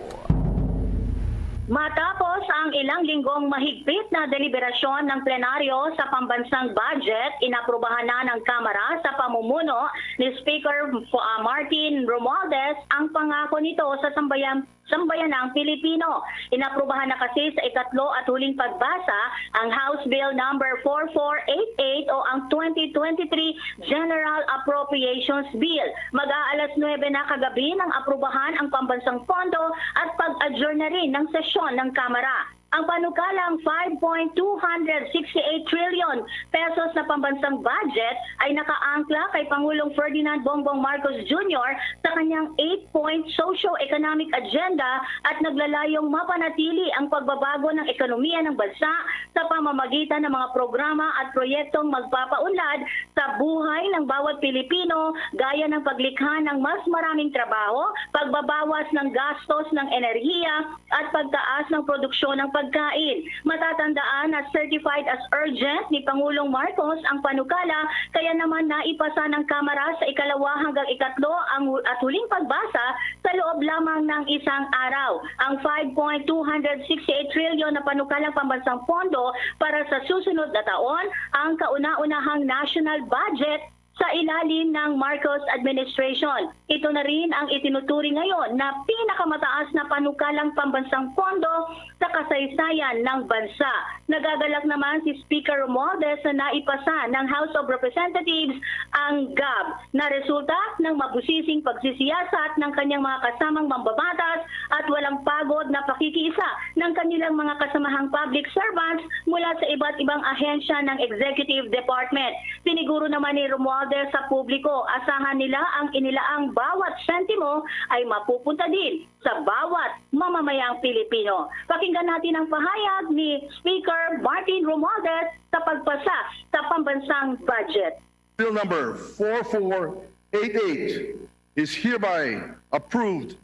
Matapos ang ilang linggong mahigpit na deliberasyon ng plenaryo sa pambansang budget, inaprubahan na ng Kamara sa pamumuno ni Speaker, ah, Martin Romualdez ang pangako nito sa sambayan-, sambayanang Pilipino. Inaprubahan na kasi sa ikatlo at huling pagbasa ang House Bill number four four eight eight o ang twenty twenty-three General Appropriations Bill. Mag-aalas nuwebe na kagabi nang aprubahan ang pambansang pondo at pag-adjourn na rin ng sesyon ng Kamara. Ang panukalang five point two hundred sixty-eight trillion pesos na pambansang budget ay nakaangkla kay Pangulong Ferdinand Bongbong Marcos Junior sa kanyang eight-point socio-economic agenda at naglalayong mapanatili ang pagbabago ng ekonomiya ng bansa sa pamamagitan ng mga programa at proyektong magpapaunlad sa buhay ng bawat Pilipino, gaya ng paglikha ng mas maraming trabaho, pagbabawas ng gastos ng enerhiya, at pagtaas ng produksyon ng pagkain. Matatandaan na certified as urgent ni Pangulong Marcos ang panukala, kaya naman naipasa ng Kamara sa ikalawa hanggang ikatlo ang hu-, at huling pagbasa sa loob lamang ng isang araw. Ang five point two hundred sixty-eight trillion na panukalang pambansang pondo para sa susunod na taon ang kauna-unahang national budget sa ilalim ng Marcos administration. Ito na rin ang itinuturing ngayon na pinakamataas na panukalang pambansang pondo sa kasaysayan ng bansa. Nagagalak naman si Speaker Romualdez na naipasa ng House of Representatives ang gab na resulta ng mabusising pagsisiyasat ng kanyang mga kasamang mambabatas at walang pagod na pakikiisa ng kanilang mga kasamahang public servants mula sa iba't ibang ahensya ng executive department. Siniguro naman ni Romualdez sa publiko, asahan nila ang inilaang bawat sentimo ay mapupunta din sa bawat mamamayang Pilipino. Pakinggan natin ang pahayag ni Speaker Martin Romualdez sa pagpasa sa pambansang budget. Bill number four four eight eight is hereby approved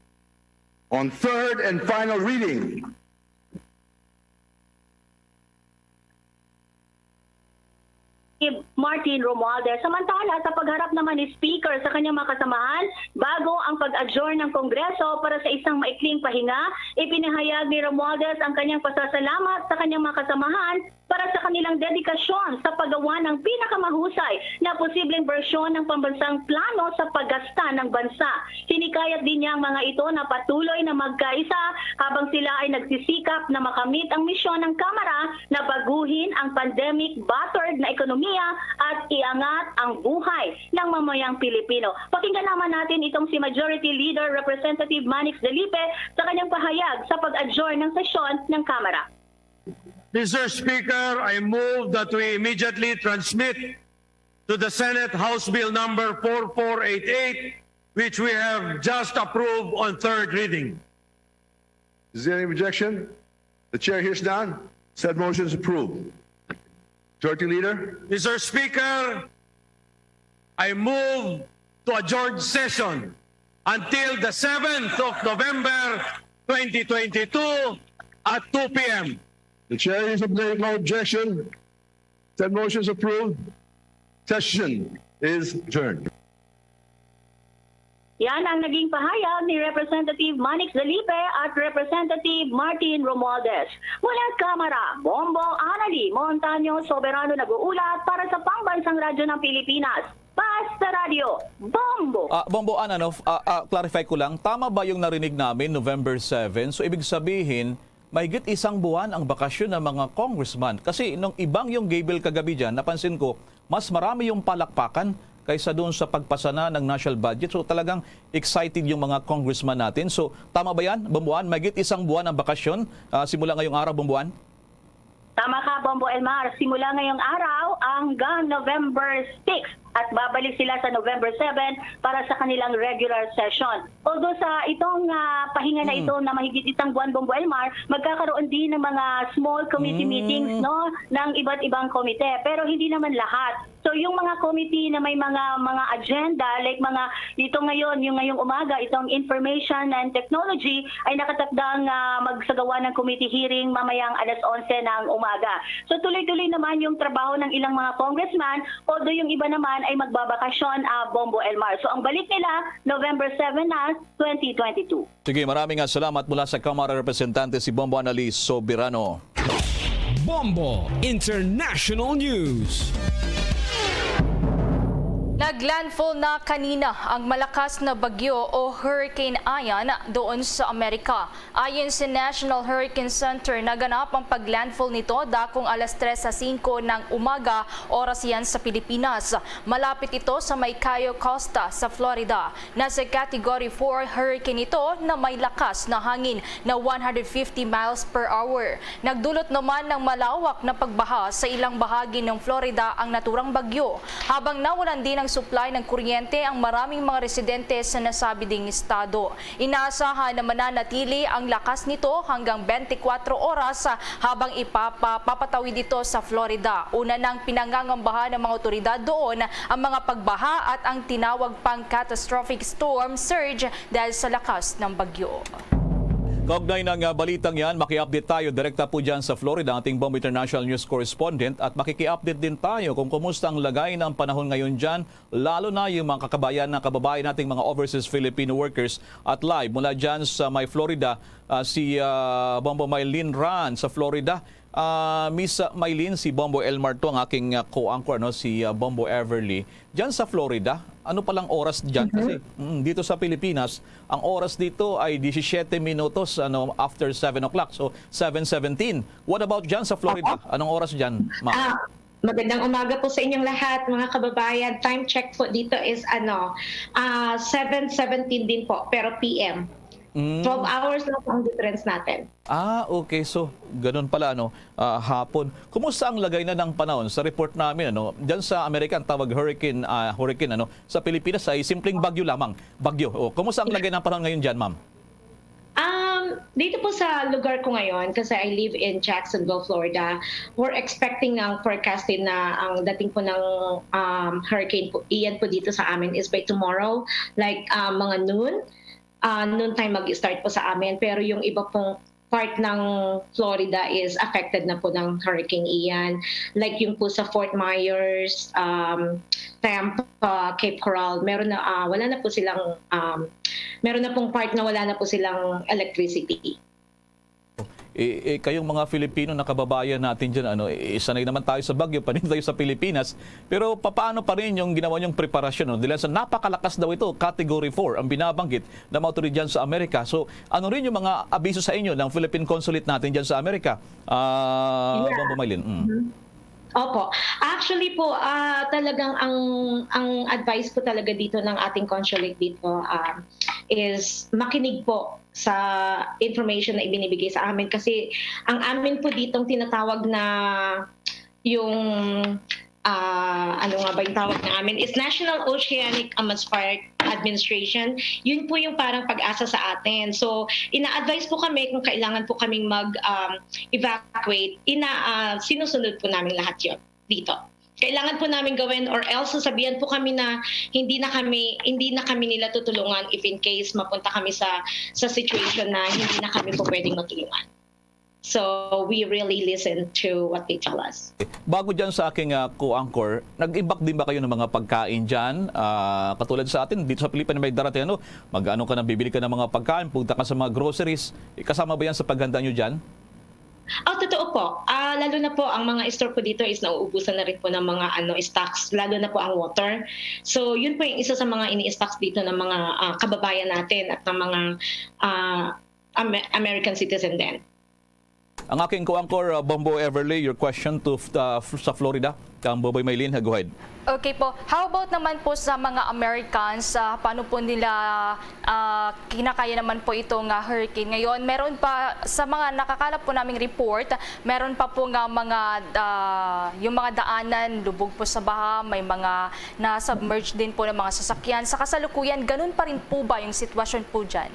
on third and final reading. Ni Martin Romualdez. Samantala, sa pagharap naman ni Speaker sa kanyang mga kasamahan, bago ang pag-adjourn ng Kongreso para sa isang maikling pahinga, ipinahayag ni Romualdez ang kanyang pasasalamat sa kanyang mga kasamahan para sa kanilang dedikasyon sa paggawa ng pinakamahusay na posibleng bersyon ng pambansang plano sa paggasta ng bansa. Hinikayat din niya ang mga ito na patuloy na magkaisa habang sila ay nagsisikap na makamit ang misyon ng Kamara na baguhin ang pandemic-battered na ekonomiya at iangat ang buhay ng mamayang Pilipino. Pakinggan naman natin itong si Majority Leader Representative Manix Dalipe sa kanyang pahayag sa pag-adjourn ng sesyon ng Kamara. Mister Speaker, I move that we immediately transmit to the Senate House Bill number four four eight eight, which we have just approved on third reading. Is there any objection? The chair hears none. Said motion is approved. Majority Leader? Mister Speaker, I move to adjourn session until the seventh of November twenty twenty-two at two P M. The chair hears no objection. Said motion is approved. Session is adjourned. Yan ang naging pahayag ni Representative Manix Dalipe at Representative Martin Romualdez. Mula Kamara, Bombo Anali Montaño Soberano nag-uulat para sa Pambansang Radyo ng Pilipinas. Basta Radyo, Bombo! Ah, Bombo Ana, no, f-, ah, ah, clarify ko lang, tama ba yung narinig namin, November seven? So, ibig sabihin, mahigit isang buwan ang bakasyon ng mga congressman. Kasi nung ibang yung gay bill kagabi dyan, napansin ko, mas marami yung palakpakan kaysa doon sa pagpasa na ng national budget. So, talagang excited yung mga congressman natin. So, tama ba yan, Bombo Ana? Mahigit isang buwan ang bakasyon, ah, simula ngayong araw, Bombo Ana? Tama ka, Bombo Elmar. Simula ngayong araw hanggang November six, at babalik sila sa November seven para sa kanilang regular session. Although sa itong, ah, pahinga na Hmm. ito na mahigit isang buwan, Bombo Elmar, magkakaroon din ng mga small committee Hmm. meetings, no, ng iba't ibang komite, pero hindi naman lahat. So, yung mga committee na may mga, mga agenda, like mga ito ngayon, yung ngayong umaga, itong Information and Technology, ay nakatakdang, ah, magsagawa ng committee hearing mamayang alas onse ng umaga. So, tuloy-tuloy naman yung trabaho ng ilang mga congressman, although yung iba naman ay magbabakasyon, ah, Bombo Elmar. So, ang balik nila, November seven na, twenty twenty-two. Sige, maraming nga salamat mula sa Kamara Representante si Bombo Annalise Soberano. Bombo International News. Naglandfall na kanina ang malakas na bagyo o Hurricane Ian doon sa Amerika. Ayon sa National Hurricane Center, naganap ang paglandfall nito dakong alas tres sa singko ng umaga, oras yan sa Pilipinas. Malapit ito sa may Cayo Costa sa Florida. Nasa Category four hurricane ito na may lakas na hangin na one hundred fifty miles per hour. Nagdulot naman ng malawak na pagbaha sa ilang bahagi ng Florida ang naturang bagyo, habang nawalan din ng supply ng kuryente ang maraming mga residente sa nasabi ding estado. Inaasahan na mananatili ang lakas nito hanggang twenty-four oras, habang ipapapatawid ito sa Florida. Una nang pinangangambahan ng mga otoridad doon ang mga pagbaha at ang tinawag pang catastrophic storm surge dahil sa lakas ng bagyo. Kaugnay ng, ah, balitang yan, maki-update tayo direkta po dyan sa Florida, ang ating Bombo International News correspondent, at makiki-update din tayo kung kumusta ang lagay ng panahon ngayon dyan, lalo na yung mga kakabayan na kababayan nating mga overseas Filipino workers. At live mula dyan sa may Florida, ah, si, ah, Bombo Mylene Ran sa Florida. Ah, Miss Mylene, si Bombo Elmar to, ang aking, ah, co-anchor, no, si, ah, Bombo Everly. Diyan sa Florida, ano palang oras diyan? Kasi, Mhm. mm, dito sa Pilipinas, ang oras dito ay diyesisiyete minutos, ano, after seven o'clock. So, seven seventeen. What about diyan sa Florida? Opo. Anong oras diyan, ma'am? Ah, magandang umaga po sa inyong lahat, mga kababayan. Time check po dito is, ano, ah, seven seventeen din po, pero P M. Mm. Twelve hours lang po ang difference natin. Ah, okay. So, ganun pala, ano, ah, hapon. Kumusta ang lagay na ng panahon? Sa report namin, ano, diyan sa Amerika, ang tawag hurricane, ah, hurricane, ano, sa Pilipinas ay simpleng bagyo lamang. Bagyo. Oh, kumusta ang lagay ng panahon ngayon diyan, ma'am? Um, dito po sa lugar ko ngayon, kasi I live in Jacksonville, Florida, we're expecting ang forecasting na ang dating po ng, um, hurricane po, Ian po dito sa amin is by tomorrow, like, um, mga noon, ah, noon time mag-start po sa amin. Pero yung iba pong part ng Florida is affected na po ng Hurricane Ian. Like yung po sa Fort Myers, um, Tampa, Cape Coral, meron na, ah, wala na po silang, um, meron na pong part na wala na po silang electricity. Eh, eh, kayong mga Filipino na kababayan natin diyan, ano, eh, sanay naman tayo sa bagyo, panin tayo sa Pilipinas. Pero papaano pa rin yung ginawa niyong preparasyon, no? Dahil sa napakalakas daw ito, Category four ang binabanggit ng mga otoridad sa Amerika. So, ano rin yung mga abiso sa inyo ng Philippine Consulate natin diyan sa Amerika? Ah, Yeah. Bombo Mylene. Mm. Mhm. Opo. Actually po, ah, talagang ang, ang advice ko talaga dito ng ating consulate dito, um, is makinig po sa information na ibinibigay sa amin. Kasi ang amin po ditong tinatawag na yung, ah, ano nga ba yung tawag namin? Is National Oceanic Atmospheric Administration. Yun po yung parang pag-asa sa atin. So, ina-advise po kami kung kailangan po kaming mag, um, evacuate, ina-, ah, sinusunod po namin lahat yun dito. Kailangan po namin gawin, or else sasabihan po kami na hindi na kami, hindi na kami nila tutulungan if in case mapunta kami sa, sa situation na hindi na kami po pwedeng matulungan. So, we really listen to what they tell us. Bago dyan sa aking, ah, co-anchor, nag-imbak din ba kayo ng mga pagkain dyan? Ah, katulad sa atin, dito sa Pilipinas may darating, ano, mag-ano ka na, bibili ka ng mga pagkain, punta ka sa mga groceries. Eh, kasama ba yan sa paghanda nyo dyan? Oh, totoo po. Ah, lalo na po, ang mga store po dito is nauubusan na rin po ng mga, ano, stocks, lalo na po ang water. So, yun po yung isa sa mga ini-stocks dito ng mga, ah, kababayan natin at ng mga, ah, Ame-, American citizen din. Ang aking co-anchor, uh, Bombo Everly, your question to, uh, f- sa Florida, kang Boboy Maylin, go ahead. Okay po. How about naman po sa mga Americans? Ah, paano po nila, ah, kinakaya naman po ito nga hurricane? Ngayon, meron pa, sa mga nakakalap po naming report, meron pa po nga mga, ah, yung mga daanan, lubog po sa baha, may mga na-submerge din po ng mga sasakyan. Sa kasalukuyan, ganun pa rin po ba yung sitwasyon po dyan?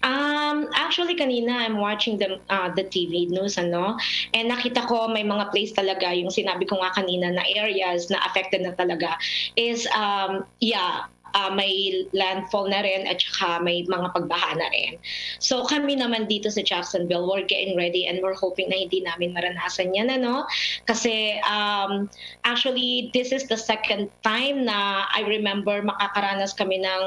Um, actually, kanina I'm watching the uh, the T V news, ano, and nakita ko may mga place talaga, yung sinabi ko nga kanina na areas na affected na talaga is, um, yeah, uh, may landfall na rin at saka may mga pagbaha na rin. So kami naman dito sa Jacksonville, we're getting ready and we're hoping na hindi namin maranasan yan, ano, kasi, um, actually this is the second time na I remember makakaranas kami ng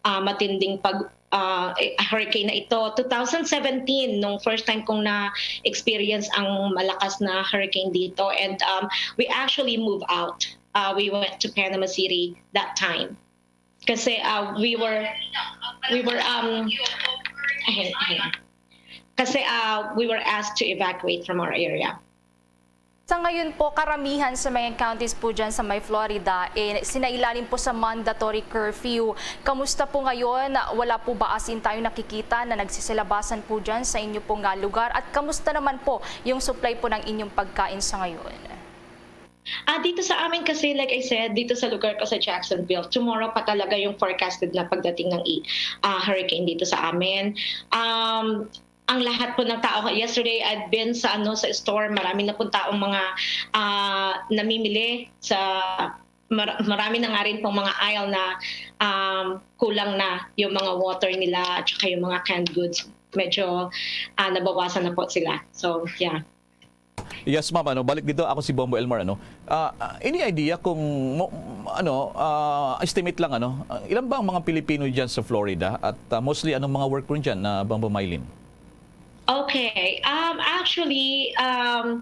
uh, matinding pag uh, eh, hurricane na ito. Two thousand seventeen, nung first time kong na-experience ang malakas na hurricane dito. And um, we actually moved out. Uh, we went to Panama City that time. Kasi uh, we were, we were, um, ahem, ahem. Kasi uh, we were asked to evacuate from our area. Sa ngayon po, karamihan sa mga counties po dyan sa may Florida, eh, sinailalim po sa mandatory curfew. Kamusta po ngayon? Wala po ba as in tayo nakikita na nagsisilabasan po dyan sa inyo pong, ah, lugar? At kamusta naman po yung supply po ng inyong pagkain sa ngayon? Ah, dito sa amin kasi, like I said, dito sa lugar ko sa Jacksonville, tomorrow pa talaga yung forecasted na pagdating ng i- ah, hurricane dito sa amin. Um, ang lahat po ng tao, yesterday I'd been sa, ano, sa store, marami na pong taong mga ah, namimili sa mar- marami na nga rin pong mga aisle na um, kulang na yung mga water nila at saka yung mga canned goods. Medyo ah, nabawasan na po sila. So, yeah. Yes, ma'am. Ano, balik dito, ako si Bombo Elmar. Ano, Ah, ah, any idea kung mo, ano, ah, estimate lang, ano, ah, ilan ba ang mga Pilipino diyan sa Florida? At ah, mostly, anong mga work rin dyan, na Bombo Maylin? Okay. Um, actually, um,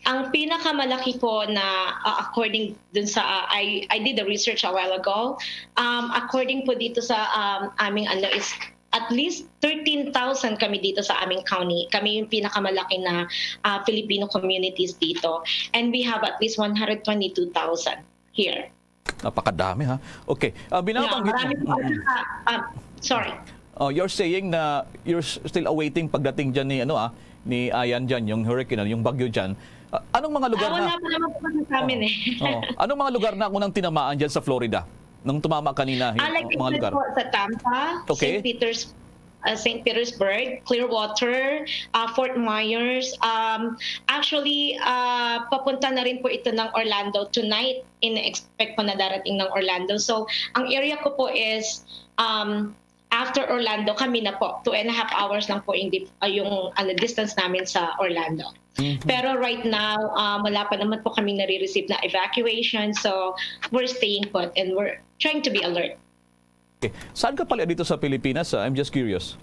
ang pinakamalaki po na, uh, according dun sa, uh, I, I did the research a while ago. Um, according po dito sa um, aming ano is at least thirteen thousand kami dito sa aming county. Kami yung pinakamalaki na uh, Filipino communities dito. And we have at least one hundred twenty-two thousand here. Napakadami, ha? Okay. Ah, Yeah, binabanggit marami mo. po. At Mm. saka, ah, sorry. Oh, you're saying na you're s- still awaiting pagdating dyan ni, ano, ah, ni Ian dyan, yung hurricane, ano, yung bagyo dyan. Ah, anong mga lugar Ah, na... wala pa naman po kasi sa amin Oh, eh. Oh. Anong mga lugar na unang tinamaan dyan sa Florida? Nung tumama kanina, yung Ah, like I mga said lugar? Po, sa Tampa, Okay. Saint Peters, uh, Saint Petersburg, Clearwater, uh, Fort Myers. Um, actually, uh, papunta na rin po ito ng Orlando tonight. In-expect po na darating ng Orlando. So, ang area ko po is um, after Orlando, kami na po. Two and a half hours lang po yung, dif- uh, yung ano, distance namin sa Orlando. Mhm. Pero right now, um, wala pa naman po kami nare-receive na evacuation. So, we're staying put and we're trying to be alert. Okay. Saan ka pala dito sa Pilipinas? Ah? I'm just curious.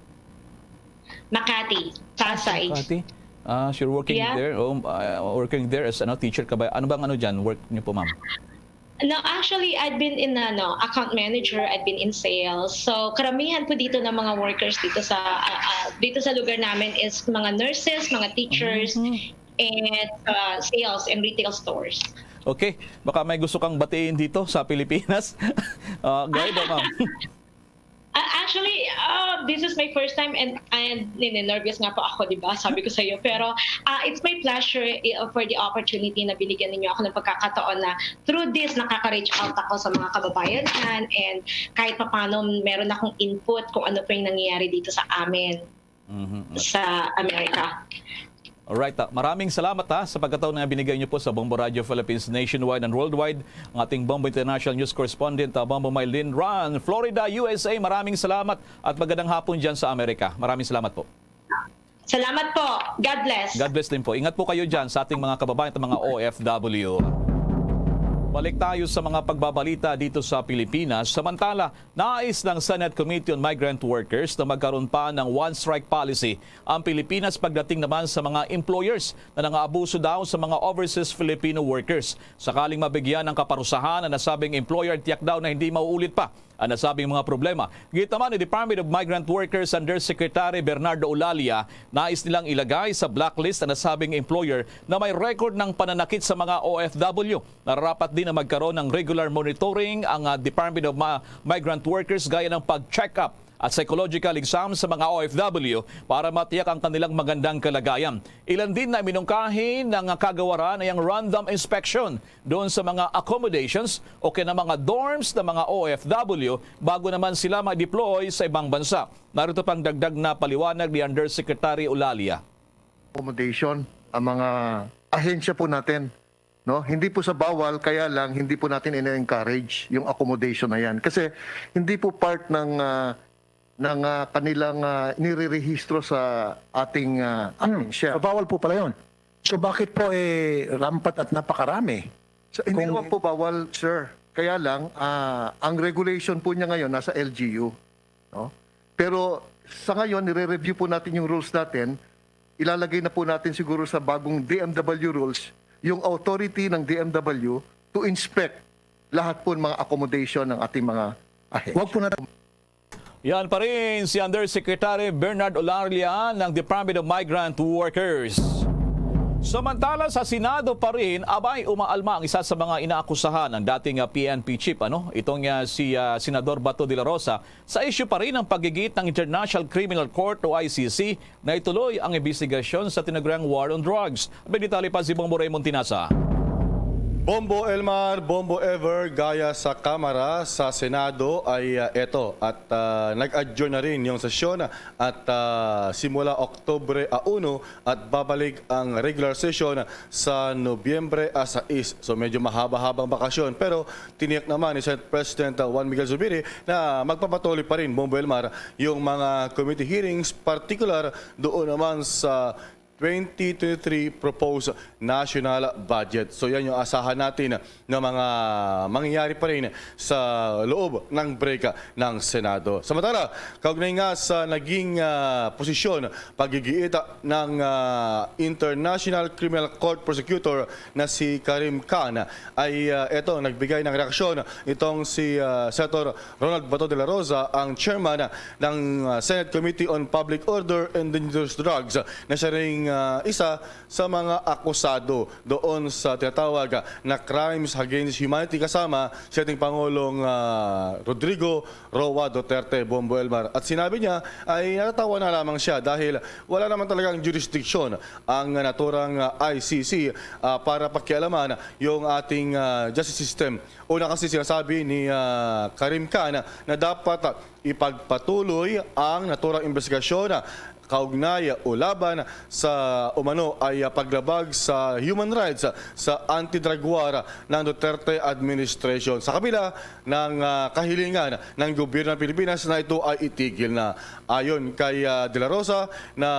Makati, Pasay. Makati? Ah, so you're working Yeah. there? Oh, ah, working there as, ano, teacher ka ba? Ano bang, ano dyan? Work niyo po, ma'am? No, actually, I've been in, ano, account manager, I've been in sales. So, karamihan po dito ng mga workers dito sa ah, ah, dito sa lugar namin is mga nurses, mga teachers, Mhm. and uh, sales and retail stores. Okay. Baka may gusto kang batiin dito sa Pilipinas. Ah, go ahead, ma'am. Uh, actually, uh, this is my first time and and nini-nervous nga po ako, di ba? Sabi ko sa iyo. Pero uh, it's my pleasure eh, for the opportunity na binigyan ninyo ako ng pagkakataon na through this nakaka-reach out ako sa mga kababayan dyan and kahit papaano meron akong input kung ano po yung nangyayari dito sa amin Mhm. sa Amerika. Alright, ah, maraming salamat, ha, sa pagkataon na binigay niyo po sa Bombo Radio Philippines nationwide and worldwide, ang ating Bombo International News Correspondent, ah, Bombo Maylin Ran, Florida, U S A. Maraming salamat at magandang hapon dyan sa Amerika. Maraming salamat po. Salamat po. God bless. God bless din po. Ingat po kayo dyan sa ating mga kababayan at mga O F W. Balik tayo sa mga pagbabalita dito sa Pilipinas. Samantala, nais ng Senate Committee on Migrant Workers na magkaroon pa ng one-strike policy ang Pilipinas pagdating naman sa mga employers na nangaabuso daw sa mga overseas Filipino workers. Sakaling mabigyan ng kaparusahan ang nasabing employer, tiyak daw na hindi mauulit pa ang nasabing mga problema. Giit naman ni Department of Migrant Workers Undersecretary Bernardo Olalia, nais nilang ilagay sa blacklist ang nasabing employer na may record ng pananakit sa mga O F W. Nararapat din na magkaroon ng regular monitoring ang, ah, Department of Ma-, Migrant Workers, gaya ng pag-check-up at psychological exam sa mga O F W para matiyak ang kanilang magandang kalagayan. Ilan din na minungkahi ng kagawaran ay ang random inspection doon sa mga accommodations o kaya ng mga dorms ng mga O F W bago naman sila ma-deploy sa ibang bansa. Narito pang dagdag na paliwanag ni Undersecretary Olalia. Accommodation ang mga ahensya po natin, no? Hindi po sa bawal, kaya lang hindi po natin ina-encourage yung accommodation na yan kasi hindi po part ng, ah, ng, ah, kanilang, ah, nirerehistro sa ating, ah, ahensya. So, bawal po pala yun. So bakit po eh rampat at napakarami? So, hindi Kung- naman po bawal, sir. Kaya lang, ah, ang regulation po niya ngayon nasa L G U, no? Pero sa ngayon, nire-review po natin yung rules natin. Ilalagay na po natin siguro sa bagong D M W rules yung authority ng D M W to inspect lahat po ng mga accommodation ng ating mga ahensya. Wag po na Yan pa rin si Undersecretary Bernard Olalia ng Department of Migrant Workers. Samantala sa Senado pa rin, abay, umaalma ang isa sa mga inaakusahan ng dating, ah, P N P chief, ano? Itong, ah, si, ah, Senador Bato de la Rosa, sa issue pa rin ng pagigit ng International Criminal Court o I C C na ituloy ang imbestigasyon sa tinaguriang war on drugs. May detalye pa si Bombo Raymond Tinasa. Bombo Elmar, Bombo Ever, gaya sa Kamara, sa Senado ay, ah, eto at, ah, nag-adjourn na rin yung sesyon at, ah, simula Oktubre a uno at babalik ang regular session sa Nobyembre a sais. So medyo mahaba-habang bakasyon pero tiniyak naman ni Senate President, ah, Juan Miguel Zubiri na magpapatuloy pa rin, Bombo Elmar, yung mga committee hearings, partikular doon naman sa twenty twenty-three proposed national budget. So yan yung asahan natin na mga mangyayari pa rin sa loob ng break ng Senado. Samantala, kaugnay nga sa naging, ah, posisyon, pagigiit ng, ah, International Criminal Court Prosecutor na si Karim Khan, ay, ah, eto, nagbigay ng reaksyon itong si, ah, Senator Ronald Bato de la Rosa, ang chairman ng, ah, Senate Committee on Public Order and Dangerous Drugs, na siya ring, ah, isa sa mga akusado doon sa tinatawag na crimes against humanity kasama si ating Pangulong, ah, Rodrigo Roa Duterte, Bombo Elmar. At sinabi niya ay natatawa na lamang siya dahil wala naman talagang jurisdiction ang naturang, ah, I C C, ah, para pakialaman yung ating, ah, justice system. Una kasi sinasabi ni, ah, Karim Khan na dapat, ah, ipagpatuloy ang naturang investigasyon, ah, kaugnay o laban sa umano ay, ah, paglabag sa human rights, ah, sa anti-drug war ng Duterte administration. Sa kabila ng, ah, kahilingan ng gobyerno ng Pilipinas na ito ay itigil na. Ayon kay, ah, De La Rosa, na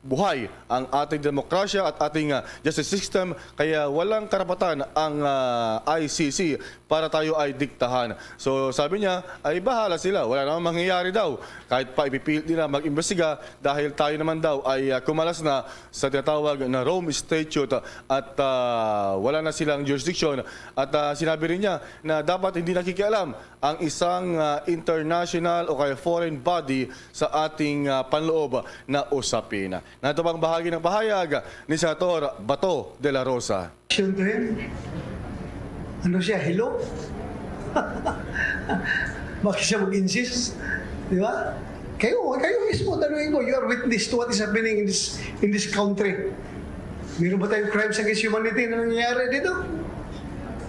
buhay ang ating demokrasya at ating, ah, justice system, kaya walang karapatan ang, ah, I C C para tayo ay diktahan. So sabi niya, ay bahala sila, wala namang mangyayari daw. Kahit pa ipipilit nila mag-imbestiga dahil tayo naman daw ay, ah, kumalas na sa tinatawag na Rome Statute at, ah, wala na silang jurisdiction. At, ah, sinabi rin niya na dapat hindi nakikialam ang isang, ah, international o kaya foreign body sa ating, ah, panloob na usapin. Nato pang bahagi ng pahayag ni Senator Bato de la Rosa. Question to him. Ano siya, hello? Bakit siya mag-insist? Di ba? Kayo, kayo mismo, tanungin ko, you are witness to what is happening in this, in this country. Meron ba tayong crimes against humanity na nangyayari dito?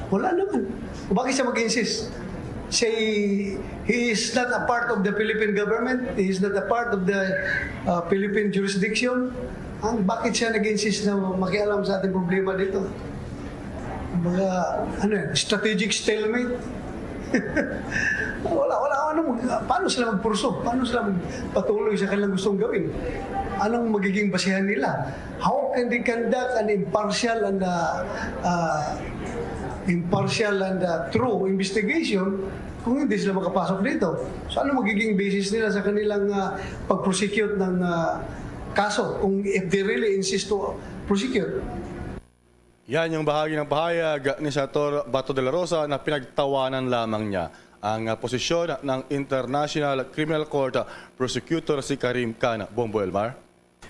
Wala naman. Bakit siya mag-insist? Say, he is not a part of the Philippine government, he is not a part of the, uh, Philippine jurisdiction. Ang, bakit siya nag-insist na makialam sa ating problema dito? Mga, ano yan, strategic stalemate? Wala, wala, ano, mag-, paano sila magpurso? Paano sila magpatuloy sa kanilang gustong gawin? Anong magiging basihan nila? How can they conduct an impartial and, uh, uh, impartial and, uh, true investigation kung hindi sila makapasok dito. So, ano magiging basis nila sa kanilang, uh, pag-prosecute ng, uh, kaso kung if they really insist to prosecute? Yan yung bahagi ng pahayag ni Senator Bato de la Rosa na pinagtawanan lamang niya ang, ah, posisyon ng International Criminal Court Prosecutor si Karim Khan. Bombo Elmar.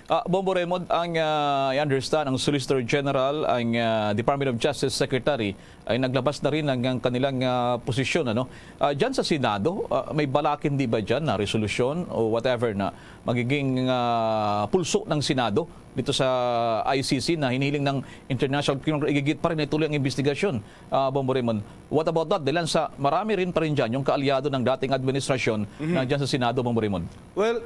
Ah, Bombo Raymond, ang, ah, I understand, ang Solicitor General, ang, ah, Department of Justice Secretary ay naglabas na rin ng, ng kanilang, ah, posisyon, ano? Ah, diyan sa Senado, ah, may balakin di ba diyan na resolusyon o whatever na magiging, ah, pulso ng Senado dito sa I C C na hinihiling ng International Criminal Court, igigit pa rin, ituloy ang investigasyon, ah, Bombo Raymond. What about that? Dahil sa marami rin pa rin dyan yung kaalyado ng dating administrasyon na dyan sa Senado, Bombo Raymond. Well,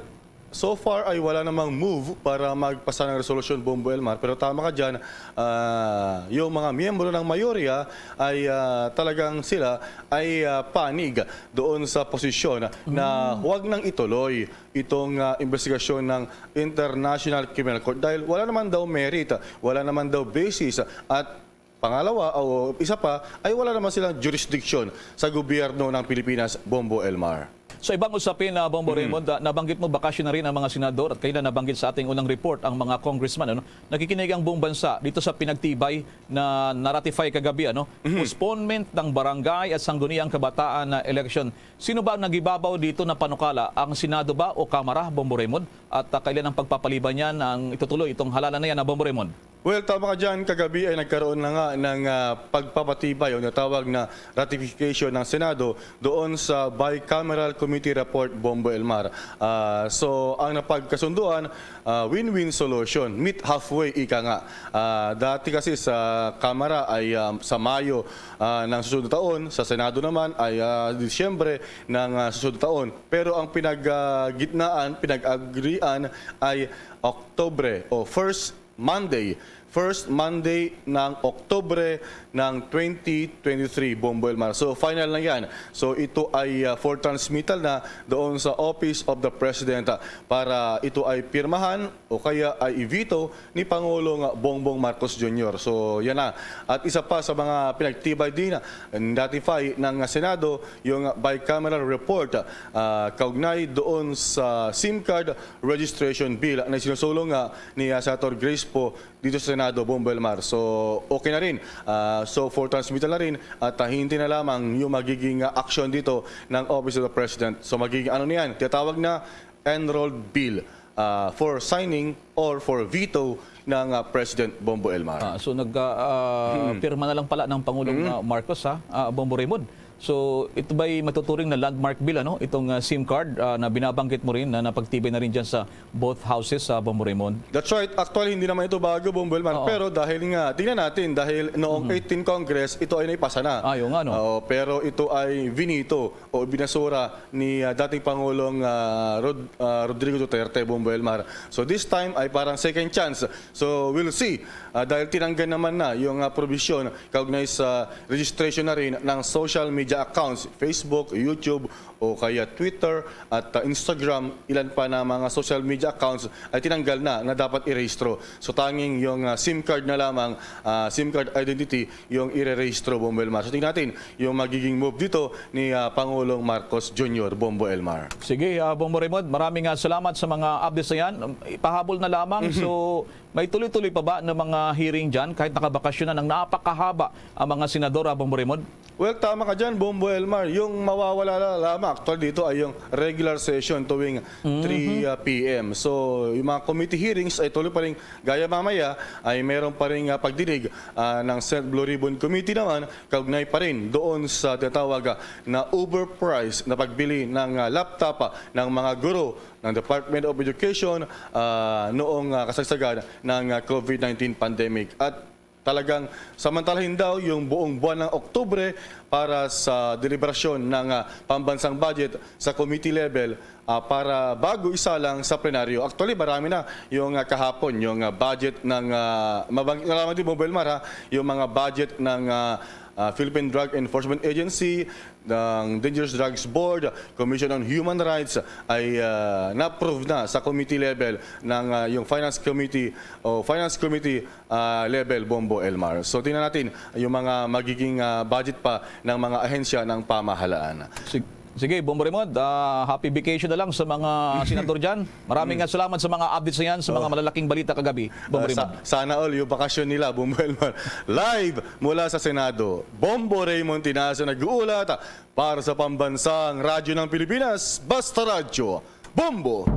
so far ay wala namang move para magpasa ng resolusyon, Bombo Elmar. Pero tama ka dyan, ah, yung mga miyembro ng mayorya ay, ah, talagang sila ay, ah, panig doon sa posisyon na huwag nang ituloy itong, ah, investigasyon ng International Criminal Court dahil wala naman daw merit, wala naman daw basis, at pangalawa o isa pa ay wala naman silang jurisdiction sa gobyerno ng Pilipinas, Bombo Elmar. Sa ibang usapin, ah, Bombo Raymond, ah, nabanggit mo, bakasyon na rin ang mga senador at kanina nabanggit sa ating unang report ang mga congressman, ano? Nakikinig ang buong bansa dito sa pinagtibay na na-ratify kagabi, ano? Postponement ng barangay at sangguniang kabataan na election. Sino ba ang nagibabaw dito na panukala? Ang Senado ba o Kamara, Bombo Raymond? At, ah, kailan ang pagpapaliban niyan ang itutuloy itong halalan na yan, ah, Bombo Raymond? Well, tama ka dyan. Kagabi ay nagkaroon na nga ng, ah, pagpapatibay o natawag na ratification ng Senado doon sa Bicameral Committee Report, Bombo Elmar. Ah, so, ang napagkasunduan, ah, win-win solution, meet halfway, ika nga. Ah, dati kasi sa Kamara ay, ah, sa Mayo, ah, ng susunod na taon, sa Senado naman ay, ah, Disyembre ng, ah, susunod na taon. Pero ang pinag-, ah, gitnaan, pinag-agrian ay Oktubre o first Monday. First Monday ng Oktubre ng twenty twenty-three, Bombo Elmar. So, final na yan. So, ito ay, ah, for transmittal na doon sa Office of the President, ah, para ito ay pirmahan o kaya ay i-veto ni Pangulong Bongbong Marcos Junior. So, yan na. At isa pa sa mga pinagtibay din, ah, notify ng Senado yung bicameral report, ah, kaugnay doon sa SIM card registration bill na sinusulong nga ni, ah, Senator Grace Poe dito sa Senado, Bombo Elmar. So, okay na rin. Ah, so, for transmittal na rin at, ah, hintay na lamang yung magiging, ah, action dito ng Office of the President. So, magiging ano na yan, tinatawag na enrolled bill, ah, for signing or for veto ng, ah, President Bombo Elmar. Ah, so nag ah, ah, pirma na lang pala ng Pangulong, ah, Marcos, ha, ah, Bombo Raymond. So ito ba'y matuturing na landmark bill, ano? Itong, ah, SIM card, ah, na binabanggit mo rin na napagtibay na rin dyan sa both houses, sa Bombo Raymond? That's right. Actually, hindi naman ito bago, Bombo Elmar. Oo. Pero dahil nga, tingnan natin, dahil noong eighteen Congress, ito ay naipasa na. Ah, yung ano? Oo, pero ito ay vinito o binasura ni, ah, dating Pangulong, ah, Rod-, ah, Rodrigo Duterte, Bombo Elmar. So this time ay parang second chance. So we'll see. Ah, dahil tinanggal naman na yung, ah, probisyon kaugnay sa registration na rin ng social media accounts, Facebook, YouTube, o kaya Twitter at, ah, Instagram, ilan pa na mga social media accounts ay tinanggal na na dapat irehistro. So tanging yung, ah, SIM card na lamang, ah, SIM card identity yung irerehistro, Bombo Elmar. So tingnan natin yung magiging move dito ni, ah, Pangulong Marcos Junior, Bombo Elmar. Sige, ah, Bombo Raymond, maraming, ah, salamat sa mga updates na yan. Um, ipahabol na lamang, so may tuloy-tuloy pa ba ng mga hearing dyan kahit nakabakasyon na ng napakahaba ang mga senador, ah, Bombo Raymond? Well, tama ka dyan, Bombo Elmar. Yung mawawala la- lamang actual dito ay yung regular session tuwing three, ah, P M. So, yung mga committee hearings ay tuloy pa rin. Gaya mamaya ay meron pa rin, ah, pagdinig, ah, ng Senate Blue Ribbon Committee naman, kaugnay pa rin doon sa tinatawag, ah, na overpriced na pagbili ng, ah, laptop, ah, ng mga guro ng Department of Education, ah, noong, ah, kasagsagan ng, ah, COVID nineteen pandemic. At talagang samantalahin daw yung buong buwan ng Oktubre para sa deliberasyon ng, ah, pambansang budget sa committee level, ah, para bago isalang sa plenaryo. Actually, marami na yung, ah, kahapon, yung, ah, budget ng, ah, mabanggit na lamang din, Bombo Elmar, ha, yung mga budget ng, ah, ah, Philippine Drug Enforcement Agency, ng Dangerous Drugs Board, Commission on Human Rights ay, ah, na-approve na sa committee level ng, ah, yung Finance Committee o Finance Committee, ah, level, Bombo Elmar. So tingnan natin yung mga magiging, ah, budget pa ng mga ahensya ng pamahalaan. Sig- Sige, Bombo Raymond, ah, happy vacation na lang sa mga senador dyan. Maraming, ah, salamat sa mga updates na yan, sa mga malalaking balita kagabi, Bombo Ah, Raymond. Sa, sana all yung bakasyon nila, Bombo Elmar. Live mula sa Senado, Bombo Raymond Tinazo nag-uulat para sa Pambansang Radyo ng Pilipinas, Basta Radyo, Bombo!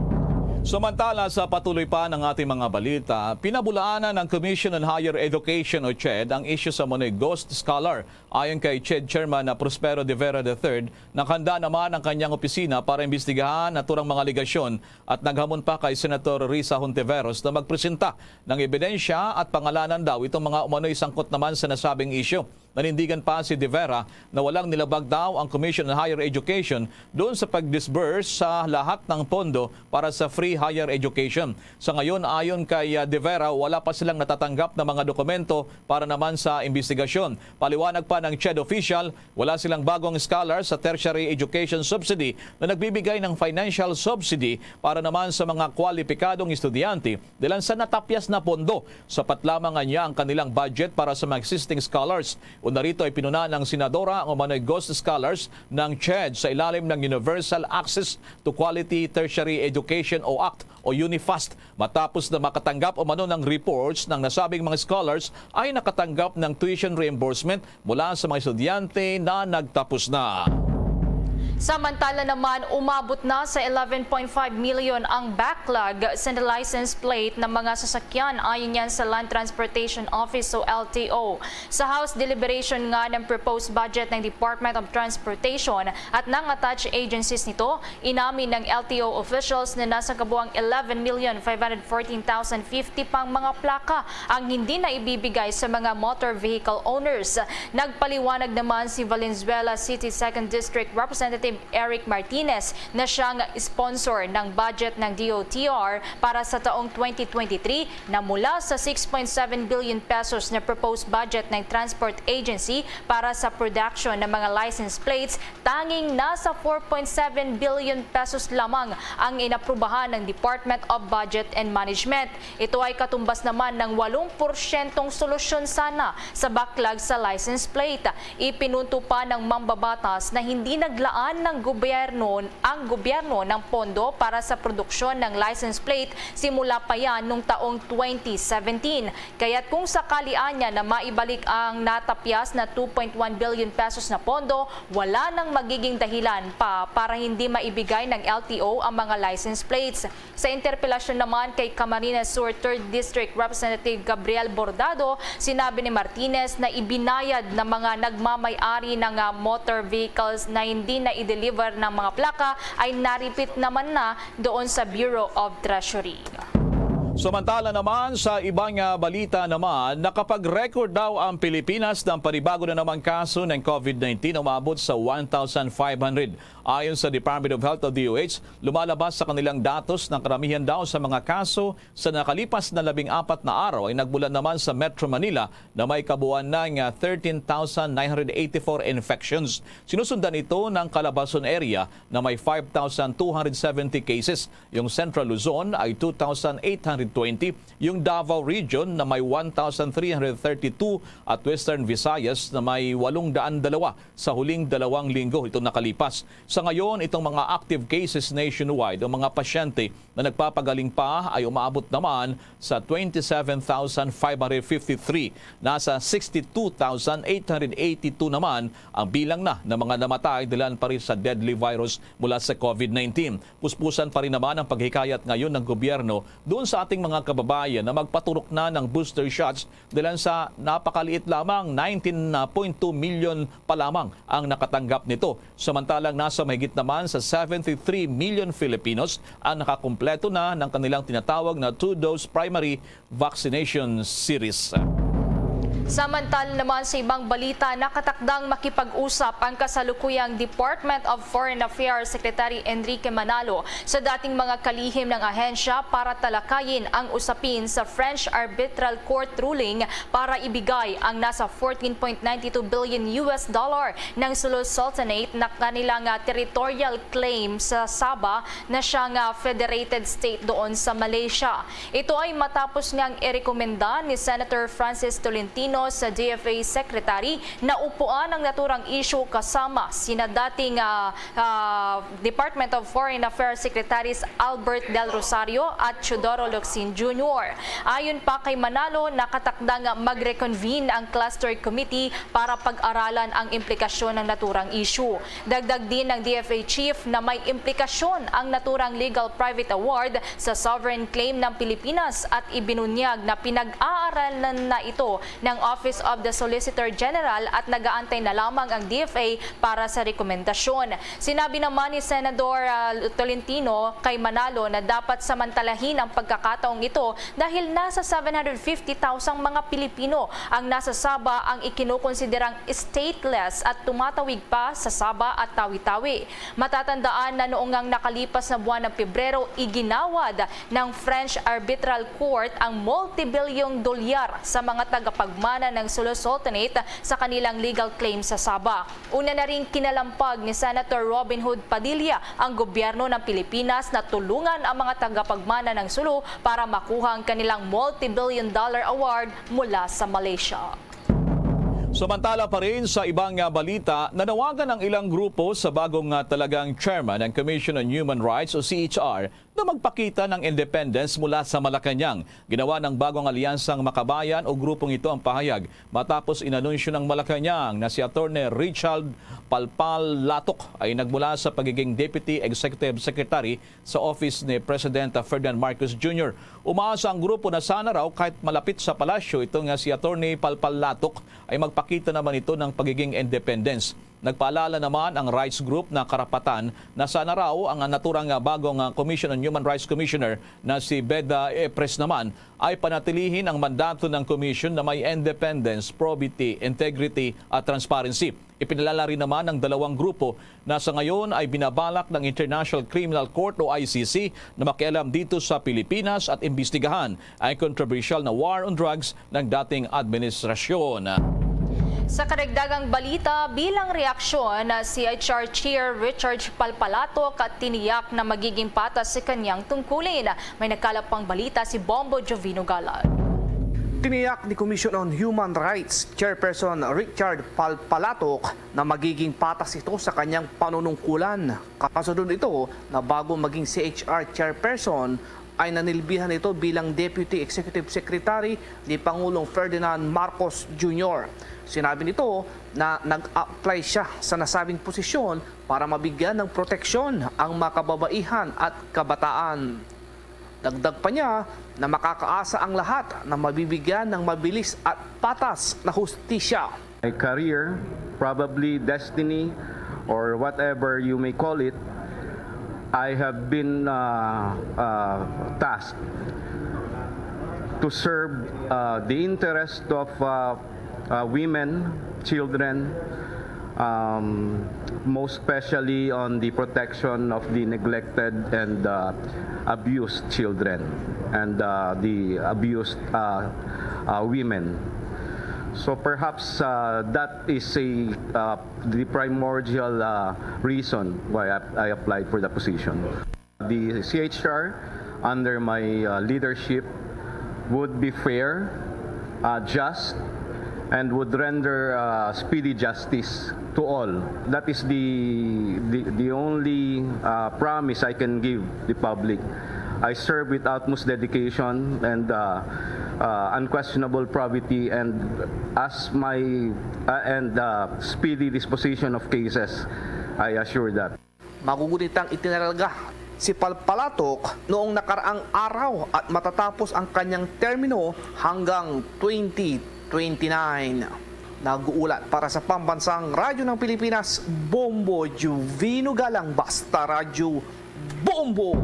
Samantala, sa patuloy pa ng ating mga balita, pinabulaanan ng Commission on Higher Education o CHED ang isyu sa manoy ghost scholar. Ayon kay CHED Chairman na Prospero de Vera the third, nakahanda naman ang kanyang opisina para imbestigahan ang naturang mga alegasyon at naghamon pa kay Senator Risa Hontiveros na magpresenta ng ebidensya at pangalanan daw itong mga umano'y sangkot naman sa nasabing isyu. Nanindigan pa si De Vera na walang nilabag daw ang Commission on Higher Education doon sa pag-disburse sa lahat ng pondo para sa free higher education. Sa ngayon, ayon kay, ah, De Vera, wala pa silang natatanggap na mga dokumento para naman sa imbestigasyon. Paliwanag pa ng CHED official, wala silang bagong scholar sa tertiary education subsidy na nagbibigay ng financial subsidy para naman sa mga kwalipikadong estudyante dahil sa natapyas na pondo. Sapat lamang anya ang kanilang budget para sa mga existing scholars. Una rito ay pinuna ng senadora ang umano'y ghost scholars ng CHED sa ilalim ng Universal Access to Quality Tertiary Education o act o UNIFAST. Matapos na makatanggap umano ng reports ng nasabing mga scholars ay nakatanggap ng tuition reimbursement mula sa mga estudyante na nagtapos na. Samantala naman, umabot na sa eleven point five million ang backlog sa license plate ng mga sasakyan, ayon yan sa Land Transportation Office o L T O. Sa House deliberation nga ng proposed budget ng Department of Transportation at ng attached agencies nito, inamin ng L T O officials na nasa kabuang eleven million five hundred fourteen thousand fifty pang mga plaka ang hindi na ibibigay sa mga motor vehicle owners. Nagpaliwanag naman si Valenzuela City Second District Representative Eric Martinez na siyang sponsor ng budget ng D O T R para sa taong twenty twenty-three na mula sa six point seven billion pesos na proposed budget ng Transport Agency para sa production ng mga license plates, tanging nasa four point seven billion pesos lamang ang inaprubahan ng Department of Budget and Management. Ito ay katumbas naman ng walong porsyentong solusyon sana sa backlog sa license plate. Ipinunto pa ng mambabatas na hindi naglaan ng gobyerno, ang gobyerno ng pondo para sa produksyon ng license plate simula pa yan nung taong twenty seventeen. Kaya't kung sakali anya na maibalik ang natapyas na two point one billion pesos na pondo, wala nang magiging dahilan pa para hindi maibigay ng L T O ang mga license plates. Sa interpelasyon naman kay Camarines Sur Third District Representative Gabriel Bordado, sinabi ni Martinez na ibinayad ng mga nagmamay-ari ng, ah, motor vehicles na hindi na i-deliver ng mga plaka ay naripit naman na doon sa Bureau of Treasury. Samantala naman, sa ibang, ah, balita naman, nakapag-record daw ang Pilipinas ng panibago na namang kaso ng COVID nineteen, umabot sa one thousand five hundred. Ayon sa Department of Health o D O H, lumalabas sa kanilang datos na karamihan daw sa mga kaso sa nakalipas na labing apat na araw ay nagmula naman sa Metro Manila na may kabuuan ng, ah, thirteen thousand nine hundred eighty-four infections. Sinusundan ito ng Calabarzon area na may five thousand two hundred seventy cases. Yung Central Luzon ay two thousand eight hundred twenty, yung Davao Region na may one thousand three hundred thirty-two at Western Visayas na may walong daan dalawa sa huling dalawang linggo itong nakalipas. Sa ngayon, itong mga active cases nationwide o mga pasyente na nagpapagaling pa ay umaabot naman sa twenty-seven thousand five hundred fifty-three. Nasa sixty-two thousand eight hundred eighty-two naman ang bilang na ng mga namatay dahil pa rin sa deadly virus mula sa COVID nineteen. Puspusan pa rin naman ang paghikayat ngayon ng gobyerno doon sa ating mga kababayan na magpaturok na ng booster shots dahil sa napakaliit lamang, nineteen point two million pa lamang ang nakatanggap nito. Samantalang nasa mahigit naman sa seventy-three million Filipinos ang nakakumpleto na ng kanilang tinatawag na two-dose primary vaccination series. Samantala naman, sa ibang balita, nakatakdang makipag-usap ang kasalukuyang Department of Foreign Affairs Secretary Enrique Manalo sa dating mga kalihim ng ahensya para talakayin ang usapin sa French Arbitral Court ruling para ibigay ang nasa fourteen point nine two billion U S dollar ng Sulu Sultanate na kanilang, ah, territorial claim sa Sabah na siyang, ah, federated state doon sa Malaysia. Ito ay matapos ngang irekomenda ni Senator Francis Tolentino sa D F A Secretary na upuan ang naturang issue kasama sina dating, ah, ah, Department of Foreign Affairs Secretaries Albert Del Rosario at Teodoro Locsin Junior. Ayon pa kay Manalo, nakatakda nga mag-reconvene ang Cluster Committee para pag-aralan ang implikasyon ng naturang issue. Dagdag din ng D F A chief na may implikasyon ang naturang legal private award sa sovereign claim ng Pilipinas at ibinunyag na pinag-aaralan na ito ng Office of the Solicitor General at nagaantay na lamang ang D F A para sa rekomendasyon. Sinabi naman ni Senador, ah, Tolentino kay Manalo na dapat samantalahin ang pagkakataong ito dahil nasa seven hundred fifty thousand mga Pilipino ang nasa Sabah ang ikinukonsiderang stateless at tumatawid pa sa Sabah at Tawi-Tawi. Matatandaan na noong ang nakalipas na buwan ng Pebrero, iginawad ng French Arbitral Court ang multibilyong dolyar sa mga tagapagmana ng Sulu Sultanate sa kanilang legal claim sa Sabah. Una na ring kinalampag ni Senator Robin Hood Padilla ang gobyerno ng Pilipinas na tulungan ang mga tagapagmana ng Sulu para makuha ang kanilang multibillion dollar award mula sa Malaysia. Samantala pa rin, sa ibang, ah, balita, nanawagan ang ilang grupo sa bagong, ah, talagang chairman ng Commission on Human Rights o C H R na magpakita ng independence mula sa Malacañang. Ginawa ng Bagong Alyansang Makabayan o grupong ito ang pahayag matapos inanunsyo ng Malacañang na si Attorney Richard Palpal Latok ay nagmula sa pagiging Deputy Executive Secretary sa office ni President Ferdinand Marcos Junior. Umaasa ang grupo na sana raw kahit malapit sa palasyo ito nga si Attorney Palpal Latok ay magpakita naman ito ng pagiging independence. Nagpaalala naman ang rights group na karapatan na sana raw ang naturang bagong, ah, Commission on Human Rights Commissioner na si Beda Epres naman ay panatilihin ang mandato ng commission na may independence, probity, integrity at transparency. Ipinalala rin naman ng dalawang grupo na sa ngayon ay binabalak ng International Criminal Court o I C C na makialam dito sa Pilipinas at imbestigahan ang kontrobersyal na war on drugs ng dating administrasyon. Sa karagdagang balita, bilang reaksyon, C H R Chair Richard Palpalatok tiniyak na magiging patas sa kanyang tungkulin. May nagkalap pang balita si Bombo Jovino Galag. Tiniyak ni Commission on Human Rights Chairperson Richard Palpalatok na magiging patas ito sa kanyang panunungkulan. Kasunod ito na bago maging C H R Chairperson ay nanilbihan ito bilang Deputy Executive Secretary ni Pangulong Ferdinand Marcos Junior. Sinabi nito na nag-apply siya sa nasabing posisyon para mabigyan ng proteksyon ang mga kababaihan at kabataan. Dagdag pa niya na makakaasa ang lahat na mabibigyan ng mabilis at patas na hustisya. My career, probably destiny, or whatever you may call it, I have been, uh, uh, tasked to serve, uh, the interest of, uh, uh, women, children, um, most especially on the protection of the neglected and, uh, abused children and, uh, the abused, uh, uh, women. So perhaps, uh, that is a, uh, the primordial, uh, reason why I, I applied for the position. The C H R, under my, uh, leadership, would be fair, uh, just, and would render, uh, speedy justice to all. That is the, the, the only, uh, promise I can give the public. I serve with utmost dedication and, uh, uh, unquestionable probity and as my, uh, and, uh, speedy disposition of cases, I assure that. Magugunitang itinalaga si Palpalatok noong nakaraang araw at matatapos ang kanyang termino hanggang twenty twenty-nine. Nag-uulat para sa Pambansang Radyo ng Pilipinas, Bombo Juvino Galang, Basta Radyo, Bombo!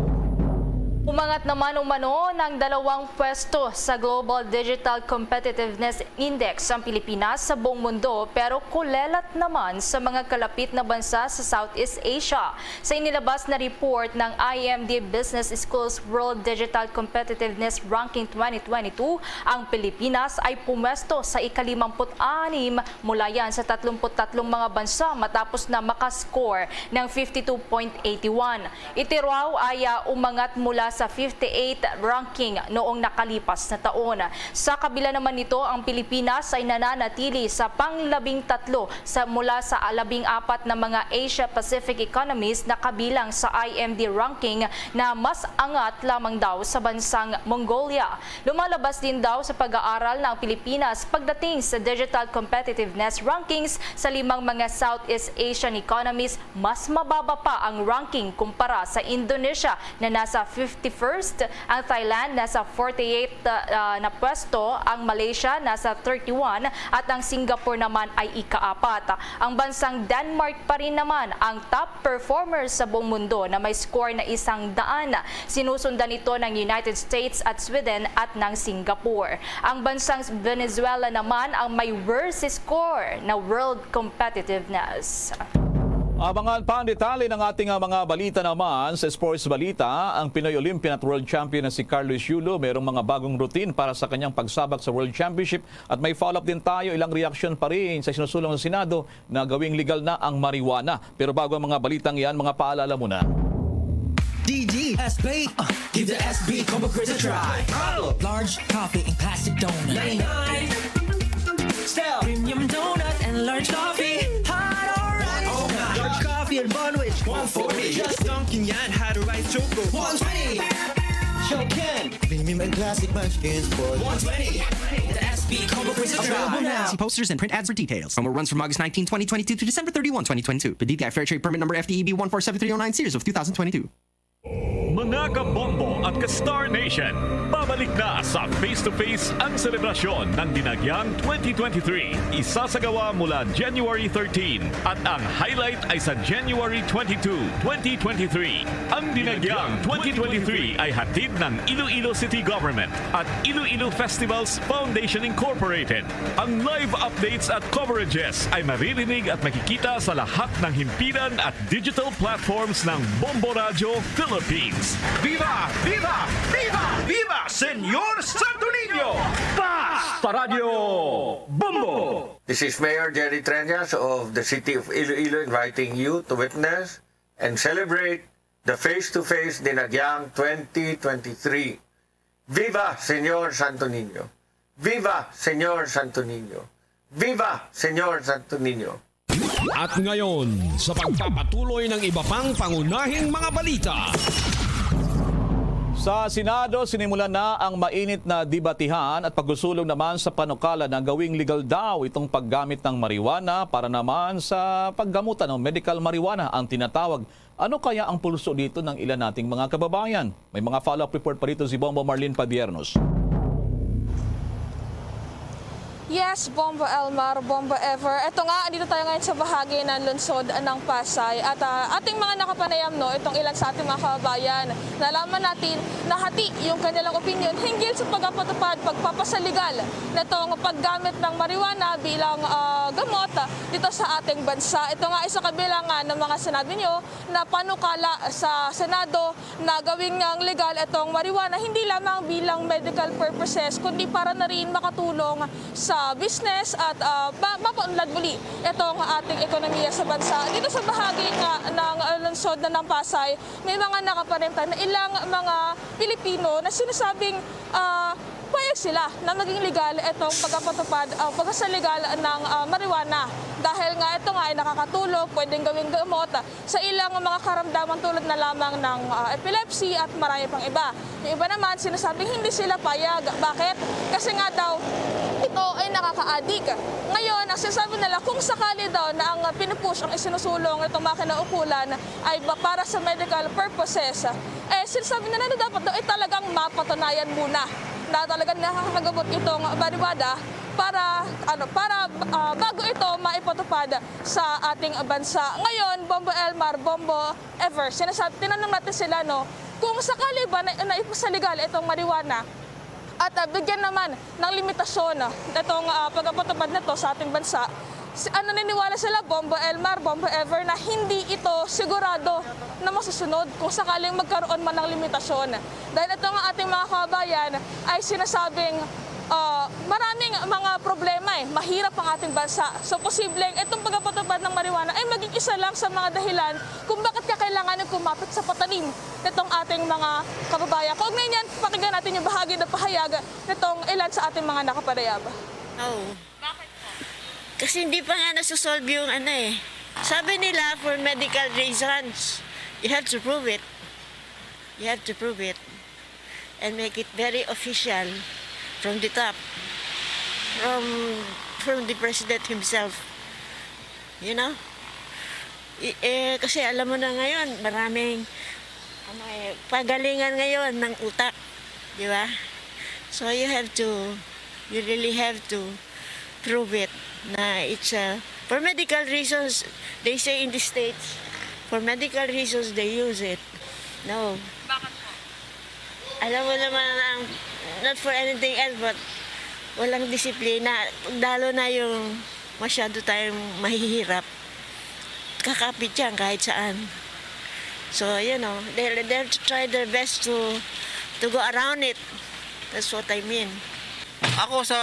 Umangat naman umano ng dalawang pwesto sa Global Digital Competitiveness Index ang Pilipinas sa buong mundo, pero kulelat naman sa mga kalapit na bansa sa Southeast Asia. Sa inilabas na report ng I M D Business Schools World Digital Competitiveness Ranking twenty twenty-two, ang Pilipinas ay pumwesto sa ikalimampu't anim mula yan sa tatlumpu't tatlong mga bansa matapos na makascore ng fifty-two point eight one. Ito raw ay, ah, umangat mula sa fifty-eight ranking noong nakalipas na taon. Sa kabila naman nito, ang Pilipinas ay nananatili sa panglabing tatlo sa, mula sa labing apat na mga Asia-Pacific economies na kabilang sa I M D ranking, na mas angat lamang daw sa bansang Mongolia. Lumalabas din daw sa pag-aaral na ang Pilipinas pagdating sa digital competitiveness rankings sa limang mga Southeast Asian economies, mas mababa pa ang ranking kumpara sa Indonesia na nasa fifty-first, ang Thailand nasa forty-eight, ah, na pwesto, ang Malaysia nasa thirty-one, at ang Singapore naman ay ikaapat. Ang bansang Denmark pa rin naman ang top performer sa buong mundo na may score na isang daan. Sinusundan ito ng United States at Sweden at ng Singapore. Ang bansang Venezuela naman ang may worst score na world competitiveness. Abangan pa ang detalye ng ating, ah, mga balita naman sa sports balita. Ang Pinoy Olympian at world champion na si Carlos Yulo, mayroong mga bagong routine para sa kanyang pagsabak sa World Championship. At may follow-up din tayo, ilang reaksyon pa rin sa sinusulong ng Senado na gawing legal na ang marijuana. Pero bago ang mga balitang yan, mga paalala muna. D D S B. Uh, give the S B Combo Crisp a try. Large coffee in plastic donut. Ninety-nine. Style. Premium donut and large coffee. Hot or iced. Oh my. Large coffee and bun with one forty. Just dunking yan, hot or iced choco. One twenty. Show can. Premium and classic munchkins for one twenty. The S B Combo Crisp a try. Available now. See posters and print ads for details. Promo runs from August nineteen, twenty twenty-two to December thirty-one, twenty twenty-two. P D T I Fair Trade Permit Number F T E B one four seven three oh nine, series of two thousand twenty-two. Mga kabombo at ka-Star Nation, babalik na sa Face to Face ang selebrasyon ng Dinagyang twenty twenty-three. Isasagawa mula January thirteen at ang highlight ay sa January twenty-two, twenty twenty-three. Ang Dinagyang twenty twenty-three ay hatid ng Iloilo City Government at Iloilo Festivals Foundation Incorporated. Ang live updates at coverages ay maririnig at makikita sa lahat ng himpilan at digital platforms ng Bombo Radyo Philippines. Viva! Viva! Viva! Viva Senyor Santo Niño! Basta Radyo Bombo! This is Mayor Jerry Treñas of the City of Iloilo inviting you to witness and celebrate the Face to Face Dinagyang twenty twenty-three. Viva Senyor Santo Niño! Viva Senyor Santo Niño! Viva Senyor Santo Niño! At ngayon, sa pagpapatuloy ng iba pang pangunahing mga balita. Sa Senado, sinimulan na ang mainit na debatihan at pag-usulong naman sa panukala na gawing legal daw itong paggamit ng marijuana para naman sa paggamutan ng medical marijuana, ang tinatawag. Ano kaya ang pulso dito ng ilan nating mga kababayan? May mga follow-up report pa dito si Bombo Marlene Padiernos. Yes, Bombo Elmar, Bombo Ever. Ito nga, andito tayo ngayon sa bahagi ng lungsod ng Pasay. At ah, ating mga nakapanayam, no, itong ilan sa ating mga kababayan. Nalaman natin na hati yung kanilang opinion hinggil sa pagpapatupad, pagpapasaligal nitong paggamit ng marijuana bilang ah, gamot dito sa ating bansa. Ito nga, isa kabilang nga ng mga sinabi nyo na panukala sa Senado na gawing ngang legal itong marijuana, hindi lamang bilang medical purposes, kundi para na rin makatulong sa business at ah, ma- mapaunlad muli itong ating ekonomiya sa bansa. Dito sa bahagi nga ng ah, lungsod na ng Pasay, may mga nakapanayam na ilang mga Pilipino na sinasabing ah, payag sila na maging legal itong pagpapatupad o pagkasaligal ng ah, marijuana. Dahil nga ito nga ay nakakatulog, pwedeng gawing gamot sa ilang mga karamdaman tulad na lamang ng ah, epilepsy at marami pang iba. Yung iba naman, sinasabing hindi sila payag. Bakit? Kasi nga daw, ito ay nakakaadik. Ngayon, ang sinasabi nila, kung sakali daw na ang ah, pinupush, ang isinusulong nitong mga kinaukulan ay ba para sa medical purposes, eh, sinasabi nila na dapat daw ay talagang mapatunayan muna na talagang nakakagamot itong marijuana para, ano, para ah, bago ito maipatupad sa ating bansa. Ngayon, Bombo Elmar, Bombo Ever, sinasab- tinanong natin sila, no, Kung sakali ba na, na ipasaligal itong marijuana at, ah, bigyan naman ng limitasyon itong, ah, pagpapatupad nito sa ating bansa, si, ah, naniniwala sila, Bombo Elmar, Bombo Ever, na hindi ito sigurado na masusunod kung sakaling magkaroon man ng limitasyon. Dahil ito nga ating mga kababayan ay sinasabing, ah, maraming mga problema eh. Mahirap ang ating bansa. So, posibleng itong pagpapatupad ng marijuana ay maging isa lang sa mga dahilan kung bakit kakailanganin kumapit sa patalim nitong ating mga kababayan. Kaugnay niyan, pakinggan natin yung bahagi ng pahayag nitong ilan sa ating mga nakapanayam. Oo. Kasi hindi pa nga nasusolve yung ano eh. Sabi nila for medical reasons, you have to prove it. You have to prove it and make it very official from the top, from from the president himself. You know? I- eh, kasi alam mo na ngayon, maraming ano eh, pagalingan ngayon ng utak, di ba? So you have to, you really have to prove it na it's uh, for medical reasons. They say in the States, for medical reasons they use it. No. Bakit po? Alam mo naman ang, not for anything else, but walang disiplina. Pagdalo na yung masyado tayong mahihirap, kakapit yan kahit saan. So, you know, they, they'll try their best to to go around it. That's what I mean. Ako sa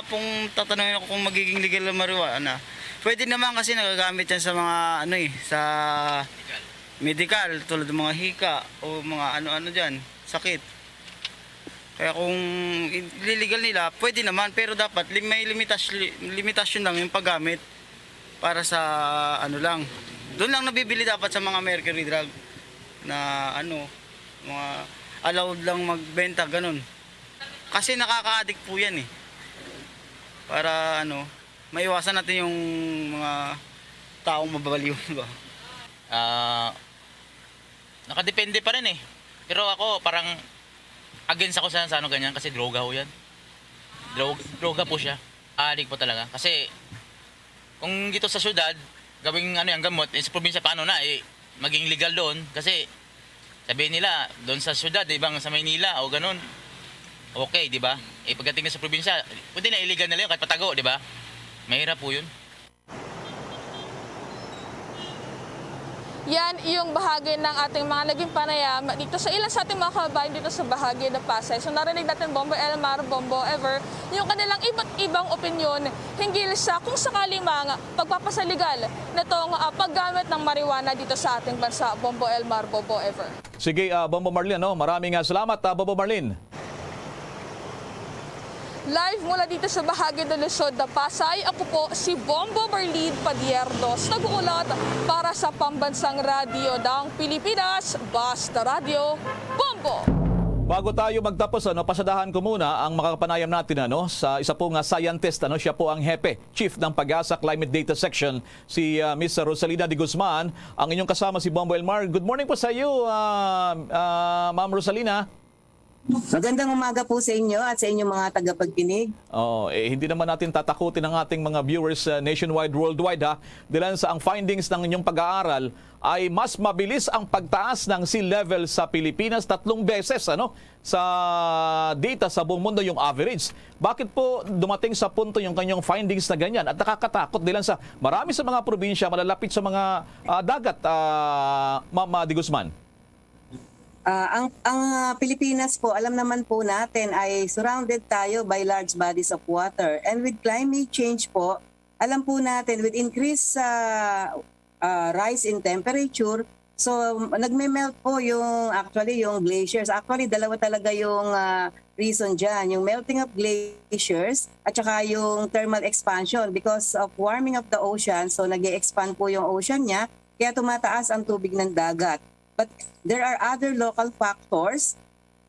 kung tatanungin ako kung magiging legal ang marijuana, pwede naman kasi nagagamit yan sa mga ano eh, sa medical, tulad ng mga hika o mga ano-ano diyan, sakit. Kaya kung ililigal nila, pwede naman, pero dapat lim- may limitas- li- limitasyon lang yung paggamit para sa ano lang. Doon lang nabibili dapat sa mga mercury drug na ano, mga allowed lang magbenta, ganun. Kasi nakaka-addict po yan eh. Para ano, maiwasan natin yung mga taong mababaliw, di ba? Ah, nakadepende pa rin eh. Pero ako, parang against ako sa, sa ano ganyan kasi droga ho yan. Droga, droga po siya. Adik po talaga. Kasi kung dito sa syudad, gawing ano yung gamot, eh, sa probinsya paano na, eh, maging legal doon. Kasi sabihin nila, doon sa syudad, ibang sa Maynila o ganun, okay, di ba? Eh, pagdating na sa probinsya, pwede na illegal na lang yun, kahit patago, di ba? Mahirap po yun. Yan yung bahagi ng ating mga naging panayam dito sa ilan sa ating mga kababayan dito sa bahagi ng Pasay. So narinig natin, Bombo Elmar, Bombo Ever, yung kanilang iba't ibang opinyon hinggil sa kung sakali mang pagpapasaligal nitong ah, paggamit ng marijuana dito sa ating bansa. Bombo Elmar, Bombo Ever. Sige, ah, Bombo Marlene, no? Maraming ah, salamat, ah, Bombo Marlene. Live mula dito sa bahagi ng Luzon na Pasay, ako po si Bombo Marlene Padiernos, nag-uulat para sa Pambansang Radyo ng Pilipinas, Basta Radyo, Bombo! Bago tayo magtapos, ano, pasadahan ko muna ang makapanayam natin, ano, sa isa po nga scientist, ano, siya po ang hepe, chief ng PAGASA Climate Data Section, si ah, Miss Rosalina de Guzman, ang inyong kasama si Bombo Elmar. Good morning po sa iyo, ah, ah, Ma'am Rosalina. Magandang umaga po sa inyo at sa inyong mga tagapagkinig. Oo, eh, hindi naman natin tatakutin ang ating mga viewers ah, nationwide, worldwide, ha. Dilan sa ang findings ng inyong pag-aaral ay mas mabilis ang pagtaas ng sea level sa Pilipinas, tatlong beses, ano, sa data sa buong mundo, yung average. Bakit po dumating sa punto yung kanyang findings na ganyan? At nakakatakot dilan sa marami sa mga probinsya malalapit sa mga ah, dagat, ah, Ma'am ah, de Guzman. Ah, ang ang ah, Pilipinas po, alam naman po natin, ay surrounded tayo by large bodies of water. And with climate change po, alam po natin, with increase sa ah, rise in temperature, so nagme-melt po yung, actually, yung glaciers. Actually, dalawa talaga yung ah, reason dyan. Yung melting of glaciers at saka yung thermal expansion because of warming of the ocean. So nag-e-expand po yung ocean niya, kaya tumataas ang tubig ng dagat. But there are other local factors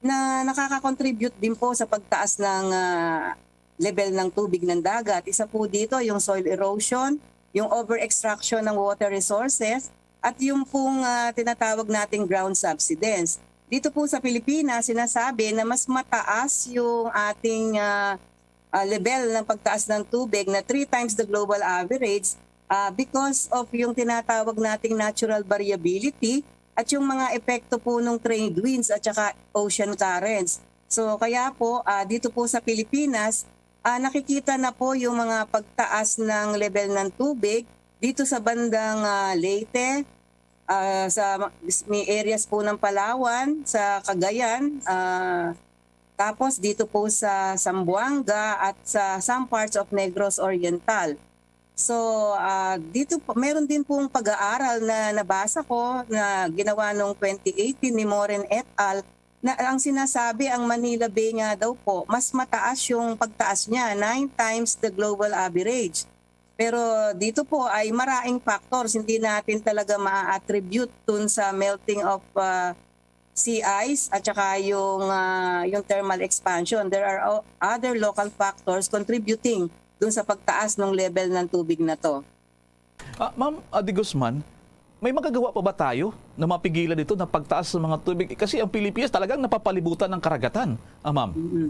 na nakaka-contribute din po sa pagtaas ng ah, level ng tubig ng dagat. Isa po dito yung soil erosion, yung over-extraction ng water resources, at yung pong ah, tinatawag nating ground subsidence. Dito po sa Pilipinas, sinasabi na mas mataas yung ating ah, ah, level ng pagtaas ng tubig na three times the global average ah, because of yung tinatawag nating natural variability at yung mga epekto po ng trade winds at saka ocean currents. So kaya po, ah, dito po sa Pilipinas, ah, nakikita na po yung mga pagtaas ng level ng tubig dito sa bandang, ah, Leyte, ah, sa ma-, may areas po ng Palawan, sa Cagayan, ah, tapos dito po sa Zamboanga at sa some parts of Negros Oriental. So, ah, dito po, meron din pong pag-aaral na nabasa ko na ginawa noong twenty eighteen ni Morin et al, na ang sinasabi, ang Manila Bay nga daw po, mas mataas yung pagtaas niya, nine times the global average. Pero dito po ay maraming factors, hindi natin talaga ma-attribute dun sa melting of, ah, sea ice at saka yung, ah, yung thermal expansion. There are o-, other local factors contributing dun sa pagtaas ng level ng tubig na 'to. Ah, Ma'am, ah, De Guzman, may magagawa pa ba tayo na mapigilan ito na pagtaas ng mga tubig? Kasi ang Pilipinas talagang napapalibutan ng karagatan, ah, Ma'am. Mm.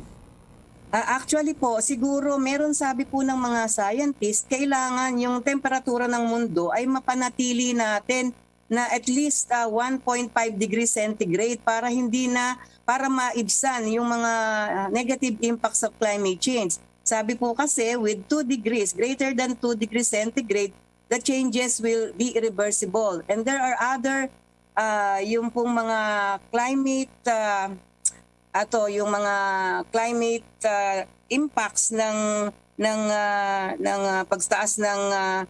Ah, actually po, siguro meron, sabi po ng mga scientist, kailangan yung temperatura ng mundo ay mapanatili natin na at least, ah, one point five degrees centigrade para hindi na, para maibsan yung mga, ah, negative impacts of climate change. Sabi po kasi, with two degrees, greater than two degrees centigrade, the changes will be irreversible. And there are other, ah, yung pong mga climate, ah, ato, yung mga climate, ah, impacts ng, ng, ah, ng, ah, pagtaas ng, ah,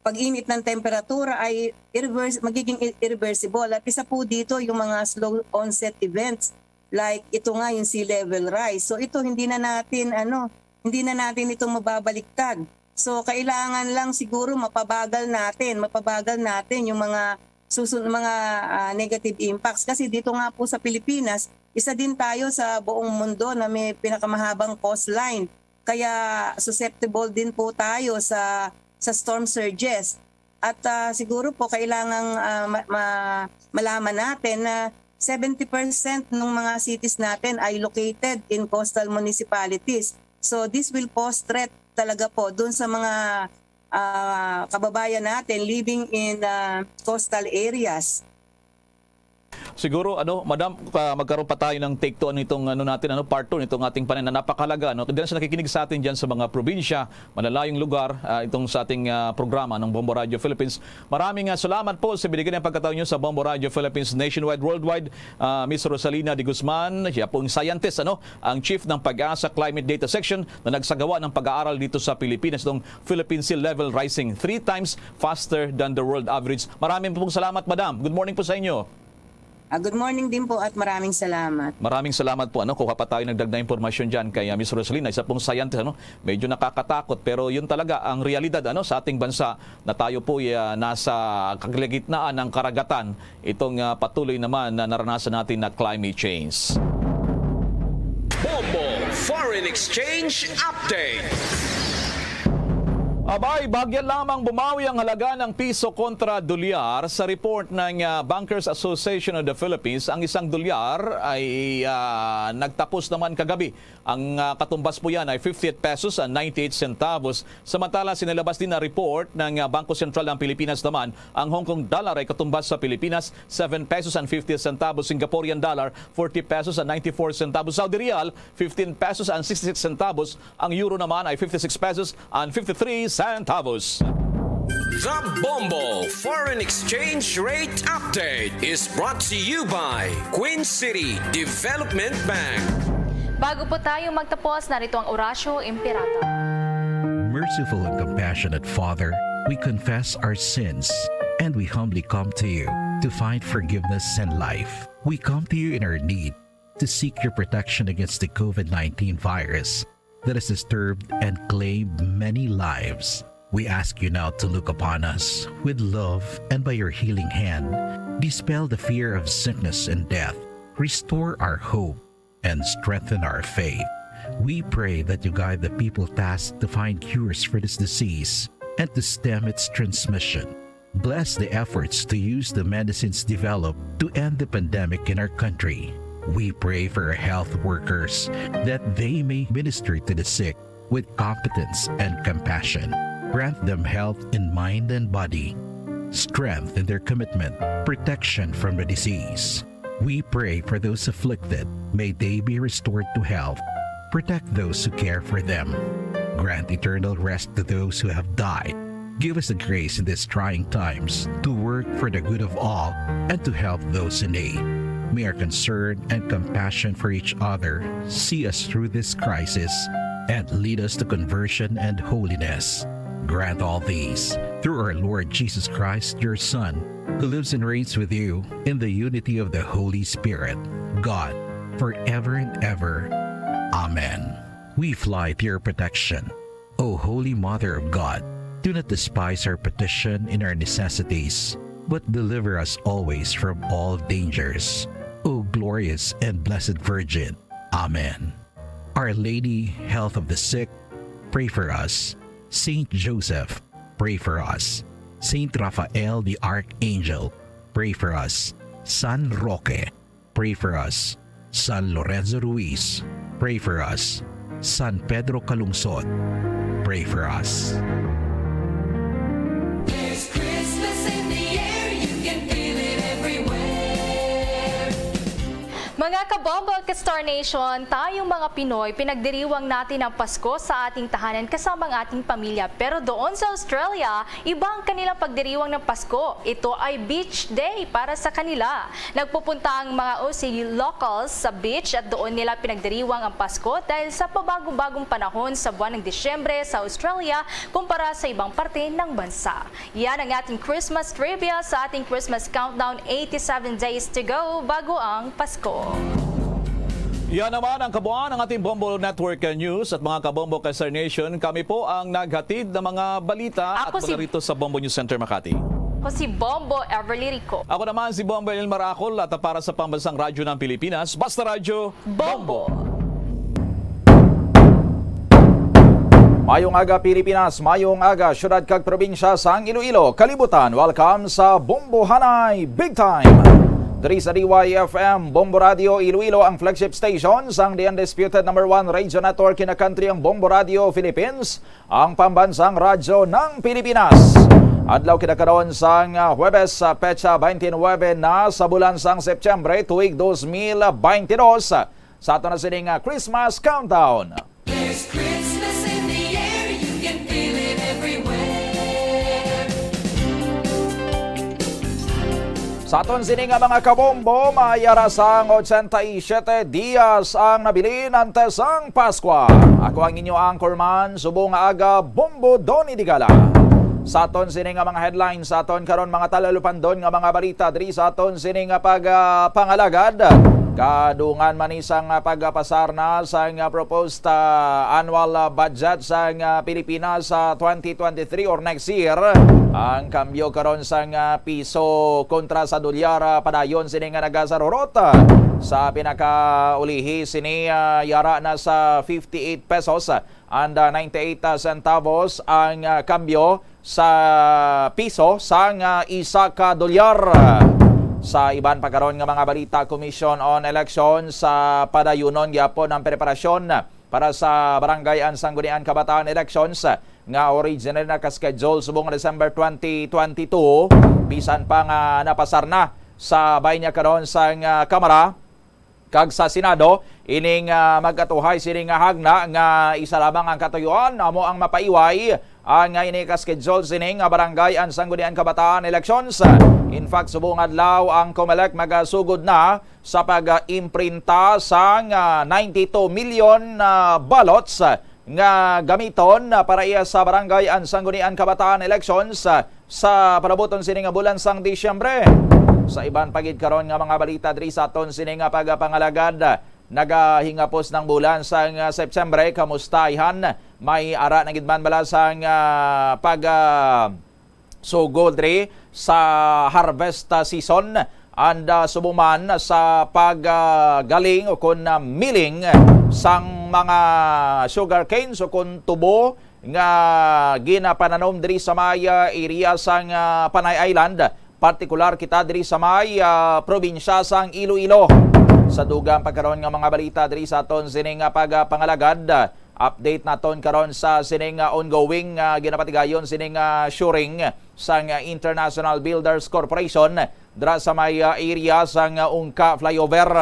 pag-init ng temperatura ay irreverse-, magiging i-, irreversible. At isa po dito yung mga slow onset events, like ito nga, yung sea level rise. So ito, hindi na natin, ano, hindi na natin ito mababaliktad. So kailangan lang siguro mapabagal natin, mapabagal natin yung mga susun-, mga, ah, negative impacts. Kasi dito nga po sa Pilipinas, isa din tayo sa buong mundo na may pinakamahabang coastline. Kaya susceptible din po tayo sa, sa storm surges. At, ah, siguro po kailangang, ah, ma-, ma-, malaman natin na seventy percent ng mga cities natin ay located in coastal municipalities. So this will pose threat talaga po dun sa mga, ah, kababayan natin living in, ah, coastal areas. Siguro, ano, Madam, ka-, magkaroon pa tayo ng take two, ano, itong, ano, natin, ano, part two nitong ating panayam na napakahalaga, ano. Diyan sa nakikinig sa atin diyan sa mga probinsya, malalayong lugar, ah, itong sa ating, ah, programa ng Bombo Radio Philippines. Maraming, ah, salamat po sa binigyan ng pagkataon niyo sa Bombo Radio Philippines nationwide, worldwide. Ah, Miss Rosalina de Guzman, siya pong scientist, ano, ang chief ng PAGASA Climate Data Section na nagsagawa ng pag-aaral dito sa Pilipinas, itong Philippine Sea Level Rising three times faster than the world average. Maraming pong salamat, Madam. Good morning po sa inyo. Ah, good morning din po at maraming salamat. Maraming salamat po. Ano, kuha pa tayo ng dagdag na impormasyon dyan kay, ah, Miss Rosalina, isa pong scientist, ano. Medyo nakakatakot, pero yun talaga ang realidad, ano, sa ating bansa, na tayo po, ah, nasa kalagitnaan ng karagatan itong, ah, patuloy naman na naranasan natin na climate change. Bombo Foreign Exchange Update. Abay, bahagya lamang bumawi ang halaga ng piso kontra dolyar. Sa report ng, ah, Bankers Association of the Philippines, ang isang dolyar ay, ah, nagtapos naman kagabi. Ang, ah, katumbas po yan ay fifty-eight pesos and ninety-eight centavos. Samantala, sinilabas din na report ng, ah, Bangko Sentral ng Pilipinas naman, ang Hong Kong dollar ay katumbas sa Pilipinas, seven pesos and fifty centavos, Singaporean dollar, forty pesos and ninety-four centavos, Saudi riyal, fifteen pesos and sixty-six centavos, ang euro naman ay fifty-six pesos and fifty-three centavos. The Bombo Foreign Exchange Rate Update is brought to you by Queen City Development Bank. Bago po tayo magtapos, narito ang Orasyo Imperata. Merciful and compassionate Father, we confess our sins and we humbly come to you to find forgiveness and life. We come to you in our need to seek your protection against the COVID nineteen virus that has disturbed and claimed many lives. We ask you now to look upon us with love and by your healing hand, dispel the fear of sickness and death, restore our hope, and strengthen our faith. We pray that you guide the people tasked to find cures for this disease and to stem its transmission. Bless the efforts to use the medicines developed to end the pandemic in our country. We pray for our health workers that they may minister to the sick with competence and compassion. Grant them health in mind and body. strength in their commitment, protection from the disease. We pray for those afflicted. May they be restored to health. Protect those who care for them. Grant eternal rest to those who have died. Give us the grace in these trying times to work for the good of all and to help those in need. May our concern and compassion for each other see us through this crisis and lead us to conversion and holiness. Grant all these through our Lord Jesus Christ, your Son, who lives and reigns with you in the unity of the Holy Spirit, God, forever and ever. Amen. We fly to your protection. O Holy Mother of God, do not despise our petition in our necessities, but deliver us always from all dangers. O glorious and blessed Virgin. Amen. Our Lady, Health of the Sick, pray for us. Saint Joseph, pray for us. Saint Raphael the Archangel, pray for us. San Roque, pray for us. San Lorenzo Ruiz, pray for us. San Pedro Calungsod, pray for us. There's Christmas in the air, you can feel it everywhere. Mga kabombo at ka-Star Nation, tayong mga Pinoy, pinagdiriwang natin ang Pasko sa ating tahanan kasama ang ating pamilya. Pero doon sa Australia, iba ang kanilang pagdiriwang ng Pasko. Ito ay beach day para sa kanila. Nagpupunta ang mga Aussie locals sa beach at doon nila pinagdiriwang ang Pasko dahil sa pabago-bagong panahon sa buwan ng Disyembre sa Australia kumpara sa ibang parte ng bansa. Yan ang ating Christmas trivia sa ating Christmas countdown, eighty-seven days to go bago ang Pasko. Yan naman ang kabuuan ng ating Bombo Network News at mga kabombo ka-Star Nation. Kami po ang naghatid ng mga balita Ako at si mga rito sa Bombo News Center Makati. Ako si Bombo Everly Rico. Ako naman si Bombo El Maracol at para sa Pambansang Radyo ng Pilipinas, Basta Radyo, Bombo. Mayong aga Pilipinas, mayong aga syudad kag probinsya sang Iloilo, kalibutan. Welcome sa Bombohanay Big Time. Diri sa D Y F M Bombo Radio Iloilo, ang flagship station sang The Undisputed Number One Radio Network in the country, ang Bombo Radio Philippines, ang pambansang radyo ng Pilipinas. Adlaw kita karon sang, ah, Huwebes, sa petsa twenty-nine na sa bulan sang Setyembre, tuig dos mil baynte dos. Sa ato na sining, ah, Christmas Countdown. There's Christmas in the air, you can feel it everywhere. Sa aton sini nga mga kabombo, may ara sang ochenta y siete dias ang nabilin antes sang Paskwa. Ako ang inyo anchorman, subong nga aga, Bombo Donny Digala. Sa aton sini nga mga headlines, sa aton karon mga talalupandon nga mga balita diri sa aton sini nga pagpangalagad. Kadungan man ni sang pagpasar na sang proposed, ah, annual, ah, budget sang, ah, Pilipinas sa twenty twenty-three or next year, ang kambyo karon sang, ah, piso kontra sa dolyar, ah, padayon sini nga nagasarurot, ah, sa pinakaulihi sini, ah, yara na sa fifty-eight pesos, ah, and, ah, ninety-eight centavos ang, ah, kambyo sa piso sang, ah, isa ka dolyar. Sa iban pa karon nga mga balita, Commission on Elections, ah, padayunon gyapon ang preparasyon para sa Barangay and Sangguniang Kabataan elections nga originally naka-schedule subong nga December twenty twenty-two, bisan pa nga napasar na sa bahin niya karon sang, ah, Kamara. Kag sa Senado, ining, ah, magkatuhay sini nga hagna nga isa lamang ang katuyuan amo ang mapaiway ang, ah, ini ka-schedule sini nga Barangay and Sangguniang Kabataan elections. In fact, subong adlaw ang Comelec magasugod na sa pag-imprinta sang, ah, ninety-two million, ah, ballots nga gamiton, ah, para iya sa Barangay and Sangguniang Kabataan elections, ah, sa palabuton sini nga bulan sang Disyembre. Sa iban pa gid karon nga mga balita diri sa aton sini nga pagapangalagad, ah, nagahingapos ng bulan sang, ah, Setyembre, kamusta, ayhan? May ara na gid man bala sang, ah, pag, ah, sugo diri sa harvest, ah, season, and, ah, subong man sa pag, ah, galing o kon, ah, milling sang mga sugarcane o kon tubo nga ginapananom diri sa may, ah, area sang, ah, Panay Island, partikular kita diri sa may, ah, probinsya sang Iloilo. Sa dugang pa karon nga mga balita diri sa aton sining, ah, pagpangalagad, ah, Update naton karon sa sining, ah, ongoing, ah, ginapatigayon sining, ah, shoring sang, ah, International Builders Corporation dra sa may, ah, area sang, ah, Ungka Flyover.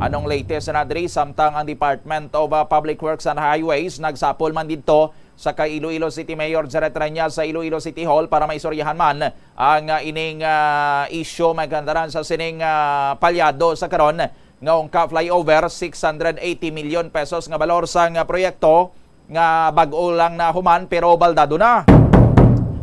Anong latest na diri? Samtang ang Department of, ah, Public Works and Highways nagsapol man didto sa kay Iloilo City Mayor Jaret Reña sa Iloilo City Hall para maistoryahan man ang, ah, ining, ah, isyu may kantaran sa sining, ah, palyado sa karon nga Ungka Flyover, six hundred eighty million pesos nga balor sang, ah, proyekto nga bag-o lang nahuman pero baldado na.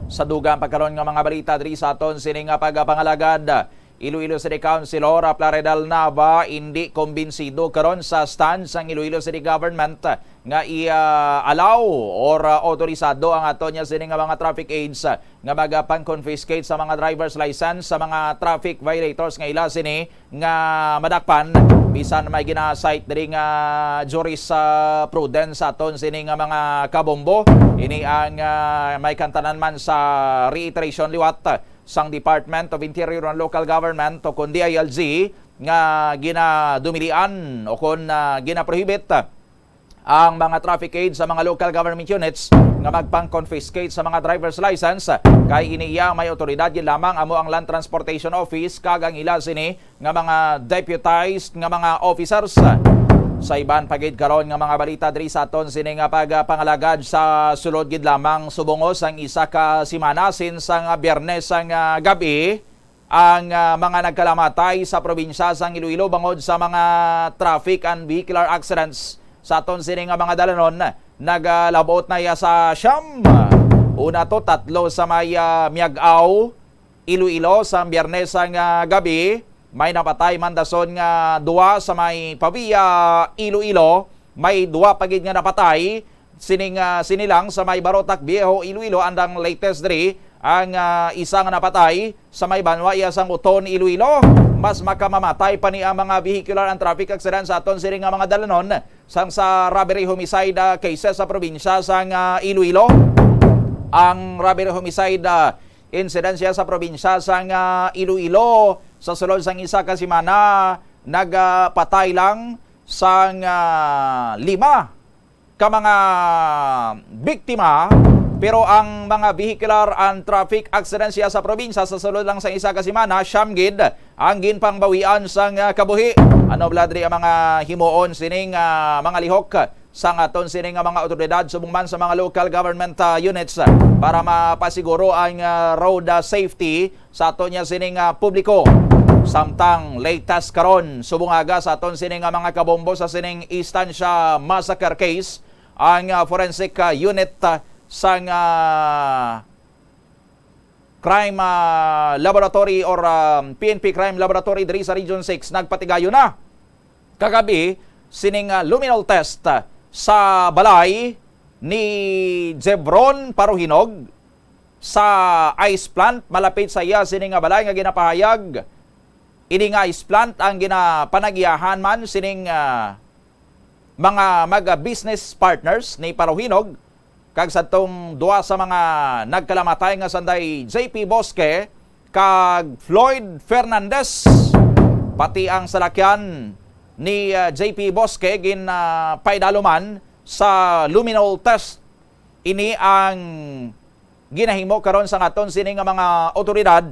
Sa dugang pagkaron nga mga balita diri sa aton sini nga pagpangalagad, Iloilo City Councilor, ah, Plaridel Nava, indi kumbinsido karon sa stance sang Iloilo City Government nga i-allow or, ah, autorisado ang ato niya sini nga mga traffic aids, ah, nga magapang-confiscate sa mga driver's license sa mga traffic violators nga ila sini nga madakpan, bisan may gina-cite diri nga jurisprudence sa aton sini nga mga kabombo. Ini ang, ah, may kantanan man sa reiteration liwat sang Department of Interior and Local Government o kon D I L G nga ginadumilian o kon, ah, ginaprohibit ang mga traffic aid sa mga local government units nga magpang-confiscate sa mga driver's license, kay ini iya may awtoridad gid lamang amo ang Land Transportation Office kag ang ila sini nga mga deputized nga mga officers. Sa iban pa gid karon nga mga balita diri sa aton sini nga pagpangalagad, sa sulod gid lamang subong sang isa ka semana, since sang Biyernes sang, ah, gab-i, ang, ah, mga nagkalamatay sa probinsya sang Iloilo bangod sa mga traffic and vehicular accidents sa aton sini nga mga dalanon, nagalabot na iya sa siyam. Una to, tatlo sa may, ah, Miag-ao, Iloilo, sa Biyernes sang, ah, gab-i. May napatay man dason nga duwa sa may Pavia, Iloilo. May duwa pa gid nga napatay sining, ah, sini lang sa may Barotac Viejo, Iloilo, andang latest diri. Ang, ah, isa nga napatay sa may banwa iya sang Oton, Iloilo. Mas makamamatay pa ni ang mga vehicular and traffic accident sa aton sini nga mga dalanon sang sa robbery homicide, ah, cases sa probinsya sang, ah, Iloilo. Ang robbery homicide, ah, insidensya sa probinsya sang, ah, Iloilo sa sulod sang isa ka semana nagapatay lang sang, ah, lima ka mga biktima, pero ang mga vehicular and traffic accidents sa probinsya sa sulod lang sa isa ka semana, siyam gid ang ginpangbawian sang, ah, kabuhi. Ano bala diri ang mga himuon sining, ah, mga lihok sang aton sini nga mga awtoridad subong man sa mga local government, ah, units, ah, para mapasiguro ang, ah, road, ah, safety sa aton niya sining, ah, publiko. Samtang latest karon, subong aga sa aton sini nga mga kabombo sa sining Estancia Massacre case, ang, ah, forensic, ah, unit, ah, sang, ah, Crime, ah, Laboratory or, ah, P N P Crime Laboratory diri sa Region six nagpatigayon na kagabi sining, ah, luminol test, ah, sa balay ni Jevron Paruhinog sa ice plant malapit sa iya sini nga balay nga ginapahayag. Ini nga ice plant ang ginapanagyahan man sining, ah, mga mag-business partners ni Paruhinog kag sadtong duha sa mga nagkalamatay nga sanday J P Bosque kag Floyd Fernandez, pati ang salakyan ni, ah, J P Bosque gin, ah, paidaluman sa luminol test. Ini ang ginahimo karon sa aton sini nga mga awtoridad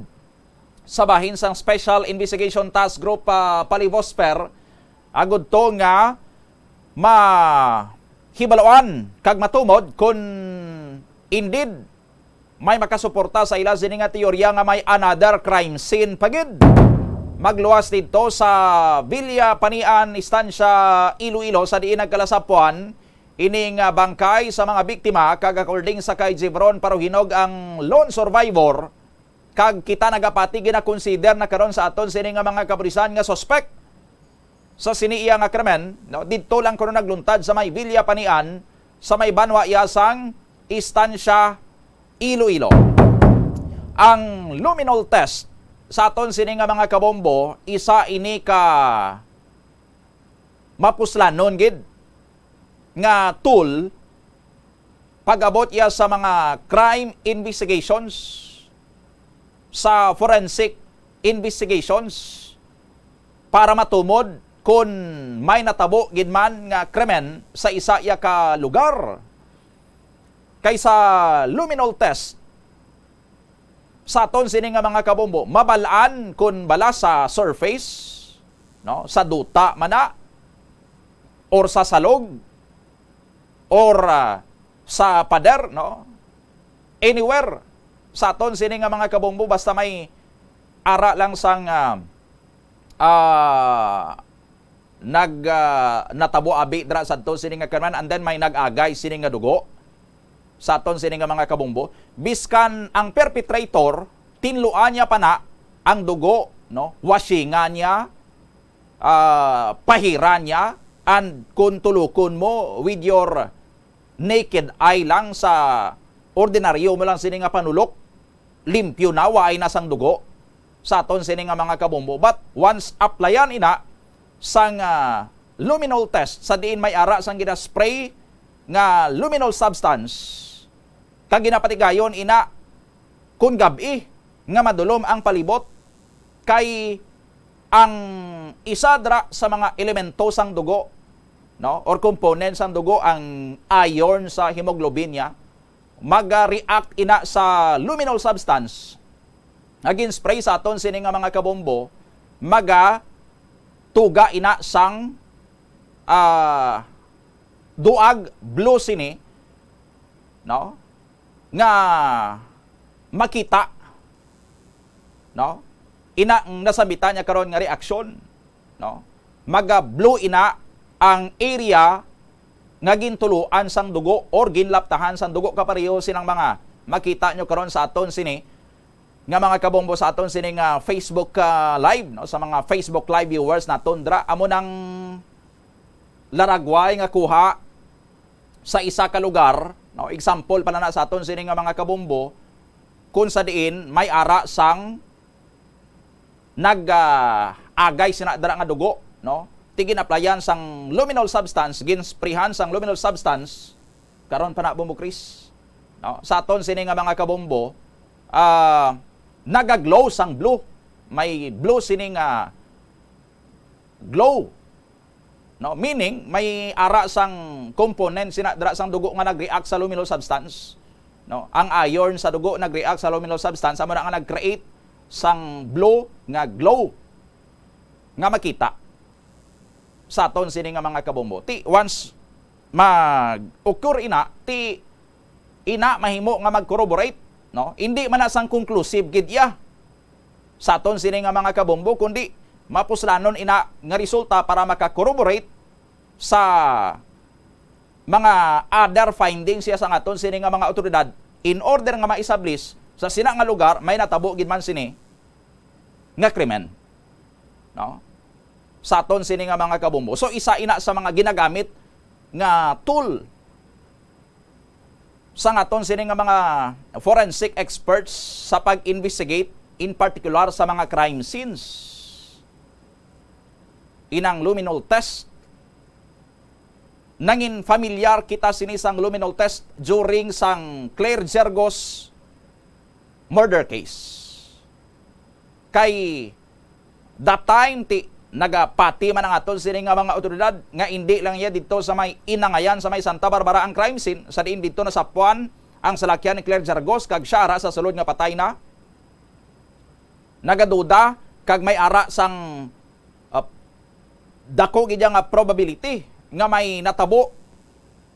sa bahin sang Special Investigation Task Group, ah, Palivosper, agud to nga mahibaluan kag matumod kon indeed may makasuporta sa ila sini nga teorya nga may another crime scene pa gid. Magluwas didto sa Villa Panian, Estancia, Iloilo, sa diin nagkalasapuan ini nga bangkay sa mga biktima, kag according sa kay Jevron Paruhinog, ang lone survivor, kag kita nagapati ginakonsider na karon sa aton sini nga mga kapulisan nga suspek sa sini iya nga krimen, no? Didto lang kuno nagluntad sa may Villa Panian, sa may banwa iya sang Estancia, Iloilo. Ang luminol test sa aton sini nga mga kabombo, isa ini ka mapuslanon gid nga tool pag-abot iya sa mga crime investigations, sa forensic investigations, para matumod kon may natabo gid man nga krimen sa isa iya ka lugar. Kay sa luminol test, sa aton sini nga mga kabombo, mabal-an kon bala sa surface, no, sa duta man na, or sa salog, or, ah, sa pader, no? Anywhere sa aton sini nga mga kabombo, basta may ara lang sang, ah, ah, nag, ah, natabo abi dira sa aton sini nga krimen, and then may nag-agay sini nga dugo sa aton sini nga mga kabombo. Biskan ang perpetrator, tinluan niya pa na ang dugo, no? Washingan niya, ah, pahiran niya, and kung tulukon mo with your naked eye lang sa ordinaryo mo lang sini nga panulok, limpyo na, waay na sang dugo sa aton sini nga mga kabombo. But once applyan ina sang, ah, luminol test, sa diin may ara sang gina-spray nga luminol substance, kag ginapatigayon ina kun gab-i nga madulom ang palibot, kay ang isa dira sa mga elemento sang dugo, no, or component sang dugo, ang iron sa hemoglobin niya, maga-react ina sa luminol substance nga gin-spray sa aton sini nga mga kabombo, maga tuga ina sang, ah, duag, blue sini, no, nga makita, no? Ina ang nasambitan niya karon nga reaksyon, no? Maga-blue ina ang area nga gintuluan sang dugo or ginlaptahan sang dugo, kapareho silang mga makita nyo karon sa aton sini nga mga kabombo, sa aton sini nga Facebook, ah, live, no? Sa mga Facebook live viewers naton dira, amo nang laragway nga kuha sa isa ka lugar, no? Example pa na sa aton sini nga mga kabombo, kung sa diin may ara sang nag, ah, agay sina dira nga dugo, no? Ti gin-applyan sang luminol substance, ginsprihan sang luminol substance, karon pa na, Bombo Chris, no? Sa aton sini nga mga kabombo, ah, nagaglow sang blue. May blue sini nga glow, no? Meaning, may ara sang component sina dira sang dugo nga nag-react sa luminol substance, no? Ang iron sa dugo nag-react sa luminol substance, amo na nga nag-create sang blue nga glow nga makita sa aton sini nga mga kabombo. Ti, once mag-occur ina, ti ina mahimo nga mag-corroborate, no? Hindi man na sang conclusive gid iya sa aton sini nga mga kabombo, kundi mapuslanon ina nga resulta para maka-corroborate sa mga other findings siya sa aton sini nga mga awtoridad, in order nga ma-establish sa sina nga lugar may natabo gid man sini nga krimen, no? Sa aton sini nga mga kabombo. So, isa ina sa mga ginagamit nga tool sang aton sini nga mga forensic experts sa pag-investigate, in particular sa mga crime scenes, inang luminol test. Nangin familiar kita sini sang luminol test during sang Claire Gergos murder case. Kay that time, ti, nagapati man ang aton sini nga mga awtoridad nga indi lang iya didto sa may Inangayan, sa may Santa Barbara ang crime scene, sa diin didto nasapuan ang salakyan ni Claire Gergos kag siya ara sa sulod nga patay na. Nagaduda kag may ara sang, ah, dako gid nga probability nga may natabo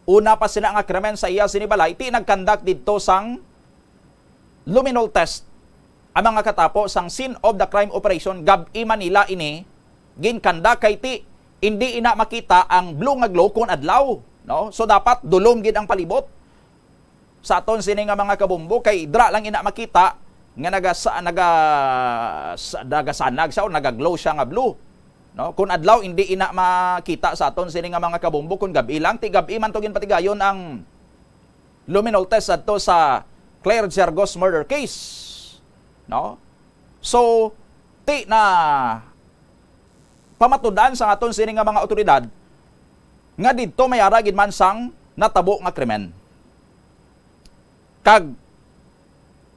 una pa sina nga krimen sa iya sini balay, ti nag-conduct didto sang luminol test ang mga katapo sang scene of the crime operation. Gab-i man nila ini gin-conduct kay ti indi ina makita ang blue nga glow kon adlaw, no? So, dapat dulom gid ang palibot sa aton sini nga mga kabombo, kay dra lang ina makita nga nagasa-, naga-, sa-, nagasanag siya o nagaglow siya nga blue, no? Kon adlaw, indi ina makita sa aton sini nga mga kabombo, kon gab-i lang. Ti gab-i man to ginpatigayon ang luminol test adto sa Claire Gergos murder case, no? So, ti na pamatudan sa aton sini nga mga awtoridad nga didto may ara gid man sang natabo nga krimen. Kag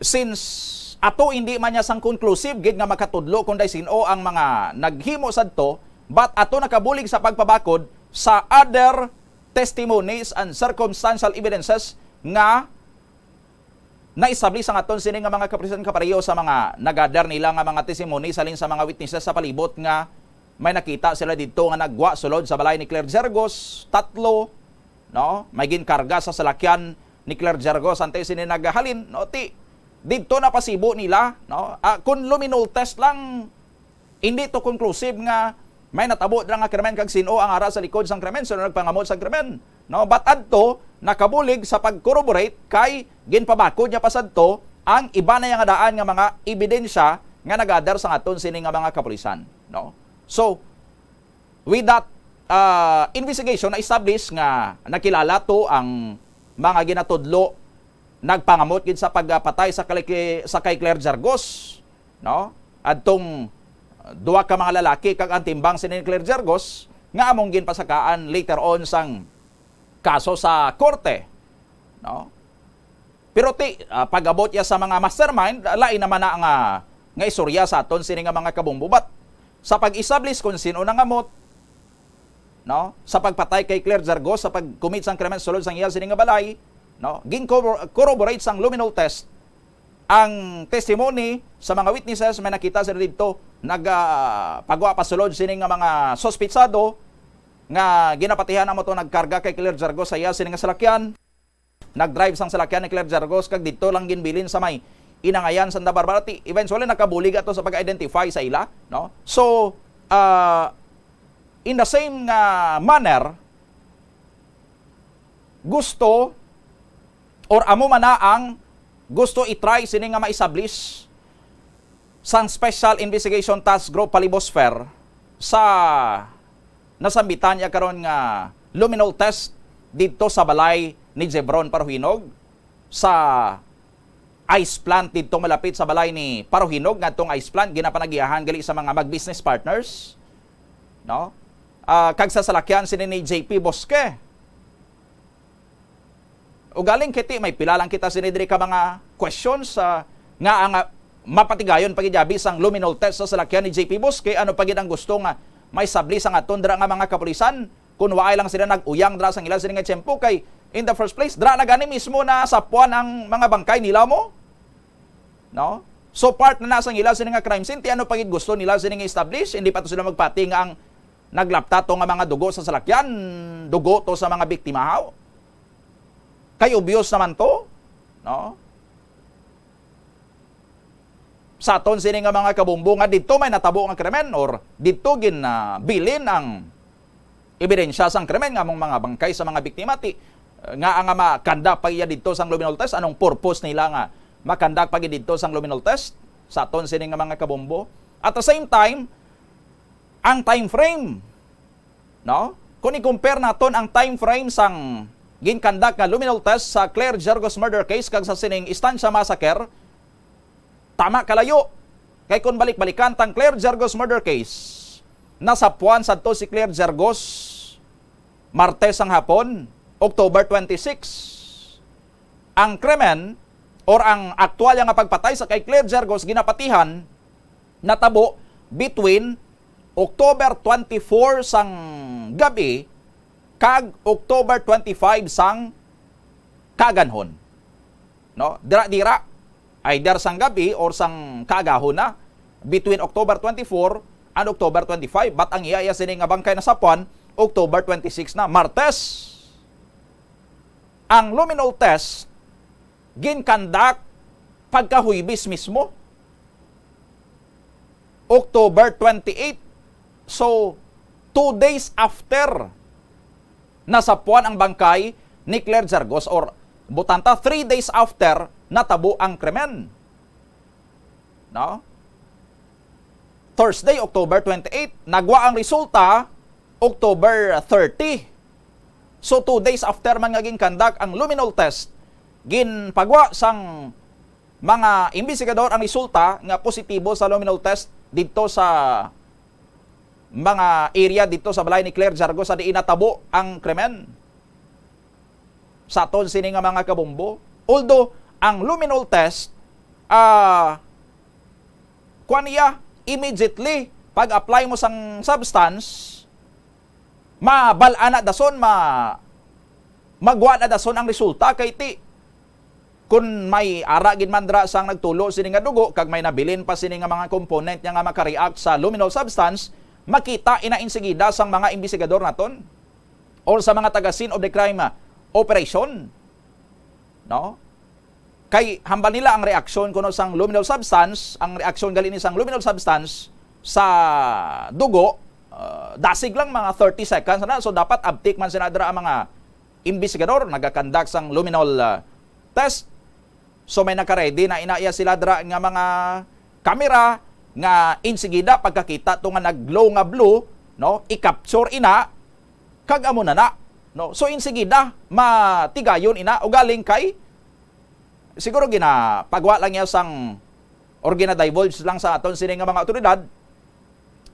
since ato hindi man niya sang conclusive gid nga makatudlo kung daw sin-o ang mga naghimo sadto, But ato nakabulig sa pagpabakod sa other testimonies and circumstantial evidences nga naestablis ang aton sini nga mga kapulisan, kapareho sa mga nagather nila nga mga testimony, halin sa mga witnesses sa palibot, nga may nakita sila didto nga naggwa sulod sa balay ni Claire Gergos, tatlo, no? May ginkarga sa salakyan ni Claire Gergos antes sini naghalin, no? Ti, didto na pasibo nila, no? Ah, kung luminol test lang, hindi to conclusive nga may natabo dira nga krimen kag sin-o ang ara sa likod sang krimen, sin-o nagpangamot sang krimen, no? But adto nakabulig sa pag-corroborate kay ginpabakod niya pa sadto ang iba na iya nga daan nga mga ebidensya nga nagather sa aton sini nga mga kapulisan, no? So, with that, ah, investigation, na-establish nga nakilala to ang mga ginatudlo nagpangamot gid sa pagpatay sa kay, sa kay Claire Gergos, no? Adtong duha ka mga lalaki kag ang timbang sini ni Claire Gergos nga among ginpasakaan later on sang kaso sa korte, no? Pero ti, ah, pag-abot ya sa mga mastermind, lain naman na nga, nga istorya sa aton sini nga mga kabombo. But sa pag-establish kung sin-o nangamot, no, sa pagpatay kay Claire Gergos, sa pag-commit sang krimen sulod sang iya sini nga balay, no, gin-corro-, corroborate sang luminol test ang testimony sa mga witnesses, may nakita sila didto nagapagwa pasulod sini nga mga suspitsado nga ginapatihan amo to nagkarga kay Claire Gergos sa iya sini nga salakyan. Nag-drive sang salakyan ni Claire Gergos kag didto lang ginbilin sa may Inangayan, Santa Barbara. Ti, eventually, nakabulig ato sa pag-identify sa ila, no? So, ah, in the same nga manner, gusto or amo man na ang gusto i-try sini nga ma-establish sang Special Investigation Task Group Palibosfer sa nasambitan niya karon nga luminol test didto sa balay ni Jevron Paruhinog sa ice plant didto malapit sa balay ni Paruhinog, nga tong ice plant ginapanagiahan gali sa mga mag-business partners, no? Ah, kag sa salakyan sini ni J P Bosque. Ugaling kiti, may pila lang kita sini diri ka mga questions, ah, nga ang, ah, mapatigayon pa gid abi sang luminol test sa salakyan ni J P Bosque. Ano pa gid ang gusto nga may sabli sang aton dira nga mga kapulisan? Kung waay lang sila nag-uyang dira sang ila sini nga tiyempo, kay in the first place, dira na gani mismo na sapuan ang mga bangkay nila mo, no? So, part na na sang ila sini nga crime scene, ti ano pa gid gusto nila sini nga establish? Hindi pa to sila magpati nga ang naglapta to nga mga dugo sa salakyan, dugo to sa mga biktima, haw? Kay obvious naman to, no? Sa aton sini nga mga kabombo nga didto may natabo nga krimen or didto gin, ah, bilin ang ebidensya sang krimen nga among mga bangkay sa mga biktima, ti, nga ang ma-conduct pa iya didto sang luminol test, anong purpose nila nga ma-conduct pa gid didto sang luminol test sa aton sini nga mga kabombo? At the same time, ang time frame, no? Kung i-compare naton ang time frame sang gin-conduct nga luminol test sa Claire Gergos murder case kag sa sining Estancia massacre, tama kalayo. Kay kung balik-balikan tang Claire Gergos murder case, nasapuan sadto si Claire Gergos Martes sang hapon, October twenty-six. Ang krimen or ang aktual nga pagpatay sa kay Claire Gergos ginapatihan natabo between October twenty-four sang gabi kag October twenty-five sang kaaganhon. No? Dira-dira, either sang gabi or sang kaagahon na, between October twenty-four and October twenty-five. But ang iya, iya sini nga bangkay nasapuan, October twenty-six na, Martes. Ang luminol test, gin-conduct pagka Huwebes mismo, October twenty-eight. So, two days after nasapuan ang bangkay ni Claire Gergos, or butanta, three days after natabo ang krimen. No? Thursday, October twenty-eight, nagwa ang resulta October thirty. So, two days after man nga gin-conduct ang luminol test, ginpagwa sang mga imbestigador ang resulta nga positibo sa luminol test didto sa mga area didto sa balay ni Claire Jargo sa diin natabo ang krimen sa aton sini nga mga kabombo. Although, ang luminol test, ah, kuwan niya, immediately pag-apply mo sang substance, mabal-an na dason, ma-, magwa na dason ang resulta, kay ti, kun may ara gid man dira sang nagtulo sini nga dugo kag may nabilin pa sini nga mga component niya nga maka-react sa luminol substance, makita ina insigida sang mga imbestigador naton or sa mga taga scene of the crime, ah, operation, no? Kay hambal nila ang reaksyon kuno sang luminol substance, ang reaksyon gali ni sang luminol substance sa dugo, ah, dasig lang, mga thirty seconds na. So, dapat abtik man sina dira ang mga imbestigador nagakandak sang luminol, ah, test. So, may naka-ready na ina iya sila dira nga mga kamera nga insigida pagkakita to nga nag-glow nga blue, no, i-capture ina, kag amo na na, no? So, insigida matigayon ina, ugaling kay siguro ginapagwa lang niya sang, or gina-divulge lang sa aton sini nga mga awtoridad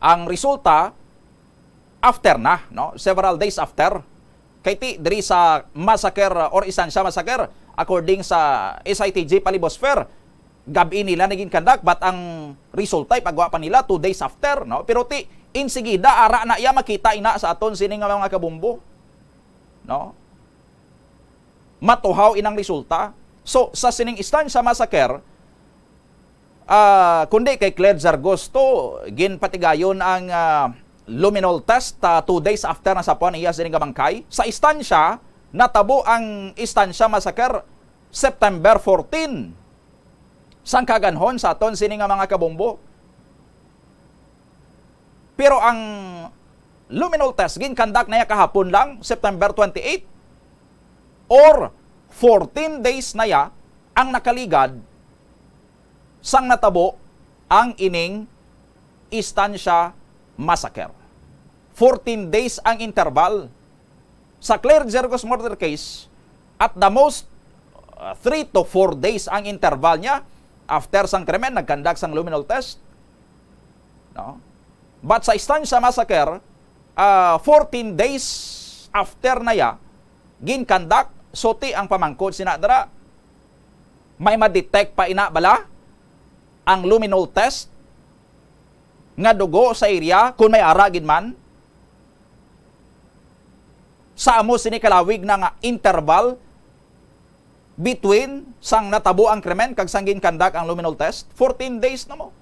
ang resulta after na, no? Several days after. Kay ti, diri sa massacre, uh, or Estancia massacre, according sa S I T G Palibosphere, gab-i nila na ginkandak, but ang resulta ipagwa pa nila two days after, no? Pero ti, insigida, ara na iya makita ina sa aton sini nga mga kabombo, no? Matuhaw inang resulta. So, sa sining Estancia massacre, ah, kundi kay Claire Jargos to, ginpatigayon ang, ah, luminol test, ah, two days after nasapuan niya sining kabangkay. Sa Estancia, natabo ang Estancia massacre September fourteen. Sang kaganhon sa aton sini nga mga kabombo. Pero ang luminol test, ginkandak na niya kahapon lang, September twenty-eight, or fourteen days na ya ang nakaligad sang natabo ang ining Estancia massacre. Fourteen days ang interval. Sa Claire Jergos murder case, at the most, uh, three to four days ang interval niya after sang krimen, nagkandak sang luminol test. No? But sa Estancia massacre, uh, fourteen days after na ya, ginkandak, so ti ang pamangkot sina dira, may ma-detect pa ina bala ang luminol test nga dugo sa area, kung may ara gid man? Sa amo sini kalawig na nga interval between sang natabo ang krimen kag sang ginkandak ang luminol test, fourteen days na mo.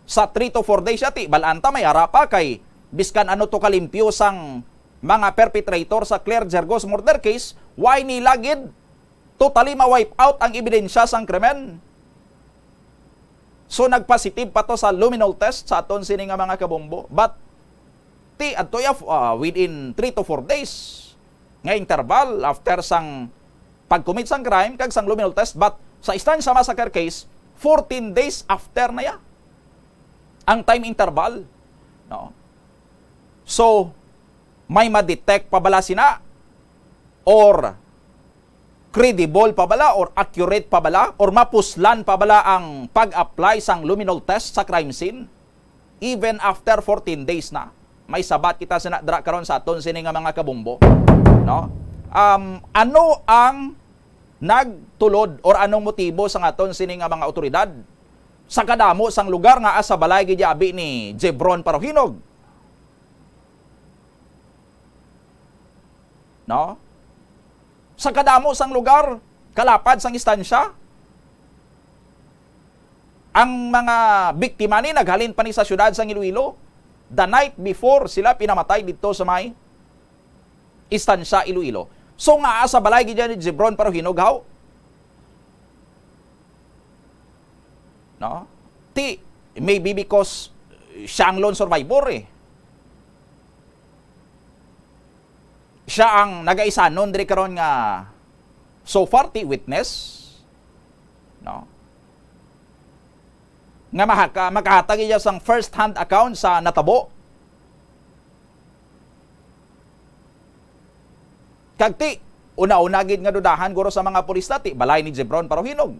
Sa three to four days, yati, bal-an ta may ara pa kay biskan ano to kalimpyo sang mga perpetrator sa Claire Jergos murder case, why nila gid totally ma-wipe out ang ebidensya sang krimen? So, nagpositive pa to sa luminol test sa aton sini nga mga kabombo. But, ti, adto ya, ah, within three to four days nga interval after sang pag-commit sang crime kag sang luminol test. But sa Estancia massacre case, fourteen days after na ya ang time interval. No? So, may ma-detect pa bala sina? Or credible pa bala or accurate pa bala or mapuslan pa bala ang pag-apply sang luminol test sa crime scene even after fourteen days na? May sabat kita sina dira karon sa aton sini nga mga kabombo, no? Um, ano ang nagtulod or anong motibo sang aton sini nga mga awtoridad sa kadamo sang lugar nga asa balay gid abi ni Jebron Paruhinog? No? Sa kadamo sang lugar, kalapad sang Estancia, ang mga biktima ni naghalin pa ni sa siyudad sang Iloilo. The night before sila pinamatay didto sa may Estancia, Iloilo. So, nga sa balay gid ni Jebron Paruhinog, haw? No? Ti, maybe because siya ang lone survivor eh. Siya ang nagaisanon diri karon nga so far ti witness, no? Nga mahaka-, makahatag iya sang first hand account sa natabo. Kag ti, una-una gid nga dudahan guro sa mga pulis na ti balay ni Jebron Paruhinog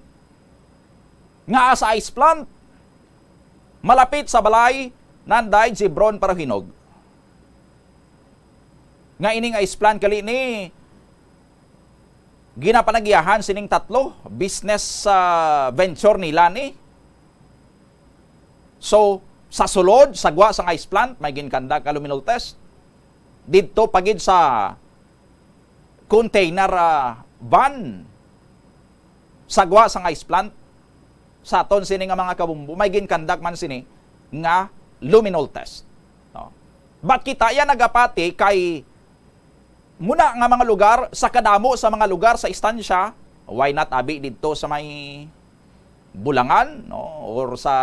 nga sa ice plant malapit sa balay nanday Jebron Paruhinog. Nga ining ice plant kali ni ginapanagiyahan sining tatlo, business, ah, venture nila ni. So, Sa sulod, sa gwa sang ice plant, may ginkandak nga luminol test. Didto pa gid sa container, ah, van, sa gwa sang ice plant, sa aton sini nga mga kabombo, may ginkandak man sini nga luminol test. No? But kita ya nagapati kay muna nga mga lugar, sa kadamo sa mga lugar sa Estancia, why not abi didto sa may Bulangan, no? Or sa,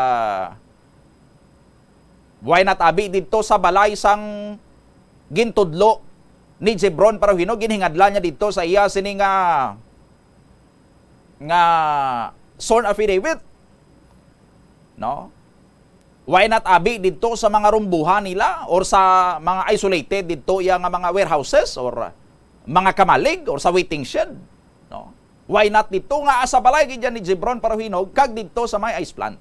why not abi didto sa balay sang gintudlo ni Jebron Paruhino, ginhingadlan niya didto sa iya sini nga, nga sworn affidavit, no? Why not abi didto sa mga rumbuhan nila or sa mga isolated didto iya nga mga warehouses or mga kamalig or sa waiting shed, no? Why not didto nga sa balay gid ni Jebron Paruhinog kag didto sa may ice plant?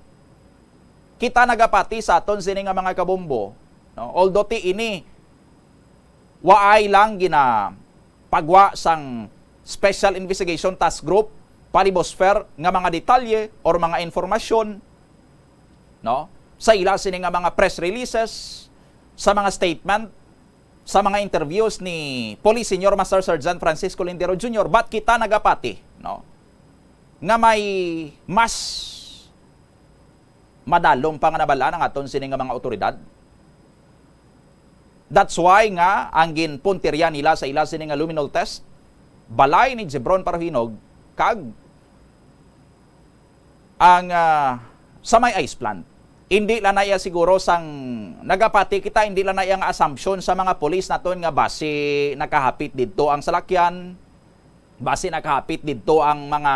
Kita nagapati sa aton sini nga mga kabombo, no? Although ti ini waay lang ginapagwa sang Special Investigation Task Group, Palibosfer, nga mga detalye or mga informasyon, no? Sa ila sini nga mga press releases, sa mga statement, sa mga interviews ni Police Senior Master Sergeant Francisco Lindero Junior, but kita nagapati, no, nga may mas madalom pa nga nabal-an ang aton sini nga mga awtoridad. That's why nga ang ginpuntirya nila sa ila sini nga luminol test, balay ni Jebron Paruhinog kag ang, ah, sa may ice plant. Hindi lang na iya siguro sang nagapati kita, hindi lang na iya nga assumption sa mga pulis naton nga basi nakahapit didto ang salakyan, basi nakahapit didto ang mga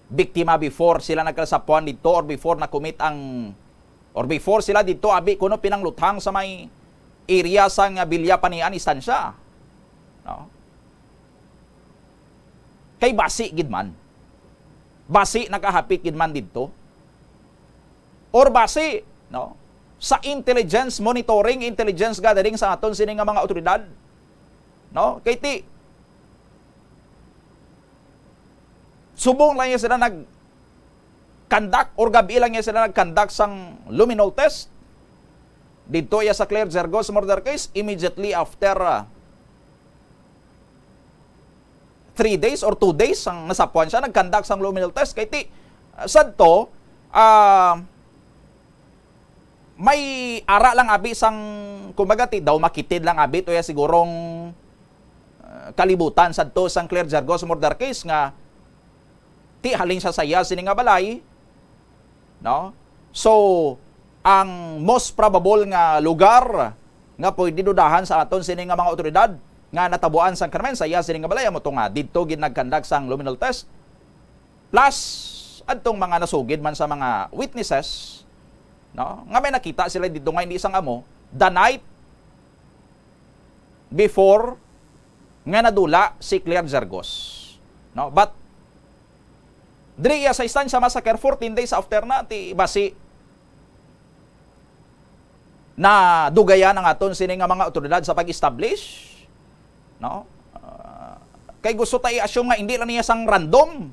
biktima before sila nagkasapuan didto or before na-commit ang, or before sila didto abi kuno pinangluthang sa may area sang Villa Panian, Estancia. No? Kay basi gid man. Basi nakahapit gid man didto. Or basi, no, sa intelligence monitoring, intelligence gathering sa aton sini nga mga awtoridad, no? Kay ti, subong lang niya sila nag-conduct or gabi lang niya sila nag-conduct sang luminol test didto iya sa Claire Gergos murder case, immediately after, ah, three days or two days ang nasapuan siya, nag-conduct sang luminol test. Kay ti, ah, sadto, ah, may ara lang abi sang, kumbaga, ti daw makitid lang abi to ya sigurong, ah, kalibutan sadto sang Claire Gergos murder case nga ti halin siya sa iya sini nga balay, no? So, ang most probable nga lugar nga pwede dudahan sa aton sini nga mga awtoridad nga natabuan sang krimen sa iya sini nga balay, amo to nga didto gid nag-conduct sang luminol test. Plus, adtong mga nasugid man sa mga witnesses, no, nga may nakita sila didto nga hindi sang amo, the night before nga nadula si Claire Gergos. No? But, diri iya sa Estancia Massacre, fourteen days after na, ti basi nadugayan ang aton sini nga mga awtoridad sa pag-establish, no? Ah, kay gusto ta i-assume nga hindi lang niya sang random,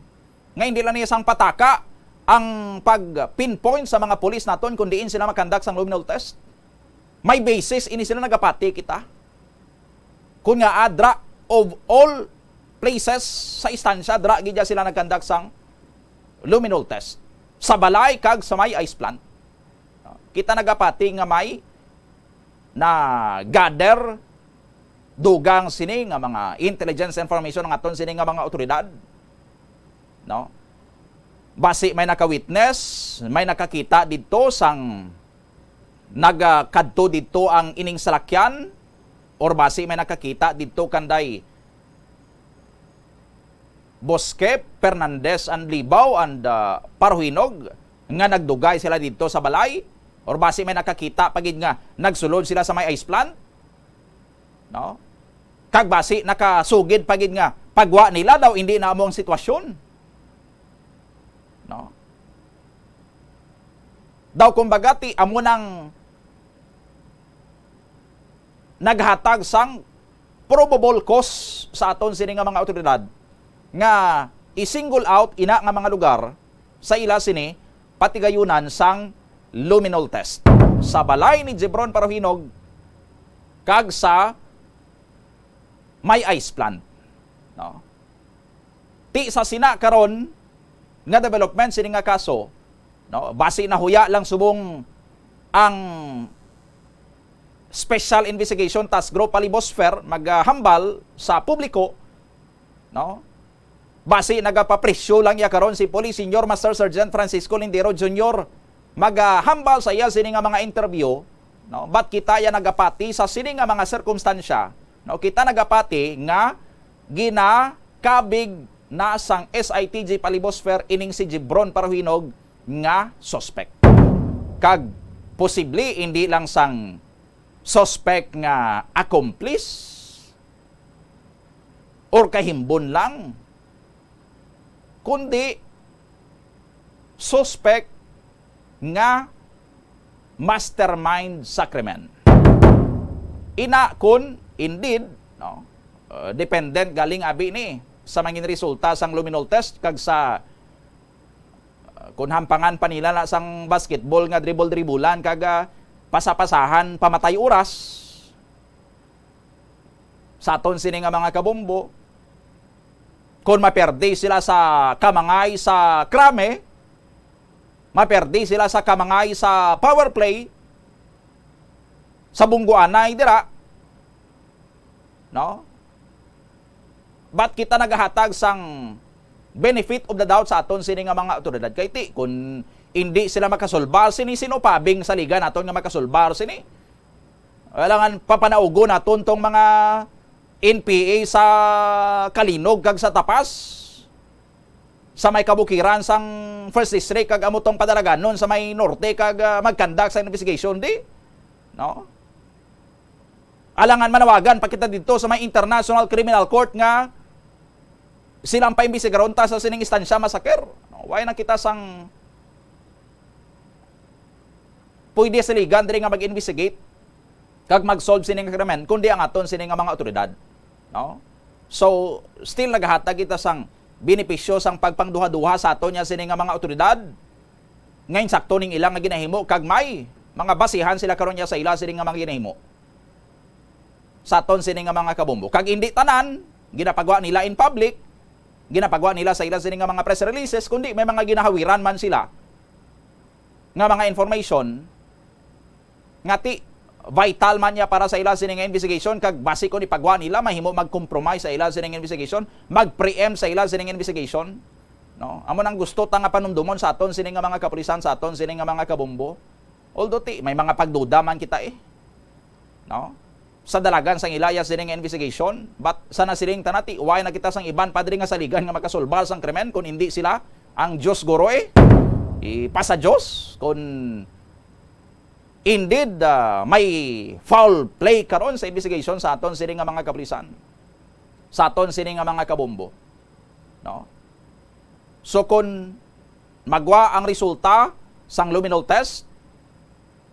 nga hindi lang niya sang pataka ang pag-pinpoint sa mga pulis naton kung diin sila mag-conduct sang luminol test. May basis ini sila, nagapati kita. Kun nga adra of all places sa Estancia, dra gid sila nag-conduct sang luminol test. Sa balay kag sa may ice plant. Kita nagapati nga may na-gather dugang sini nga mga intelligence information ang aton sini nga mga awtoridad, no? Basi may naka-witness, may nakakita didto sang nagakadto didto ang ining salakyan, or basi may nakakita didto kanday Bosque, Fernandez and Libao and, ah, Paruhinog nga nagdugay sila didto sa balay, or basi may nakakita pa gid nga nagsulod sila sa may ice plant, no? Kag basi nakasugid pa gid nga pagwa nila daw hindi na amo ang sitwasyon, no? Daw kumbaga ti amo nang naghatag sang probable cause sa aton sini nga mga awtoridad nga i-single out ina nga mga lugar sa ila sini patigayunan sang luminol test sa balay ni Jebron Paruhinog kag sa may ice plant, no? Ti sa sina karon nga development sini nga kaso, no? Basi nahuya lang subong ang Special Investigation Task Group Palibosfer maghambal sa publiko, no? Basi nagapapresyo lang iya karon si Police Senior Master Sergeant Francisco Lindero Junior maghambal sa iya sini nga mga interview, no? But kita ya nagapati sa sini nga mga sirkumstansya, no? Kita nagapati nga ginakabig na sang S I T G Palibosfer ining si Jebron Paruhinog nga suspect. Kag posible hindi lang sang suspect nga accomplice or kahimbon lang, kundi suspect nga mastermind sa krimen. Ina, kun indeed, no, uh, dependent galing abi ni sa mangin resulta sang luminol test kag sa, uh, kun hampangan pa nila na sang basketball nga dribble-dribulan kag, uh, pasa-pasahan pamatay oras sa aton sini nga mga kabombo, kun maperdi sila sa kamangay sa krame, maperdi sila sa kamangay sa power play, sa bungguanay dira, no? But kita nagahatag sang benefit of the doubt sa aton sini nga mga awtoridad. Kay ti, kun hindi sila makasulbar sini, sino pa bing saligan naton nga makasulbar sini? Alangan papanaugon naton tong mga N P A sa Calinog kag sa Tapas, sa may kabukiran sang First District, kag amo tong padalaganon sa may norte, kag, ah, mag-conduct sa investigation di, no? Alangan manawagan pa kita didto sa may International Criminal Court nga sila ang paimbestigaron ta sa sining Estancia massacre. No? Why na kita sang pwede saligan diri nga mag-investigate kag mag-solve sini nga krimen, kundi ang aton sini nga mga awtoridad, no? So, still nagahatag kita sang benepisyo sang pagpangduha-duha sa aton niya sini nga mga awtoridad, nga insakto ning ila nga ginahimo, kag may mga basihan sila karon niya sa ila sini nga mga ginahimo sa aton sini nga mga kabombo. Kag hindi tanan, ginapagwa nila in public, ginapagwa nila sa ila sini nga mga press releases, kundi may mga ginahawiran man sila nga mga information nga ti vital man niya para sa ila sini nga investigation, kag basi kon ipagwa nila, mahimo mag-compromise sa ila sini nga investigation, mag-preempt sa ila sini nga investigation, no? Amo nang gusto ta nga panumdumon sa aton sini nga mga kapulisan, sa aton sini nga mga kabombo. Although ti, may mga pagduda man kita eh, no? Sa dalagan sang ila ya sini nga investigation, but sa nasiling ta na ti, why na kita sang iban padre nga saligan nga makasulbar sang krimen, kun hindi sila ang Dios guro eh? Ipasa Dios kun indeed, ah, may foul play karon sa investigation sa aton sini nga mga kapulisan, sa aton sini nga mga kabombo, no? So, kun magwa ang resulta sang luminol test,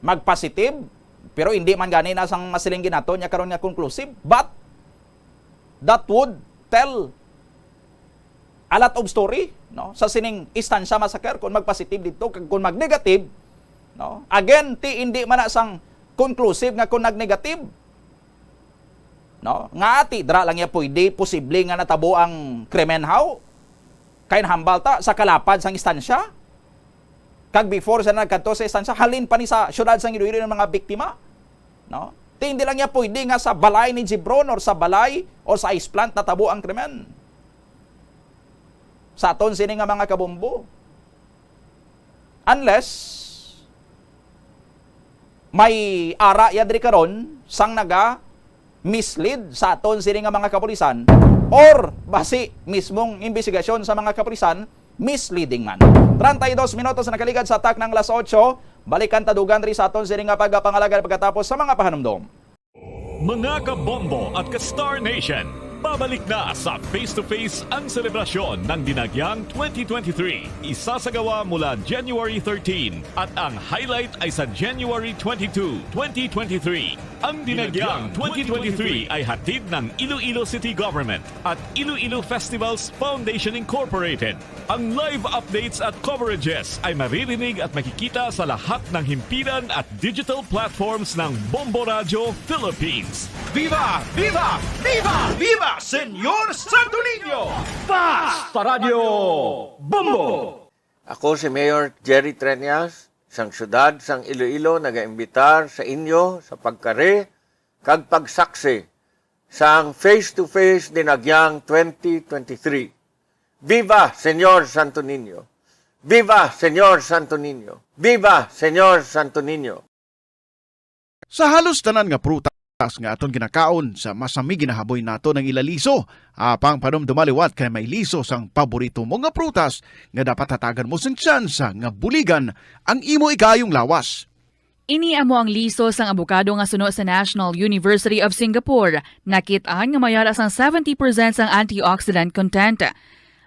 mag-positive, pero hindi man gani na sang masiling ginato niya karon nga conclusive, but that would tell a lot of story, no? Sa sining Estancia massacre, kung mag-positive dito, kag kung mag-negative, no? Again, ti hindi man na sang conclusive nga kung nag-negative, no? Nga ati, dira lang ya pwede, posible nga natabo ang krimen, haw? Kay nahambal ta sa kalapad sang Estancia. Kag before sila nagkadto sa Estancia, halin pa ni sa siyudad sang Iloilo ang mga biktima, no? Ti hindi lang niya pwede nga sa balay ni Jebron or sa balay o sa ice plant natabo ang krimen sa aton sini nga mga kabombo. Unless may ara ya diri karon sang naga mislead sa aton sini nga mga kapulisan, or basi mismong imbestigasyon sa mga kapulisan misleading man. Treinta y dos minutos na nakaligad sa taknang alas otso. Balikan ta dugang diri sa aton sini nga pagpangalagad pagkatapos sa mga pahanumdom. Mga kabombo at ka Star Nation, Pabalik na sa Face to Face ang selebrasyon ng Dinagyang twenty twenty-three. Isasagawa mula January thirteen at ang highlight ay sa January twenty-two, twenty twenty-three. Ang Dinagyang twenty twenty-three ay hatid ng Iloilo City Government at Iloilo Festivals Foundation Incorporated. Ang live updates at coverages ay maririnig at makikita sa lahat ng himpilan at digital platforms ng Bombo Radyo Philippines. Viva! Viva! Viva! Viva Señor Santo Niño! Fast Radyo Bombo! Ako si Mayor Jerry Treñas, sang siyudad sang Iloilo, nagaimbitar sa inyo sa pagkari kag pagsaksi sang Face to Face Dinagyang twenty twenty-three. Viva Señor Santo Niño! Viva Señor Santo Niño! Viva Señor Santo Niño! Sa halos tanan nga prutas nga aton ginakaon, sa masami ginahaboy nato ang ila liso. Apang panumduma liwat kay may liso sang paborito mo nga prutas nga dapat hatagan mo sing tsansa nga buligan ang imo ikaayong lawas. Ini amo ang liso sang abokado nga suno sa National University of Singapore. Nakit-an nga may ara sang seventy percent sang antioxidant content.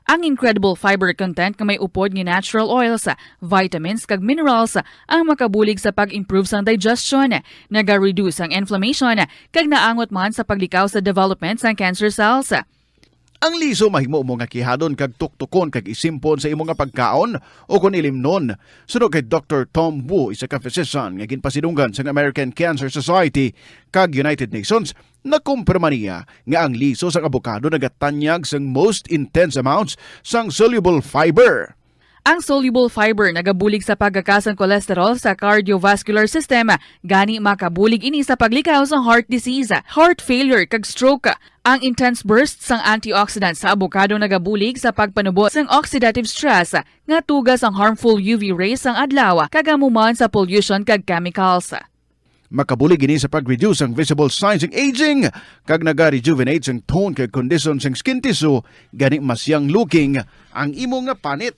Ang incredible fiber content nga may upod nga natural oils, vitamins, kag minerals ang makabulig sa pag-improve sang digestion, naga-reduce ang inflammation, kag naangot man sa paglikaw sa development sang cancer cells. Ang liso mahimo mo nga kihadon kag tuktukon kag isimpon sa imo nga pagkaon o kon ilimnon. Suno kay Doktor Tom Wu, isa ka physician nga ginpasidunggan sang American Cancer Society kag United Nations, nakumpirma niya nga ang liso sang abokado nagatanyag sang most intense amounts sang soluble fiber. Ang soluble fiber nagabulig sa pagkakas sang cholesterol sa cardiovascular system, gani makabulig ini sa paglikaw sa heart disease, heart failure, kag stroke. Ang intense burst sang antioxidant sa abokado nagabulig sa pagpanubo sang oxidative stress nga tuga sang harmful U V rays sang adlaw, kag amo man sa pollution kag chemicals. Makabulig ini sa pag-reduce sang visible signs sang aging, kag naga-rejuvenate sang tone kag condition sang skin tissue, gani mas young looking ang imo nga panit.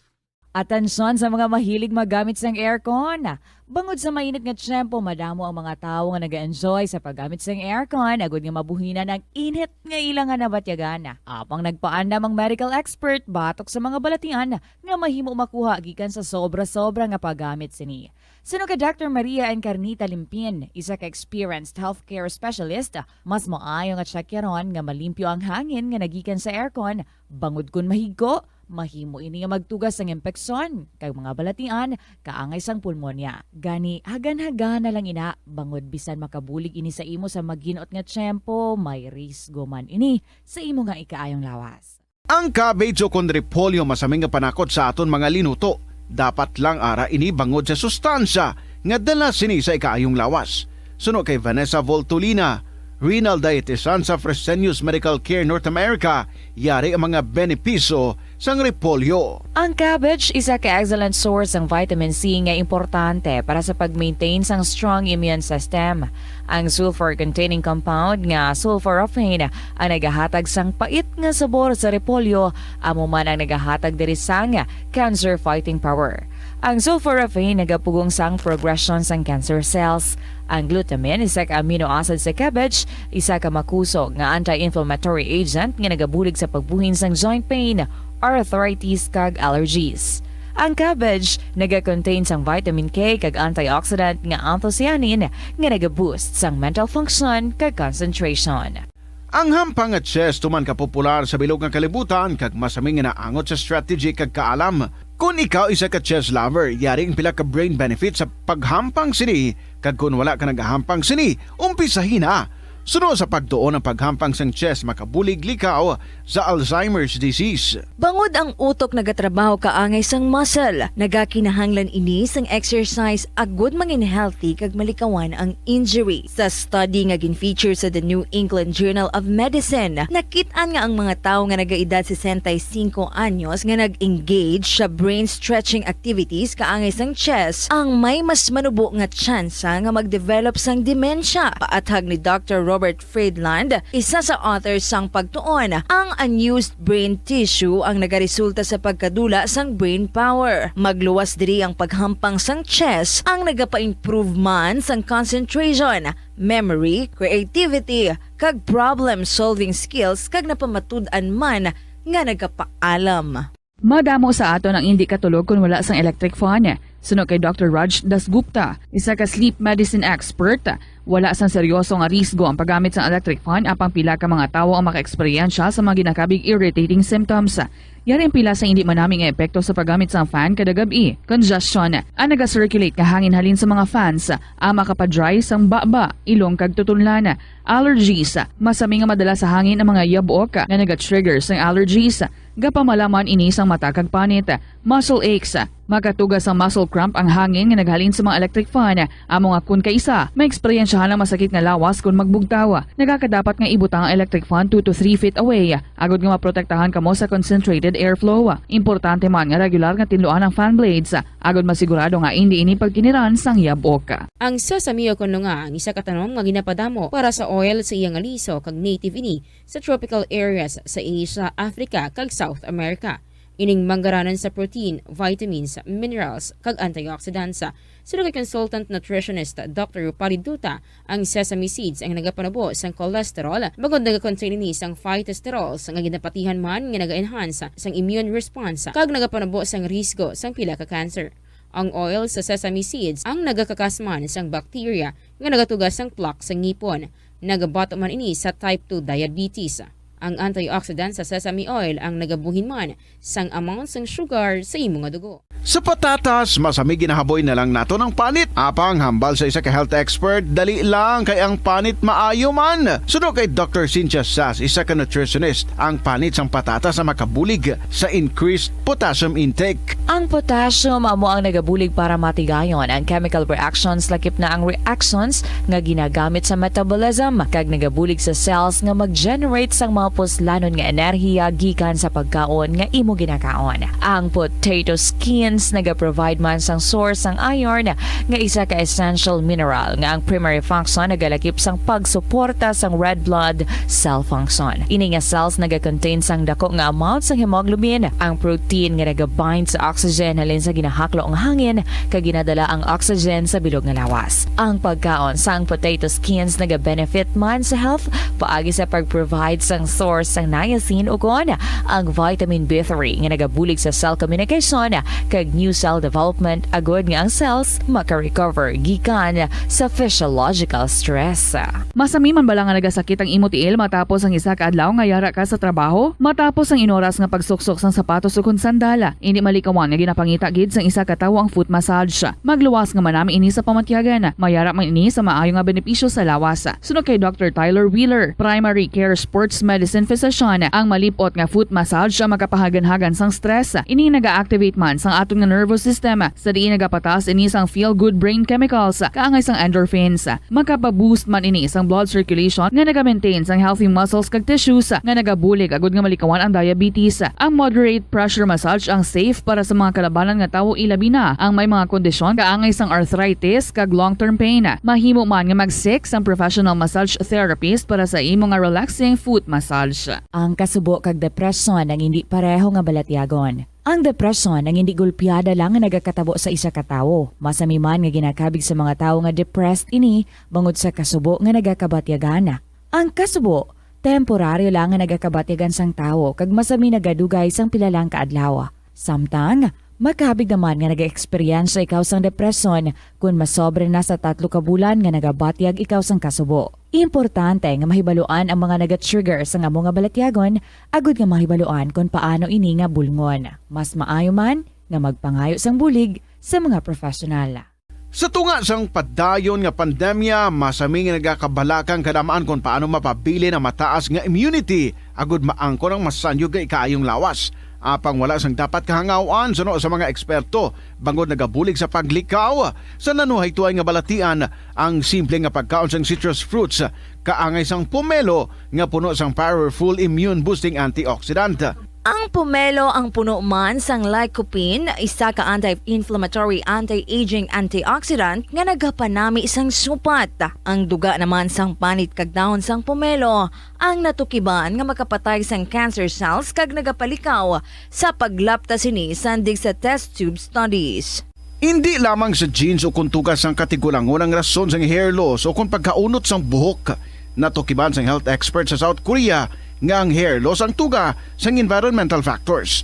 Atensyon sa mga mahilig maggamit sang aircon. Bangod sa mainit nga tiyempo, madamo ang mga tawo nga nag-enjoy sa paggamit sang aircon, agud nga mabuhinan ang init nga ila nga nabatyagan. Apang nagpaandam ang medical expert batok sa mga balatian nga mahimo makuha gikan sa sobra-sobra nga paggamit sini. Suno kay Doctor Maria Encarnita Limpin, isa ka experienced healthcare specialist, mas maayo nga tsakyaron nga malimpyo ang hangin nga nagikan sa aircon, bangod kon mahigko, mahimo ini nga magtuga sang impeksyon kag mga balatian kaangay sang pulmonya. Gani, hagan-hagana lang ina, bangod bisan makabulig ini sa imo sa maginot nga tiyempo, may risgo man ini sa imo nga ikaayong lawas. Ang cabbage o kon repolyo masami nga panakot sa aton mga linuto. Dapat lang ara ini bangod sa sustansya nga dala sini sa ikaayong lawas. Suno kay Vanessa Voltolina, renal dietitian sa Fresenius Medical Care North America, yari ang mga benepisyo sang repolyo. Ang cabbage isa ka excellent source sang vitamin C nga importante para sa pag-maintain sang strong immune system. Ang sulfur-containing compound nga sulforaphane ang nagahatag sang pait nga sabor sa repolyo, amo man ang nagahatag diri sang cancer fighting power. Ang sulforaphane nagapugong sang progression sang cancer cells. Ang glutamine, isa ka amino acid sa cabbage, isa ka makusog nga anti-inflammatory agent nga nagabulig sa pagbuhin sang joint pain, arthritis, kag allergies. Ang cabbage naga-contain sang vitamin K kag antioxidant nga anthocyanin nga naga-boost sang mental function kag concentration. Ang hampang nga chess tuman ka popular sa bilog nga kalibutan kag masami nga naangot sa strategy kag kaalam. Kon ikaw isa ka chess lover, yari ang pila ka brain benefits sa paghampang sini, kag kon wala ka nagahampang sini, umpisahi na. Suno sa pagtuon, ang paghampang sang chess makabulig likaw sa Alzheimer's disease. Bangod ang utok nagatrabaho kaangay sang muscle, nagakinahanglan ini sang exercise agud mangin healthy kag malikawan ang injury. Sa study nga gin-feature sa The New England Journal of Medicine, nakit-an nga ang mga tawo nga nagaedad sesenta y cinco anyos nga nag-engage sa brain stretching activities kaangay sang chess ang may mas manubo nga tsansa nga mag-develop sang demensya, paathag ni Doctor Robert Friedland, isa sa author sang pagtuon, ang unused brain tissue ang nagaresulta sa pagkadula sang brain power. Magluwas diri ang paghampang sang chess, ang nagapa-improve man sang concentration, memory, creativity, kag problem-solving skills, kag napamatud-an man nga nagapaalam. Madamo sa aton ang indi katulog kon wala sang electric fan. Suno kay Doctor Raj Dasgupta, isa ka sleep medicine expert, wala sang seryoso nga risgo ang paggamit sang electric fan, apang pila ka mga tawo ang makaeksperyensya sa mga ginakabig irritating symptoms. Yari ang pila sa indi manami nga epekto sa paggamit sang fan kada gab-i. Congestion. Ang naga-circulate nga hangin halin sa mga fans ang makapa-dry sang baba, ilong kag tutunlan. Allergies. Masami nga madala sa hangin ang mga yabok nga naga-trigger sang allergies. Gapamalaman ini sang mata kag panit. Muscle aches. Makatuga sang muscle cramp ang hangin nga naghalin sa mga electric fan. Amo nga kon kaisa, maeksperiensyahan ang masakit nga lawas kon magbugtaw. Nagakadapat nga ibutang ang electric fan two to three feet away, agod nga maprotektahan kamo sa concentrated airflow. Importante man nga regular nga tinluan ang fan blades, agod masigurado nga indi ini pagkiniran sang yabok. Ang sesame o kon lunga ang isa ka tanom nga ginapadamo para sa oil sa iya nga liso, kag native ini sa tropical areas sa Asia, Africa, kag South America. Ining manggaranan sa protein, vitamins, minerals, kag antioxidants. Suno kay consultant nutritionist Doctor Rupali Duta, ang sesame seeds ang nagapanubo sang cholesterol, bangod nagakontain ini sang phytosterols nga ginapatihan man nga naga-enhance sang immune response kag nagapanubo sang risgo sang pila ka cancer. Ang oil sa sesame seeds ang nagakakas man sang bacteria nga nagatuga sang plaque sa ngipon. Nagabato man ini sa type two diabetes. Ang antioxidant sa sesame oil ang nagabuhin man sang amount sang sugar sa imo nga dugo. Sa patatas, masami ginahaboy na lang naton ang panit. Apang hambal sa isa ka health expert, dali lang kay ang panit maayo man. Suno kay Doctor Cynthia Sass, isa ka nutritionist, ang panit sang patatas ang makabulig sa increased potassium intake. Ang potassium amo ang nagabulig para matigayon ang chemical reactions, lakip na ang reactions nga ginagamit sa metabolism, kag nagabulig sa cells nga mag-generate sang mga puslanon nga enerhiya gikan sa pagkaon nga imo ginakaon. Ang potato skins nagaprovide man sang source sang iron, nga isa ka essential mineral nga ang primary function nagalakip sang pagsuporta sang red blood cell function. Ini nga cells nagakontain sang dako nga amount sang hemoglobin, ang protein nga nagabind sa oxygen halin sa ginahaklo nga hangin kag ginadala ang oxygen sa bilog nga lawas. Ang pagkaon sang potato skins nagabenefit man sa health paagi sa pag-provide sang source sang niacin ukon ang vitamin B three nga nagabulig sa cell communication kag new cell development, agod nga ang cells maka-recover gikan sa physiological stress. Masami man bala nga nagasakit ang imo tiil matapos ang isa ka adlaw nga yara ka sa trabaho? Matapos ang inoras nga pagsuksok sang sapatos ukon sandal, indi malikawan nga ginapangita gid sang isa ka tawo ang foot massage. Magluwas nga manami ini sa pamatyagan. Mayara man ini sa maayo nga benepisyo sa lawas. Suno kay Doctor Tyler Wheeler, primary care sports medicine physician, ang malip-ot nga foot massage ang makapahaganhagan sang stress. Ini naga-activate man sang aton nga nervous system, sa diin nagapataas ini sang feel-good brain chemicals, kaangay sang endorphins. Makapa-boost man ini sang blood circulation nga naga-maintain sang healthy muscles kag tissues, nga nagabulig agud nga malikawan ang diabetes. Ang moderate pressure massage ang safe para sa mga kalabanan nga tawo, ilabi na ang may mga kondisyon kaangay sang arthritis kag long-term pain. Mahimo man nga mag-seek sang professional massage therapist para sa imo nga relaxing foot massage. Ang kasubo kag depresyon ang hindi pareho nga balatyagon. Ang depresyon ang hindi gulpiada lang nga nagakatabo sa isa ka tawo. Masami man nga ginakabig sa mga tawo nga depressed ini bangod sa kasubo nga nagakabatyagan. Ang kasubo, temporaryo lang nga nagakabatyagan sang tawo kag masami nagadugay sang pila lang ka adlaw. Samtang, makabig naman nga nag-eksperyensya ikaw sang depresyon kon masobra na sa tatlo ka bulan nga nagabatyag ikaw sang kasubo. Importante nga mahibaluan ang mga naga-trigger sang amo nga balatyagon agud nga mahibaluan kon paano ini nga bulngon. Mas maayo man nga magpangayo sang bulig sa mga professional. Sa tunga sang padayon nga pandemya, masami nga nagakabalakang kadamaan kon paano mapabilin ang mataas nga immunity agud maangkon ang masanyog nga ikaayong lawas. Apang wala sang dapat kahangaw-an suno sa mga eksperto, bangod nagabulig sa paglikaw sa nanuhaytoay nga balatian ang simple nga pagkaon sang citrus fruits, kaangay sang pomelo nga puno sang powerful immune-boosting antioxidant. Ang pomelo ang puno man sang lycopene, isa ka anti-inflammatory, anti-aging antioxidant nga nagapanami sang supat. Ang duga naman sang panit kag dahon sang pomelo ang natukiban nga makapatay sang cancer cells kag nagapalikaw sa paglapta sini sandig sa test tube studies. Indi lamang sa genes o kon tuga sang katigulangon ang rason sang hair loss o kon pagkaunot sang buhok. Natukiban sang health expert sa South Korea nga ang hair loss ang tuga sang environmental factors.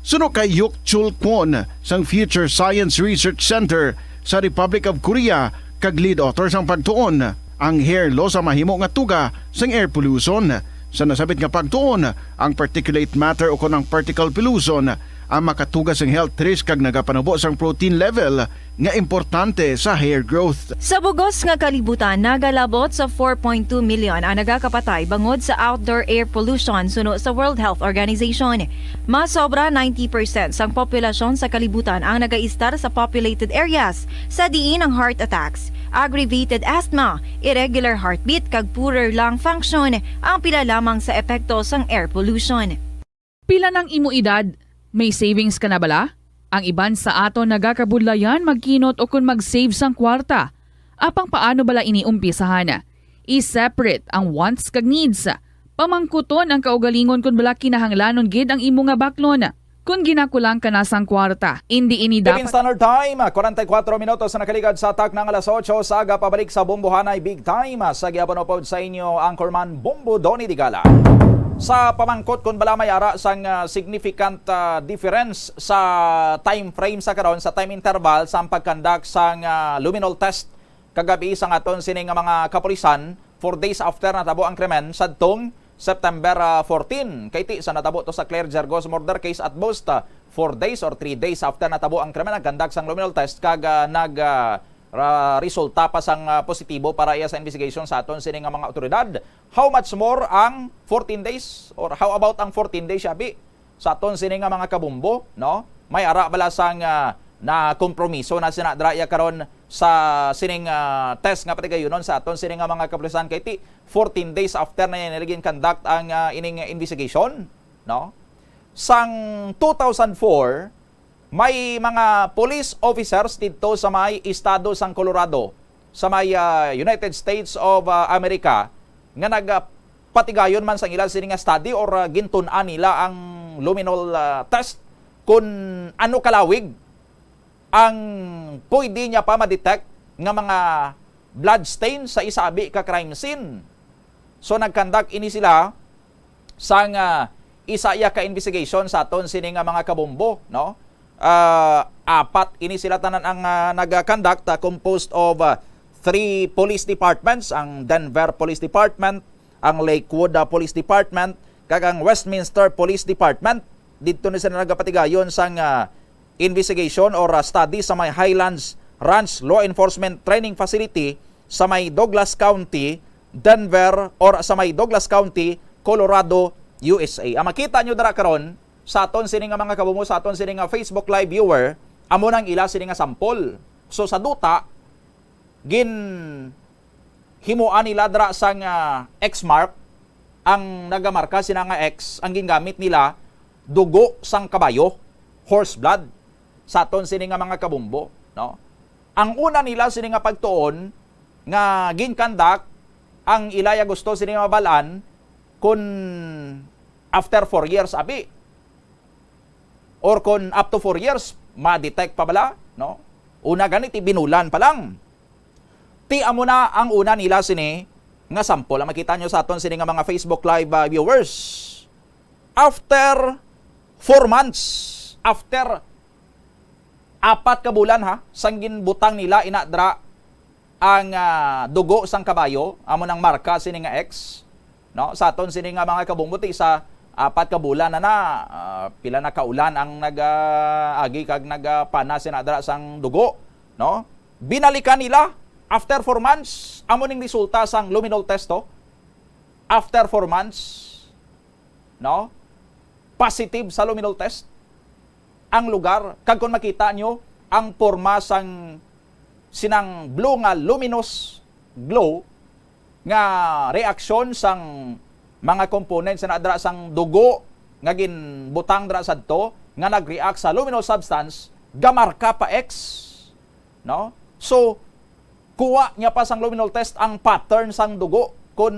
Suno kay Yuk Chul Kwon sang Future Science Research Center sa Republic of Korea kag lead author sang pagtuon, ang hair loss ang mahimo nga tuga sang air pollution. Sa nasabit nga pagtuon, ang particulate matter o kon ang particle pollution ang makatuga sang health risk kag nagapanubo sang protein level nga importante sa hair growth. Sa bugos nga kalibutan, nagalabot sa four point two million ang nagakapatay bangod sa outdoor air pollution suno sa World Health Organization. Mas sobra ninety percent sang populasyon sa kalibutan ang nagaistar sa populated areas, sa diin ang heart attacks, aggravated asthma, irregular heartbeat, kag poorer lung function ang pila lamang sa epekto sang air pollution. Pila nang imo edad? May savings ka na bala? Ang iban sa aton nagakabudlayan magkinot o kon mag-save sang kwarta. Apang paano bala ini umpisahan? I-separate ang wants kag needs. Pamangkuton ang kaugalingon kon bala kinahanglanon gid ang imo nga baklon. Kon ginakulang ka na sang kwarta, indi ini Philippine dapat Standard Time, kwarenta y kuatro minutos na nakaligad sa takna nga alas otso sa aga. Pabalik sa Bombohanay Big Time sa gihapon, upod sa inyo Anchorman Bombo Donny Digala. Sa pamangkot kon bala may ara sang, ah, significant, ah, difference sa time frame sa karon, sa time interval sa pagkandak sang, ah, luminol test kagabi sang aton sini nga mga kapulisan, four days after natabo ang krimen sadtong September, ah, fourteen. Kay ti sa natabo to sa Claire Gergos murder case at most, ah, four days or three days after natabo ang krimen, nagkandak sang luminol test kag, ah, nag, ah, ra-, resulta pa sang, ah, positibo para iya sa investigation sa aton sini nga mga awtoridad. How much more ang fourteen days? Or how about ang fourteen days, Shabi? Sa aton sini nga mga kabumbo, no? May ara bala sang, ah, nakompromiso na sina dra iya karon sa sining, ah, test nga patigayunon sa aton sini nga mga kapulisan kay ti fourteen days after na niya nila gin-conduct ang, ah, ining investigation, no? Sang two thousand four, may mga police officers didto sa may estado sang Colorado, sa may, ah, United States of, ah, America, nga nagapatigayon man sang ila sini nga study or, ah, gintun-an nila ang luminol, ah, test, kun ano kalawig ang pwede niya pa ma-detect nga mga blood stain sa isa abi ka crime scene. So, nag-conduct ini sila sang, ah, isa iya ka investigation sa aton sini nga mga kabombo, no? Ah, apat ini sila tanan ang, ah, nag-conduct, ah, composed of, ah, three police departments, ang Denver Police Department, ang Lakewood, ah, Police Department, kag ang Westminster Police Department. Didto ni sila nagapatigayon sang, ah, investigation or, ah, study sa may Highlands Ranch Law Enforcement Training Facility sa may Douglas County, Denver, or sa may Douglas County, Colorado, U S A. Ang makita nyo dira karon sa aton sini nga mga kabumbo, sa aton sini nga Facebook Live viewer, amo nang ila sini nga sample. So, sa duta, gin himuan nila dira sang, ah, X mark, ang nagamarka sina nga X, ang gingamit nila, dugo sang kabayo, horse blood, sa aton sini nga mga kabumbo, no? Ang una nila sini nga pagtuon nga ginkandak, ang ilaya gusto sini nga mabal-an kun after four years abi, or kun up to four years, ma-detect pa bala, no? Una gani, ti binulan pa lang. Ti amo na ang una nila sini nga sample. Ang makita nyo sa aton sini nga mga Facebook Live, ah, viewers. After four months, after apat ka bulan, ha, sang ginbutang nila ina dra ang, ah, dugo sang kabayo, amo nang marka sini nga X, no? Sa aton sini nga mga kabumbo, ti sa apat ka bulan na na, ah, pila na ka ulan ang nag, ah, agi kag nagapana sina dra sang dugo, no? Binalikan nila after four months, amo ning resulta sang luminol test, oh. After four months, no? Positive sa luminol test ang lugar. Kag kung makita nyo, ang porma sang sinang blue nga luminous glow nga reaksyon sang mga components na dra sang dugo, nga ginbutang dira sadto nga nag-react sa luminol substance, gamarka pa X, no? So, kuha niya pa sang luminol test ang pattern sang dugo kung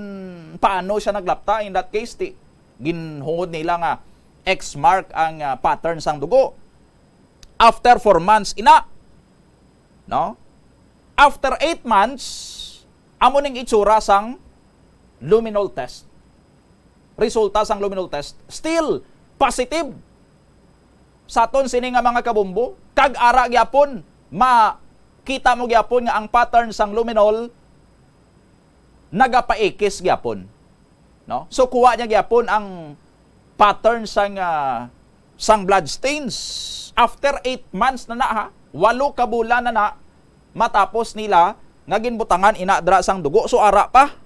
paano siya naglapta. In that case, ti, ginhungod nila nga X mark ang, ah, pattern sang dugo. After four months, ina, no? After eight months, amo ning itsura sang luminol test. Resulta sang luminol test, still positive sa aton sini nga mga kabombo. Kag ara gyapon, makita mo gyapon nga ang pattern sang luminol nagapaikis gyapon, no? So, kuha niya gyapon ang pattern sang, ah, sang blood stains. After eight months na na, ha? Walo ka bulan na na matapos nila nga ginbutangan ina dira sang dugo. So, ara pa.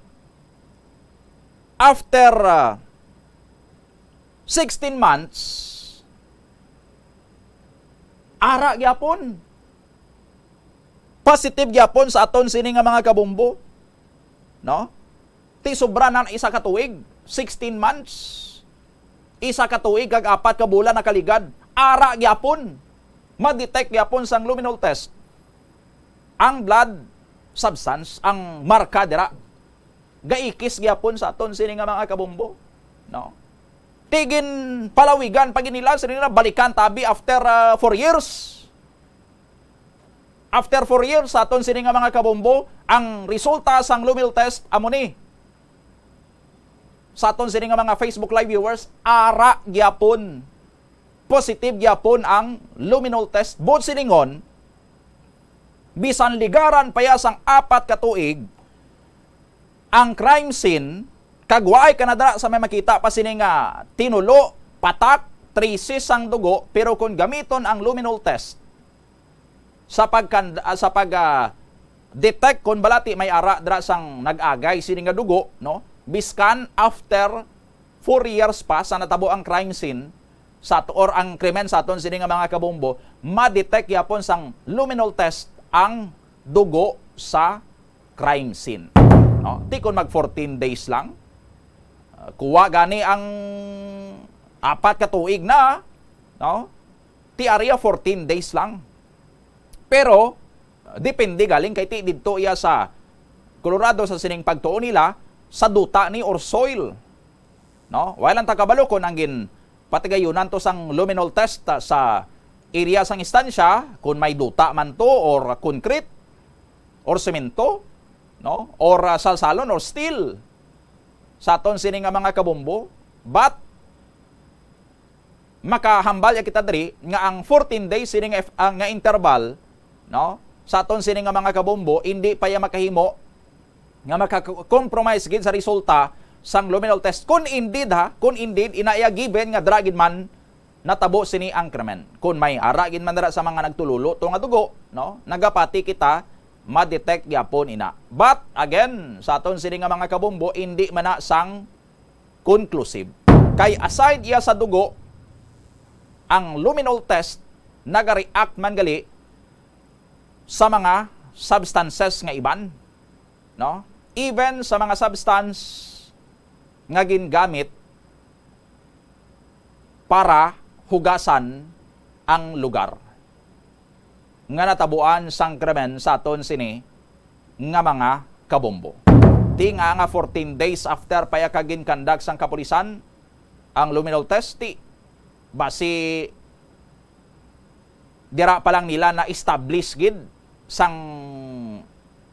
After, ah, sixteen months, ara gyapon. Positive gyapon sa aton sini nga mga kabombo, no? Ti sobra na isa ka tuig, sixteen months. Isa ka tuig kag apat ka bulan nakaligad, ara gyapon. Ma-detect gyapon sang luminol test ang blood substance, ang marka dira. Gaikis gyapon sa aton sini nga mga kabombo, no? Ti ginpalawigan pa gid nila, sini na balikan tabi after, ah, four years. After four years sa aton sini nga mga kabombo, ang resulta sang luminol test amo ni. Sa aton sini nga mga Facebook Live viewers, ara gyapon, positive gyapon ang luminol test. Buot silingon, bisan ligaran pa ya sang apat ka tuig ang crime scene, kag waay ka na dira sa may makita pa sini nga tinulo, patak, traces sang dugo, pero kung gamiton ang luminol test, sa pagkan-, ah, sa pag, ah, detect kon balati may ara dira sang nag-agay sini nga dugo, no? Biskan after four years pa sa natabo ang crime scene sa ato, or ang krimen sa aton sini nga mga kabombo, ma-detect gyapon sang luminol test ang dugo sa crime scene, no? Ti kon mag fourteen days lang, ah, kuha gani ang apat ka tuig na, no? Ti area fourteen days lang. Pero, uh, depende galing kay ti didto iya sa Colorado sa sining pagtuo nila sa duta ni or soil. No? Wala lang ta kabalo kung ang ginpatigayunan to sang luminol test, uh, sa area sang istansya, kung may duta man to or concrete or semento, no? Or, uh, salsalon or steel sa aton sini nga mga kabombo. But makahambal ya kita diri nga ang fourteen days sini nga, ah, nga interval, no, sa aton sini nga mga kabombo, indi pa ya makahimo nga maka-compromise gid sa resulta sang luminol test. Kun indeed, ha, kun indeed, ina iya given nga dira gid man natabo sini ang krimen. Kun may ara gid man dira sa mga nagtululo to nga dugo, no, nagapati kita, ma-detect gyapon ina. But again, sa aton sini nga mga kabombo, indi man na sang conclusive. Kay aside iya sa dugo, ang luminol test nagareact man gali sa mga substances nga iban, no? Even sa mga substance nga gingamit para hugasan ang lugar nga natabuan sang krimen sa aton sini nga mga kabombo. Ti nga, nga fourteen days after pa ya ka ginkandak sang kapulisan ang luminol test, ti basi dira pa lang nila na-establish gid sang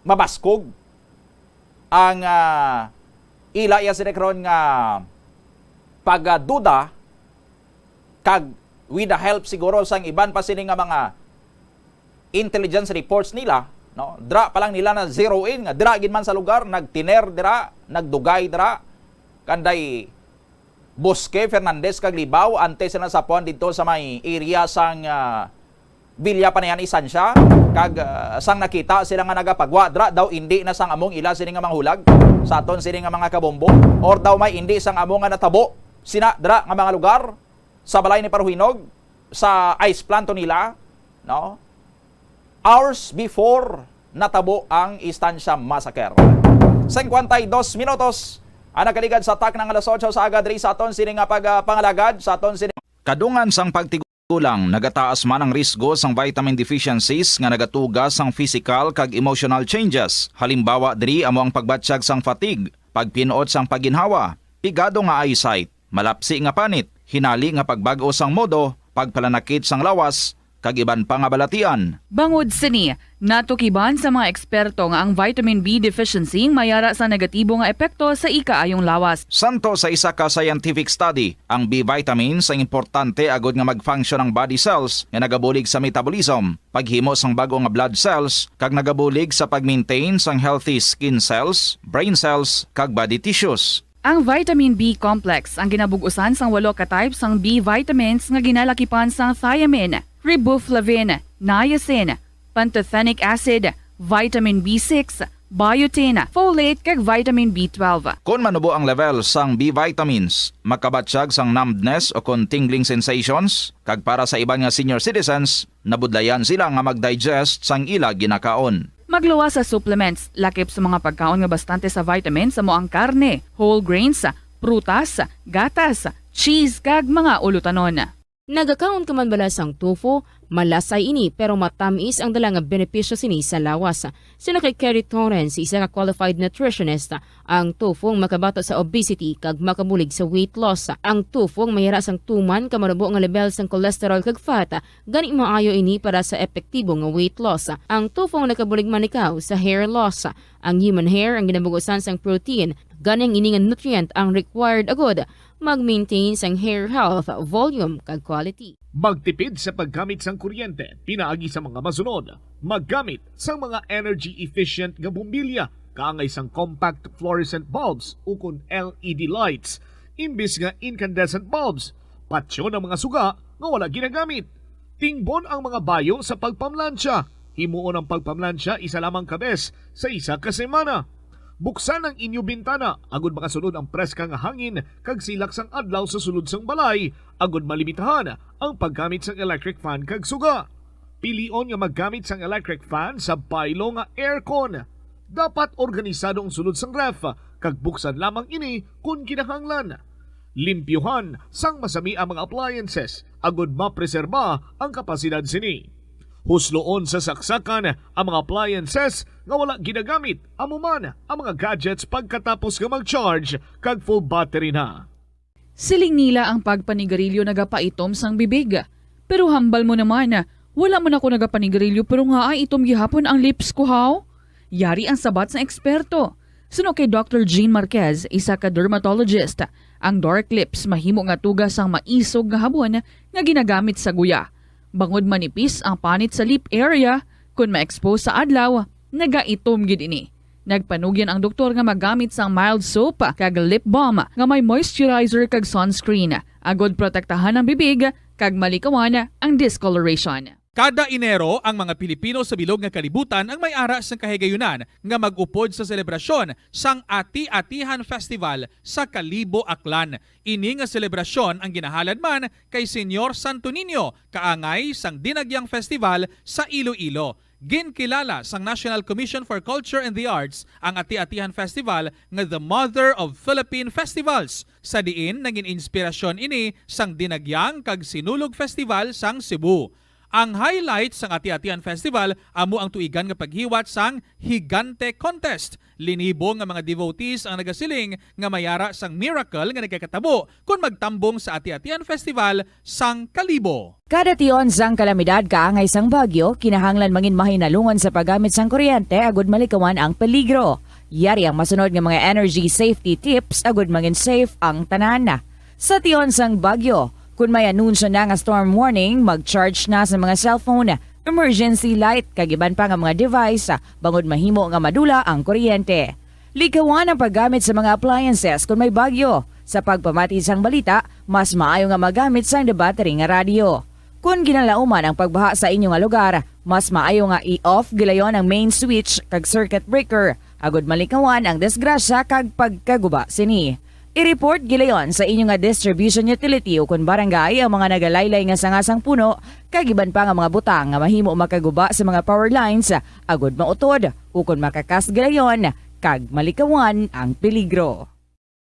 mabaskog ang, ah, ila ya sini karon nga pagduda, kag with the help siguro sang iban pa sini nga mga intelligence reports nila, no? Dira pa lang nila na zero in nga dira gid man sa lugar, nagtiner dira, nagdugay dira, kanday Bosque, Fernandez kag Libao, antes sila nasapuan didto sa may area sang, ah, Villa Panayan, Estancia, kag, ah, sang nakita sila nga nagapagwa dira, daw indi na sang among ila sini nga mga hulag sa aton sini nga mga kabombo, or daw may indi sang amo nga natabo sina dira nga mga lugar sa balay ni Paruhinog, sa ice plant to nila, no? Hours before natabo ang Estancia Massacre. Cincuenta y dos minutos Ang nakaligad sa takna nga alas otso sa aga diri sa aton sini nga pagpangalagad, sa aton sini. Kadungan sang pagtigulang, nagataas man ang risgo sang vitamin deficiencies nga nagatuga sang physical kag emotional changes. Halimbawa diri amo ang pagbatsyag sang fatigue, pagpin-ot sang pagginhawa, pigado nga eyesight, malapsi nga panit, hinali nga pagbag-o sang modo, pagpalanakit sang lawas, kag iban pa nga balatian. Bangod sini, natukiban sa mga eksperto nga ang vitamin B deficiency may ara sa negatibo nga epekto sa ikaayong lawas. Santo sa isa ka scientific study, ang B vitamins ang importante agud nga mag-function ang body cells nga nagabulig sa metabolism, paghimo sang bag-o nga blood cells, kag nagabulig sa pag-maintain sang healthy skin cells, brain cells, kag body tissues. Ang vitamin B complex ang ginabug-usan sang walo ka type sang B vitamins nga ginalakipan sang thiamine, riboflavin, niacin, pantothenic acid, vitamin B six, biotin, folate, kag vitamin B twelve. Kon manubo ang level sang B vitamins, makabatsyag sang numbness o kon tingling sensations, kag para sa iban nga senior citizens, nabudlayan sila nga mag-digest sang ila ginakaon. Magluwas sa supplements, lakip sa mga pagkaon nga bastante sa vitamins amo ang karne, whole grains, prutas, gatas, cheese, kag mga ulutanon. Nagakaon ka man bala sang tofu? Malasay ini, pero matamis ang dala nga benepisyo sini sa lawas. Suno kay Kerry Torrens, isa ka qualified nutritionist, ang tofu ang makabato sa obesity kag makabulig sa weight loss. Ang tofu ang may ara sang tuman ka manubo nga level sang cholesterol kag fat, gani maayo ini para sa epektibo nga weight loss. Ang tofu ang nakabulig man ikaw sa hair loss. Ang human hair ang ginabug-usan sang protein, gani ang ini nga nutrient ang required agud mag-maintain sang hair health, volume, kag quality. Magtipid sa paggamit sang kuryente pinaagi sa mga masunod. Maggamit sang mga energy-efficient nga bombilya kaangay sang compact fluorescent bulbs ukon L E D lights imbis nga incandescent bulbs. Patyon ang mga suga nga wala ginagamit. Tingbon ang mga bayo sa pagpamlansya. Himuon ang pagpamlansya isa lamang ka bes sa isa ka semana. Buksan ang inyo bintana agud makasulod ang preska nga hangin kag silak sang adlaw sa sulod sang balay, agud malimitahan ang paggamit sang electric fan kag suga. Pilion nga maggamit sang electric fan sa baylo nga aircon. Dapat organisado ang sulod sang ref kag buksan lamang ini kon kinahanglan. Limpyuhan sang masami ang mga appliances agud mapreserba ang kapasidad sini. Husloon sa saksakan ang mga appliances nga wala ginagamit, amo man ang mga gadgets pagkatapos nga mag-charge kag full battery na. Siling nila ang pagpanigarilyo nagapaitom sang bibig. Pero hambal mo naman, wala man ako nagapanigarilyo pero ngaa itom gihapon ang lips ko, haw? Yari ang sabat sang eksperto. Suno kay Doctor Jean Marquez, isa ka dermatologist, ang dark lips mahimo nga tuga sang maisog nga habon nga ginagamit sa guya. Bangod manipis ang panit sa lip area, kon ma-expose sa adlaw, nagaitom gid ini. Nagpanugyan ang doktor nga magamit sang mild soap kag lip balm nga may moisturizer kag sunscreen, agod protektahan ang bibig kag malikawan ang discoloration. Kada Enero, ang mga Pilipino sa bilog nga kalibutan ang may ara sang kahigayunan nga mag-upod sa selebrasyon sang Ati-Atihan Festival sa Kalibo, Aklan. Ini nga selebrasyon ang ginahalad man kay Señor Santo Niño, kaangay sang Dinagyang Festival sa Iloilo. Ginkilala sang National Commission for Culture and the Arts ang Ati-Atihan Festival nga the Mother of Philippine Festivals, sa diin nangin inspirasyon ini sang Dinagyang kag Sinulog Festival sang Cebu. Ang highlight sang Ati-Atihan Festival amo ang tuigan nga paghiwat sang Higante Contest. Linibo nga mga devotees ang nagasiling nga may ara sang miracle nga nagakatabo kon magtambong sa Ati-Atihan Festival sang Kalibo. Kada tion sang kalamidad kaangay sang bagyo, kinahanglan mangin mahinalungon sa paggamit sang kuryente agud malikawan ang peligro. Yari ang masunod nga mga energy safety tips agud mangin safe ang tanan. Sa tion sang bagyo, kon may anunsyo na nga storm warning, mag-charge na sa mga cellphone, emergency light, kag iban pa nga mga device, bangod mahimo nga madula ang kuryente. Likawan ang paggamit sa mga appliances kon may bagyo. Sa pagpamati sang balita, mas maayo nga magamit sang the battery nga radyo. Kon ginalauman ang pagbaha sa inyo nga lugar, mas maayo nga i-off gilayon ang main switch kag circuit breaker, agud malikawan ang disgrasya kag pagkaguba sini. I-report gilayon sa inyo nga distribution utility ukon barangay ang mga nagalaylay nga sanga sang puno kag iban pa nga mga butang nga mahimo makaguba sa mga power lines, agud mautod ukon makakas gilayon kag malikawan ang peligro.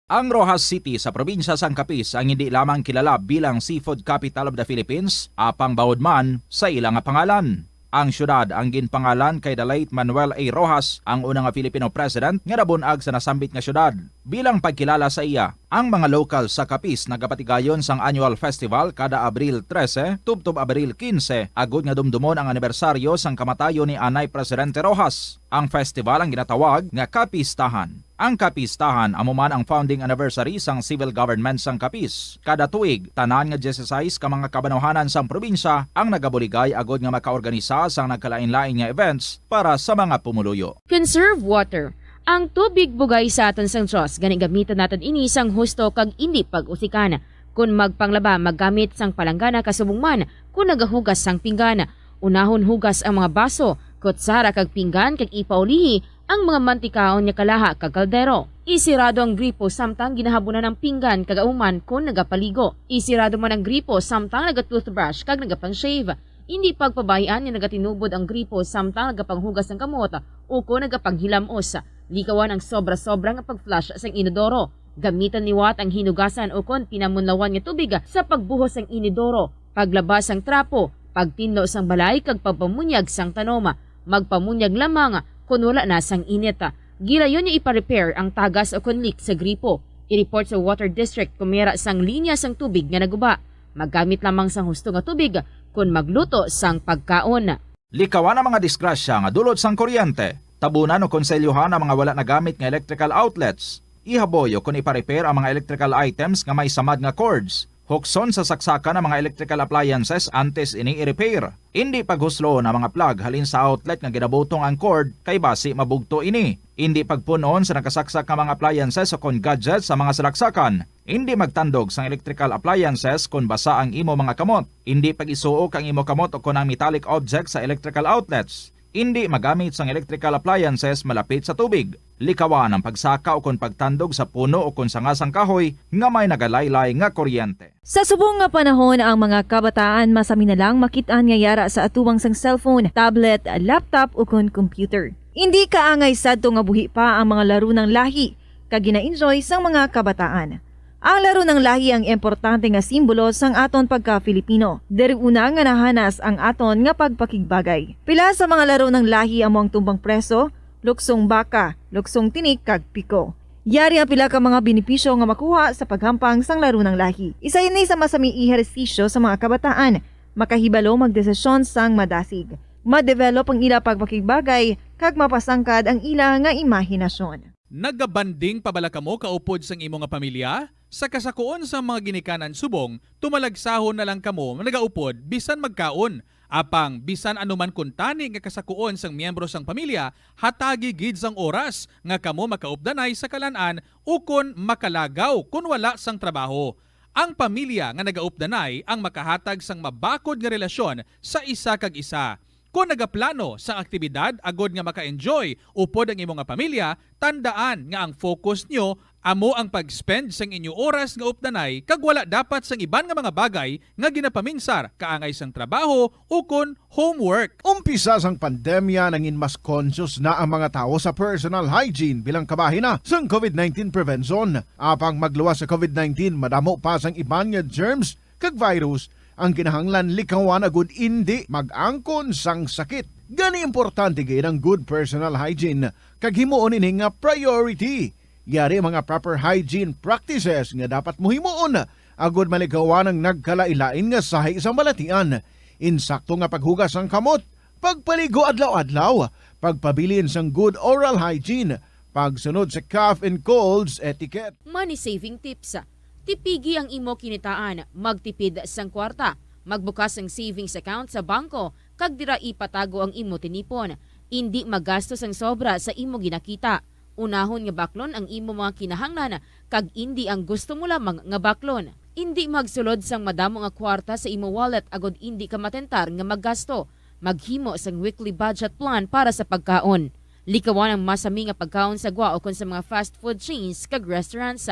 Ang Roxas City sa probinsya sang Capiz ang hindi lamang kilala bilang seafood capital of the Philippines, apang bawod man sa ila nga pangalan. Ang siyudad ang ginpangalan kay the late Manuel A. Roxas, ang una nga Filipino president nga nabun-ag sa nasambit nga siyudad. Bilang pagkilala sa iya, ang mga lokal sa Capiz nagapatigayon sang annual festival kada Abril trese tubtob Abril kinse, agod nga dumdumon ang anibersaryo sang kamatayon ni anay Presidente Roxas. Ang festival ang ginatawag nga Kapistahan. Ang Kapistahan amo man ang founding anniversary sang civil government sang Capiz. Kada tuig, tanan nga dieciséis ka mga kabanwahanan sang probinsya ang nagabuligay agud nga makaorganisa sang nagkalain-lain nga events para sa mga pumuluyo. Conserve water. Ang tubig bugay sa aton sang Dios, gani gamiton naton ini sang husto kag indi pag-usikan. Kon magpanglaba, maggamit sang palanggana kasubong man kon nagahugas sang pinggan. Unahon hugas ang mga baso, kutsara kag pinggan kag ipaulihi ang mga mantikaon nga kalaha kag kaldero. Isirado ang gripo samtang ginahabunan ang pinggan kag auman kon nagapaligo. Isirado man ang gripo samtang naga-toothbrush kag nagapang-shave. Indi pagpabay-an nga nagatinubod ang gripo samtang nagapanghugas sang kamot ukon nagapanghilam-os. Likawan ang sobra-sobra nga pag-flush sang inodoro. Gamitan liwat ang hinugasan ukon pinamunlawan nga tubig sa pagbuhos sang inodoro, paglaba sang trapo, pagtinlo sang balay kag pagpamunyag sang tanom. Magpamunyag lamang kon wala na sang init. Gilayon nga ipa-repair ang tagas ukon leak sa gripo. I-report sa water district kon may ara sang linya sang tubig nga naguba. Maggamit lamang sang husto nga tubig kon magluto sang pagkaon. Likawan ang mga disgrasya nga dulot sang kuryente. Tabunan o konselyohan ang mga wala nagamit nga electrical outlets. Ihaboy o kon ipa-repair ang mga electrical items nga may samad nga cords. Hukson sa saksakan ang mga electrical appliances antes ini i-repair. Indi paghusloon ang mga plug halin sa outlet nga ginabutong ang cord, kay basi mabugto ini. Indi pagpun-on sa nakasaksak nga mga appliances o kon gadgets sa mga salaksakan. Indi magtandog sang electrical appliances kon basa ang imo mga kamot. Indi pag-isuok ang imo kamot o kon ang metallic objects sa electrical outlets. Indi magamit sang electrical appliances malapit sa tubig. Likawan ang pagsaka o kon pagtandog sa puno o kon sanga sang kahoy nga may nagalaylay nga kuryente. Sa subong nga panahon, ang mga kabataan masami na lang makit-an nga yara sa atubang sang cellphone, tablet, laptop, o kon computer. Indi kaangay sadto nga buhi pa ang mga laro ng lahi kag gina-enjoy sang mga kabataan. Ang laro ng lahi ang importante nga simbolo sang aton pagka-Filipino. Diri una nga nahanas ang aton nga pagpakigbagay. Pila sa mga laro ng lahi amo ang tumbang preso, luksong baka, luksong tinik, kag piko. Yari ang pila ka mga benepisyo nga makuha sa paghampang sang laro ng lahi. Isa ini sa masami ehersisyo sa mga kabataan. Makahibalo magdesisyon sang madasig. Ma-develop ang ila pagpakigbagay kag mapasangkad ang ila nga imahinasyon. Nagabanding pa bala kamo kaupod sang imo nga pamilya? Sa kasakuon sang mga ginikanan subong, tumalagsahon na lang kamo nagaupod bisan magkaon. Apang bisan ano man kuntani nga kasakuon sang miyembro sang pamilya, hatagi gid sang oras nga kamo makaupdanay sa kalan-an ukon makalagaw kon wala sang trabaho. Ang pamilya nga nagaupdanay ang makahatag sang mabakod nga relasyon sa isa kag isa. Kon nagaplano sang aktibidad agod nga maka-enjoy upod ang imo nga pamilya, tandaan nga ang focus nyo amo ang pag-spend sang inyo oras nga updanay kag wala dapat sang iban nga mga bagay nga ginapaminsar kaangay sang trabaho ukon homework. Umpisa sang pandemya, nangin mas conscious na ang mga tawo sa personal hygiene bilang kabahin na sang covid nineteen prevention. Apang magluwas sa covid nineteen, madamo pa sang iban nga germs kag virus ang kinahanglan likawan agud indi mag-angkon sang sakit. Gani, importante gid ang good personal hygiene kag himuon ini nga priority. Yari ang mga proper hygiene practices nga dapat mo himuon agud malikawan ang nagkalain-lain nga sahi sa balatian. Insakto nga paghugas sang kamot, pagpaligo adlaw-adlaw, pagpabilin sang good oral hygiene, pagsunod sa cough and colds etiquette. Money saving tips. Tipigi ang imo kinitaan, magtipid sang kwarta, magbukas sang savings account sa bangko, kag dira ipatago ang imo tinipon. Indi magasto sang sobra sa imo ginakita. Unahon nga baklon ang imo mga kinahanglan kag indi ang gusto mo lamang nga baklon. Indi magsulod sang madamo nga kwarta sa imo wallet agod indi ka matentar nga maggasto. Maghimo sang weekly budget plan para sa pagkaon. Likawan ang masami nga pagkaon sa gwa ukon sa mga fast food chains kag restaurants.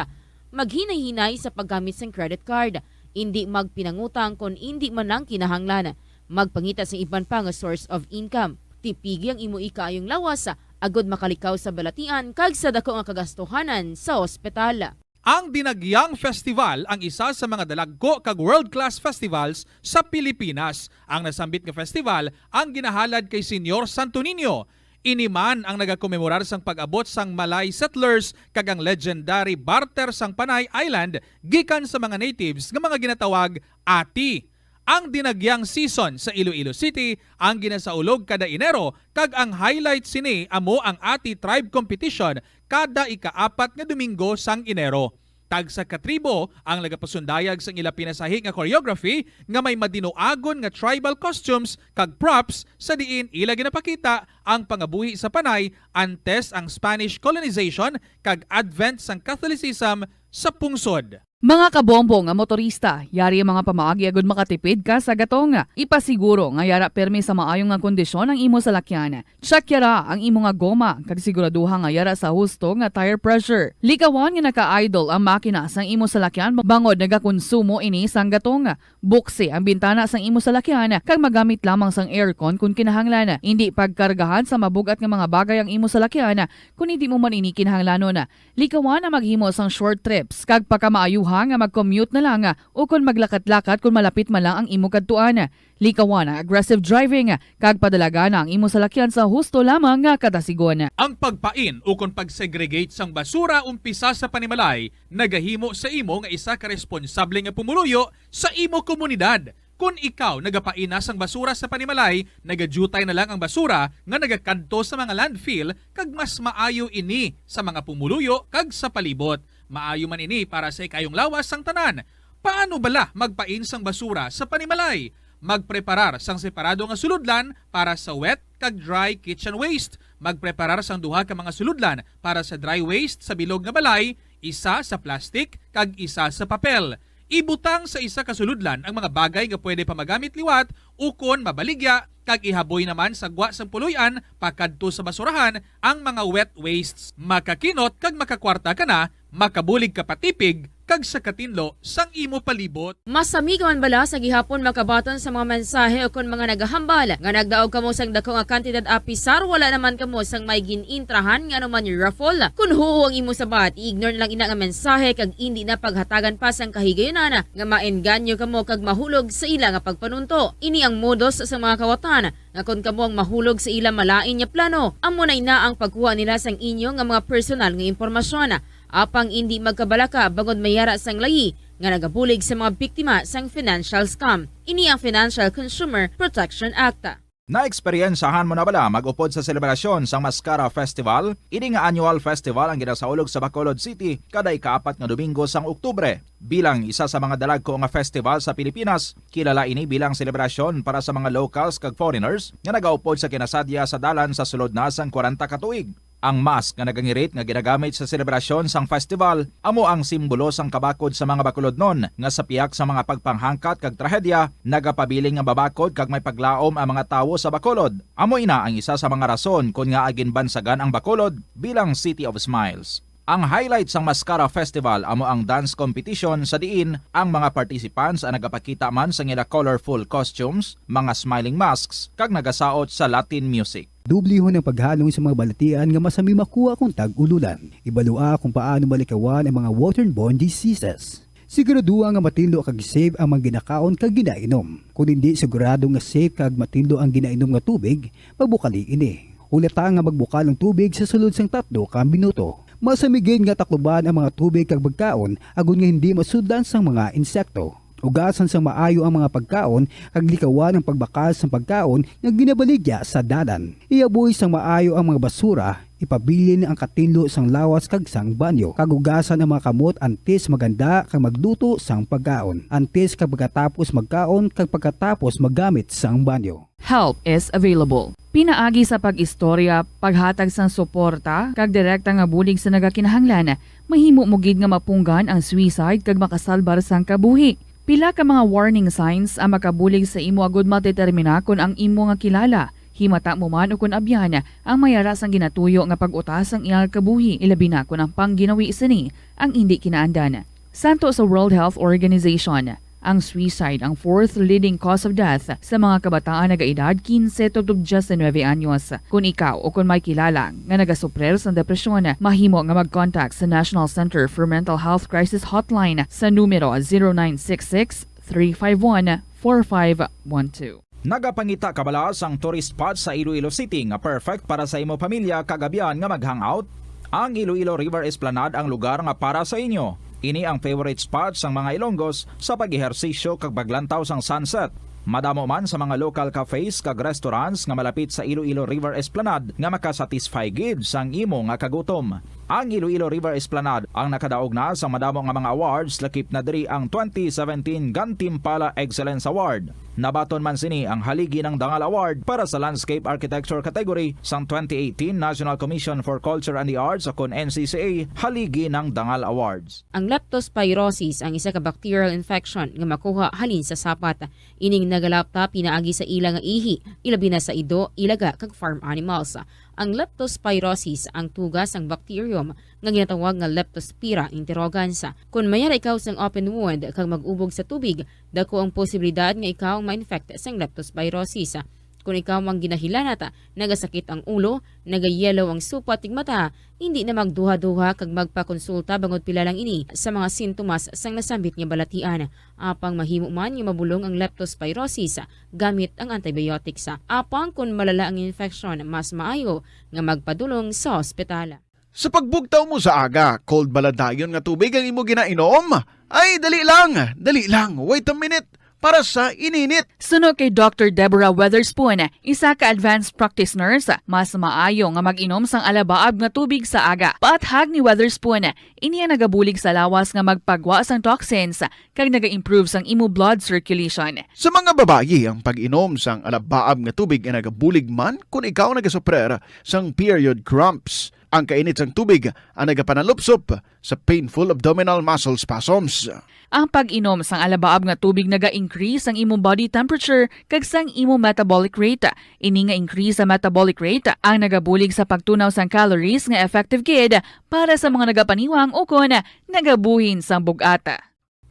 Maghinay-hinay sa paggamit sang credit card. Indi magpinangutang kon indi man lang kinahanglan. Magpangita sang iban pa nga source of income. Tipigi ang imo ikaayong lawas agod makalikaw sa balatian kag sa dako nga kagastuhanan sa ospital. Ang Dinagyang Festival ang isa sa mga dalagko kag world-class festivals sa Pilipinas. Ang nasambit nga festival ang ginahalad kay Señor Santo Niño. Ini man ang nagakomemorar sang pag-abot sang Malay settlers kag ang legendary barter sang Panay Island gikan sa mga natives nga mga ginatawag ati. Ang Dinagyang season sa Iloilo City ang ginasaulog kada Enero, kag ang highlight sini amo ang Ati Tribe Competition kada ikaapat nga Domingo sang Enero. Tagsa ka tribo ang nagapasundayag sang ila pinasahi nga choreography nga may madinuagon nga tribal costumes kag props, sa diin ila ginapakita ang pangabuhi sa Panay antes ang Spanish colonization kag advent sang Catholicism sa pungsod. Mga kabombo nga motorista, yari ang mga pamaagi agud makatipid ka sa gatong. Ipasiguro nga yara pirmi sa maayo nga kondisyon ang imo salakyan. Check yara ang imo nga goma, kag siguraduha nga yara sa husto nga tire pressure. Likawan nga naka-idle ang makina sang imo salakyan bangod nagakonsumo ini sang gatong. Buksi ang bintana sang imo salakyan, kag magamit lamang sang aircon kon kinahanglan. Indi pagkargahan sa mabug-at nga mga bagay ang imo salakyan kon hindi mo man ini kinahanglanon. Likawan ang maghimo sang short trips, kag pakamaayuha nga mag-commute na lang, ukon maglakat-lakat kon malapit man lang ang imo kadtuan. Likawan ang aggressive driving, kag padalagan ang imo salakyan sa husto lamang nga kadasigon. Ang pagpain ukon pag-segregate sang basura umpisa sa panimalay nagahimo sa imo nga isa ka responsable nga pumuluyo sa imo komunidad. Kon ikaw nagapain na sang basura sa panimalay, nagadyutay na lang ang basura nga nagakadto sa mga landfill, kag mas maayo ini sa mga pumuluyo kag sa palibot. Maayo man ini para sa ikayong lawas sang tanan. Paano bala magpain sang basura sa panimalay? Magpreparar sang separado nga sulodlan para sa wet kag dry kitchen waste. Magpreparar sang duha ka mga sulodlan para sa dry waste sa bilog nga balay, isa sa plastic kag isa sa papel. Ibutang sa isa ka sulodlan ang mga bagay nga pwede pa magamit liwat ukon mabaligya, kag ihaboy naman sa gwa sang puloy-an pakadto sa basurahan ang mga wet wastes. Makakinot kag makakwarta ka na, makabulig ka patipig kag sa katinlo sang imo palibot. Masami ka man bala sa gihapon makabaton sa mga mensahe ukon mga nagahambal nga nagdaog kamo sang dako nga kantidad apisar wala naman kamo sang may gin-intrahan nga anuman raffle? Kon huo ang imo sabat, i-ignore na lang ina nga mensahe kag indi na paghatagan pa sang kahigayunan nga maengganyo kamo kag mahulog sa ila nga pagpanunto. Ini ang modus sa mga kawatan nga kon kamo ang mahulog sa ila malain nga plano, amo na ina ang pagkuha nila sang inyo nga mga personal nga impormasyon. Apang indi magkabalaka bangod may yara sang layi nga nagabulig sa mga biktima sang financial scam. Ini ang Financial Consumer Protection Act. Naeksperyensahan mo na bala mag-upod sa selebrasyon sang Mascara Festival? Ini nga annual festival ang ginasaulog sa Bacolod City kada ikaapat nga Domingo sang Oktubre. Bilang isa sa mga dalagko nga festival sa Pilipinas, kilala ini bilang selebrasyon para sa mga locals kag foreigners nga nagaupod sa kinasadya sa dalan sa sulod na sang kwarenta ka tuig. Ang mask nga nagangirit nga ginagamit sa selebrasyon sang festival amo ang simbolo sang kabakod sa mga Bacolodnon nga sa pihak sa mga pagpanghangkat kag trahedya nagapabilin nga mabakod kag may paglaom ang mga tawo sa Bacolod. Amo ina ang isa sa mga rason kon ngaa ginbansagan ang Bacolod bilang City of Smiles. Ang highlight sang Mascara Festival amo ang dance competition sa diin ang mga participants ang nagapakita man sang ila colorful costumes, mga smiling masks, kag nagasaot sa Latin music. Dublihon ang paghalong sa mga balatian nga masami makuha kon tag-ululan. Ibalua kung paano malikawan ang mga waterborne diseases. Siguraduha nga matinlo kag safe ang mga ginakaon kag ginainom. Kon indi sigurado nga safe kag matinlo ang ginainom nga tubig, pabukali ini. Hulata nga magbukal ang tubig sa sulod sang tatlo ka minuto. Masami gid nga takluban ang mga tubig kag pagkaon agod nga hindi masudlan sang mga insekto. Ugasan sang maayo ang mga pagkaon kag likawan ang pagbakal sang pagkaon nga ginabaligya sa dalan. Ihaboy sang maayo ang mga basura, ipabilin ang katinlo sang lawas kag sang banyo, kag ugasan ang mga kamot antes maghanda kag magluto sang pagkaon, antes kag pagkatapos magkaon, kag pagkatapos maggamit sang banyo. Help is available. Pinaagi sa pag-istorya, paghatag sang suporta, kag direkta nga bulig sa nagakinahanglan, mahimo mo gid nga mapunggan ang suicide kag makasalbar sang kabuhi. Pila ka mga warning signs ang makabulig sa imo agud madetermina kon ang imo nga kilala, himata mo man ukon abyan, ang may ara sang ginatuyo nga pag-uta sang iya nga kabuhi, ilabi na kon ang pangginawi sini ang indi kinaandan. Santo sa World Health Organization, Ang suicide ang fourth leading cause of death sa mga kabataan nagaedad quince tubtob diecinuebe anyos. Kon ikaw o kon may kilala nga nagasuprir sang depresyon, mahimo nga mag-contact sa National Center for Mental Health Crisis Hotline sa numero zero nine six six, three five one, four five one two. Nagapangita ka bala sang tourist spot sa Iloilo City nga perfect para sa imo pamilya kag abyan nga mag-hangout? Ang Iloilo River Esplanade ang lugar nga para sa inyo. Ini ang favorite spot sang mga Ilonggos sa pag-ehersisyo kag paglantaw sang sunset. Madamo man sa mga local cafes kag restaurants nga malapit sa Iloilo River Esplanade nga makasatisfy gid sang imo nga kagutom. Ang Iloilo River Esplanade ang nakadaog na sa madamo nga mga awards, lakip na diri ang twenty seventeen Gantimpala Excellence Award. Nabaton man sini ang Haligi ng Dangal Award para sa Landscape Architecture category sang twenty eighteen National Commission for Culture and the Arts, o kon N C C A Haligi ng Dangal Awards. Ang leptospirosis ang isa ka bacterial infection nga makuha halin sa sapat. Ining nagalapta pinaagi sa ila nga ihi, ilabi na sa ido, ilaga, kag farm animals. Ang leptospirosis ang tuga sang bacterium nga ginatawag nga Leptospira interrogans. Kon mayara ikaw sang open wound kag mag-ubog sa tubig, dako ang posibilidad nga ikaw ang ma-infect sang leptospirosis. Kon ikaw ang ginahilanat, nagasakit ang ulo, nagayellow ang supat kag mata, indi na magduha-duha kag magpakonsulta bangod pila lang ini sa mga sintomas sang nasambit nga balatian. Apang mahimo man nga mabulong ang leptospirosis gamit ang antibiotics. Apang kon malala ang infection, mas maayo nga magpadulong sa ospital. Sa pagbugtaw mo sa aga, cold bala dayon nga tubig ang imo ginainom? Ay, dali lang, dali lang, wait a minute, para sa ininit. Suno kay Doctor Deborah Weatherspoon, isa ka advanced practice nurse, mas maayo nga mag-inom sang alabaab nga tubig sa aga. Paathag ni Weatherspoon, ini ang nagabulig sa lawas nga magpagwa sang toxins kag naga-improve sang imo blood circulation. Sa mga babayi, ang pag-inom sang alabaab nga tubig ay nagabulig man kon ikaw nagasuprer sang period cramps. Ang kainit sang tubig ang nagapanalupsop sa painful abdominal muscle spasms. Ang pag-inom sang alabaab nga tubig naga-increase sang imong body temperature kag sang imong metabolic rate. Ini nga increase sa metabolic rate ang nagabulig sa pagtunaw sang calories nga effective gid para sa mga nagapaniwang ukon nagabuhin sang bug-at.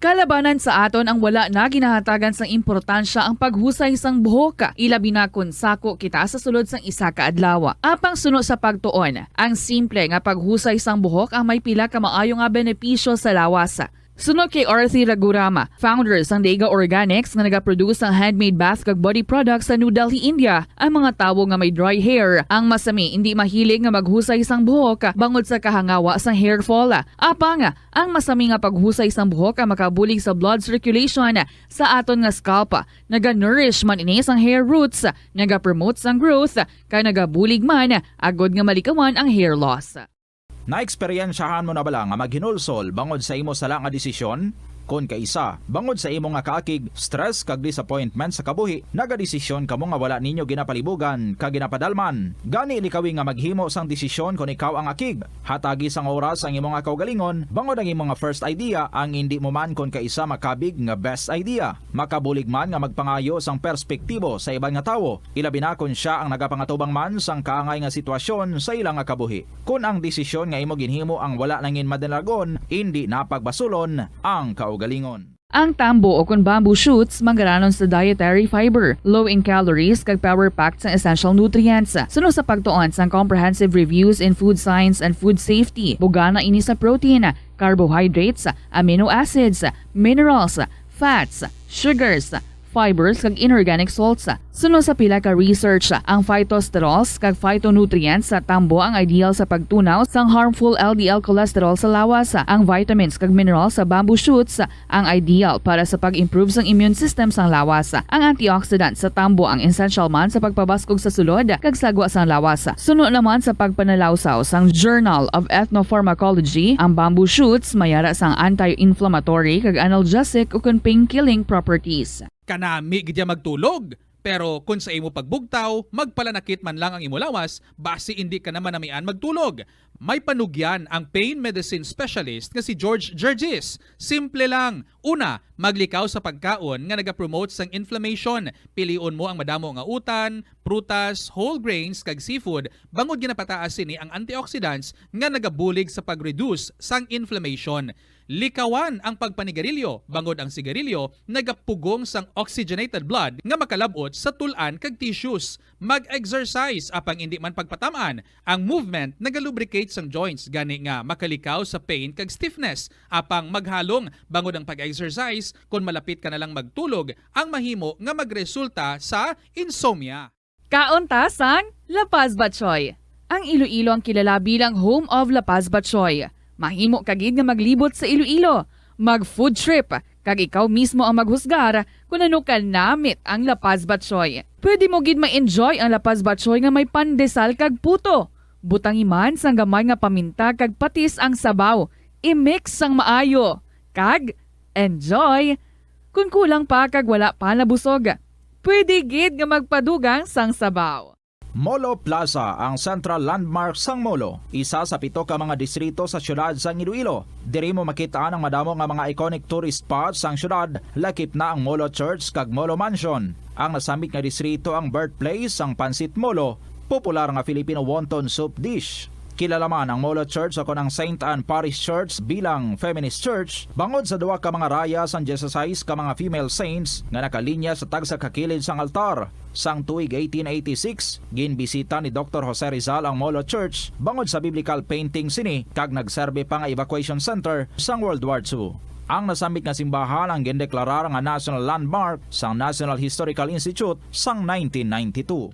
Kalabanan sa aton ang wala na ginahatagan sang importansya ang paghusay sang buhok, ilabi na kon sako kita sa sulod sang isa ka adlaw. Apang suno sa pagtuon, ang simple nga paghusay sang buhok ang may pila ka maayo nga benepisyo sa lawas. Suno kay Arthi Ragurama, founder sang Dega Organics nga nagaproduce sang handmade bath kag body products sa New Delhi, India, ang mga tawo nga may dry hair ang masami indi mahilig nga maghusay sang buhok bangod sa kahangawa sang hair fall. Apang ang masami nga paghusay sang buhok ang makabulig sa blood circulation sa aton nga scalp. Naga-nourish man ini sang hair roots, naga-promote sang growth, kag nagabulig man agod nga malikawan ang hair loss. Naeksperyensyahan mo na bala nga maghinulsol bangod sa imo sala nga desisyon? Kon kaisa, bangod sa imo nga kaakig, stress, kag disappointment sa kabuhi, nagadesisyon kamo nga wala ninyo ginapalibugan kag ginapadalman. Gani, likawi nga maghimo sang desisyon kon ikaw ang akig. Hatagi sang oras ang imo nga kaugalingon, bangod ang imo nga first idea ang indi mo man kon kaisa makabig nga best idea. Makabulig man nga magpangayo sang perspektibo sa iban nga tawo, ilabi na kon sia ang nagapangatubang man sang kaangay nga sitwasyon sa ila nga kabuhi. Kon ang desisyon nga imo ginhimo ang wala nangin madalagon, indi na pagbasulon ang kaugalingon. Ang tambo o kon bamboo shoots manggaranon sa dietary fiber, low in calories, kag power-packed sang essential nutrients. Suno sa pagtuon sang Comprehensive Reviews in Food Science and Food Safety, bugana ini sa protein, carbohydrates, amino acids, minerals, fats, sugars, fibers, kag inorganic salts. Suno sa pila ka research, ang phytosterols kag phytonutrients sa tambo ang ideal sa pagtunaw sang harmful L D L cholesterol sa lawas. Ang vitamins kag minerals sa bamboo shoots ang ideal para sa pag-improve sang immune system sang lawas. Ang antioxidant sa tambo ang essential man sa pagpabaskog sa sulod kag sagwa sang lawas. Suno naman sa pagpanalawsaw sang Journal of Ethnopharmacology, ang bamboo shoots mayara sang anti-inflammatory kag analgesic ukon pain-killing properties. Kanami gid ya magtulog, pero kon sa imo pagbugtaw, magpalanakit man lang ang imo lawas, basi indi ka na manamian magtulog. May panugyan ang pain medicine specialist nga si George Gergis. Simple lang. Una, maglikaw sa pagkaon nga nagapromote sang inflammation. Pilion mo ang madamo nga utan, prutas, whole grains, kag seafood, bangod ginapataas sini ang antioxidants nga nagabulig sa pag-reduce sang inflammation. Likawan ang pagpanigarilyo, bangod ang sigarilyo nagapugong sang oxygenated blood nga makalab-ot sa tul-an kag tissues. Mag-exercise, apang indi man pagpatam-an. Ang movement nagalubricate sang joints, gani nga makalikaw sa pain kag stiffness. Apang maghalong, bangod ang pag-exercise, kon malapit ka na lang magtulog, ang mahimo nga magresulta sa insomnia. Kaon ta sang La Paz Batchoy. Ang Iloilo ang kilala bilang home of La Paz Batchoy. Mahimo ka gid nga maglibot sa Iloilo, mag-food trip, kag ikaw mismo ang maghusgar kon ano ka namit ang La Paz Batchoy. Pwede mo gid ma-enjoy ang La Paz Batchoy nga may pandesal kag puto. Butangi man sang gamay nga paminta kag patis ang sabaw. I-mix sang maayo. Kag enjoy! Kon kulang pa kag wala pa nabusog, pwede gid nga magpadugang sang sabaw. Molo Plaza, ang central landmark sang Molo, isa sa pito ka mga distrito sa siyudad sang Iloilo. Diri mo makit-an ang madamo nga mga iconic tourist spots sang siyudad, lakip na ang Molo Church kag Molo Mansion. Ang nasambit nga distrito ang birthplace sang Pancit Molo, popular nga Filipino wonton soup dish. Kilala man ang Molo Church, o kon ang Saint Anne Parish Church, bilang feminist church, bangod sa duha ka mga raya sang dieciséis ka mga female saints nga nakalinya sa tagsa ka kilid sang altar. Sang tuig eighteen eighty-six, ginbisita ni Doktor Jose Rizal ang Molo Church bangod sa biblical painting sini, kag nagserbi pa nga evacuation center sang World War Two. Ang nasambit nga simbahan ang gindeklarar nga national landmark sang National Historical Institute sang nineteen ninety-two.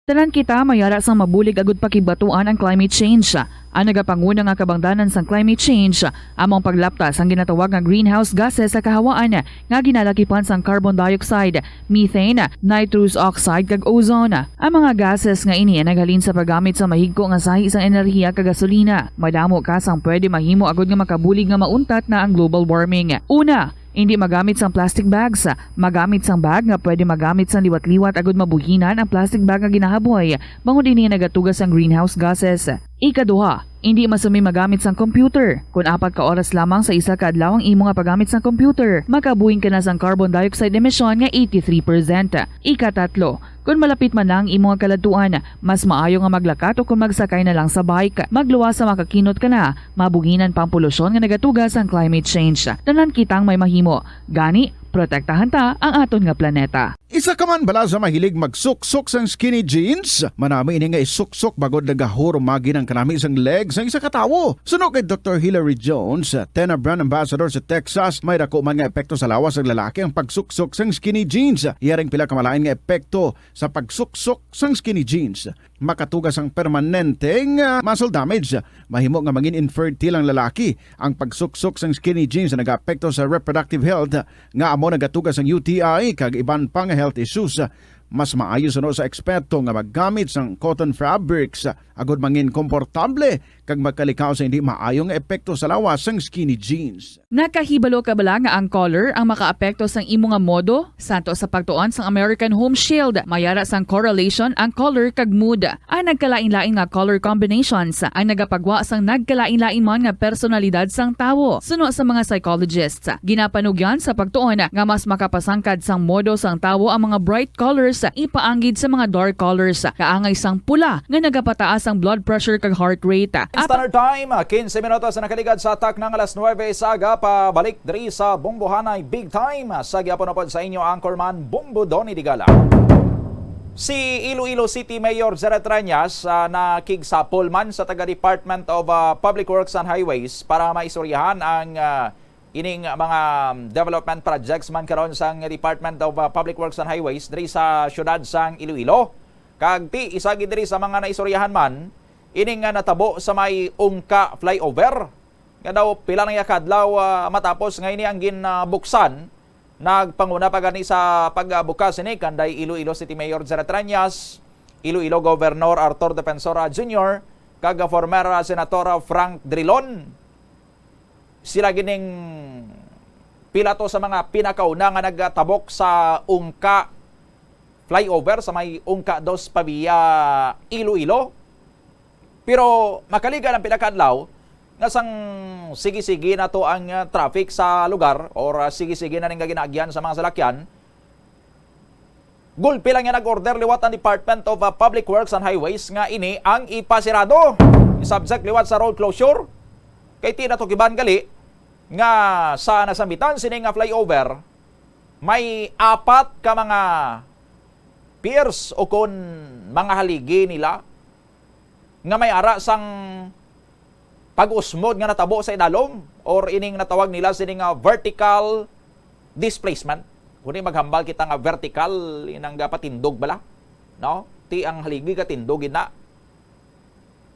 Tanan kita may ara sang mabulig agud pakigbatuan ang climate change. Ang nagapanguna nga kabangdanan sang climate change amo ang paglapta sang ginatawag nga greenhouse gases sa kahawaan nga ginalakipan sang carbon dioxide, methane, nitrous oxide, kag ozone. Ang mga gases nga ini ang naghalin sa paggamit sa mahigko nga sahi sang enerhiya kag gasolina. Madamo ka sang pwede mahimo agud nga makabulig nga mauntat na ang global warming. Una, indi magamit sang plastic bags. Magamit sang bag nga pwede magamit sang liwat-liwat agud mabuhinan ang plastic bag nga ginahaboy, bangod ini nagatuga sang greenhouse gases. Ikaduha, indi masumi magamit sang computer. Kon apat ka oras lamang sa isa ka adlaw ang imo nga paggamit sang computer, makabuhin ka na sang carbon dioxide emission nga eighty-three percent. Ikatatlo, kon malapit man na ang imo nga kaladtuan, mas maayo nga maglakat o kon magsakay na lang sa bike. Magluwas sa makakinot ka na, mabuhinan pa ang polusyon nga nagatuga sang climate change. Tanan kitang may mahimo. Gani, protektahan ta ang aton nga planeta. Isa ka man bala sa mahilig magsuksok sang skinny jeans? Manami ini nga isuksok bangod nagahurumagi ang kanami sang leg sang isa ka tawo. Suno kay Doktor Hilary Jones, Tena brand ambassador sa Texas, may dako man nga epekto sa lawas sang lalaki ang pagsuksok sang skinny jeans. Iya ring pila ka malain nga epekto sa pagsuksok sang skinny jeans. Makatuga sang permanente nga muscle damage. Mahimo nga mangin infertile ang lalaki. Ang pagsuksok sang skinny jeans nagaapekto sa reproductive health, nga amo nagatuga sang U T I kag iban pa nga health issues. Mas maayo suno sa eksperto nga maggamit sang cotton fabrics agud mangin komportable kag magkalikaw sa hindi maayo nga epekto sa lawas sang skinny jeans. Nakahibalo ka bala nga ang color ang makaapekto sang imo nga modo? Santo sa pagtuon sang American Home Shield, may ara sang correlation ang color kag mood. Ang nagkalain-lain nga color combinations ang nagapagwa sang nagkalain-lain man nga personalidad sang tawo. Suno sa mga psychologists, ginapanugyan sa pagtuon nga mas makapasangkad sang modo sang tawo ang mga bright colors ipaanggid sa mga dark colors, kaangay sang pula nga nagapataas ang blood pressure kag heart rate. Standard Time, quince minutos na nakaligad sa takna nga alas nuebe sa aga. Pabalik diri sa Bombohanay Big Time. Sa gihapon upod sa inyo, anchorman Bombo Donny Digala. Si Iloilo City Mayor Jared Reñas, ah, nakigsapol man sa taga Department of, ah, Public Works and Highways para maistoryahan ang, ah, ining mga, um, development projects man karon sang Department of, ah, Public Works and Highways diri sa siyudad sang Iloilo. Kag ti isa gid diri sa mga naistoryahan man, ini nga natabo sa may Ungka flyover, nga daw pila na nga kadlaw, ah, matapos nga ini ang ginbuksan. Nagpanguna pa gani sa pagbukas sini kanday Iloilo City Mayor Jared Reñas, Iloilo Governor Arthur Defensor, ah, Junior, kag, ah, former, ah, Senator, ah, Frank Drilon. Sila gining pila to sa mga pinakauna nga nagtabok sa Ungka flyover sa may Ungka Dos Pavia, Iloilo. Pero makaliga ang pila ka adlaw nga sang sige-sige na to ang, ah, traffic sa lugar, or, ah, sige-sige na ning ginaagyan sa mga salakyan, gulpi lang nga nag-order liwat ang Department of, ah, Public Works and Highways nga ini ang ipasirado, i-subject liwat sa road closure. Kay ti na to kiban gali, nga sa nasambitan sini nga flyover, may apat ka mga piers o kon mga haligi nila nga may ara sang pag-usmod nga natabo sa idalom, or ining natawag nila sini nga vertical displacement. Kung di maghambal kita nga vertical, inang patindog bala, no? Ti ang haligi katindog gid na,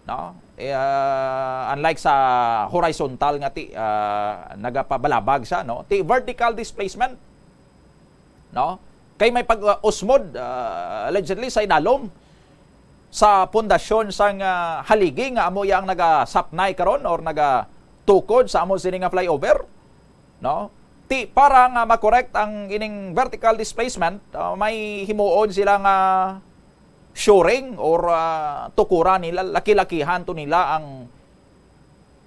no? Eh, ah, unlike sa horizontal nga ti, ah, nagapabalabag siya, no? Ti vertical displacement, no? Kay may pag-usmod, ah, allegedly sa idalom sa pundasyon sang, ah, haligi nga amo ya ang nagasapnay karon or nagatukod sa amo sini nga flyover, no? Ti para nga ma-correct ang ining vertical displacement, ah, may himuon sila nga shoring or, ah, tukuran nila, laki-lakihan to nila ang,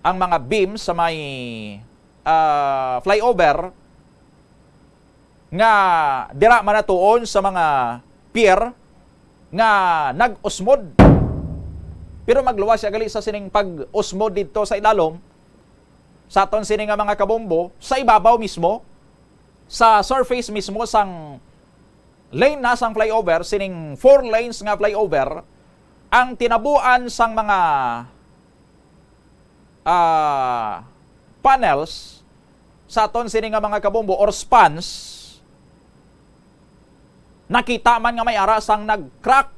ang mga beam sa may, ah, flyover nga dira manatuon sa mga pier nga nag-usmod. Pero magluwas siya gali sa sining pag-usmod didto sa ilalom, sa aton sini nga mga kabombo, sa ibabaw mismo, sa surface mismo sang lane na sang flyover, sining four lanes nga flyover, ang tinabuan sang mga, ah, panels sa aton sini nga mga kabombo or spans, nakita man nga may ara sang nag-crack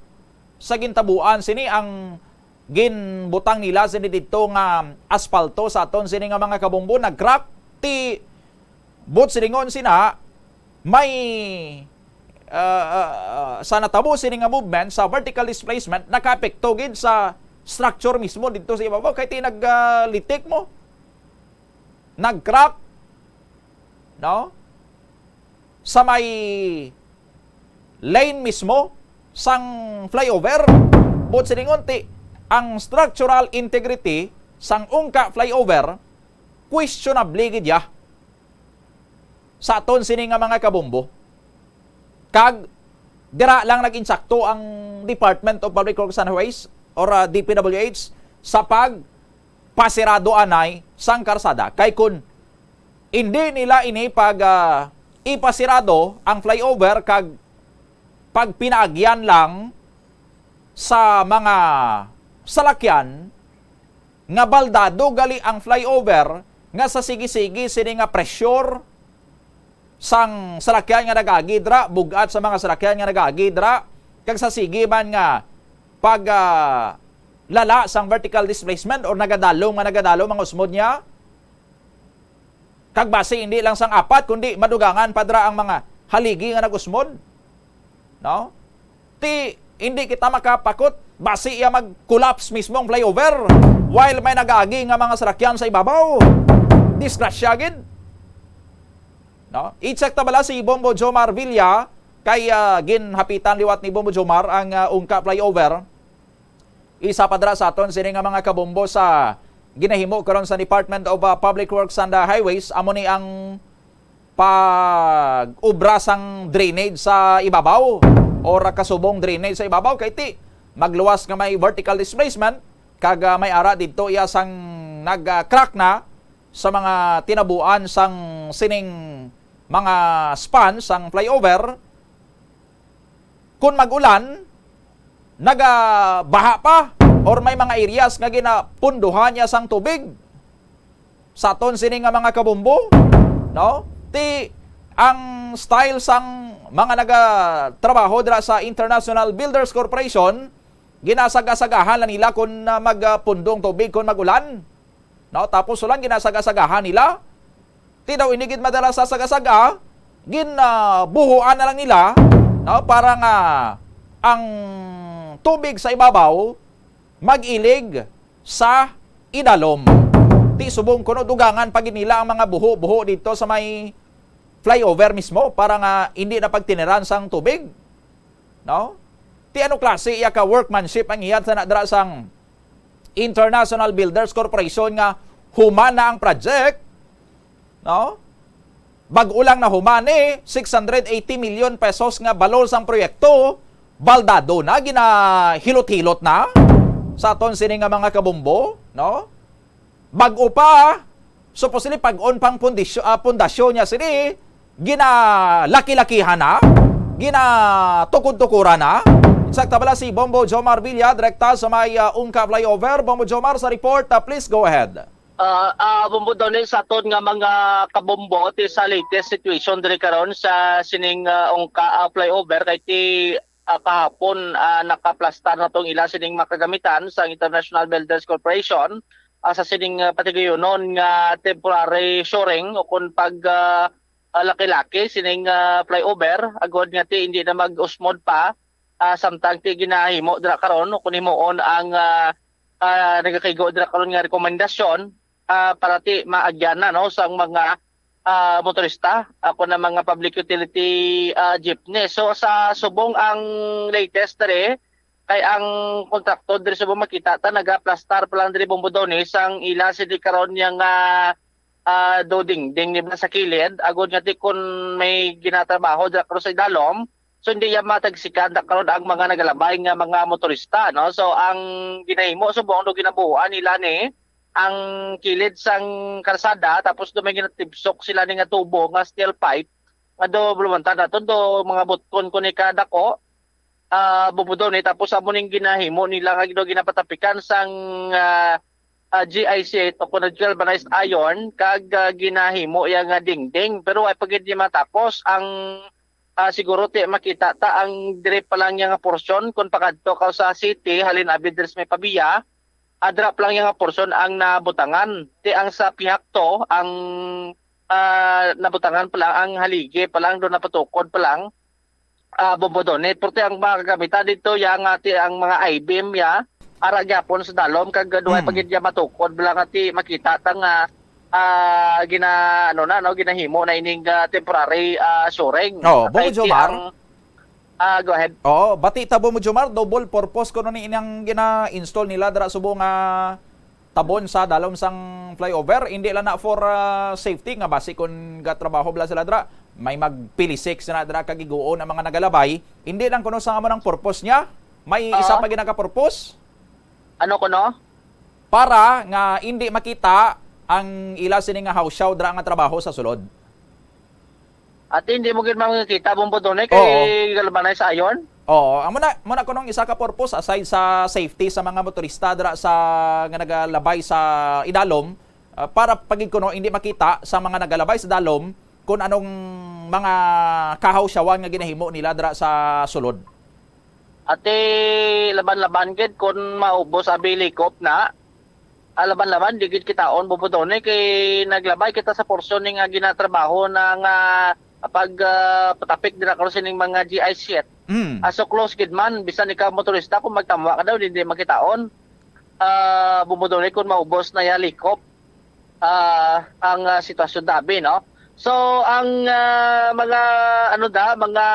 sa gintabuan sini. Ang ginbutang nila sini didto nga aspalto sa aton sini nga mga kabombo nag-crack. Ti buot silingon sina, may, ah, ah, ah, sa natabo sini nga movement sa vertical displacement, nakaapekto gid sa structure mismo didto sa ibabaw kay ti nag, ah, litik mo, nag-crack, no? Sa may lane mismo sang flyover. Buot silingon ti ang structural integrity sang ungka flyover questionable gid ya sa aton sini nga mga kabombo. Kag dira lang nag-insakto ang Department of Public Works and Highways or, ah, D P W H sa pagpasirado anay sang karsada. Kay kun hindi nila ini pag, ah, ipasirado ang flyover kag pagpinaagyan lang sa mga salakyan nga baldado gali ang flyover nga sa sige-sige sini nga pressure sang salakyan nga nag-agi dira, bug-at sa mga salakyan nga nag-agi dira, kag sa sige man nga pag, ah, lala sang vertical displacement or nagadalom nga nagadalom ang usmod niya, kag basi hindi lang sang apat, kundi madugangan pa dira ang mga haligi nga nag-usmod, no? Ti, hindi kita makapakot, basi iya mag-collapse mismo ang flyover while may nag-agi nga mga salakyan sa ibabaw. Disgrasya gid. No? I-check ta bala si Bombo Jomar Villa kay, ah, ginhapitan liwat ni Bombo Jomar ang, ah, ungka flyover. Isa pa dira sa aton sini nga mga kabombo sa ginahimo karon sa Department of, ah, Public Works and, ah, Highways, amo ni ang pag-ubra sang drainage sa ibabaw or kasubong drainage sa ibabaw kay ti magluwas nga may vertical displacement kag, ah, may ara didto iya sang nag-crack na sa mga tinabuan sang sining mga span sang flyover. Kung mag-ulan, nagabaha pa or may mga areas nga ginapunduhan niya sang tubig. Sa aton sini nga mga kabombo, no? Ti ang style sang mga nagatrabaho dira sa International Builders Corporation, ginasag-asagahan lang nila kung, ah, magpundong tubig kung mag-ulan. No? Tapos ulan, ginasag-asagahan nila. Ti daw ini gid madala sa saga-saga, gin, ah, buhuan na lang nila, no? Para nga ang tubig sa ibabaw mag-ilig sa idalom. Ti subong kuno dugangan pa gid nila ang mga buho-buho dito sa may flyover mismo para nga hindi na pagtiniran sang tubig. No? Ti ano klase iya ka workmanship ang iya sa nadra sang International Builders Corporation nga human na ang project, no? Bag-o lang na human ni six hundred eighty million pesos nga balor sang proyekto, baldado na, ginahilot-hilot na sa aton sini nga mga kabombo, no? Bag-o pa, Supposedly, pag-on pang pundisyo-, ah, pundasyon niya sini, ginalaki-lakihan na, ginatukod-tukuran na. Sa tabala si Bombo Jomar Villa, direkta sa may, ah, Ungka Flyover. Bombo Jomar sa report, ah, please go ahead. Ah, ah, Bombo Donny, sa aton nga mga kabombo, ti sa latest situation diri karon sa sining, ah, Ungka, ah, Flyover, kay ti, ah, kahapon, ah, nakaplastar na tong ila sining mga kagamitan sa International Builders Corporation, ah, sa sining, ah, patigayunon nga temporary shoring o kung pag, ah, ah, laki-laki sining, ah, flyover, agod nga ti hindi na mag-usmod pa, ah, samtang ti ginahimo dira karon o kung himuon ang, ah, ah, nagakaigo dira karon nga rekomendasyon, ah, para ti maagyanan, no, sang mga, ah, motorista, ako na mga public utility, ah, jeepney. So, sa subong ang latest diri, kay ang kontraktor diri subong makita ta nagaplastar pa lang diri, Bombo Donny, sang ila sini karon niya nga, ah, do dingding ni ba sa kilid, agod nga ti kun may ginatrabaho dira karon sa idalom, so hindi ya matagsikan da karon ang mga nagalabay nga mga motorista, no? So ang ginahimo subong do ginabuhuan nila ni ang kilid sang karsada, tapos do may ginatibsok sila ni nga tubo nga steel pipe nga do, lumantad naton do mga butkon ko ni kadako, ah, Bombo Donny, tapos amo ning ginahimo nila nga gina-, ginapatapikan sang, ah, ah, G I C eight o kon galvanized iron kag, ah, ginahimo iya nga dingding, pero wa pa gid ni matapos. Ang, ah, siguro ti makita ta ang diri pa lang niya nga porsyon kon pakadto ka sa city, halin abi diri sa may Pavia, adra pa lang niya nga porsyon ang nabutangan. Ti ang sa pihak to, ang, ah, nabutangan pa lang, ang haligi pa lang, do napatukod pa lang, ah, Bombo Donny. Pero ti ang mga kagamitan dito, ya nga ti ang mga I-beam, ya, ara gyapon sa dalom, kag duha Hmm. pa gid ya matukod, bala nga ti makita ta nga, ah, gina-, ano na, no, ginahimo na ining, ah, temporary, ah, shoring. Oo, Bombo Kay ti Jomar. ang, ah, go ahead. Oo, bati ta, Bombo Jomar, double purpose kuno ni ining gina-install nila dira subong nga tabon sa dalom sang flyover, hindi lang na for, ah, safety nga basi kun gatrabaho bala sila dira, may magpilisik sila dira kag iguon ang mga nagalabay. Hindi lang kuno sa amo nang purpose niya, may isa Oo. pa gid nga purpose Ano kuno? para nga hindi makita ang ila sini nga hawsyaw dira nga trabaho sa sulod. At hindi mo gid makita, Bombo Donny, kay Oo. galvanized iron. Oo, amo na, amo na kunong isa ka purpose aside sa safety sa mga motorista dira sa, nga nagalabay sa idalom, ah, para pagid kuno hindi makita sa mga nagalabay sa dalom kung anong mga kahawsyawan nga ginahimo nila dira sa sulod. Ati laban-laban gid kung maubos abi likop na. Ah, laban-laban, di gid kitaon, Bombo Donny, kay naglabay kita sa porsyon ni nga ginatrabaho na nga pag, ah, patapik dira karon sining mga G I set. Mm. Ah, so close gid man, bisan ikaw motorista, kung magtamwa ka daw, di, di makitaon. Ah, Bombo Donny, kung maubos na ya likop, ah, ang, ah, sitwasyon dabi, no? So, ang, ah, mga, ano da, mga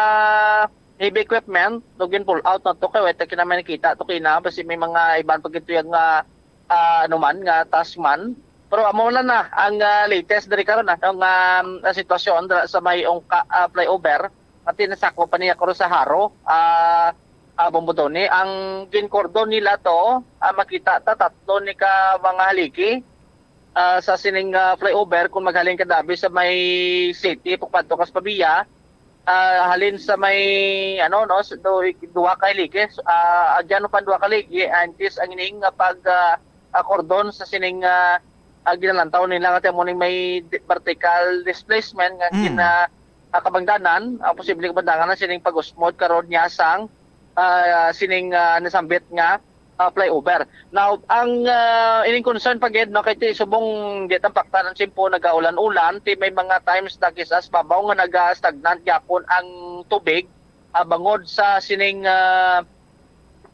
heavy equipment, no, gin-pull out na to, kay wala ta kinamay nakita to kina, basi may mga iban pa gid to yang, ah, ah, ano man, nga task man. Pero amo na na ang, ah, latest diri karon, ah, nga, ah, sitwasyon dira sa may Ungka, ah, flyover. Pati nasakop pa niya karon sa Jaro, ah, ah, Bombo Donny. Ang ginkordon nila to, ah, makita ta tatlo ni ka mga haligi, ah, sa sining, ah, flyover kung maghalin ka dabi sa may city, pagpadto ka sa Pavia. Ah, halin sa may, ano, no, sa du-, duha ka haligi. So, ah, agyan pa duha ka haligi, antes ang ining nga pag, ah, ah, kordon sa sining, ah, ah, ginalantaw nila nga ti amo ning may di-, vertical displacement nga Hmm. gina-, ah, kabangdanan, ah, posible kabangdanan na sining pag-usmod karon niya sang, ah, sining, ah, nasambit nga ah, flyover. Now, ang, ah, ining concern pa gid, no, kay ti subong di tampaktan ang simpo, nagaulan-ulan, ti may mga times na kisas babaw nga naga-stagnant gyapon ang tubig, ah, bangod sa sining, ah,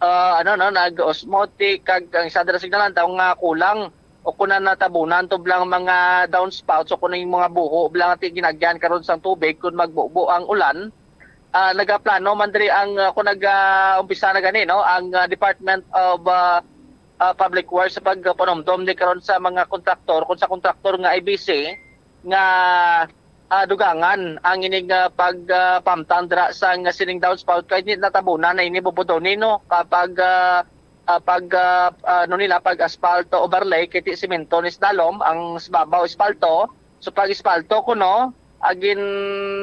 ah, ano, no, nag-osmotic kag ang isa dira signalan daw nga kulang o kuna natabunan tublang mga downspouts o kuno yung mga buho bala nga ti ginagyan karon sang tubig kun magbubo ang ulan. Ah, nagaplano man diri ang, ah, kung nag, ah, umpisa na gani, no, ang, ah, Department of, ah, ah, Public Works sa pagpanumdom ni karon sa mga kontraktor, kung sa kontraktor nga I B C, nga, ah, dugangan ang ining, ah, pag, ah, pamtang dira sa nga sining downspout kay di natabunan na ini, Bombo Donny, no, kapag, ah, ah, pag, ah, ano nila, pag asfalto overlay, kay ti semento ni sa dalom, ang sa babaw asfalto. So, pag asfalto kuno, agin,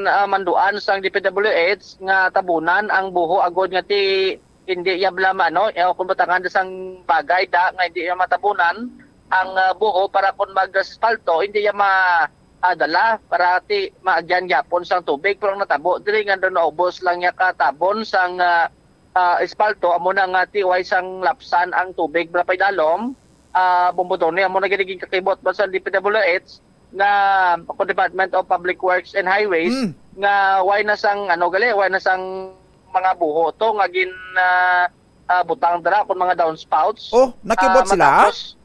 ah, manduan sang D P W H nga tabunan ang buho agod nga ti hindi iya bala maano, eh, kung butangan da sang bagay da nga hindi iya matabunan ang, ah, buho para kung mag-asfalto, hindi iya ma-, ah, dala para ti maagyan gyapon sang tubig. Pero ang natabo diri nga daw naubos lang niya ka tabon sang, ah, ah, espalto, amo na nga ti way sang lapsan ang tubig bala pa idalom. Ah, Bombo Tony, amo na gid ang kakibot ba sa D P W H nga, ako, Department of Public Works and Highways, Mm. nga way na sang, ano gali, way na sang mga buho to nga gin, ah, ah, butang dira kun mga downspouts. Oh, nakibot Ah, sila? matapos,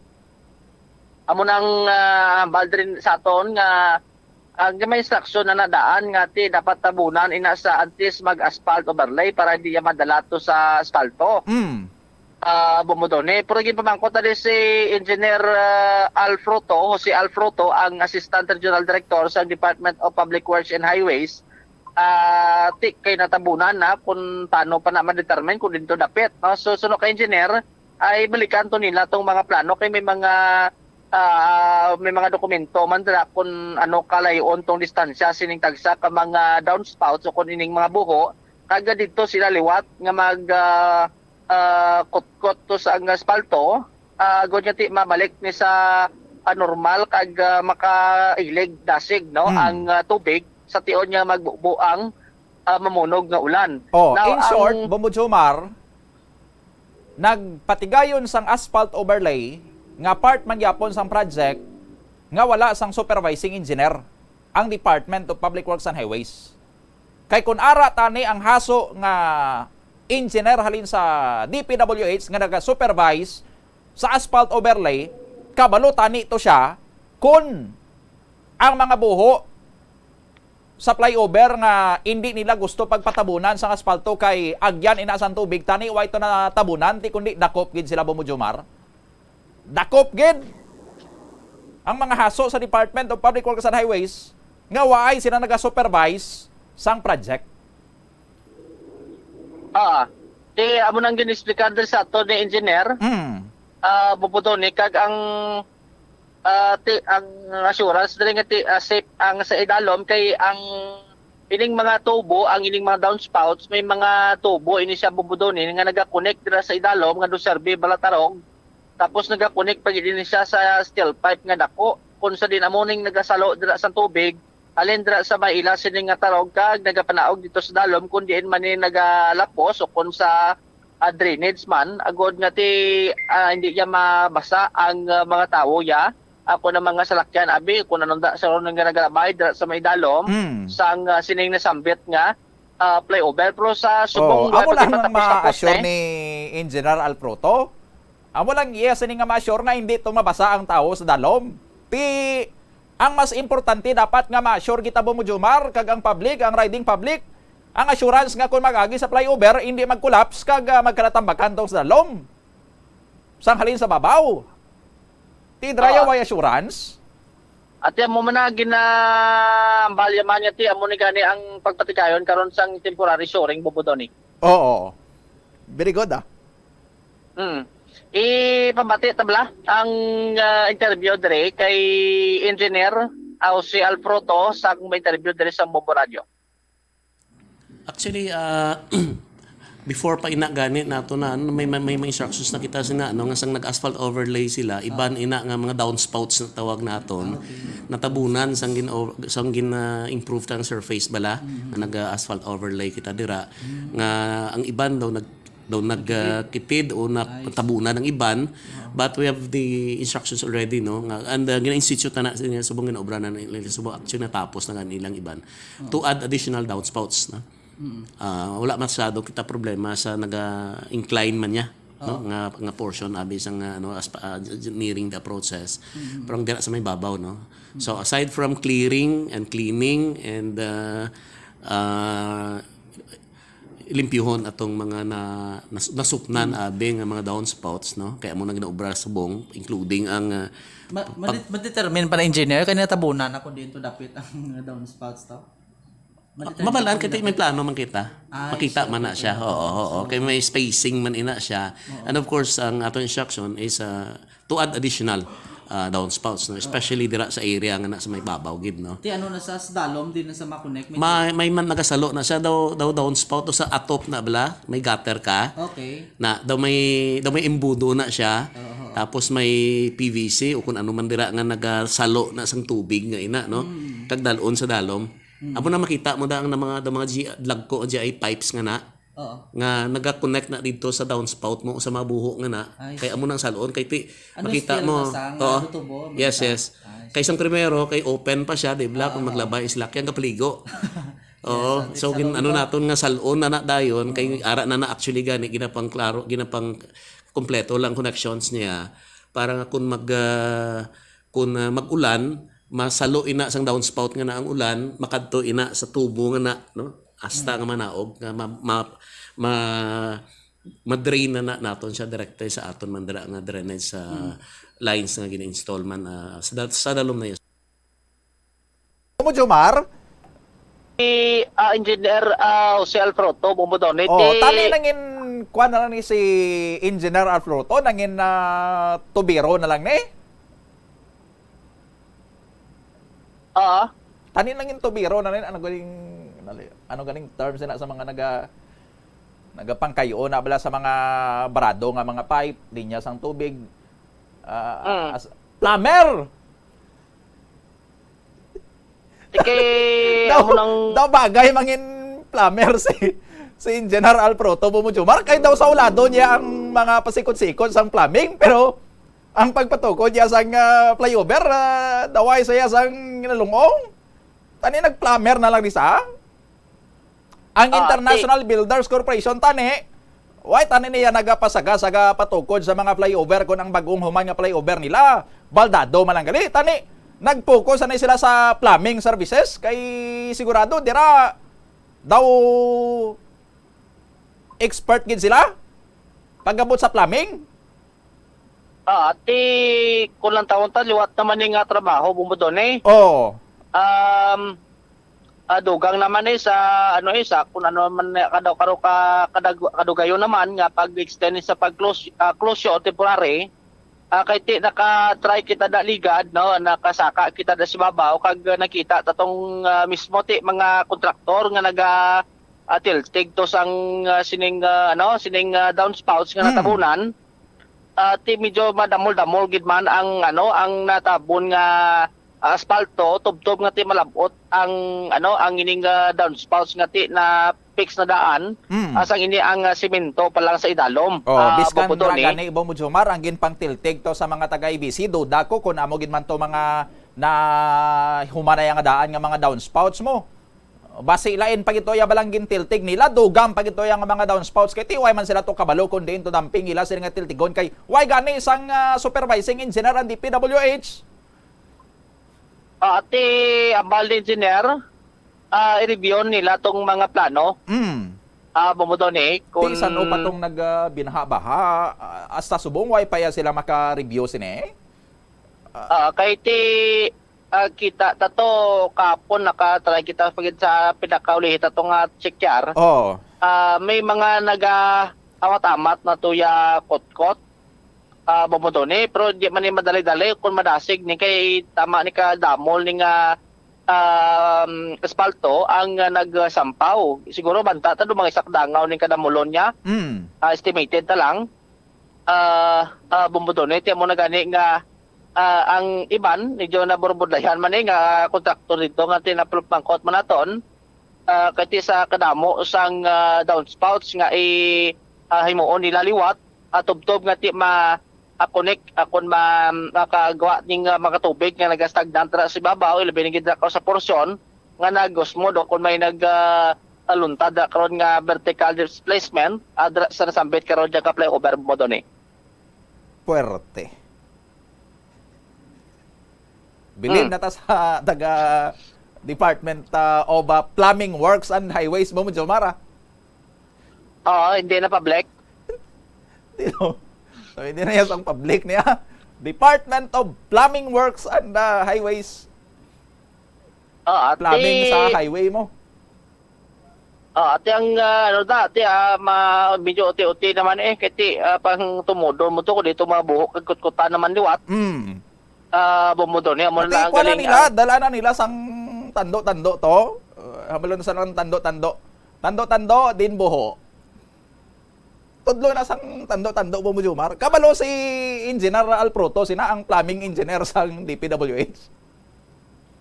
amo nang, ah, hambal diri sa aton nga ang may instruction na nadaan nga ti dapat tabunan ina sa antes mag-asphalt overlay para hindi iya madala to sa asfalto. Mm. Ah, Bombo Tony. Pero ginpamangkot na din si Engineer, ah, Alfruto, Jose Alfruto, ang Assistant Regional Director sa Department of Public Works and Highways. Ah, ti kay natabunan na kung paano pa na ma-determine kung dito dapit, no? So, suno ka engineer, ay balikan to nila tong mga plano kay may mga, ah, may mga dokumento man dira kung ano kalayon tong distansya sining tagsa ka mga downspouts o kung ining mga buho, kaga dito sila liwat nga mag, ah, ah, kutkot to sa ang asfalto, ah, agod nga ti mabalik ni sa, ah, normal kag, ah, makailig dasig, no, Hmm. ang, ah, tubig sa tion nga magbubo ang, ah, mamunog nga ulan. Oh, Now, in short, ang Bombo Jomar, nagpatigayon sang asphalt overlay nga part man gyapon sang project nga wala sang supervising engineer ang Department of Public Works and Highways. Kay kun ara tani ang haso nga engineer halin sa D P W H nga naga-supervise sa asphalt overlay, kabalo tani to siya kun ang mga buho sa flyover nga indi nila gusto pagpatabunan sang asfalto kay agyan ina sang tubig, tani wa ito natabunan, ti kundi dakop gid sila, Bombo Jomar. Dakop gid ang mga haso sa Department of Public Works and Highways nga waay sila naga-supervise sang project. Ah, ti amo nang gin-explicar diri sa ato ni engineer. Mm. Ah, Bombo Tony, kag ang, ah, ti, ang assurance diri nga ti, ah, safe ang sa idalom kay ang ining mga tubo, ang ining mga downspouts, may mga tubo ini siya, Bombo Tony, nga nagakonek dira sa idalom nga do serve bala tarog. Tapos nagakonek pa gid ini siya sa steel pipe nga dako. Kung sa din amo ning nagasalo dira sa tubig, halin dira sa may ila sini nga tarog kag nagapanaog dito sa dalom, kung diin man ni nagalapos o kung sa, ah, drainage man, agod nga ti, ah, hindi niya mabasa ang, ah, mga tawo ya. Ako na mga salakyan, abi, kung anong da, sa ron nga nagalabay dira sa may dalom, Mm. sang, ah, sining nasambit nga, ah, flyover. Pero sa subong Oh, nga amo lang pagkatapos-tapos ma-assure ni, ni Engineer Alfruto. Amo lang iya sini nga ma-assure nga hindi to mabasa ang tawo sa dalom. Ti, ang mas importante dapat nga ma-assure kita, Bombo Jomar, kag ang public, ang riding public, ang assurance nga kung mag-agi sa flyover, hindi mag-collapse kag, ah, magkalatambakan tong sa dalom. Sang halin sa babaw. Ti, dira ya Ah. way assurance? Ati amo man na ginaambalya man niya ti amo ni gani ang pagpatigayon karon sang temporary shoring, Bombo Tony. Oo. Very good, ah. Hmm. Ipamati ta bala ang, ah, interview diri kay Engineer Ausi Alfruto sa akong interview diri sa Bombo Radio. Actually, ah, before pa ina gani nato na, ano, may, may, may mga instructions na kita sina, ano, nga sang nag-asphalt overlay sila, iban ina nga mga downspouts na tawag naton, Ah, okay. natabunan sang gin, sang gin, ah, improve ta ang surface bala, Mm-hmm. nga nag-asphalt overlay kita dira, Mm. nga ang iban daw nag, daw nag, ah, kitid o Nice. natabunan ang iban, Wow. but we have the instructions already, no, nga, and, ah, gina-institute na, na subong ginaobra na nila, subong actually natapos na nga nilang iban. to add additional downspouts, no? Mm. Ah, wala masyado kita problema sa naga-incline man niya, no? Oo. Nga, nga portion, abi, sa nga, ano, as pa, ah, j-, j-, nearing the approaches. Mm. Pero ang dira sa may babaw, no? Mm. So, aside from clearing and cleaning and, ah, ah, limpyuhon atong mga na, nas-, nasupnan, Mm. abi, nga mga downspouts, no? Kaya mo na ginaobra subong, including ang, ah, Ma-, pag- madi-, ma-determine pa na engineer kay natabunan ako dito dapit ang downspouts to? Mabalaan kita, may plano man kita. Ah, makita man na siya. Oo, oo. Kay may spacing man ina siya. And of course, ang ato instruction is, ah, to add additional, ah, downspouts, no? Especially dira sa area nga na sa may babaw gid, no? Ti ano na sa, sa dalom din na sa ma-connect? May, may man nagasalo na siya daw, daw downspout o sa atop na bala, may gutter ka. Okay. Na daw may, daw may embudo na siya. Oo. Tapos may P V C o kung ano man dira nga nagasalo na sang tubig nga ina, no? Kag dalon sa dalom. Amo na makita mo da ang mga, ang mga G-, lagko, G I pipes nga na, Oo. nga naga-connect na dito sa downspout mo o sa mga buho nga na. I see. Kay amo nang salon, kay ti-, Ano, makita steel mo. na sa, nga Oo. tutubo, Yes, makita. yes. I see. Kay sang primero, kay open pa siya, di ba? Kung Oo. maglabay, is laki ang kapaligo. Oo. Yes, so, it's gin-, ano allowed. naton nga salon na na dayon, kay Oo. ara na na actually gani, ginapang klaro, ginapang kompleto lang connections niya para nga kung mag, ah, kung, ah, mag-ulan, masalo ina sang downspout nga na ang ulan, makadto ina sa tubo nga na, no? Hasta Mm. nga manaog, nga ma-, ma-, ma-, ma-drain na, na naton siya direkta sa aton man dira nga drainage sa Mm. lines nga gina-install man, ah, sa da-, sa dalom na yun. Mo, Jomar? Si, ah, Engineer, ah, Jose Alfroto, Bumbo Donate. Oh, tani nangin, kuwan na lang ni si Engineer Alfroto, nangin, ah, tubero na lang ni? Ah. Tani nangin tubero na lang, ano galing, ano galing terms na sa mga naga-, nagapangkayo na bala sa mga barado nga mga pipe, linya sang tubig, ah, Mm. as, plumber! Kay Daw, amo nang daw bagay mangin plumber si, si Engineer Alfroto Bumujumar. Kay daw sa ulado niya ang mga pasikot-sikot sang plumbing, pero ang pagpatukod niya sang, ah, flyover, ah, daway sa iya sang nalungong. Tani nag-plumber na lang di sa? Ang Ah, International ti- Builders Corporation, tani, way tani niya nagapasaga-saga patukod sa mga flyover kon ang bag-ong human nga flyover nila, baldado man lang gali. Tani, nag-focus ani sila sa plumbing services, kay sigurado dira daw expert gid sila pag-abot sa plumbing. Ah, ti, kung lang tawon ta, liwat naman ni nga trabaho, Bumbo Donny. Oo. Um, ah, dugang naman eh sa, ano eh, sa kung ano man eh, kadaw, karo ka, kadag-, kadugayon naman nga pag-extend sa pag-close, ah, closure temporary, ah, kay ti, naka-try kita da ligad, no? Nakasaka kita da sa babaw, kag, ah, nakita ta tong, ah, mismo ti mga kontraktor nga naga, ah, tiltig to sang, ah, sining, ah, ano, sining, ah, downspouts nga Mm. natabunan. Ah, ti medyo madamol-damol gid man ang, ano, ang natabon nga, ah, asfalto, tubtob nga ti malab-ot ang, ano, ang ining, ah, downspouts nga ti na fix na daan, Mm. ah, sang ini ang, ah, semento pa lang sa idalom. Oh, ah, biskan Bumbo Donny. Gani, Bumbo Jomar, ang ginpangtiltig to sa mga taga A B C, duda ko kung amo gid man to mga na humanay nga daan nga mga downspouts mo. Basi lain pa gid to ya balang gintiltig nila, dugang pa gid to ya nga mga downspouts, kay ti way man sila to kabalo kung diin to dumping ila sila nga tiltigon, kay way gani sang, ah, supervising engineer ang D P W H. Ah, ti ambal ni engineer, ah, i-review nila tong mga plano. Mm. Ah, Bumbo Donny, ti kung san-o pa tong nag, ah, binaha-baha, ah, hasta subong way pa ya sila maka-review sini? Ah, kay ti, ah, kita ta to, kahapon naka-try kita pagid sa pinakaulihi ta to nga check-yar. Oo. Ah, may mga nagaamat-amat na to ya kotkot, ah, Bumbo Donny, pero di man ni madali-dali kung madasig ni kay tama ni kadamol ni nga, um, espalto ang, ah, nagsampaw. Siguro banta ta do mga isak dangaw ni kadamulon niya. Mm. Ah, estimated ta lang. Ah, ah, Bumbo Donny, ti amo na gani nga, ah, ang iban, medyo naburbudlayan man eh, nga kontraktor dito nga tinapulpangkot man naton. Ah, kay ti sa kadamo sang, ah, downspouts nga i, ah, himuon nila liwat, ah, tubtob nga ti ma-, ah, connect, ah, kun ma-, makagawa ning, ah, mga tubig nga nagastagnant dira sa ibabaw, ilabi na gid dira sa porsyon nga nagusmod o kun may nag, ah, ah, luntad dira karon nga vertical displacement, ah, dira sa nasambit karon dyan ka flyover, Bumbo Donny. Puwerte. Bilin Hmm. na ta sa taga Department, ah, of, ah, Plumbing Works and Highways, Bumbo Jomar, ah. Oo, hindi na public. Dito. So, hindi na yan ang public niya. Department of Plumbing Works and, ah, Highways. Oo, Plumbing ti- sa highway mo. Ah, ati ang, ah, ano da, ati, ah, ma-, medyo uti-uti naman eh, kay ti, ah, pang tumudon mo to, kung dito mga buhok, kagkutkutan naman liwat. Mm. Ah, bumudon niya, mo Ati, lang kuha na galing nila, ang dala na nila sang tando-tando to. Uh, hamalo na sa lang tando-tando. Tando-tando, din buho. Tudlo na sang tando-tando, Bumujumar. Kabalo si Engineer Alproto, sina ang plumbing engineer sang D P W H.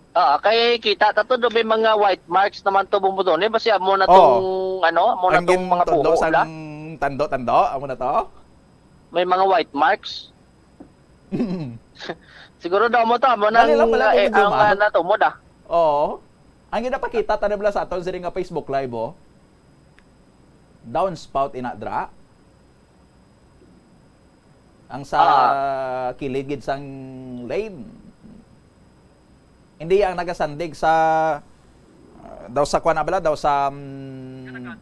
Ah, kay kita ta to, do may mga white marks naman to, Bumudon. Eh, basi amo na Oo. tong, ano, amo na Ang tong mga gintudlo buho sang la. tando-tando, amo na to? May mga white marks. Siguro daw mo to, amo Dali lang nang, pala, eh, Bumujumar. ang, ah, natumod, ah. Oo. Ang ginapakita, tanong lang sa aton, sila nga Facebook Live, oh. Downspout ina dra. Ang sa Ah. kiligid sang lane. Hindi ang nagasandig sa, ah, daw sa kuwan na bala, daw sa, mm,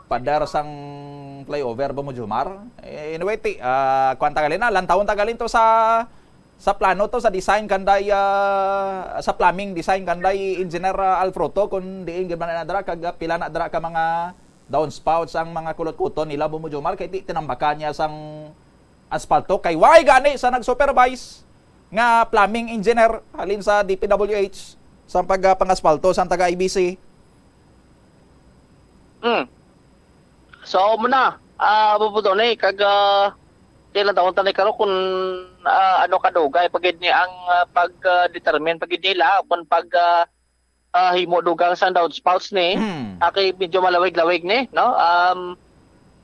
pader sang flyover, Bumujumar. Eh, anyway, ti, ah, kuwan tagalin na, lantawon tagalin to sa, sa plano to, sa design kanday, ah, sa plumbing design kanday Engineer, ah, Alfroto, kung diin gid man na dra, kag, ah, pila na dra ka mga downspouts ang mga kulot-kuton nila, Bumujumar, kay ti tinambakan niya sang aspalto. Kay why gani sa nag-supervise nga plumbing engineer halin sa D P W H sa pag, ah, pang-aspalto sang taga I B C? Hmm. So, mo na, ah, Bubudon, eh, kag, ah, di lang taon tanay karo kung, ah, ano kadugay pagid ni ang, ah, pag, ah, determine pagid nila kung pag, ah, ah, himo dugang sang downspouts ni. Hmm. Aki medyo malawig-lawig ni, no? Um,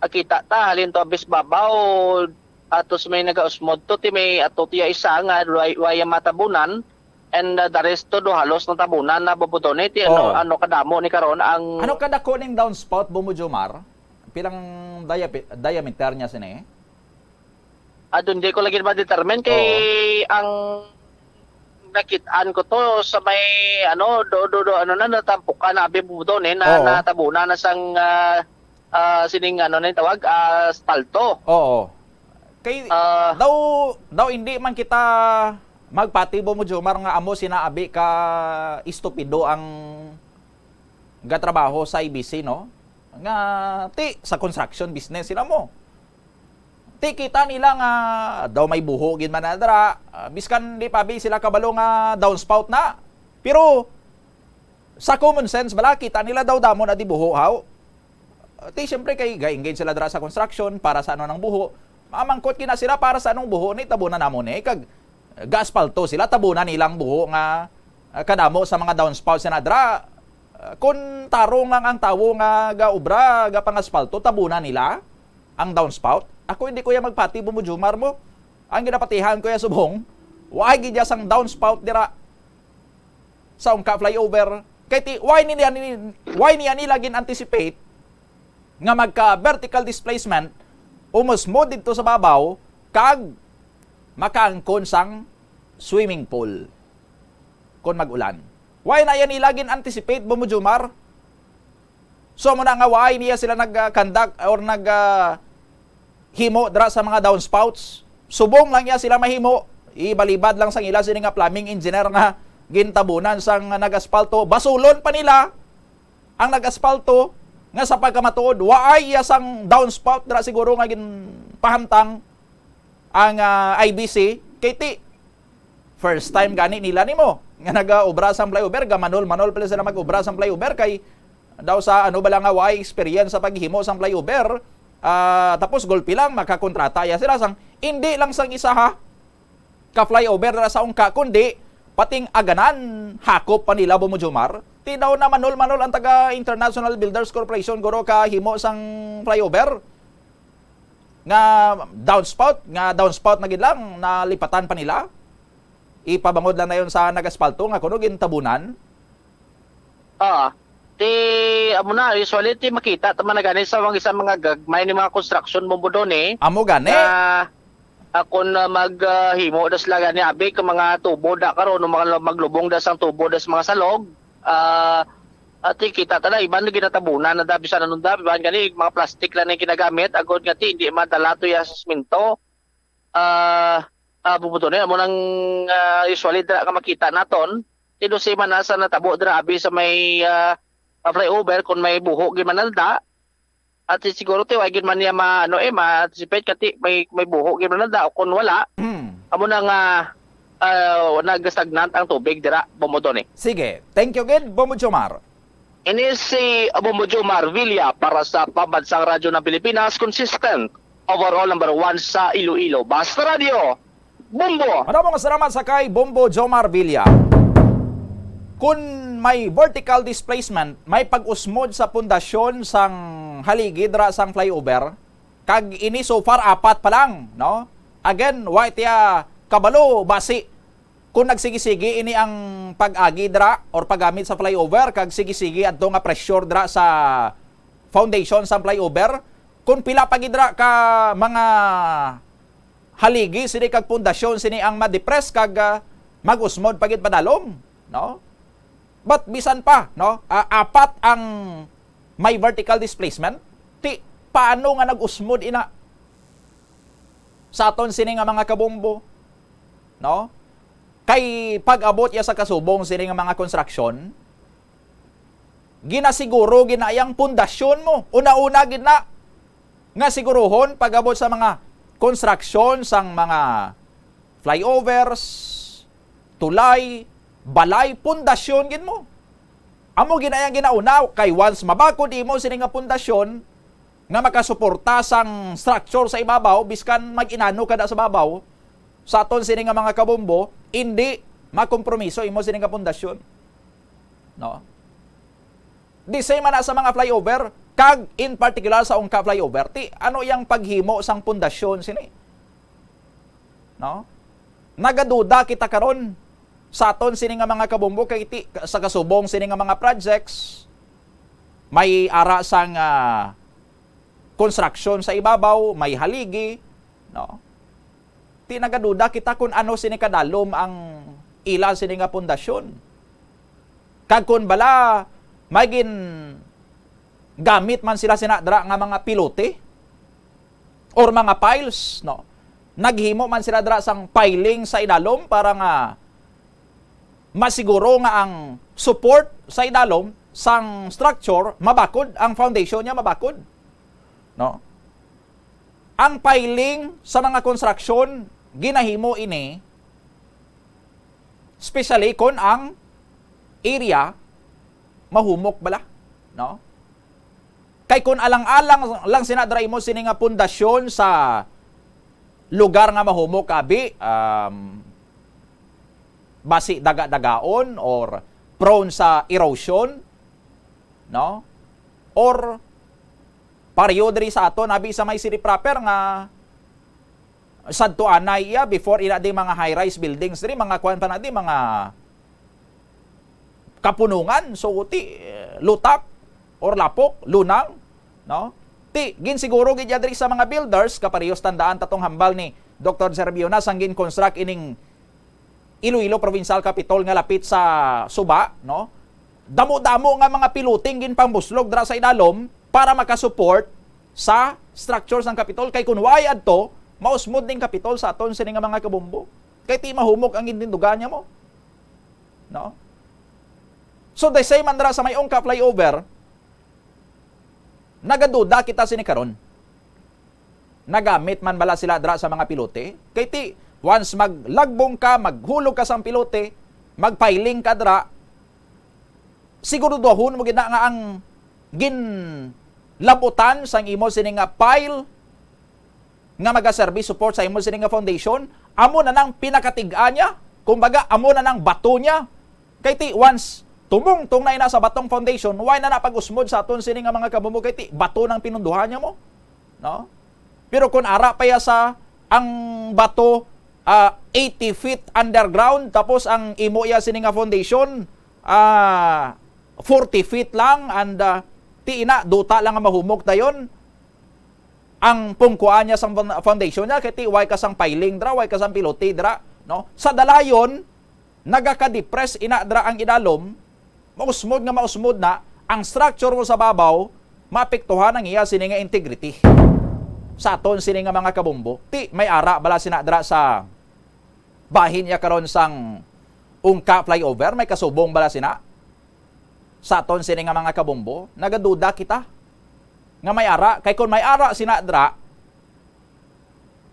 akita ta halin to abis babaw, atos may nagausmod to, ti may ato tiya isa nga way, way ang matabunan, and, uh, the rest to do halos natabunan na, Bubudon, eh. Ti ano, Oo. ano kadamo ni karon ang Ano kadako ning downspout, Bumujumar? Pilang diapi-, diameter niya sini? Adun, di ko lagi ma-determine kay Oo. ang nakit-an ko to sa may, ano, do, do, do, ano na, natampukan na, abi, Bubudon, eh, na, Oo. natabunan na sang, ah, ah, sining, ano na yung tawag, ah, aspalto. Oo. Kay Ah. daw, daw hindi man kita magpati, Bumujumar, nga amo sina abi ka estupido ang gatrabaho sa I B C, no? Nga, ti, sa construction business sila mo. Ti, kita nila nga daw may buho gid man na dira. Ah, biskan di pa bi sila kabalo nga downspout na. Pero, sa common sense bala, kita nila daw damo na di buho, haw? Ah, ti, siyempre, kay ga-engage sila dira sa construction para sa ano ng buho. Mamangkot kina sila para sa anong buho ni tabunan namo ni. Kag gaspalto sila, tabunan nilang buho nga, ah, kadamo sa mga downspouts na dira. Ah, kung tarong lang ang tawo nga gaobra, gapangaspalto, tabunan nila ang downspout. Ako hindi ko ya magpati, Bumujumar mo. Ang ginapatihan ko ya subong, wa gid ya sang downspout dira sa Ungka flyover. Kay ti, why niya ni, why niya nila gin-anticipate nga magka-vertical displacement, umusmod didto sa babaw, kag makaangkon sang swimming pool kon mag-ulan? Why na yan nila gin-anticipate, Bumujumar? So, mo na nga, why niya sila nag, ah, conduct or nag, ah, himo dira sa mga downspouts? Subong lang niya sila mahimo. Ibalibad lang sang ila sini nga plumbing engineer nga gintabunan sang nag-aspalto. Basulon pa nila ang nag-aspalto nga sa pagkamatuod, waay iya sang downspout dira siguro nga ginpahamtang ang, ah, I B C. Kay ti, first time gani nila nimo nga nag-obra sang flyover, gamanol-manol pala sila mag-obra sang flyover kay daw sa ano bala nga way experience sa paghimo sang flyover, ah, tapos gulpi lang makakontrata ya sila sang, hindi lang sang isa ha, ka flyover ra sa Ungka, kundi pating Aganan, hakop pa nila, Bumujumar. Ti daw na manol-manol ang taga International Builders Corporation, guro, ka himo sang flyover nga downspout, nga downspout na gid lang, nalipatan pa nila. Ipabangod lang na yun sa nag-aspalto nga kuno gintabunan. Ah, ti, amo na, usually, ti makita ta man na gani sa mga, sa mga gagmay ni mga construction, Bumudon, eh. Amo gani. Ah, ah, kung, ah, mag, ah, himo da sila gani, abi, ka mga tubo da karon, o mga maglubong da sang tubo da sa mga salog, ah, ati kita ta na, iban na ginatabunan na da, bisan anong da, iban gani, mga plastic lang na yung ginagamit, agod nga ti, hindi madala to ya sa simento. Ah, ah, Bumudon, eh, amo nang, ah, usually dira nga makita naton, ti dosi man na sa natabo dira, abi, sa may, ah, ah, flyover, kung may buho gyud man nalda, at siguro ti, wa gyud man niya ma-, ano, eh, ma-anticipate kati may, may buho gyud man nalda, o kung wala, Hmm. amo na nga, ah, nag-stagnant ang tubig dira, Bombo Donny. Sige. Thank you gid, Bombo Jomar. Ini si Bombo Jomar Villa para sa Pambansang Radyo ng Pilipinas, consistent, overall number one sa Iloilo. Basta Radyo, Bombo! Maramong salamat sa kay Bombo Jomar Villa. Kung may vertical displacement, may pag-usmod sa pundasyon sang haligi dira sang flyover, kag ini so far apat pa lang, no? Again, wa tiya kabalo basi kung nagsigi-sigi ini ang pag-agi dira or paggamit sa flyover, kag sigi-sigi adto nga pressure dira sa foundation sa flyover, kung pila pa gid dira ka mga haligi sini kag pundasyon sini ang ma-depress kag, ah, mag-usmod pa gid padalom, no? But bisan pa, no, ah, apat ang may vertical displacement, ti paano nga nag-usmod ina sa aton sini nga mga kabombo, no? Kay pag-abot ya sa kasubong sini nga mga construction, ginasiguro gid na yang pundasyon mo. Una-una gid na nga siguruhon pag-abot sa mga construction sang mga flyovers, tulay, balay, pundasyon gid mo. Amo gid na yang ginauna, kay once mabakod imo sini nga pundasyon nga makasuporta sang structure sa ibabaw, biskan mag-inano ka da sa babaw, sa aton sini nga mga kabombo, indi makompromiso imo sini nga pundasyon. No? The same man na sa mga flyover, kag in particular sa Ungka flyover. Ti, ano yang paghimo sang pundasyon sini? No? Nagaduda kita karon sa aton sini nga mga kabombo, kay ti, sa kasubong sini nga mga projects, may ara sang, ah, construction sa ibabaw, may haligi, no? Ti nagaduda kita kung ano sini kadalom ang ila sini nga pundasyon. Kag kun bala may gin gamit man sila sina dra nga mga pilote or mga piles, no? Naghimo man sila dra sang piling sa idalom para nga masiguro nga ang support sa idalom sang structure mabakod, ang foundation niya mabakod, no? Ang piling sa mga construction, ginahimo ini especially kon ang area mahumok bala, no? Kay kon alang-alang lang sina dra imo sini nga pundasyon sa lugar nga mahumok, abi, um, basi daga-dagaon or prone sa erosion, no? Or pareho diri sa aton, abi, sa may city proper nga sadto anay iya, before ina di mga high-rise buildings diri, mga kuan pa na di, mga kapunungan, so ti, eh, lutak or lapok, lunang, no? Ti, ginsiguro gid ya diri sa mga builders, kaparehos tandaan ta tong hambal ni Doktor Servio na sang gin-construct ining Iloilo Provincial Capitol nga lapit sa Suba, no? Damo-damo nga mga piloting ginpangbuslog dira sa idalom para makasupport sa structure sang Capitol. Kay kun way adto, mausmod ning Capitol sa aton sini nga mga kabombo. Kay ti mahumok ang gintindugan niya mo. No? So, the same man dira sa may Ungka flyover, nagaduda kita sini karon. Nagamit man bala sila dra sa mga pilote? Kay ti, once maglagbong ka, maghulog ka sang pilote, magpiling ka dra, siguraduhon mo gid na nga ang ginlabutan sang imo sini nga pile nga magaserbi support sa imo sini nga foundation, amo na nang pinakatig-a niya. Kumbaga, amo na nang bato niya. Kay ti, once tumungtong na ina sa batong foundation, way na na pag-usmod sa aton sini nga mga kabumbo, kay ti, bato nang pinunduhan niya mo. No? Pero kung ara pa ya sa ang bato, ah, eighty feet underground, tapos ang imo ya sini nga foundation, ah, forty feet lang, and, ah, ti ina, duta lang nga mahumok dayon ang pungkuan niya sang fon-, foundation niya, kay ti way ka sang piling dra, way ka sang pilote dra, no? Sa dalayon, nagaka-depress ina dra ang idalom, mausmod nga mausmod na, ang structure mo sa babaw, maapektuhan ang iya sini nga integrity. Sa aton sini nga mga kabumbo, ti may ara bala sina dra sa bahin niya karon sang Ungka flyover, may kasubong bala sina? sa aton sini nga mga kabombo, nagaduda kita nga may ara. Kay kung may ara sina dra,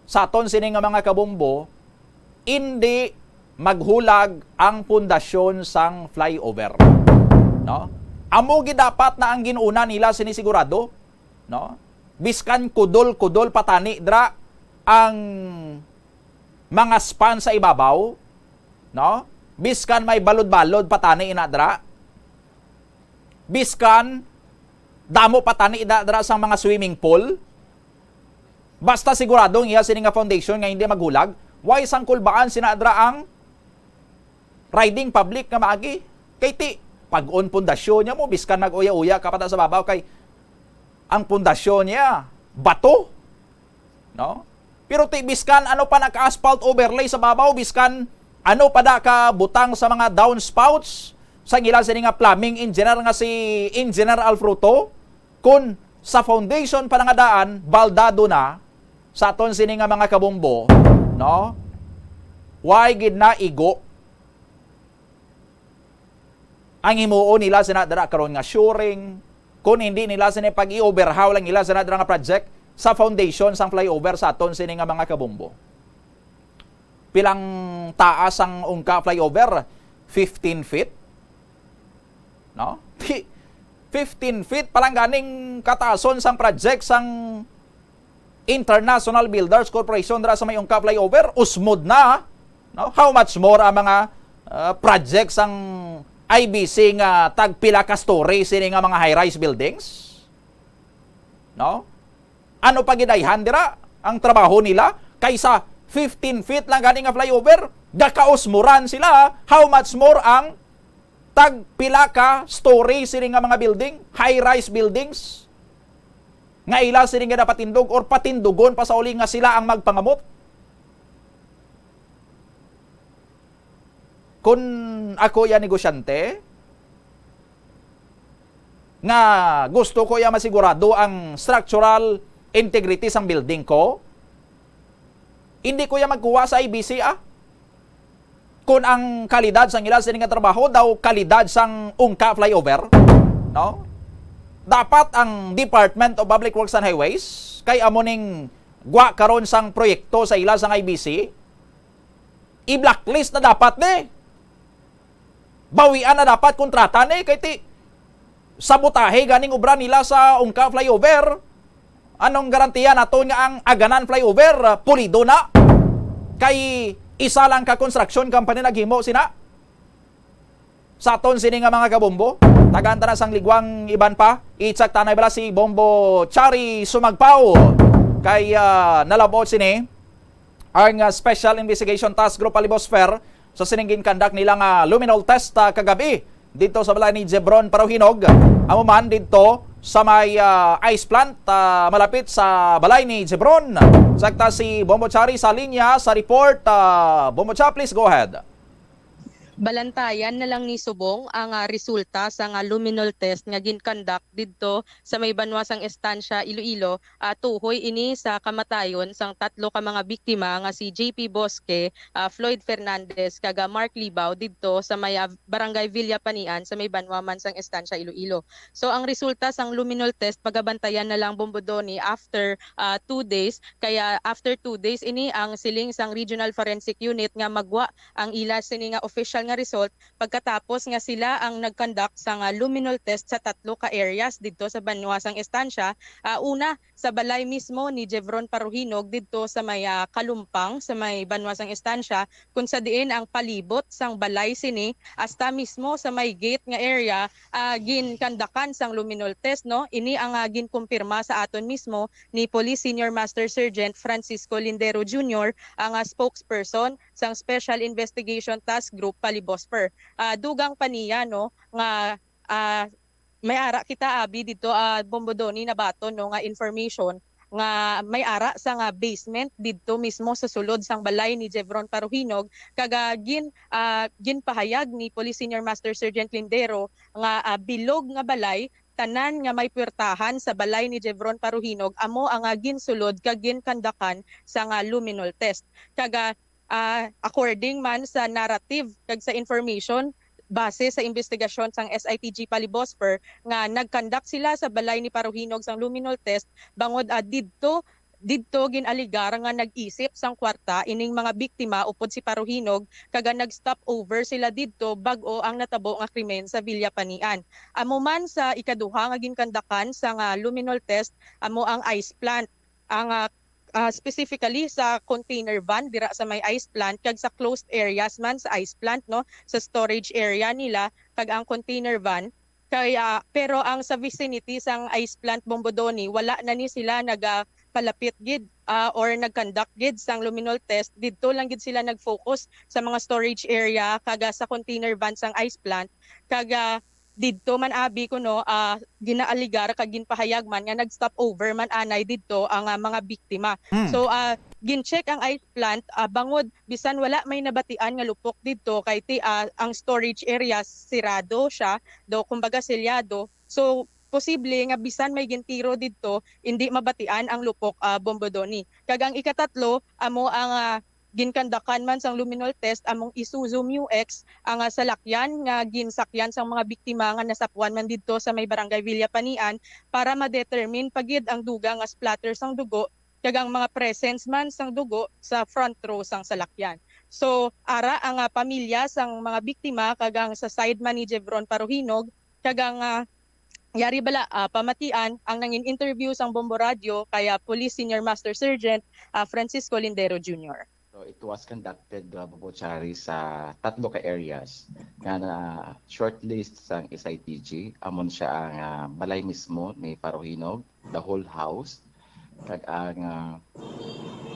sa aton sini nga mga kabombo, indi maghulag ang pundasyon sang flyover. No? Amo gid dapat na ang gin-una nila sini sigurado, no? Biskan kudol-kudol patani dra ang mga span sa ibabaw, no? Biskan may balod-balod patani ina dra. Biskan damo patani ina dra sang mga swimming pool. Basta sigurado ang iya sini nga foundation nga hindi maghulag, way sang kulbaan sina dra ang riding public nga maagi. Kay ti, pag-on pundasyon niya mo, biskan mag-uya-uya ka pa ta sa babaw, kay ang pundasyon niya, bato. No? Pero ti, biskan ano pa naka-asphalt overlay sa babaw, biskan ano pa da ka butang sa mga downspouts, sa ngila sini nga plumbing engineer nga si Engineer Alfruto, kun sa foundation pa nga daan, baldado na, sa aton sini nga mga kabombo, no? Way gid na igo ang himuon nila sina dira karon nga shoring, kun hindi nila sini pag-i-overhaul ang ila sina dira nga project sa foundation sang flyover sa aton sini nga mga kabombo. Pilang taas ang ungka flyover? Fifteen feet? No? Di, fifteen feet pa lang ganing kataason sang project sang International Builders Corporation dira sa may ungka flyover, usmod na, no? How much more ang mga, uh, project sang I B C nga tagpila ka story sini nga mga high-rise buildings? No? Ano pa gid ayhan dira ang trabaho nila kaysa fifteen feet lang gani nga flyover? Gakausmuran sila, how much more ang tagpila ka story sini nga mga building, high-rise buildings, nga ila sini nga napatindog or patindugon pa sa uli nga sila ang magpangamot? Kun ako ya negosyante, nga gusto ko ya masigurado ang structural integrity sang building ko, hindi ko ya magkuha sa I B C, ah. Kun ang kalidad sang ila sini nga trabaho daw kalidad sang ungka flyover, no? Dapat ang Department of Public Works and Highways, kay amo ning gwa karon sang proyekto sa ila sang I B C, i-blacklist na dapat ni. Bawian na dapat kontrata ni, kay ti sabotahe ganing obra nila sa ungka flyover. Anong garantiya naton nga ang Aganan flyover, ah, pulido na? Kay isa lang ka construction company naghimo sina. Sa aton sini nga mga kabombo, tagaan ta na sang ligwang iban pa. I-check ta na bala si Bombo Chari Sumagpaw. Kay, ah, nalabot sini ang, ah, Special Investigation Task Group Palibosfer sa sining ginkandak nila nga luminol test, ah, kagabi dito sa balay ni Jebron Paruhinog. Amo man dito sa may, ah, ice plant, ah, malapit sa balay ni Jebron. Check ta si Bombo Chari sa linya sa report. Ah, Bombo Cha, please go ahead. Balantayan na lang ni subong ang, ah, resulta sang, ah, luminol test nga ginkandak didto sa may banwa sang Estancia, Iloilo, ah, tuhoy ini sa kamatayon sang tatlo ka mga biktima nga si J P Bosque, ah, Floyd Fernandez, kag, ah, Mark Libao didto sa may, ah, Barangay Villa Panian sa may banwa man sang Estancia, Iloilo. So, ang resulta sang luminol test, pagabantayan na lang, Bombo Donny, after, ah, two days. Kaya after two days, ini ang siling sang Regional Forensic Unit nga magwa ang ila sini nga official nga result pagkatapos nga sila ang nag-conduct sang, ah, luminol test sa tatlo ka areas didto sa banwa sang Estancia. Ah, una, sa balay mismo ni Jevron Paruhinog didto sa may, ah, Kalumpang, sa may banwa sang Estancia, kung sa diin ang palibot sang balay sini hasta mismo sa may gate nga area, ah, ginkandakan sang luminol test, no? Ini ang, ah, ginkumpirma sa aton mismo ni Police Senior Master Sergeant Francisco Lindero Junior, ang, ah, spokesperson sang Special Investigation Task Group Palibosper. Ah, dugang pa niya, no, nga, ah, may ara kita, abi, didto, ah, Bombo Donny, nabaton, no, nga information nga may ara sa nga basement didto mismo sa sulod sang balay ni Jevron Paruhinog, kag, ah, gin-, ah, ginpahayag ni Police Senior Master Sergeant Lindero nga, ah, bilog nga balay, tanan nga may puwertahan sa balay ni Jevron Paruhinog amo ang, ah, ginsulod kag ginkandakan sa nga luminol test. Kag, ah, ah, according man sa narrative kag sa information, base sa investigasyon sang S I T G Palibosper nga nag-conduct sila sa balay ni Paruhinog sang luminol test bangod, ah, didto didto gin-alegar nga nag-isip sang kwarta ining mga biktima upod si Paruhinog, kag nag-stop over sila didto bag-o ang natabo nga krimen sa Villapanian. Amo man sa ikaduha nga ginkandakan sang, ah, luminol test amo ang ice plant. Ang, ah, ah, specifically sa container van dira sa may ice plant kag sa closed areas man sa ice plant, no, sa storage area nila kag ang container van. Kay, ah, pero ang sa vicinity sang ice plant Bombodoni, wala na ni sila nagapalapit gid, ah, or nag-conduct gid sang luminol test. Didto lang gid sila nag-focus sa mga storage area kag, ah, sa container van sang ice plant. Kag, ah, didto man abi kuno, ah, ginaaligar kag ginpahayag man nga nag-stop over man anay didto ang, ah, mga biktima. Mm. So, ah, gin-check ang ice plant, ah, bangod bisan wala may nabatian nga lupok didto kay ti-, ah, ang storage area sirado siya, do kumbaga selyado. So, posible nga bisan may gintiro didto, hindi mabatian ang lupok, ah, Bombodoni. Kag ang ikatatlo, amo ang, ah, ginkandakan man sang luminol test among Isuzu Mu X, ang, ah, salakyan nga ginsakyan sang mga biktima nga nasapuan man didto sa may barangay Villapanian para ma-determine pa gid ang dugang nga splatter sang dugo kag ang mga presence man sang dugo sa front row sang salakyan. So, ara ang, ah, pamilya sang mga biktima kag ang sa side man ni Jevron Paruhinog kag ang, ah, yari bala, ah, pamatian ang nangin interview sang Bombo Radio kay, ah, Police Senior Master Sergeant, ah, Francisco Lindero Junior. So, it was conducted, uh, Bobo Chari, sa tatlo ka areas nga na shortlist sang S I T G. Amon siya ang, ah, balay mismo ni Paruhinog, the whole house, kag ang, ah,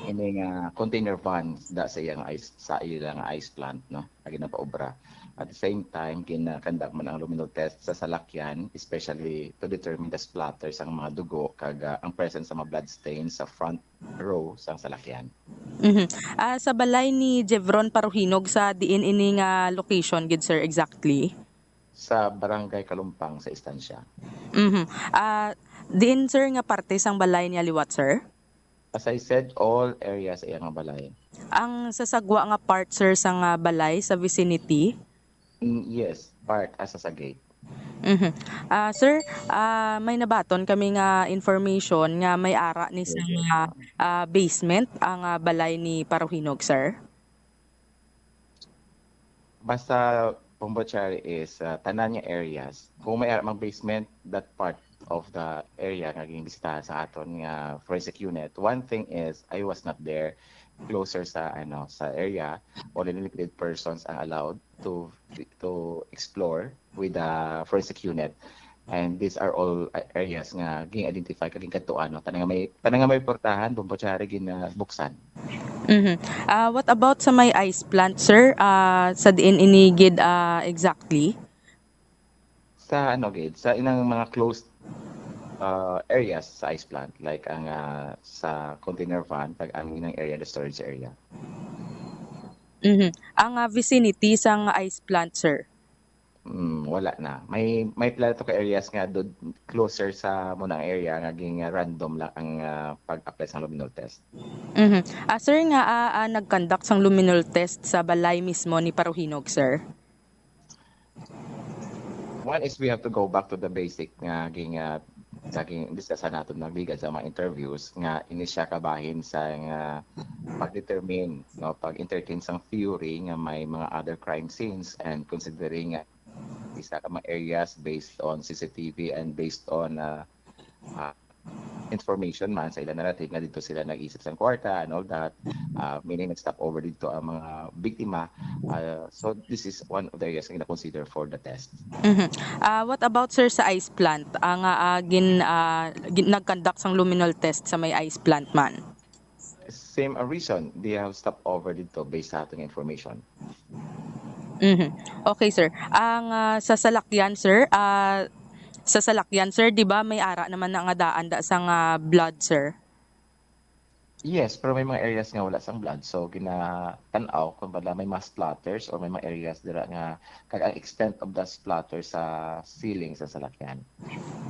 ini nga container van da sa iyang ice, sa ila nga ice plant, no, nga ginapaobra. At the same time, gina-conduct man ang luminol test sa salakyan, especially to determine the splatter sang mga dugo kag, ah, ang presence sa mga blood stains sa front row sang salakyan. Mhm. Ah, sa balay ni Jevron Paruhinog, sa diin ini nga location gid, sir, exactly? Sa Barangay Kalumpang, sa Estancia. Mhm. Ah, diin, sir, nga parte sang balay niya liwat, sir? As I said, all areas sa iya nga balay. Ang sa sagwa nga part, sir, sang, ah, balay, sa vicinity? Mm, yes, part, asa sa gate. Mhm. Ah, sir, ah, may nabaton kami nga information nga may ara ni sa Yes, yes. nga, ah, basement ang, ah, balay ni Paruhinog, sir. Basta Bombo Chari is, ah, tanan nga areas. Kung may ara mang basement, that part of the area nga ginbisitahan sa aton nga forensic unit. One thing is, I was not there, closer sa, ano, sa area, only limited persons ang allowed to to explore with the forensic unit. And these are all, uh, areas nga gin-identify kag ginkadtuan, no? Tanan nga may, tanan nga may portahan, Bombo Chari, ginabuksan. Mhm. Ah, what about sa may ice plant, sir? Ah, sa diin ini gid, ah, exactly? Sa ano gid, sa inang mga closed, uh, areas sa ice plant, like ang, ah, sa container van, kag ang inang area, the storage area. Mhm. Ang, ah, vicinity sang ice plant, sir? Mm, wala na. May, may pila to ka areas nga do, closer sa mo na area nga ging, ah, random lang ang, ah, pag-apply sa luminol test. Mhm. Ah, sir, nga, ah, ah, nag-conduct sang luminol test sa balay mismo ni Paruhinog, sir? One is we have to go back to the basic nga ging, ah, sa ging discuss naton nagligad sa mga interviews nga ini siya kabahin sa nga pag-determine, no, pag-entertain sang theory nga may mga other crime scenes, and considering nga isa ka mga areas based on C C T V and based on, ah, ah, information man sa ila narrative nga dito sila nag-isip sang kwarta and all that, ah, meaning nag-stop over dito ang mga biktima. Ah, so this is one of the areas nga gina-consider for the test. Mhm. Ah, what about, sir, sa ice plant? Ang, ah, ah, gin-, ah, gin-, nag-conduct sang luminol test sa may ice plant man? Same, ah, reason. They have stopped over dito based sa ating information. Mhm. Okay, sir. Ang, ah, sa salakyan, sir, ah, sa salakyan, sir, di ba may ara naman na nga daan da sang, ah, blood, sir? Yes, pero may mga areas nga wala sang blood. So, ginatan-aw kung bala may mga splatters or may mga areas dira nga kag ang extent of the splatter sa ceiling sa salakyan.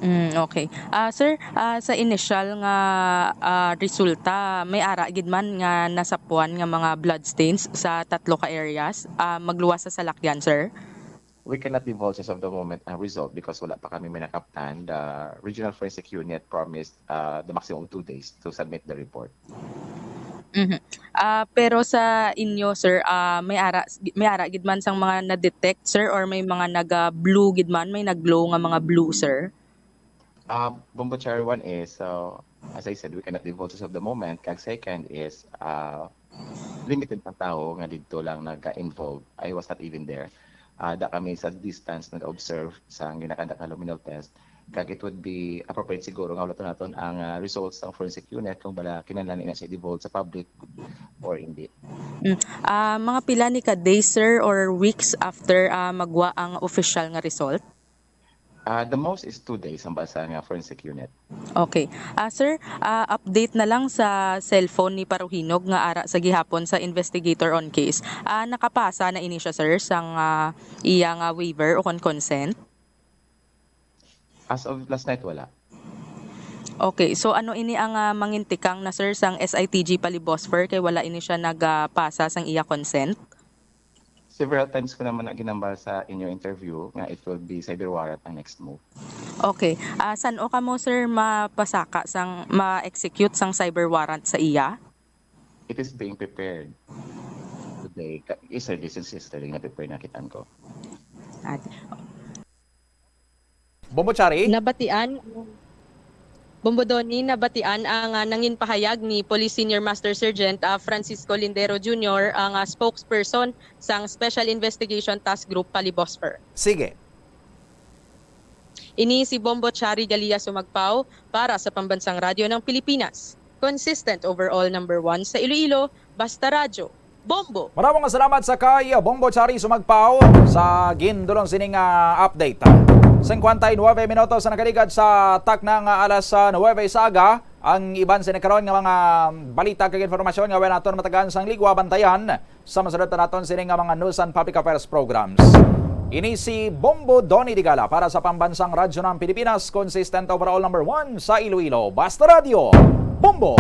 Mm, okay. Ah, sir, ah, sa initial nga, ah, resulta, may ara gid man nga nasapuan nga mga blood stains sa tatlo ka areas, ah, magluwas sa salakyan, sir? We cannot divulge as of the moment ang result because wala pa kami may nakaptan. The regional forensic unit promised uh, the maximum of two days to submit the report. Mhm. Ah, pero sa inyo, sir, ah, may ara may ara gid man sang mga na-detect, sir, or may mga naga-blue gid man, may nag-glow nga mga blue, sir? Uh, Bombo Cherry, one is, uh, as I said, we cannot divulge as of the moment. Kag second is, uh, limited ang tao nga didto lang nag-involve. I was not even there. Uh, da kami sa distance nag-observe sa ginakandak nga luminal test. Kag it would be appropriate siguro nga wala naton ang uh, results sa forensic unit kung bala kinahanglan ina siya i-divulge sa public or hindi. Mm. Ah, mga pila ni ka days, sir, or weeks after ah, magwa ang official nga result? Uh, the most is two days ang basa nga forensic unit. Okay. Ah, sir, ah, update na lang sa cellphone ni Paruhinog nga ara sa gihapon sa investigator on case. Ah, nakapasa na ini siya, sir, sang ah, iya nga waiver o kon consent? As of last night, wala. Okay, so ano ini ang ah, mangintikang na, sir, sang S I T G Palibosfer kay wala ini siya nagapasa sang iya consent? Several times ko naman na ginambal sa inyo interview nga it will be cyber warrant ang next move. Okay. Ah, san-o kamo, sir, mapasaka sang ma-execute sang cyber warrant sa iya? It is being prepared today. Ka- Yesterday, since yesterday, na-prepare na kitaan ko. At, Bombo Chari? Nabatian Bombo Donny, nabatian ang ah, nangin pahayag ni Police Senior Master Sergeant ah, Francisco Lindero Junior, ang ah, spokesperson sang Special Investigation Task Group Palibosfer. Sige. Ini si Bombo Chari Galia Sumagpaw para sa Pambansang Radyo ng Pilipinas. Consistent overall number one sa Iloilo, Basta Radyo. Bombo! Maramong salamat sa kay Bombo Chari Sumagpaw sa gindulong sining ah, update. Singkwenta y nuebe minutos sa nakaligad sa takna nga alas ah, nuebe sa aga. Ang iban sa nagkaroon nga mga balita kag informasyon nga wala naton matagaan sang ligwa, bantayan sa masunod pa naton sini nga mga news and public affairs programs. Ini si Bombo Donny Digala para sa Pambansang Radyo ng Pilipinas, consistent overall number one sa Iloilo. Basta Radyo, Bombo!